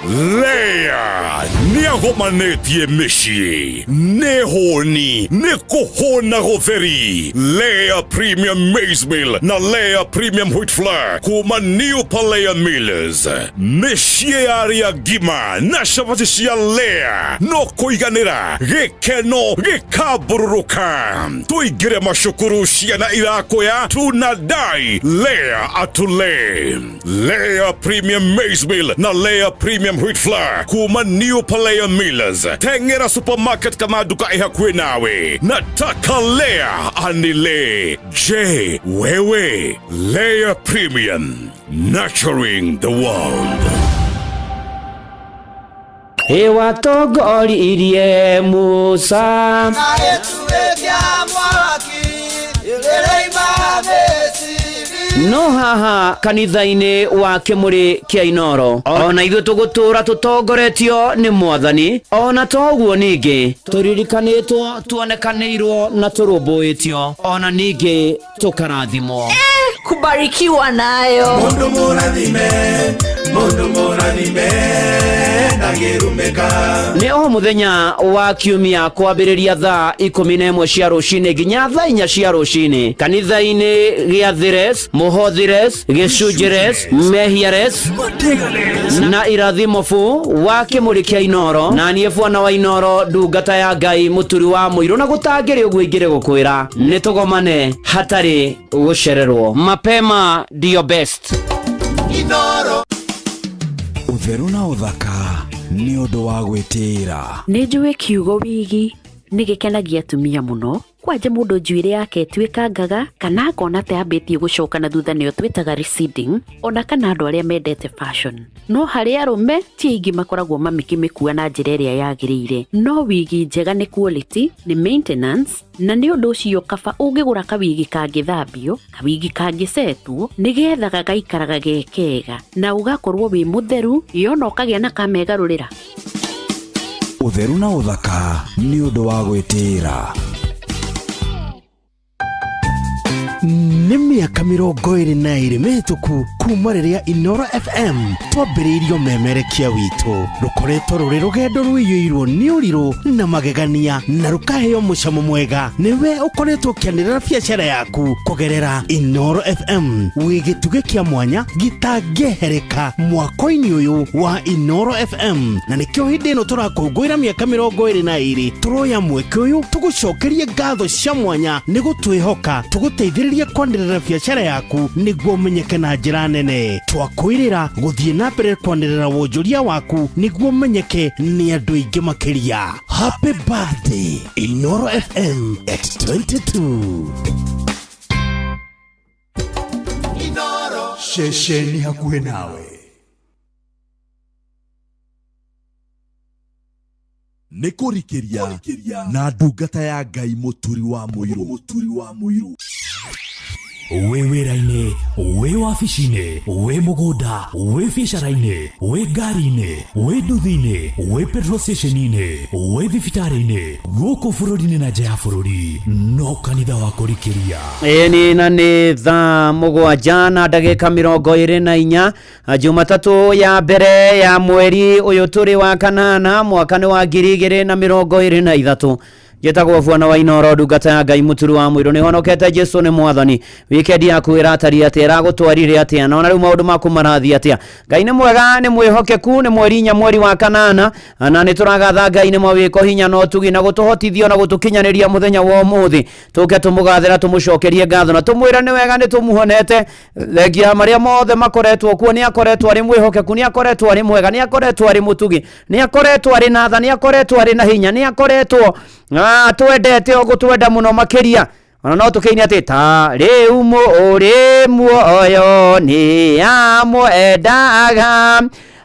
Lea nĩagomanĩtie mĩciĩ nĩ hũni nĩ kũhũna gũtheri. Lea Premium Maize Meal na Lea Premium Wheat Flour kuma New Palea Millers. Mĩciĩ ya arĩa ngima na cabaci cia Lea no kũiganĩra gĩkeno gĩkambũrũrũka. Tũingĩre macukuru ciana irakoya tunadai Lea atule. Lea Premium Maize Meal na Lea Premium Wheat Flour kuma New Palea Millers. Tengera supermarket kana duka ĩ hakuhĩ nawe. Nataka Lea anile. Je, wewe? Lea Premium, nurturing the world. Ĩwatongoririe Musa. No haha kanitha-inĩ wa kĩmũrĩ kĩa Inoro ona ithuĩ tũgũtũra tũtongoretio nĩ mwathani, ona toguo ningĩ tũririkanĩtwo, tuonekanĩirwo na tũrũmbũĩtio, ona ningĩ tũkarathimwo. Kubarikiwa nayo. Mundu murathime, mundu murathime ndangĩrumĩka. Nĩ o mũthenya wa kiumia kwambĩrĩria thaa 11 cia rũcinĩ nginya thaa 4 cia rũcinĩ kanitha-inĩ gĩa Thires, Mũhothires, Gĩcunjĩres, Mehiares na Irathimobu wa kĩmũrĩ kĩa Inoro, na niĩ bwana wa Inoro, ndungata ya Ngai mũturi wa mũirũ, na gũtangĩrĩ ũguo ingĩrĩ gũkwĩra nĩ tũgomane hatarĩ gũcererwo. Mapema ndio best. Inoro. Ũtheru na ũthaka nĩ ũndũ wa gwĩtĩĩra. Nĩ njũĩ kiugo wigi nĩ gĩkenagia atumia mũno, kwanja mũndũ njuĩrĩ yake ĩtuĩkangaga kana akona ta yambĩtie gũcoka na thutha, nĩyo twĩtaga receding, ona kana andũ arĩa mendete fashion. No harĩ arũme ti aingĩ makoragwo mamĩkĩmĩkua na njĩra ĩrĩa yagĩrĩire. No wigi njega nĩ quality, nĩ maintenance, na nĩ ũndũ ũcio kaba ũngĩgũra kawigi kangĩthambio, kawigi kangĩcetwo, nĩgetha gagaikaraga ge kega na ũgakorwo wĩ mũtheru, yona ũkagĩa na kamegarũrĩra. Ũtheru na ũthaka nĩ ũndũ wa gwĩtĩĩra. Nĩ mĩaka 22 mĩhĩtũku kuma rĩrĩa Inoro FM twambĩrĩirio memerekia witũ. Rũkoretwo rũrĩ rũgendo rũiyũirwo nĩ ũrirũ na magegania na rũkaheo mũcamo mwega. Nĩwe ũkoretwo ũkĩanĩrĩra biacara yaku kũgerera Inoro FM, wĩ gĩtugĩ kĩa mwanya gĩtangĩehereka mwako-inĩ ũyũ wa Inoro FM. Na nĩkĩo hĩndĩ ĩno tũrakũngũĩra mĩaka 22 tũroya mweke ũyũ tũgũcokerie ngatho cia mwanya nĩ gũtwĩhoka tũgũteithĩrĩrie kwanĩrĩra biacara yaku nĩguo ũmenyeke na njĩra nene. Twakwĩrĩra gũthiĩ na mbere kwanĩrĩra wonjoria waku nĩguo ũmenyeke nĩ andũ aingĩ makĩria. Happy birthday Inoro FM at 22. Inoro. Ceceni hakuhĩ nawe. Nĩ kũrikĩria na ndungata ya Ngai mũturi wa mũirũ. Wĩ wĩra-inĩ, wĩ wabici-inĩ, wĩ mũgũnda, wĩ biacara-inĩ, wĩ ngari-inĩ, wĩ nduthi-inĩ, wĩ petrol station-inĩ, wĩ thibitarĩ-inĩ, gũkũ bũrũri-inĩ na nja ya bũrũri, no kanitha wa kũrikĩria. Ĩni na nĩ thaa 7 na ndagĩka 24, Jumatatũ ya mbere ya mweri ũyũ tũrĩ wa kanana, mwaka nĩ wa 2023. Njĩtagwo bwana wa Inoro, ndungata ya Ngai mũturi wa mũirũ. Nĩ honokete, Jesu nĩ mwathani. Wikendi yaku ĩratariĩ atĩa? Ĩragũtwarire atĩa? Na ona rĩu maũndũ maku marathiĩ atĩa? Ngai nĩ mwega, nĩ mwĩhokeku, nĩ mweri 4 mweri wa kanana, na nĩ tũragatha Ngai nĩ mawĩko, hinya na ũtugi, na gũtũhotithia na gũtũkinyanĩria mũthenya wa ũmũthĩ. Tũke tũmũgathĩra, tũmũcokerie ngatho na tũmwĩre nĩ wega nĩ tũmuonete. Thengia marĩa mothe makoretwo kuo, nĩ akoretwo arĩ mwĩhokeku, nĩ akoretwo arĩ mwega, nĩ akoretwo arĩ mũtugi, nĩ akoretwo arĩ na tha, nĩ akoretwo arĩ na hinya, nĩ akoretwo atwendete o gũtwenda mũno makĩria. Ona no tũkĩine atĩ ta rĩu mũrĩ muoyo nĩ amwendaga,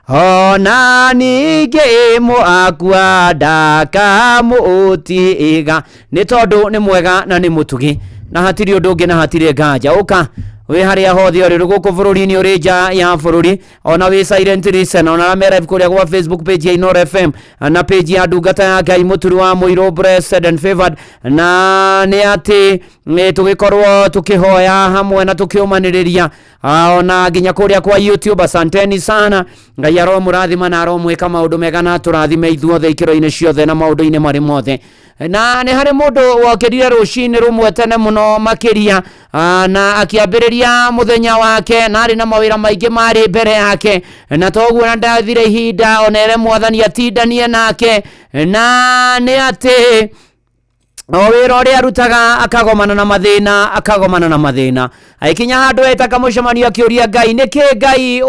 ona ningĩ mũakua ndakamũtiga, nĩ tondũ nĩ mwega na nĩ mũtugi, na hatirĩ ũndũ ũngĩ na hatirĩ nganja. Ũka wĩ harĩa hothe ũrĩ, gũkũ bũrũri-inĩ, ũrĩ nja ya bũrũri, ona wĩ silent listener, ona arĩa me live kũrĩa gwa Facebook page ya Inoro FM na page ya ndungata ya Ngai mũturi wa mũirũ, blessed and favored, na nĩ atĩ Tũgĩkorwo tũkĩhoya hamwe na tũkĩũmanĩrĩria, ona nginya kũrĩa kwa YouTube. Asanteni sana, Ngai aromũrathima na aromwĩka maũndũ mega na atũrathime ithuothe ikĩro-inĩ ciothe na maũndũ-inĩ marĩ mothe. Na nĩ harĩ mũndũ wokĩrire rũcinĩ rũmwe tene mũno makĩria, na akĩambĩrĩria mũthenya wake, na arĩ na mawĩra maingĩ marĩ mbere yake, na toguo na ndathire ihinda ona ere mwathani atindanie nake, na nĩ atĩ o wĩra ũrĩa arutaga akagomana na mathĩna, akagomana na mathĩna, agĩkinya handũ etaga mũcemanio akĩũria Ngai, nĩkĩ Ngai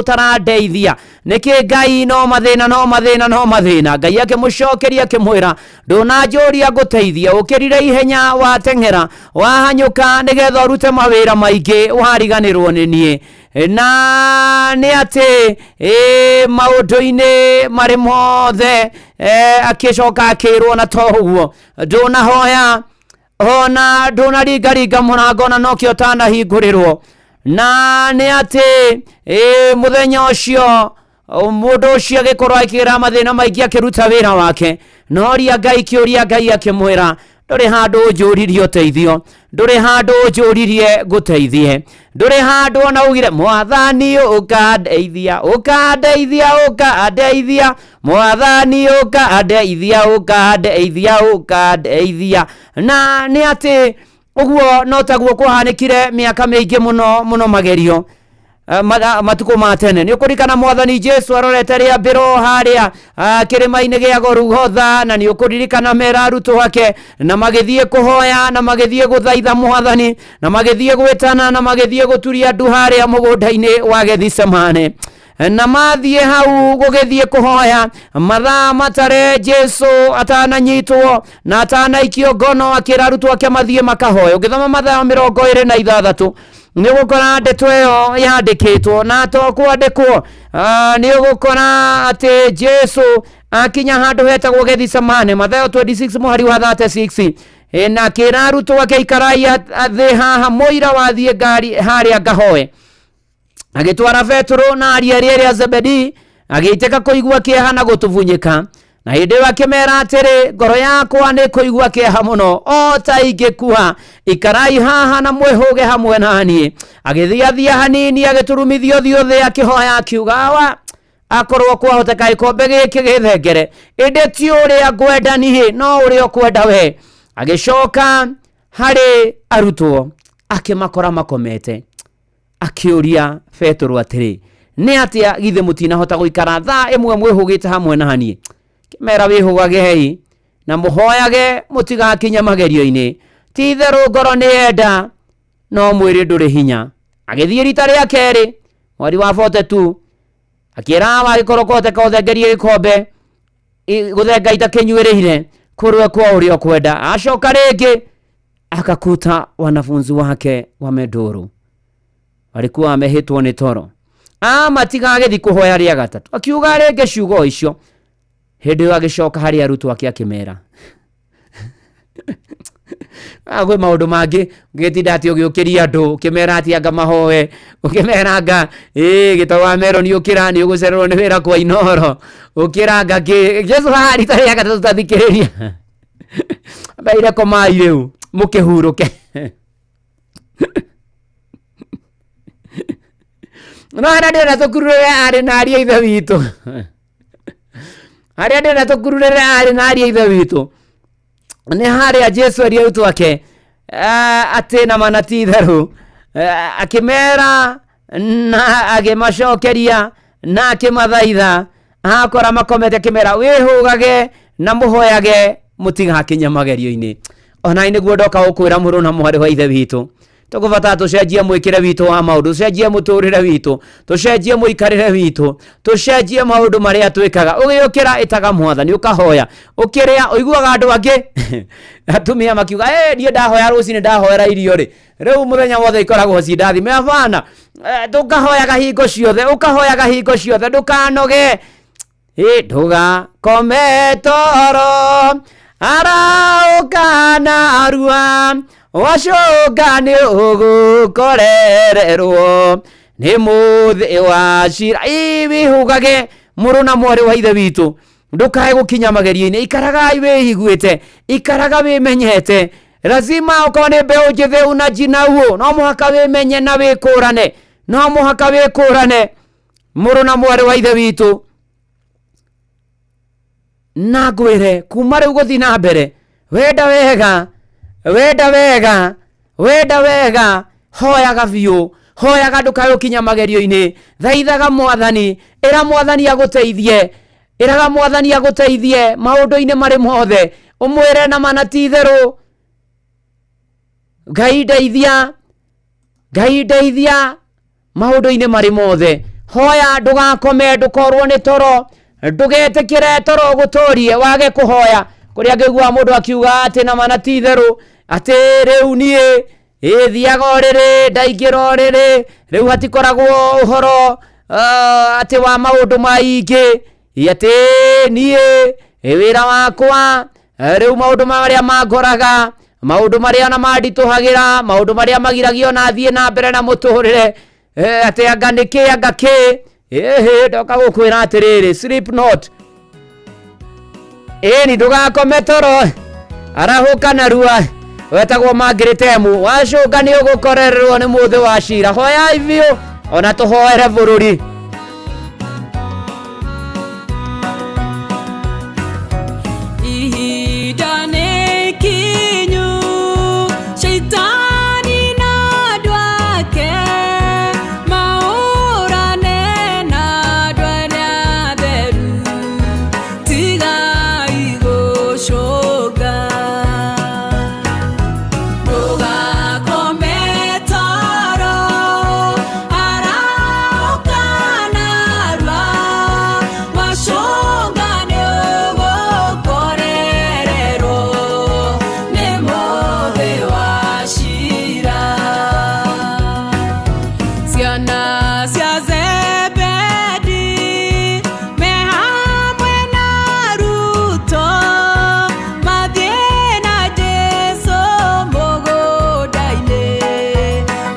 ũtarandeithia? Nĩkĩ Ngai no mathĩna, no mathĩna, no mathĩna? Ngai akĩmũcokeria akĩmwĩra, ndũnanjũria ngũteithie, ũkĩrire ihenya, wateng'era, wahanyũka nĩgetha ũrute mawĩra maingĩ, wariganĩrwo nĩ niĩ. Na nĩ atĩ maũndũ-inĩ marĩ mothe, akĩcoka akĩrwo na to ũguo, ndũnahoya ona ndũnaringaringa mũrango ona nokĩo ũtanahingũrĩrwo. Na nĩ atĩ mũthenya ũcio mũndũ ũcio agĩkorwo akĩgera mathĩna maingĩ akĩruta wĩra wake, noria Ngai kĩũria, Ngai akĩmwĩra, ndũrĩ handũ ũnjũririe ũteithio, ndũrĩ handũ ũnjũririe ngũteithie, ndũrĩ handũ ona ugire mwathani ũkandeithia, ũkandeithia, ũkandeithia, mwathani ũkandeithia, ũkandeithia, ũkandeithia. Na nĩ atĩ ũguo no taguo kwahanĩkire mĩaka mĩingĩ mũno mũno magerio matukũ ma tene. Nĩ ũkũririkana mwathani Jesu arorete rĩambĩro harĩa kĩrĩma-inĩ gĩa Golgotha, na nĩ ũkũririkana mera arutwo ake na magĩthiĩ kũhoya na magĩthiĩ gũthaitha mwathani na magĩthiĩ gwĩtana na magĩthiĩ gũturia ndu harĩa mũgũnda-inĩ wa Gethisemane. Na mathiĩ hau gũgĩthiĩ kũhoya mathaa matare Jesu atananyitwo na atanaikio ngono, akĩra arutwo ake mathiĩ makahoe. Ũngĩthoma Mathayo 26 nĩ ũgũkora ndeto ĩyo yandĩkĩtwo, na to kwandĩkwo, nĩ ũgũkora atĩ Jesu akinya handũ hetagwo Gethisemane, Mathayo 26 mũhari wa 36, na akĩra arutwo ake, ikarai thĩ haha mũira wathiĩ ngari harĩa ngahoe. Agĩtwara Petero na aria arĩa erĩ a Zebedi, agĩitĩka kũigua kĩeha na gũtubunyĩka. Na hĩndĩ ĩyo akĩmera atĩrĩ, ngoro yakwa nĩ kũigua kĩeha mũno o ta ingĩkua, ikarai haha na mwĩhũge hamwe na niĩ. Agĩthiathia hanini, agĩturumithia ũthiũ thĩ, akĩhoya akiuga, Awa, akorwo kwahoteka gĩkombe gĩkĩ gĩthengere, ĩndĩ ti ũrĩa ngwenda niĩ, no ũrĩa ũkwenda we. Agĩcoka harĩ arutwo akĩmakora makomete, akĩũria Petero atĩrĩ, nĩ atĩa githĩ mũtinahota gũikara thaa ĩmwe mwĩhũgĩte hamwe na niĩ? Kĩmera wĩhũgagei na mũhoyage mũtigakinye magerio-inĩ, ti itherũ ngoro nĩ yenda no mwĩrĩ ndũrĩ hinya. Agĩthiĩ rita rĩa kerĩ mweri wa 42, akĩra Awa, agĩkorwo kwahoteka ũthengerie gĩkombe gũthenga itakĩnyuĩrĩire, kũrũe kwa ũrĩa ũkwenda. Acoka rĩngĩ akakuta wanafunzi wake wameduru, walikuwa wamehĩtwo nĩ toro. Amatigagĩthiĩ kũhoya rĩa gatatũ, akiuga rĩngĩ ciugo icio. Hĩndĩ ĩyo agĩcoka harĩ arutwo ake akĩmera, kwĩ maũndũ mangĩ ũgĩtinda atĩ ũgĩũkĩria andũ ũkĩmera atĩ anga mahoe, ũkĩmera anga gĩtau wa meroni ũkĩra nĩ ũgũcererwo nĩ wĩra kwa Inoro, ũkĩra anga kĩ. Jesu haha rita rĩa gatatũ tathikĩrĩria, ameire komai rĩu mũkĩhurũke. No harĩa ndĩrenda tũkururĩre arĩ na ariũ a ithe witũ, harĩa ndĩrenda tũkururĩre arĩ na ariũ a ithe witũ nĩ harĩa Jesu erire arutwo ake atĩ na mana ti itherũ, akĩmera na agĩmacokeria na akĩmathaitha, akora makomete, akĩmera wĩhũgage na mũhoyage mũtigakinye magerio-inĩ. Ona nĩguo ndoka gũkwĩra mũrũ na mwarĩ wa ithe witũ, tũkũbatara tũcenjie mwĩkĩre witũ wa maũndũ, tũcenjie mũtũrĩre witũ, tũcenjie mũikarĩre witũ, tũcenjie maũndũ marĩa twĩkaga. Ũgĩũkĩra ĩtaga mwathani, ũkahoya, ũkĩrĩa ũiguaga andũ angĩ atumia makiuga, niĩ ndahoya rũcinĩ ndahoera irio rĩ, rĩu mũthenya wothe ikoragwo ci ndathime. Hapana, tũkahoyaga hingo ciothe, ũkahoyaga hingo ciothe, ndũkanoge. Ndũgakome toro, arauka narua, wacũnga nĩ ũgũkorererwo nĩ mũthĩ wa cira. Wĩhũgage mũrũ na mwarĩ wa ithe witũ, ndũkae gũkinya magerio-inĩ, ikaragai wĩiguĩte, ikaraga wĩmenyete. Lazima okorwo nĩ mbeũ njĩthĩ unajinauo, no mũhaka wĩmenye na wĩkũrane, no mũhaka wĩkũrane mũrũ na mwarĩ wa ithe witũ. Na ngwĩre kuma rĩu gũthiĩ na mbere, wenda wega, wenda wega, wenda wega, hoyaga biũ, hoyaga ndũkae gũkinya magerio-inĩ, thaithaga mwathani, ĩra mwathani agũteithie, ĩraga mwathani agũteithie maũndũ-inĩ marĩ mothe, ũmwĩre na mana ti itherũ, Ngai ndeithia, Ngai ndeithia maũndũ-inĩ marĩ mothe. Hoya, ndũgakome, ndũkorwo nĩ toro, ndũgetĩkĩre toro ũgũtũrie wage kũhoya. Kũrĩa ngĩiguaga mũndũ akiuga atĩ na mana ti itherũ, atĩ rĩu niĩ ĩ thiaga ũrĩrĩ, ndaingĩra ũrĩrĩ, rĩu hatikoragwo ũhoro atĩ wa maũndũ maingĩ, atĩ niĩ wĩra wakwa rĩu maũndũ marĩa mangoraga, maũndũ marĩa ona manditũhagĩra, maũndũ marĩa magiragio na thiĩ na mbere na mũtũrĩre, atĩ anga nĩ kĩ, anga kĩ, ĩhĩ, ndoka gũkwĩra atĩrĩrĩ, sleep not, ĩni ndũgakome toro, arahũka narua, wetagwo mangĩrĩtemu, wacũnga nĩ ũgũkorererwo nĩ mũthĩ wa cira. Hoyai biũ ona tũhoere bũrũri. Ihinda nĩ ikinyu, Shaitani na andũ ake mahũrane na andũ arĩa atheru, tigai gũcũnga. Ndũgakome toro, arahũka narua, wacũnga nĩ ũgũkorererwo nĩ mũthĩ wa cira. Ciana cia Zebedi me hamwe na Ruto, mathiĩ na Jesũ mũgũnda-inĩ,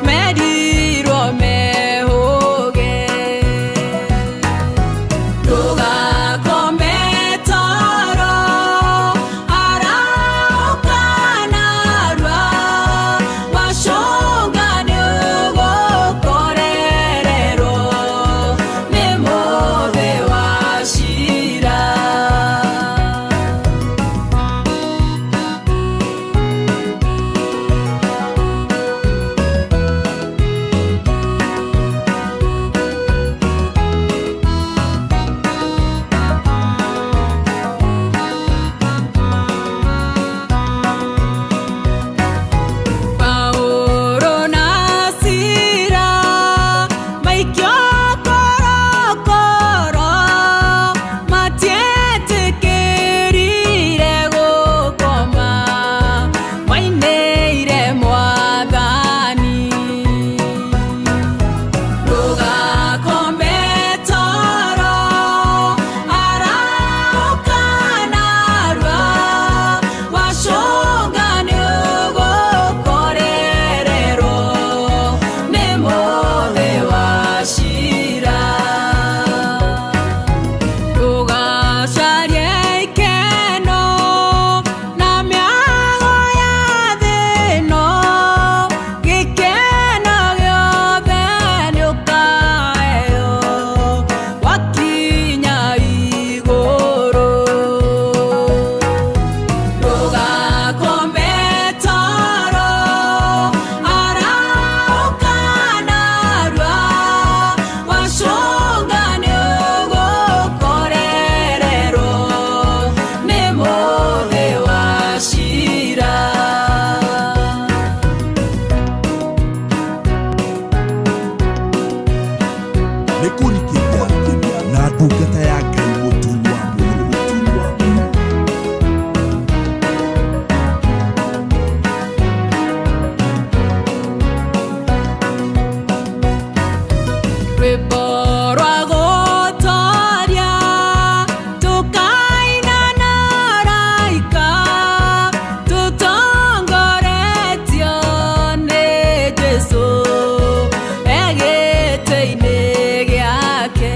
merirwo mehũge. Ndũgakome toro, arahũka narua, wacũnga nĩ ũgũkorererwo nĩ mũthĩ wa cira. Paũlũ na Sila maikio korokoro, matietĩkĩrire gũkoma, mainĩire Mwathani. Ndũgakome toro, arahũka narua, wacũnga nĩ ũgũkorererwo nĩ mũthĩ wa cira. Ndũgacarie ikeno na mĩago ya thĩ ĩno, gĩkeno gĩothe nĩũkaheo wakinya igũrũ. Ndũgakome toro, arahũka narua, wacũnga nĩ ũgũkorererwo nĩ mũthĩ wa cira. Nĩ kũrikĩria na ndungata ya Ngai mũturi wa mũirũ, mũturi wa mũirũ. Rwĩmbo rwa gũtoria tũkaina na araika, tũtongoretio nĩ Jesũ e gĩtĩ-inĩ gĩake.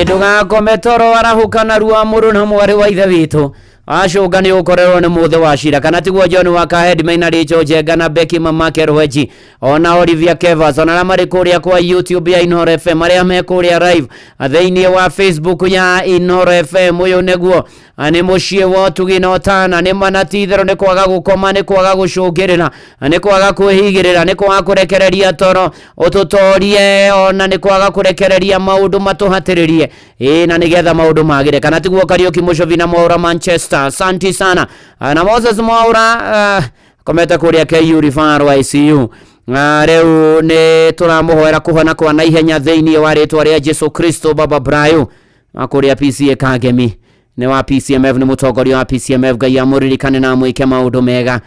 Ĩ ndũgakome toro arahũka narua mũrũ na mwarĩ wa ithe witũ acũnga nĩ ũkorerwo nĩ mũthĩ wa cira kana tiguo John Wakahead Maina Rachel Njenga na Becky Mamake Rweji ona Olivia Kevas ona arĩa marĩ kũrĩa kwa YouTube ya Inooro FM arĩa me kũrĩa live thĩinĩ wa Facebook ya Inooro FM ũyũ nĩguo nĩ mũciĩ wa ũtugi na ũtana nĩ mana ti itherũ nĩ kwaga gũkoma nĩ kwaga gũcũngĩrĩra nĩ kwaga kwĩhigĩrĩra nĩ kwaga kũrekereria toro ũtũtorie ona nĩ kwaga kũrekereria maũndũ matũhatĩrĩrie ĩĩ na nĩgetha maũndũ magĩre kana tiguo Kariũki Mũcobi na Mwaũra Manchester asanti sana na Moses Mwaũra komete kũrĩa KU Referral ICU rĩu nĩ tũramũhoera kũhona kwa naihenya thĩinĩ wa rĩtwa rĩa Jesu Kristo baba Brayo kũrĩa PCA Kagemi nĩ wa PCMF nĩ mũtongoria wa PCMF Ngai amũririkane na amwĩke maũndũ mega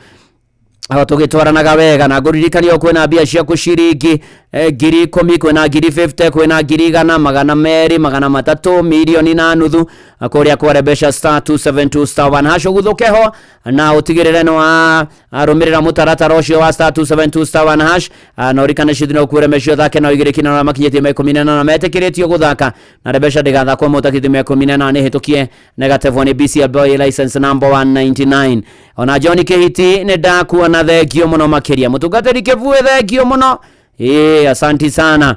aho tũgĩtwaranaga wega na ngũririkania kwĩna mbia ciaku ciringi 10,000 kwĩna 50,000 kwĩna 100,000 200 300 milioni na nuthu kũrĩa kwa Rebesha star 272 star 1 hash ũguthũke ho na ũtigĩrĩre nĩ wa rũmĩrĩra mũtaratara ũcio wa star 272 star 1 hash na ũririkane cithi no ũkuĩre meci ũthake na ũigĩrĩki na arĩa makinyĩtie mĩaka 18 metĩkĩrĩtio gũthaka na Rebesha ndĩgathakwo mũtakĩtie mĩaka 18 nĩ hĩtũkie negative nĩ BCL boy license number 199 ona John Kihiti nĩ ndakuona thengio mũno makĩria mũtungatĩri Kĩbuĩ thengio mũno ĩĩ asanti sana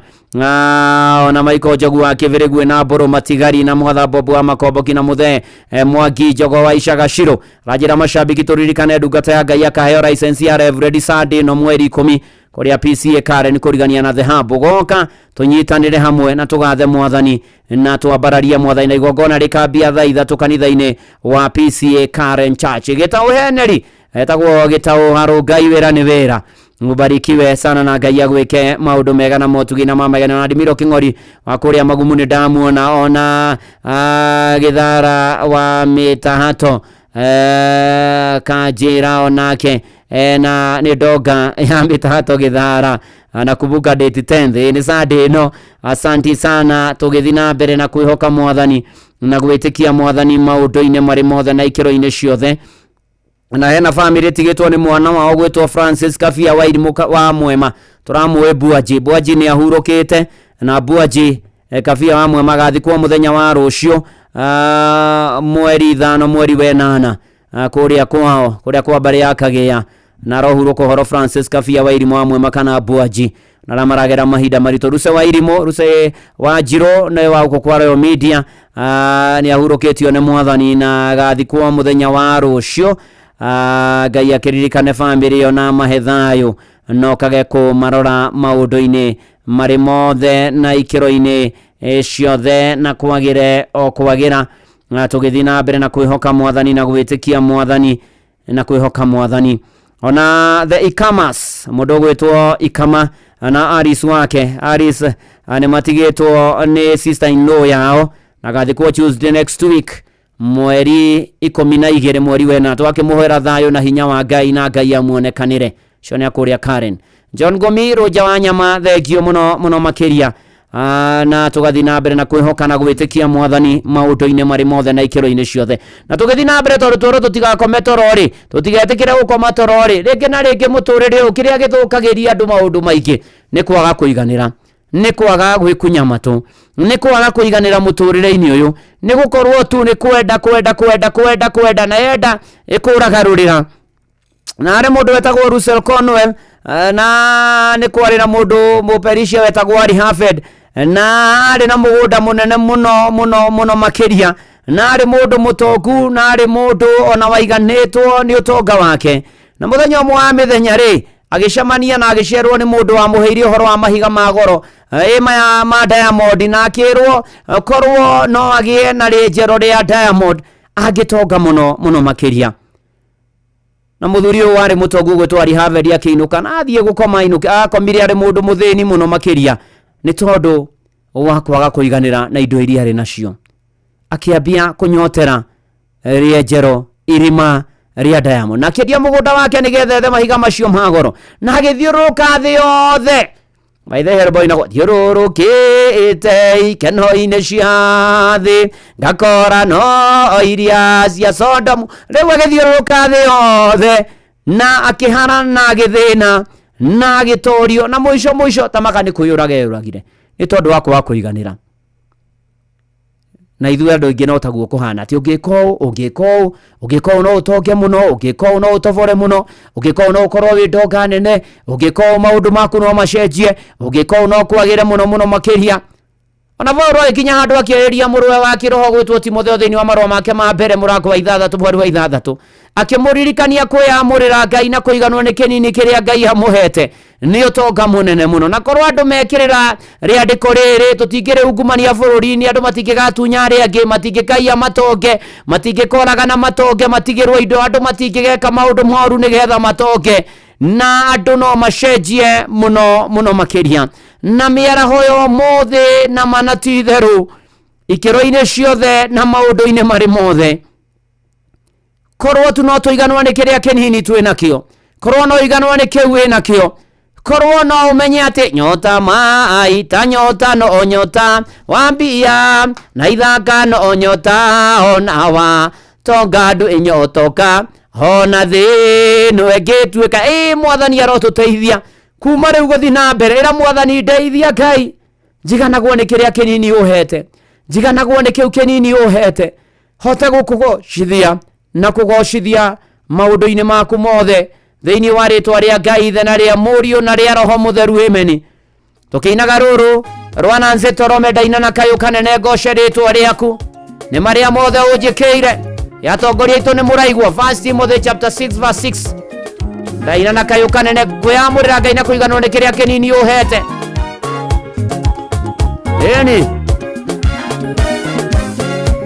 ona Michael Njogu wa Kĩbĩrĩguĩ na Mbũrũ Matigari na Mwatha Bobu wa Makomboki na Mũthee Mwangi Njogo wa Icagacirũ ranjĩra mashabiki tũririkane ndungata ya Ngai akaheo license ya Reverend Sunday no mweri 10 kũrĩa PCA Karen kũrigania na The Hub ũgoka tũnyitanĩre hamwe na tũgathe mwathani na twambararie mwathani na igongona rĩkambia thaa 3 kanitha-inĩ wa PCA Karen Church gĩtaũ Henry etagwo gĩtaũ harũ Ngai wĩra nĩ wĩra mubarikiwe sana na Ngai agwĩke maũndũ mega na motugi na mamegana na Ndimiro Kĩng'ori wa kũrĩa Magumu nĩ ndamuona ona Gĩthara wa Mĩtahato Kanjĩra onake na nĩ ndonga ya Mĩtahato Gĩthara na kumbuka date 10th nĩ Sunday ĩno asanti sana tũgĩthiĩ na mbere na kwĩhoka mwathani na gwĩtĩkia mwathani maũndũ-inĩ marĩ mothe na ikĩro-inĩ ciothe na hena family tigĩtwo nĩ mwana wao gwĩtwo Francis Kabia Wairimũ wa Mwema tũramũĩ Buaji Buaji nĩ ahurũkĩte na Buaji Kabia wa Mwema agathikwo mũthenya wa rũciũ mweri 5 mweri wa 8 kũrĩa kwao kũrĩa kwa mbarĩ ya Kagĩa na arohurũka ũhoro Francis Kabia Wairimũ wa Mwema kana Buaji na arĩa maragera mahinda maritũ Ruse Wairimũ Ruse wa Njirũ nĩ wa gũkũ kwa Royal Media nĩ ahurũkĩtio nĩ mwathani na agathikwo mũthenya wa rũciũ Ngai akĩririkane bamĩrĩ ĩyo na amahe thayũ no kage kũmarora maũndũ-inĩ marĩ mothe na ikĩro-inĩ ciothe na kwagĩre o kwagĩra na tũgĩthiĩ na mbere na kwĩhoka mwathani na gwĩtĩkia mwathani na kwĩhoka mwathani ona the Ikamas mũndũ ũgwĩtwo Ikama na Aris wake Aris nĩ matigĩtwo nĩ sister in law yao na gathikwo Tuesday next week mweri 12 mweri wena twakĩmũhoera thayũ na hinya wa Ngai na Ngai amuonekanĩre cio nĩ akũrĩa Karen John Gomi Rũnja wa nyama thengio mũno mũno makĩria na tũgathiĩ na mbere na kwĩhoka na gwĩtĩkia mwathani maũndũ-inĩ marĩ mothe na ikĩro-inĩ ciothe na tũgĩthiĩ na mbere tondũ tũrũ tũtigakome toro rĩ tũtigetĩkĩre gũkoma toro rĩ rĩngĩ na rĩngĩ mũtũrĩre ũyũ kĩrĩa gĩthũkagĩria andũ maũndũ maingĩ nĩ kwaga kũiganĩra nĩ kwaga gwĩkunya matũ nĩ kwaga kũiganĩra mũtũrĩre-inĩ ũyũ nĩ gũkorwo tu nĩ kwenda kwenda kwenda kwenda kwenda na yenda ĩkũraga rũrĩra na harĩ mũndũ wetagwo Russell Conwell na nĩ kwarĩ na mũndũ mũperisia wetagwo Ari Hafed na arĩ na mũgũnda mũnene mũno mũno mũno makĩria na arĩ mũndũ mũtongu na arĩ mũndũ ona waiganĩtwo nĩ ũtonga wake na mũthenya ũmwe wa mĩthenya rĩ agĩcemania na agĩcerwo nĩ mũndũ wamũheire ũhoro wa mahiga ma goro ĩ maya ma diamond na akĩrwo korwo no agĩe na rĩnjero rĩa diamond angĩtonga mũno mũno makĩria na mũthuri ũyũ warĩ mũtongu gwĩtwo Ari Haved akĩinũka na athiĩ gũkoma ainũke akomire arĩ mũndũ mũthĩni mũno makĩria nĩ tondũ wa kwaga kũiganĩra na indo iria arĩ nacio akĩambia kũnyotera rĩenjero irima rĩa diamond na akĩendia mũgũnda wake nĩgetha ethe mahiga macio ma goro na agĩthiũrũrũka thĩ yothe maithe herboy nago thiũrũrũkĩte ikeno-inĩ cia thĩ ngakora no iria cia Sodomu rĩu agĩthiũrũrũka thĩ yothe na akĩhara na agĩthĩna na agĩtorio na mũico mũico tamaka nĩ kwĩyũraga eyũragire nĩ tondũ wa kwaga kũiganĩra Na ithuĩ andũ aingĩ no taguo kũhana, atĩ ũngĩka ũũ, ũngĩka ũũ, ũngĩka ũũ no ũtonge mũno, ũngĩka ũũ no ũtobore mũno, ũngĩka ũũ no ũkorwo wĩ ndonga nene, ũngĩka ũũ maũndũ maku no macenjie, ũngĩka ũũ no kwagĩre mũno mũno makĩria. Ona Paulo agĩkinya handũ akĩarĩria mũrũwe wa kĩroho gwĩtwo Timotheo thĩinĩ wa marũa make ma mbere mũrango wa 6 mweri wa 6, akĩmũririkania kwĩyamũrĩra Ngai na kũiganwo nĩ kĩnini kĩrĩa Ngai amũhete nĩ ũtonga mũnene mũno. Na korwo andũ mekĩrĩra rĩandĩko rĩrĩ, tũtingĩrĩungumania bũrũri-inĩ, andũ matingĩgatunya arĩa angĩ, matingĩkaiya matonge, matingĩkoragana matonge, matigĩrwo indo, andũ matingĩgeka maũndũ moru nĩgetha matonge, na andũ no macenjie mũno mũno makĩria. Na mĩaraho ya ũmũthĩ na mana ti itherũ, ikĩro-inĩ ciothe na maũndũ-inĩ marĩ mothe, korwo tu no tũiganwo nĩ kĩrĩa kĩnini twĩ nakĩo, korwo no iganwo nĩ kĩu wĩ nakĩo, korwo no ũmenye atĩ nyota mai ta nyota no nyota wambia na ithaka no nyota ona wa tonga andũ ĩnyotoka ona thĩ no ĩngĩtuĩka. Ĩ Mwathani arotũteithia kuma rĩu gũthiĩ na mbere. Ĩra Mwathani, ndeithia Ngai, njiganagwo nĩ kĩrĩa kĩnini ũhete, njiganagwo nĩ kĩu kĩnini ũhete, hote gũkũgocithia na kũgocithia maũndũ-inĩ maku mothe, thĩinĩ wa rĩtwa rĩa Ngai Ithe na rĩa Mũriũ na rĩa Roho Mũtheru, ameni. Tũkĩinaga rũrũ rwa Nancy Torome, ndaina na kayũ kanene ngoce rĩtwa rĩaku nĩ marĩa mothe ũnjĩkĩire. Yatongoria itũ nĩ mũraigua 1 Timothy chapter 6 verse 6, ndaina na kayũ kanene kwĩyamũrĩra Ngai na kũiganwo nĩ kĩrĩa kĩnini ũhete. Ĩni.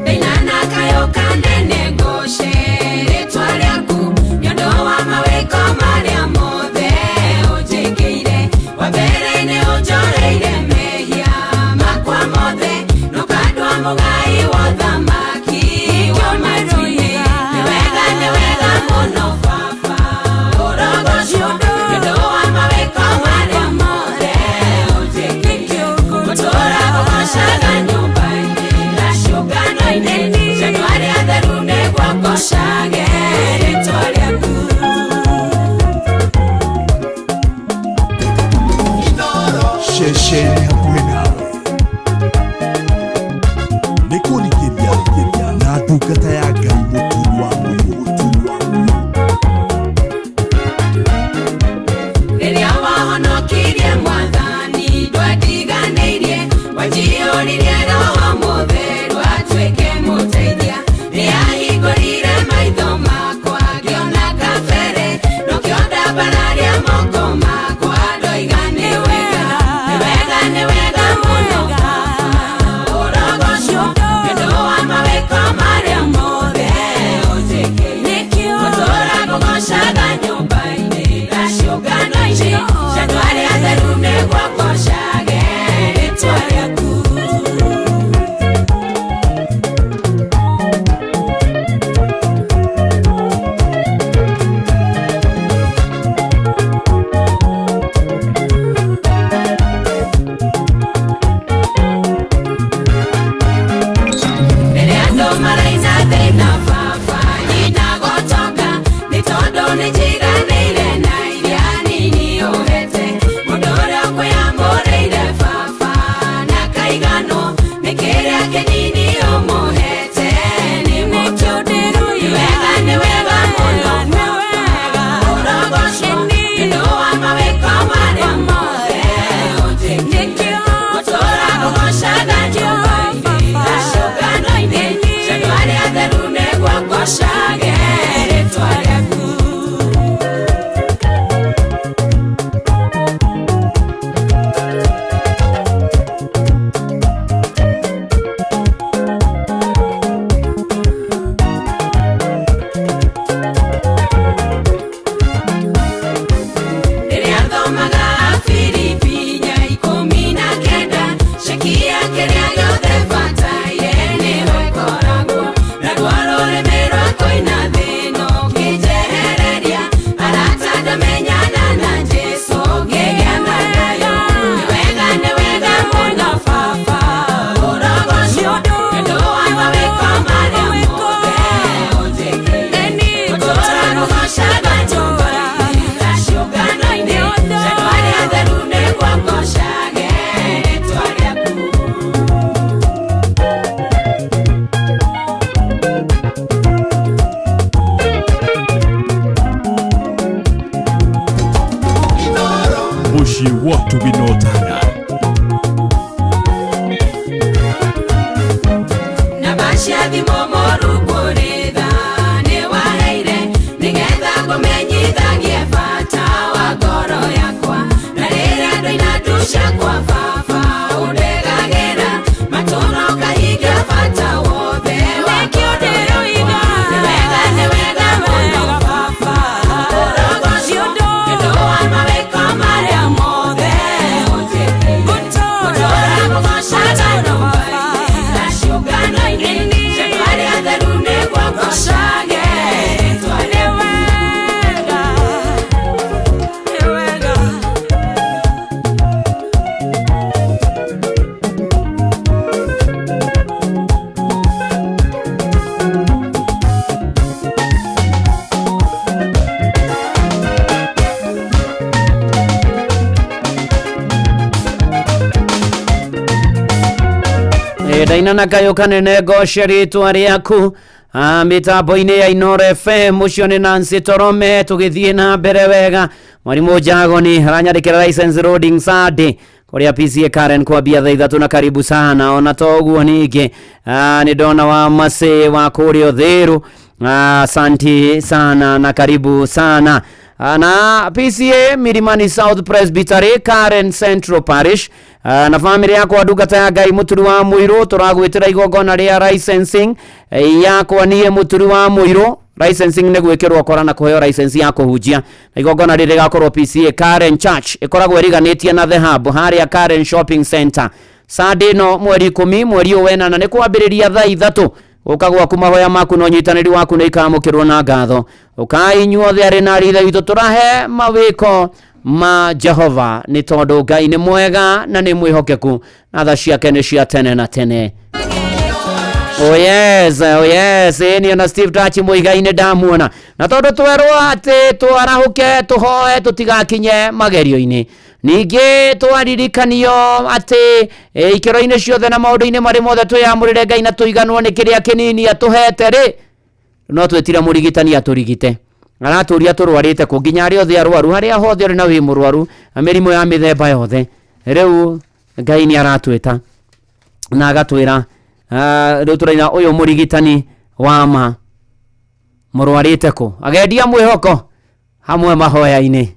Ndaina kayũ kanene ngoce rĩtwa rĩaku nĩ ũndũ wa mawĩko marĩa mothe ũnjĩkĩire. Wa mbere nĩ ũnjoreire mehia makwa mothe, nũkandwa mũgai wa ũthamaki wa matu-inĩ. Nĩ wega, nĩ wega mũno Baba, ũrogocwo nĩ ũndũ wa mawĩko marĩa mothe ũnjĩkĩire. Gũtũũra ngũgoocaga nyũmba-inĩ na ciũngano-inĩ cia andũ arĩa atheru nĩguo ngocage rĩtwa rĩaku. Ceceni hakuhĩ nawe nĩ kũrikĩria na ndungata ya Ngai Mũturi wa Mũirũ. Rĩrĩa wahonokirie Mwathani ndwatiganĩirie, wanjiyũririe Roho Mũtheru atuĩke mũteithia. Nĩahingũrire maitho makwa ngĩona kabere, nokĩo ndambararia moko makwa ndoiga nĩ wega, nĩ wega, nĩ wega mũno Baba, ũrogocwo nĩ ũndũ wa mawĩko marĩa mothe ũnjĩkĩire. Gũtũũra ngũgoocaga nyũmba-inĩ na ciũngano-inĩ cia andũ arĩa atheru nĩguo ngocage rĩtwa rĩaku. Rĩrĩa andũ maraina thĩna Baba nyina gotonga, nĩ tondũ nĩ njiganĩire na iria nini ũhete. Mũndũ ũrĩa ũkwĩyamũrĩire Baba na kaiganwo nĩ kĩrĩa kĩnini ũmũhete nĩ mũtongu. Nĩ wega, nĩ wega mũno Baba, ũrogocwo nĩ ũndũ wa mawĩko marĩa mothe ũnjĩkĩire. Gũtũũra ngũgoocaga nyũmba-inĩ na ciũngano-inĩ cia andũ arĩa atheru nĩguo ngocage rĩtwa rĩaku. Mũciĩ wa ũtugi na ũtana. Na baciathimwo mũrungũrĩtha nĩwaheire nĩgetha ngũmenyithagie bata wa ngoro yakwa na rĩrĩa ndoina nduca kwa baba ũndegagĩra matũra ũkahingia bata wothe wa ngoro yakwa. Nĩ wega nĩ wega mũno baba ũrogocwo nĩ ũndũ wa mawĩko marĩa mothe ũnjĩkĩire. Ngũtũũra ngũgoocaga nyũmba-inĩ na ciũngano-inĩ cia andũ arĩa atheru nĩguo ngocage rĩĩtwa rĩaku. Ndaina na kayå kanene ngoce rĩtwa rĩaku. Mĩtambo-inĩ ya Inoro FM ũcio nĩ Nancy Torome tũgĩthiĩ na mbere wega. Mwarimũ Jagoni aranyandĩkĩra license loading Sunday kũrĩa PCA Karen kwambia thaa 3 na karibu sana. Ona to ũguo ningĩ nĩ ndona wa Masĩ wa kũrĩa Ũthĩrũ, asanti sana na karibu sana. Na PCA Milimani South Presbytery Karen Central Parish, na family yakwa ndungata ya Ngai Mũturi wa Mũirũ tũragwĩtĩra igongona rĩa licensing yakwa niĩ Mũturi wa Mũirũ. Licensing nĩ gwĩkĩrwo kora na kũheo license ya kũhunjia, na igongona rĩrĩ rĩgakorwo PCA Karen Church ĩkoragwo ĩriganĩtie na The Hub harĩa Karen Shopping Center Sunday no mweri 10 mweri ũyũ wenana nĩ kwambĩrĩria thaa 3. Ũka gwaku mahoya maku na ũnyitanĩri waku nĩ ikamũkĩrwo na ngatho. Ũkai inyuothe arĩ na arithe witũ tũrahe mawĩko ma Jehova nĩ tondũ Ngai nĩ mwega na nĩ mwĩhokeku na tha ciake nĩ cia tene na tene. Oh yes, oh yes, ĩni ona Steve Tachi Muigai nĩ ndamuona. Na tondũ twerwo atĩ twarahũke tũhoe tũtigakinye magerio-inĩ. Ningĩ twaririkanio atĩ ikĩro-inĩ ciothe na maũndũ-inĩ marĩ mothe twĩyamũrĩre Ngai na tũiganwo nĩ kĩrĩa kĩnini atũhete rĩ, no twĩtire mũrigitani atũrigite. Aratũria tũrwarĩte kũ nginya arĩa othe arwaru harĩa hothe ũrĩ na wĩ mũrwaru na mĩrimũ ya mĩthemba yothe. Rĩu Ngai nĩ aratwĩta na agatwĩra rĩu tũraina ũyũ mũrigitani wa ma mũrwarĩte kũ agendia mwĩhoko hamwe mahoya-inĩ.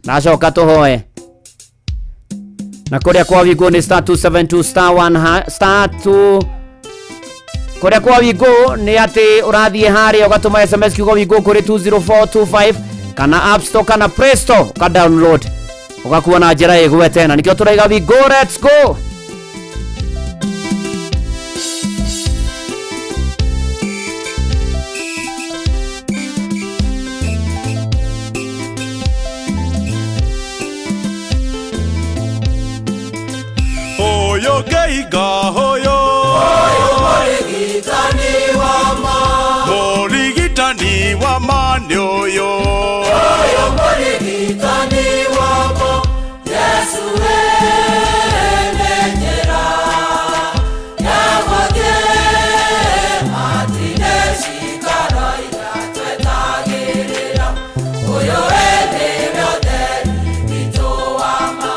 Nacoka tũhoe na kũrĩa kwa wingũ nĩ star 272 star 1 star 2 kũrĩa kwa wingũ nĩ atĩ ũrathiĩ harĩa ũgatũma SMS kiugo wingũ kũrĩ 20425 kana App Store kana Play Store ũka download ũgakuona na njĩra ĩgwete na nĩkĩo tũraiga we go, let's go. Hoyo geiga hoyo. Hoyo mũrigitani wa ma. Mũrigitani wa ma nĩ ũyũ. Hoyo mũrigitani wa ma. Yesu ene njĩra ya gũthiĩ matinĩ cikaro iria twetagĩrĩra. Ũyũ nĩwe ũtheri witũ wa ma.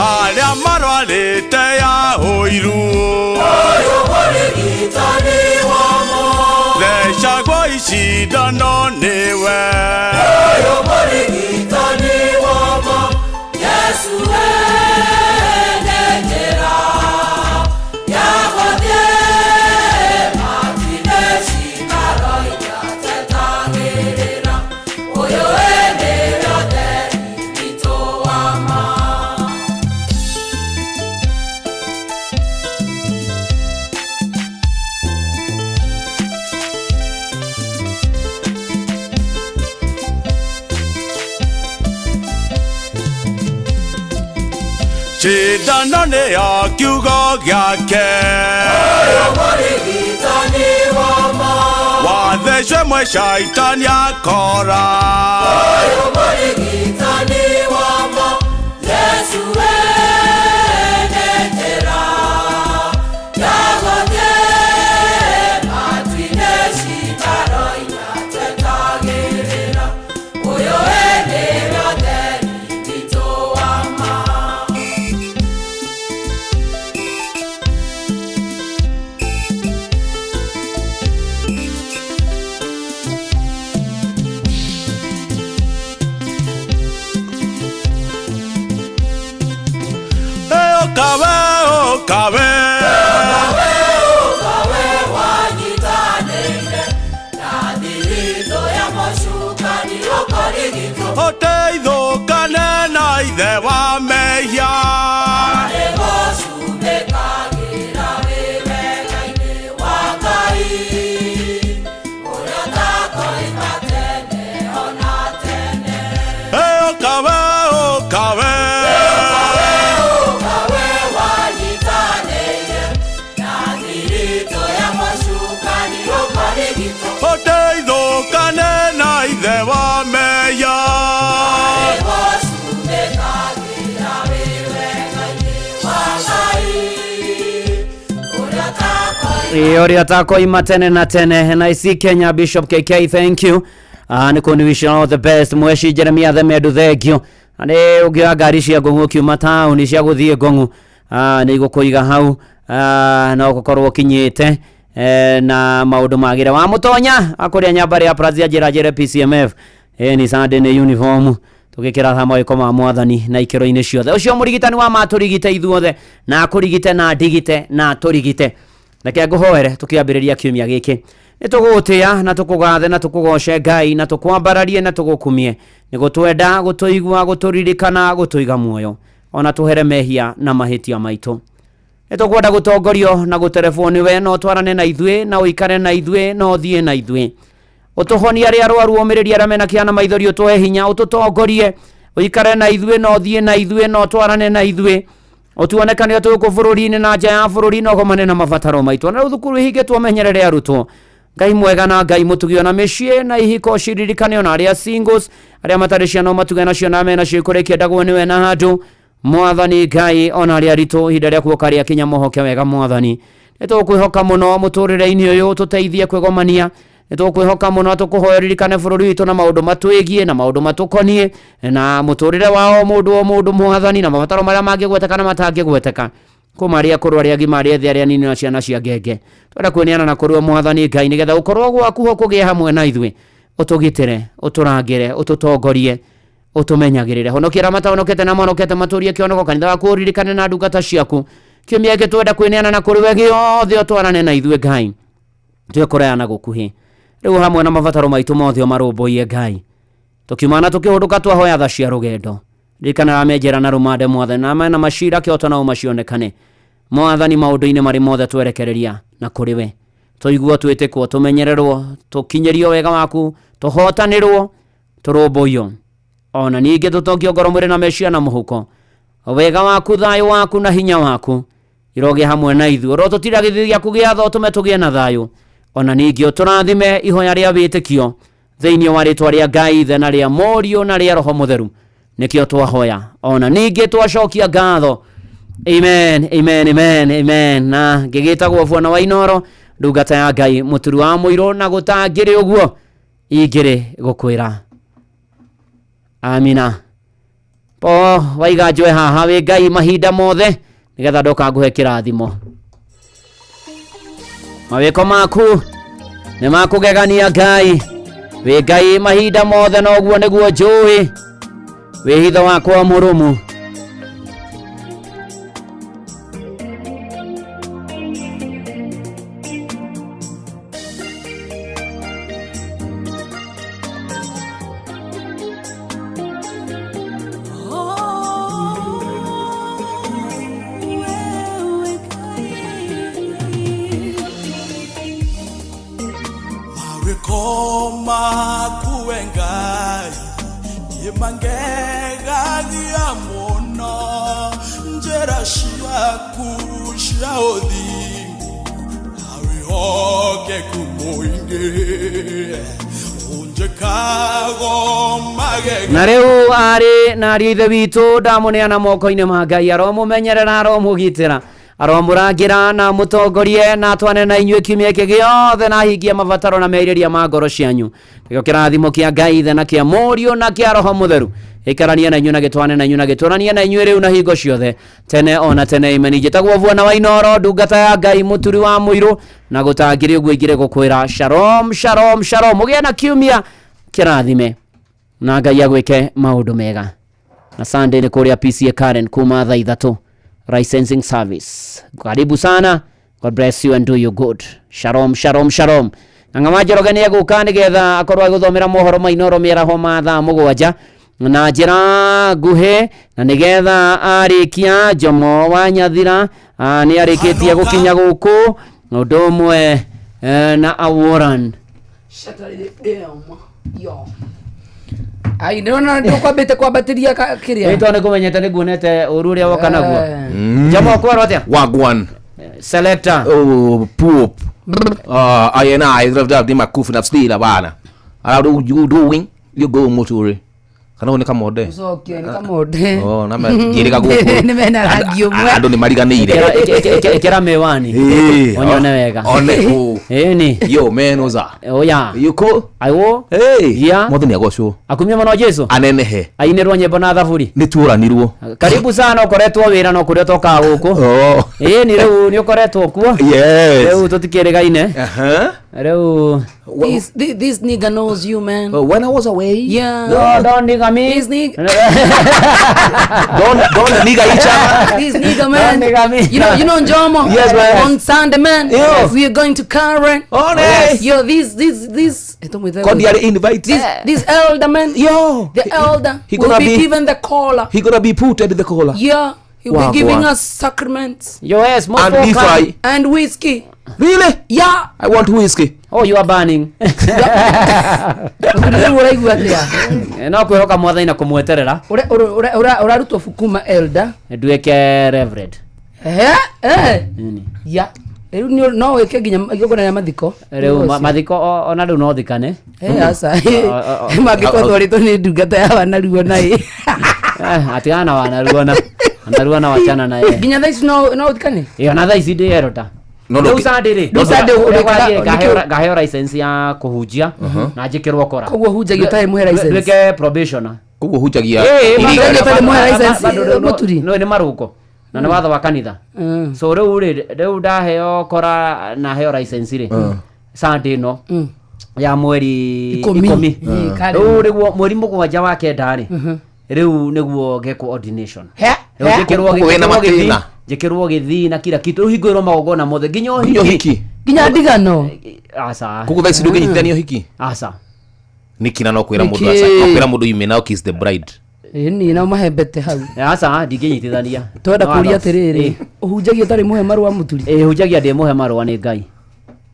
Arĩa marwarĩte ya ũiru. Ũyũ mũrigitani wa ma. Thecagwo icindano nĩwe. Ũyũ mũrigitani wa ma. Yesu ene njĩra ya gũthiĩ matinĩ cikaro iria twetagĩrĩra. Ũyũ nĩwe ũtheri witũ wa ma. Cindano nĩ ya kiugo gĩake. Ũyũ mũrigitani wa ma. Wathecwo Icemwe shaitani akora. Ũyũ mũrigitani wama Yesu enetera Yagote matwine citaro inatwetagĩrĩra Ũyũ enĩwe ũtheri witũ wa ma. Okawe, okawe. Okawe, okawe wanyitanĩire na thiritũ ya mũcukani ũkũrigitwo. Ũteithũkane na ithe wa mehia. Arĩ gũcumĩkagĩra wĩ wega-inĩ wa Ngai, ũrĩa ũtakoima tene ona tene. Okawe, okawe. Okawe, okawe wanyitanĩire na thiritũ ya mũcukani ũkũrigitwo. Ũteithũkane na ithe wa mehia. Arĩ gũcumĩkagĩra wĩ wega-inĩ wa Ngai, ũrĩa ũtakoima Ũrĩa ũtakoima tene na tene. Na ici Kenya Bishop KK, thank you. Nĩ kũni wish you all the best. Mweshi Jeremia Themendu, thank you. Nĩ ũngĩoya ngari cia Ngong'u ũkiuma taũni cia gũthiĩ Ngong'u, nĩ igũkũiga hau, no gũkorwo ũkinyĩte na maũndũ magĩre wa mũtonya akũrĩa nyambarĩ ya Prazia njĩra njĩre PCMF. Ni Sunday nĩ uniform tũgĩkĩra tha mawĩko ma mwathani na ikĩro-inĩ ciothe. Ũcio mũrigitani wa ma tũrigite ithuothe na akũrigite na ndigite na tũrigite. Reke ngũhoere tũkĩambĩrĩria kiumia gĩkĩ. Nĩ tũgũgũtĩa na tũkũgathe na tũkũgoce Ngai na tũkwambararie na tũgũkumie. Nĩ gũtwenda, gũtũigua, gũtũririkana, gũtũiga muoyo. Ona tũhere mehia na mahĩtia maitũ. Nĩ tũkwenda gũtongorio na gũterebwo nĩwe, no twarane na ithuĩ na ũikare na ithuĩ na ũthiĩ na ithuĩ. Ũtũhonie arĩa arwaru, ũmĩrĩrie arĩa mena kĩeha na maithori, ũtũhe hinya, ũtũtongorie, ũikare na ithuĩ na ũthiĩ na ithuĩ na ũtwarane na ithuĩ. Ũtuonekane twĩ gũkũ bũrũri-inĩ na nja ya bũrũri na ũgomane na mabataro maitũ. Na rĩu thukuru ihingĩtwo ũmenyerere arutwo. Ngai mwega na Ngai mũtugi, ona mĩciĩ na ihiko ciririkane, ona arĩa singles, arĩa matarĩ ciana ũmatuge nacio na mena cio ikũrĩa ikĩendagwo nĩwe na handũ. Mwathani Ngai, ona arĩa aritũ ihinda rĩa kuoka rĩakinya mohoke wega Mwathani. Nĩ tũkwĩhoka mũno mũtũrĩre-inĩ ũyũ, tũteithie kwĩgomania. Nĩ tũkwĩhoka mũno, tũkũhoya ũririkane bũrũri witũ na maũndũ matwĩgiĩ na maũndũ matũkoniĩ na mũtũrĩre wa o mũndũ o mũndũ Mwathani, na mabataro marĩa mangĩgweteka na matangĩgweteka, kuma arĩa akũrũ, arĩa agima, arĩa ethĩ, arĩa anini na ciana cia ngenge. Twenda kwĩneana na kũrĩ we Mwathani Ngai, nĩgetha gũkorwo gwaku ho kũgĩe hamwe na ithuĩ, ũtũgitĩre, ũtũrangĩre, ũtũtongorie, ũtũmenyagĩrĩre. Honokia arĩa matahonokete na mahonokete, matũrie kĩhonoko. Kanitha waku ũririkane na ndungata ciaku. Kiumia gĩkĩ twenda kwĩneana na kũrĩ we gĩothe, ũtwarane na ithuĩ Ngai, twĩ kũraya na gũkuhĩ. Rĩu hamwe na mabataro maitũ mothe ũmarũmbũiye Ngai. Tũkiuma na tũkĩhũndũka twahoya tha cia rũgendo. Ririkana arĩa me njera na rũmande Mwathani, na mena macira kĩhoto na ũmacionekane Mwathani. Maũndũ-inĩ marĩ mothe twerekereria na kũrĩ we, tũiguo, twĩtĩkwo, tũmenyererwo, tũkinyĩrio wega waku, tũhotanĩrwo, tũrũmbũiyo, ona ningĩ tũtongio ngoro, mwĩrĩ na meciria na mũhuko. Wega waku, thayũ waku na hinya waku irogĩa hamwe na ithuĩ. Ũrotũtira gĩthithi gĩaku gĩa tha, ũtũme tũgĩe na thayũ. Ona ningĩ ũtũrathime ihoya rĩa wĩtĩkio thĩinĩ wa rĩtwa rĩa Ngai Ithe na rĩa Mũriũ na rĩa Roho Mũtheru, nĩkĩo twahoya ona ningĩ twacokia ngatho. Amen, amen, amen, amen. Na ngĩgĩtagwo Bwana wa Inoro, ndungata ya Ngai, mũturi wa mũirũ, na gũtangĩrĩ ũguo ingĩrĩ gũkwĩra amina. Po waiga njoe haha wĩ Ngai mahinda mothe, nĩgetha ndoka ngũhe kĩrathimo. Mawĩko maku nĩ makũgegania Ngai, wĩ Ngai mahinda mothe, noguo nĩguo njũĩ wĩhitho wakwa mũrũmu. Mawĩko maku we Ngai nĩmangegagia mũno, njĩra ciaku cia ũthingu na Wĩhokeku mũingĩ ũnjĩkago magegania. Na rĩu arĩ na ariũ ithe witũ, ndamũneana moko-inĩ ma Ngai, aromũmenyerera, aromũgitĩra, aromũrangĩra na mũtongorie, na atwane na inyuĩ kiumia gĩkĩ gĩothe, na ahingie mabataro na merirĩria ma ngoro cianyu. Nĩkĩo kĩrathimo kĩa Ngai Ithe na kĩa Mũriũ na kĩa Roho Mũtheru gĩikaranie na inyuĩ na gĩtwane na inyuĩ na gĩtũranie na inyuĩ rĩu na hingo ciothe, tene ona tene. Imeni. Njĩtagwo Bwana wa Inoro, ndungata ya Ngai, mũturi wa mũirũ, na gũtangĩrĩ ũguo ingĩrĩ gũkwĩra shalom, shalom, shalom. Mũgĩe na kiumia kĩrathime na Ngai agwĩke maũndũ mega. Na Sunday nĩ kũrĩa PCA Karen kuma thaa 3, licensing service. Karibu sana. God bless you and do you good. Shalom, shalom, shalom. Na Ng'ama Njoroge nĩ egũka nĩgetha akorwo agĩthomera mohoro ma Inoro mĩaraho ma thaa 7 na njĩra nguhĩ, na nĩgetha arĩkia Njomo wa Nyathira nĩ arĩkĩtie gũkinya gũkũ ũndũ ũmwe na Aworan. Ai, ndĩrona ndũkwambĩte kwambatĩria kĩrĩa. Ĩ tondũ nĩ kũmenyete nĩ nguonete ũru ũrĩa woka naguo. Njomo, kwerwo atĩa? Wagwan. Selector. Oh, poop. I and I love makufu na stila bana. How do you doing? You go muturi. Kana nĩ kamode? Ũcokie nĩ kamode. Oh, na ngĩrĩga gũkũ. Nĩ mena rangi ũmwe. Andũ nĩ mariganĩire. Ĩkĩra mĩwani. Ĩĩ. Ũnyone wega. One kũ. Ĩni. Yo man, what's up? Oya. You cool? Aiwo. Hey. Yeah. Mwathani agocwo. Akumia mũno Jesu. Anenehe. Ainĩrwo nyĩmbo na thaburi. Nĩ tuoranirwo. Karibu sana, ũkoretwo wĩra no kũrĩa ũtokaga gũkũ. Oh. Ĩni rĩu nĩ ũkoretwo kuo. Yes. Rĩu tũtikĩrĩgaine. Rĩu This nigga knows you, man. When I was away. Yeah. No, don't nigga me. This nigga. Don't nigga each other. This nigga, man. Don't nigga me. You know, Jomo. Yes, man. On Sunday, man. Yeah. We are going to Karen. Oh, nice. Yo, this. Cordially invite. This elder, man. Yo. The elder he will gonna be given the collar. He gonna be put at the collar. Yeah. He'll Wagwan. be giving us sacraments. Yo, yes, more And folk DeFi. And whiskey. Really? Yeah. I want whiskey. Oh, you are burning. Rĩu ũraigua atĩa? No kwĩhoka mwathani na kũmweterera. Ũrarutwo kuma elder. Nduĩke reverend. Eh, eh. Ya. Rĩu no wĩke nginya igongona rĩa mathiko. Rĩu mathiko ona rĩu no thikane. Eh, aca. Mangĩkorwo twarĩtwo nĩ ndungata ya wanaruo na ĩ. Atigana na wanaruona. Wanaruona wachana na yeye. Nginya thaa ici no ũthikane? Ĩyo na thaa ici ndĩ elder. No, Rĩu Sunday rĩ. Rĩu Sunday ũrĩkaga- Ngaheo license ya kũhunjia na njĩkĩrwo kora. Koguo hunjagia ũtarĩ mũhe license. Nduĩke probationer. Koguo hunjagia. Ĩĩ, Hunjagia ũtarĩ mũhe license, mũturi. No nĩ marũko na nĩ watho wa kanitha. So rĩu rĩ, rĩu ndaheo kora na heo license rĩ, Sunday ĩno ya mweri Ikũmi. 10. Karen. Rĩu nĩguo mweri 7 wa 9 rĩ, rĩu nĩguo ngekwo ordination. He? Rĩu He? njĩkĩrwo Koguo wĩna njĩkĩrwo gĩthii, matĩna. njĩkĩrwo gĩthii na kila kitu. Rĩu hingũrĩrwo magongona mothe nginya Nginya ũhiki. ũhiki. Nginya ndigano. Aca. Koguo thaa ici ndũngĩnyitithania ũhiki. Aca. Nĩkĩ na no kwĩra mũndũ Nĩkĩ? aca. No kwĩra mũndũ you may now kiss the bride. Ĩni na ũmahembete hau. Aca, ndingĩnyitithania. Twenda No kũria watho. atĩrĩrĩ, ũhunjagia ũtarĩ mũhe marũa mũturi? Ĩĩ, hunjagia ndĩ mũhe marũa nĩ Ngai.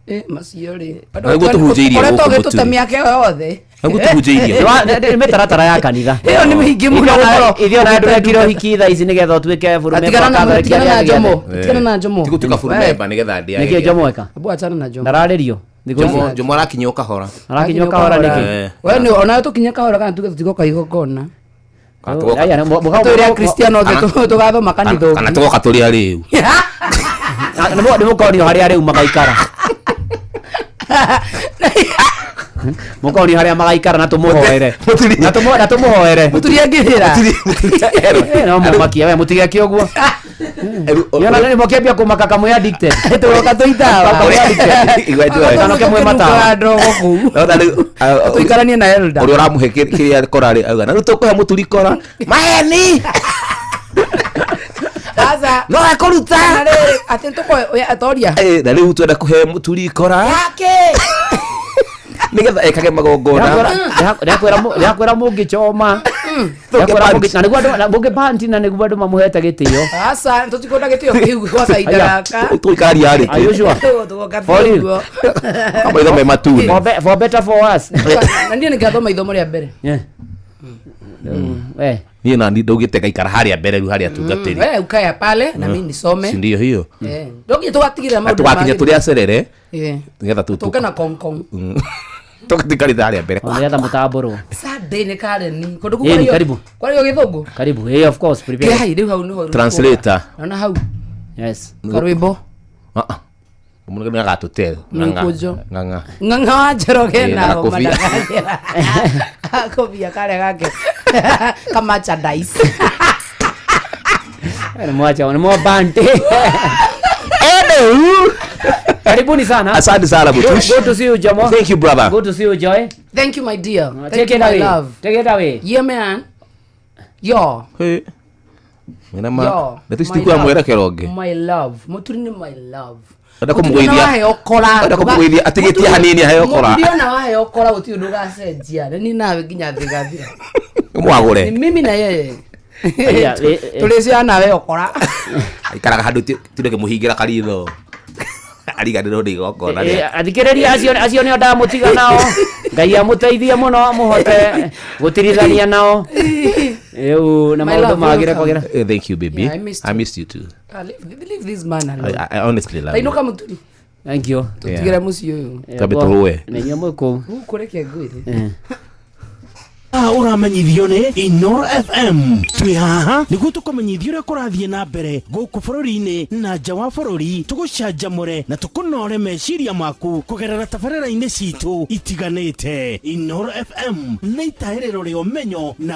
Eh, macio rĩ. Na nĩguo tũhunjĩirie Ũkoretwo gũkũ ũgĩtũte mũturi. mĩaka ĩyo yothe. Nĩguo tũhunjĩirie. Nĩ mĩtaratara ya kanitha. Ĩyo nĩ mĩingĩ mũno gũkorwo Ithuĩ ona ndũrekire ũhiki thaa ici nĩgetha ũtuĩke burumemba Tigana na wa tigana na kĩrĩa Jomo. gĩothe. Tigana na Jomo. Tigũtuĩka burumemba nĩgetha ndĩage. Nĩkĩ Jomo eka? Abu achana na Jomo. Ndararĩrio. Thikũ ici. Jomo arakinywo kahora. Arakinywo kahora nĩkĩ? Eh. We nĩ onawe tũkinye kahora kana tuge tũtigoka igongona. Kana tũgoka- Aya, Tũrĩ Akristiano othe tũgathoma kanitha Kana ũngĩ. tũgoka tũrĩ arĩu. Nĩ mũkonio harĩa rĩu magaikara. Mũkonio harĩa magaikara na tũmũhoere. Na tũmũhoere. Mũturi angĩrĩra. No mũmakie we mũtigeke ũguo. Nĩona nĩ mũkĩambia kũmaka kamwe addicted. Tũgoka tũitawa. Kamwe addicted. Igua njũĩ. Kana kĩmwe matawa. Ndogo kũu. Nona rĩu, Tũikaranie na elder. ũrĩa ũramũhe kĩrĩa kora rĩ auga na rĩu tũkũhe mũturi kora maheni Aca. no ekũruta Na rĩrĩ, atĩ tũkoya atoria. Eh, na rĩu twenda kũhe mũturi kora Yake. nĩgetha ekage magongona Ndĩrakwĩra mũngĩchoma. Ndĩrakwĩra na nĩguo andũ mũngĩpanti na nĩguo andũ mamũhete gĩtĩo. Aca, tũtikwenda gĩtĩo kĩu gwa kahinda gaka. tũikaria rĩ Are you sure? Tũgoka For real? ũguo. maitho me matune For better for worse. Na niĩ nĩngathoma ithomo rĩa mbere. Yeah. Eh. Niĩ nani ndaugĩte ngaikara harĩa mbere rĩu harĩa tungatĩri. Wewe ukae pale na mimi nisome. Si ndio hiyo? Eh. Ndokinya tũgatigĩrĩra Na maũndũ tũgakinya nĩmagĩrĩire. tũrĩ acerere Eh. nĩgetha tu Tũke na kongkong. tũgatikarĩte harĩa mbere. Nĩgetha mũtambũrwo. Sunday nĩ Karen. Kũndũ kũu Ĩni, kwario- karibu. Kwario gĩthũngũ. Karibu. Hey, of course, prepare. Kĩhai rĩu hau nĩho rĩu Translator. Naona hau. Yes. Karwĩmbo. Ah ah. Mũndũ nĩ agatũte. Mĩkũnjo. Ng'ang'a. Ng'ang'a wa Njoroge Eh, na na kobia. Kobia karĩa gake. Ka merchandise. Nĩ mwacha, nĩ mwabante. Karibuni sana. Asante sana Butush. Good to see you, Jomo. Thank you brother. Good to see you, Joy. Thank you my dear. Thank Take you it my away. love. Take it away. Yeah man. Yo. Hey. Mwena ma. Yo. Na My tũcitikua love. mwerekero ũngĩ. My love. Mũturi nĩ my love. Enda Mũturi kũmũgũithia. ona waheo kora. Enda kũmũgũithia atigĩtie hanini aheo kora. Mũturi ona waheo kora gũtirĩ ũndũ ũgacenjia. Nĩ niĩ nawe nginya thĩ gathira. Mwagũre. Ni mimi na yeye. Aya, eh, eh. Tũrĩciana nawe okora. Aikaraga handũ tinde kĩmũhingĩra karitho. Ariganĩrwo nĩ igongona rĩa. Athikĩrĩria acio acio nĩo ndamũtiga nao. Ngai amũteithie mũno mũhote gũtirithania nao. Rĩu na My maũndũ love, magĩre welcome. kwagĩra. Eh, Thank you baby. Yeah, I missed I missed you too. Ah, leave this man alone. I honestly love you. Tainũka mũturi. Thank you. Tũtigĩre mũciĩ ũyũ. Twambe tũrũe. Na inyuĩ mwĩ kũu. Gũkũ reke ngwĩre. Ũramenyithio nĩ Inoro FM. Twĩ haha nĩguo tũkũmenyithia ũrĩa kũrathiĩ na mbere gũkũ bũrũri-inĩ na nja wa bũrũri, tũgũcanjamũre na tũkũnore meciria maku kũgerera tabarĩra-inĩ citũ itiganĩte. Inoro FM nĩ itahĩrĩro rĩa ũmenyo na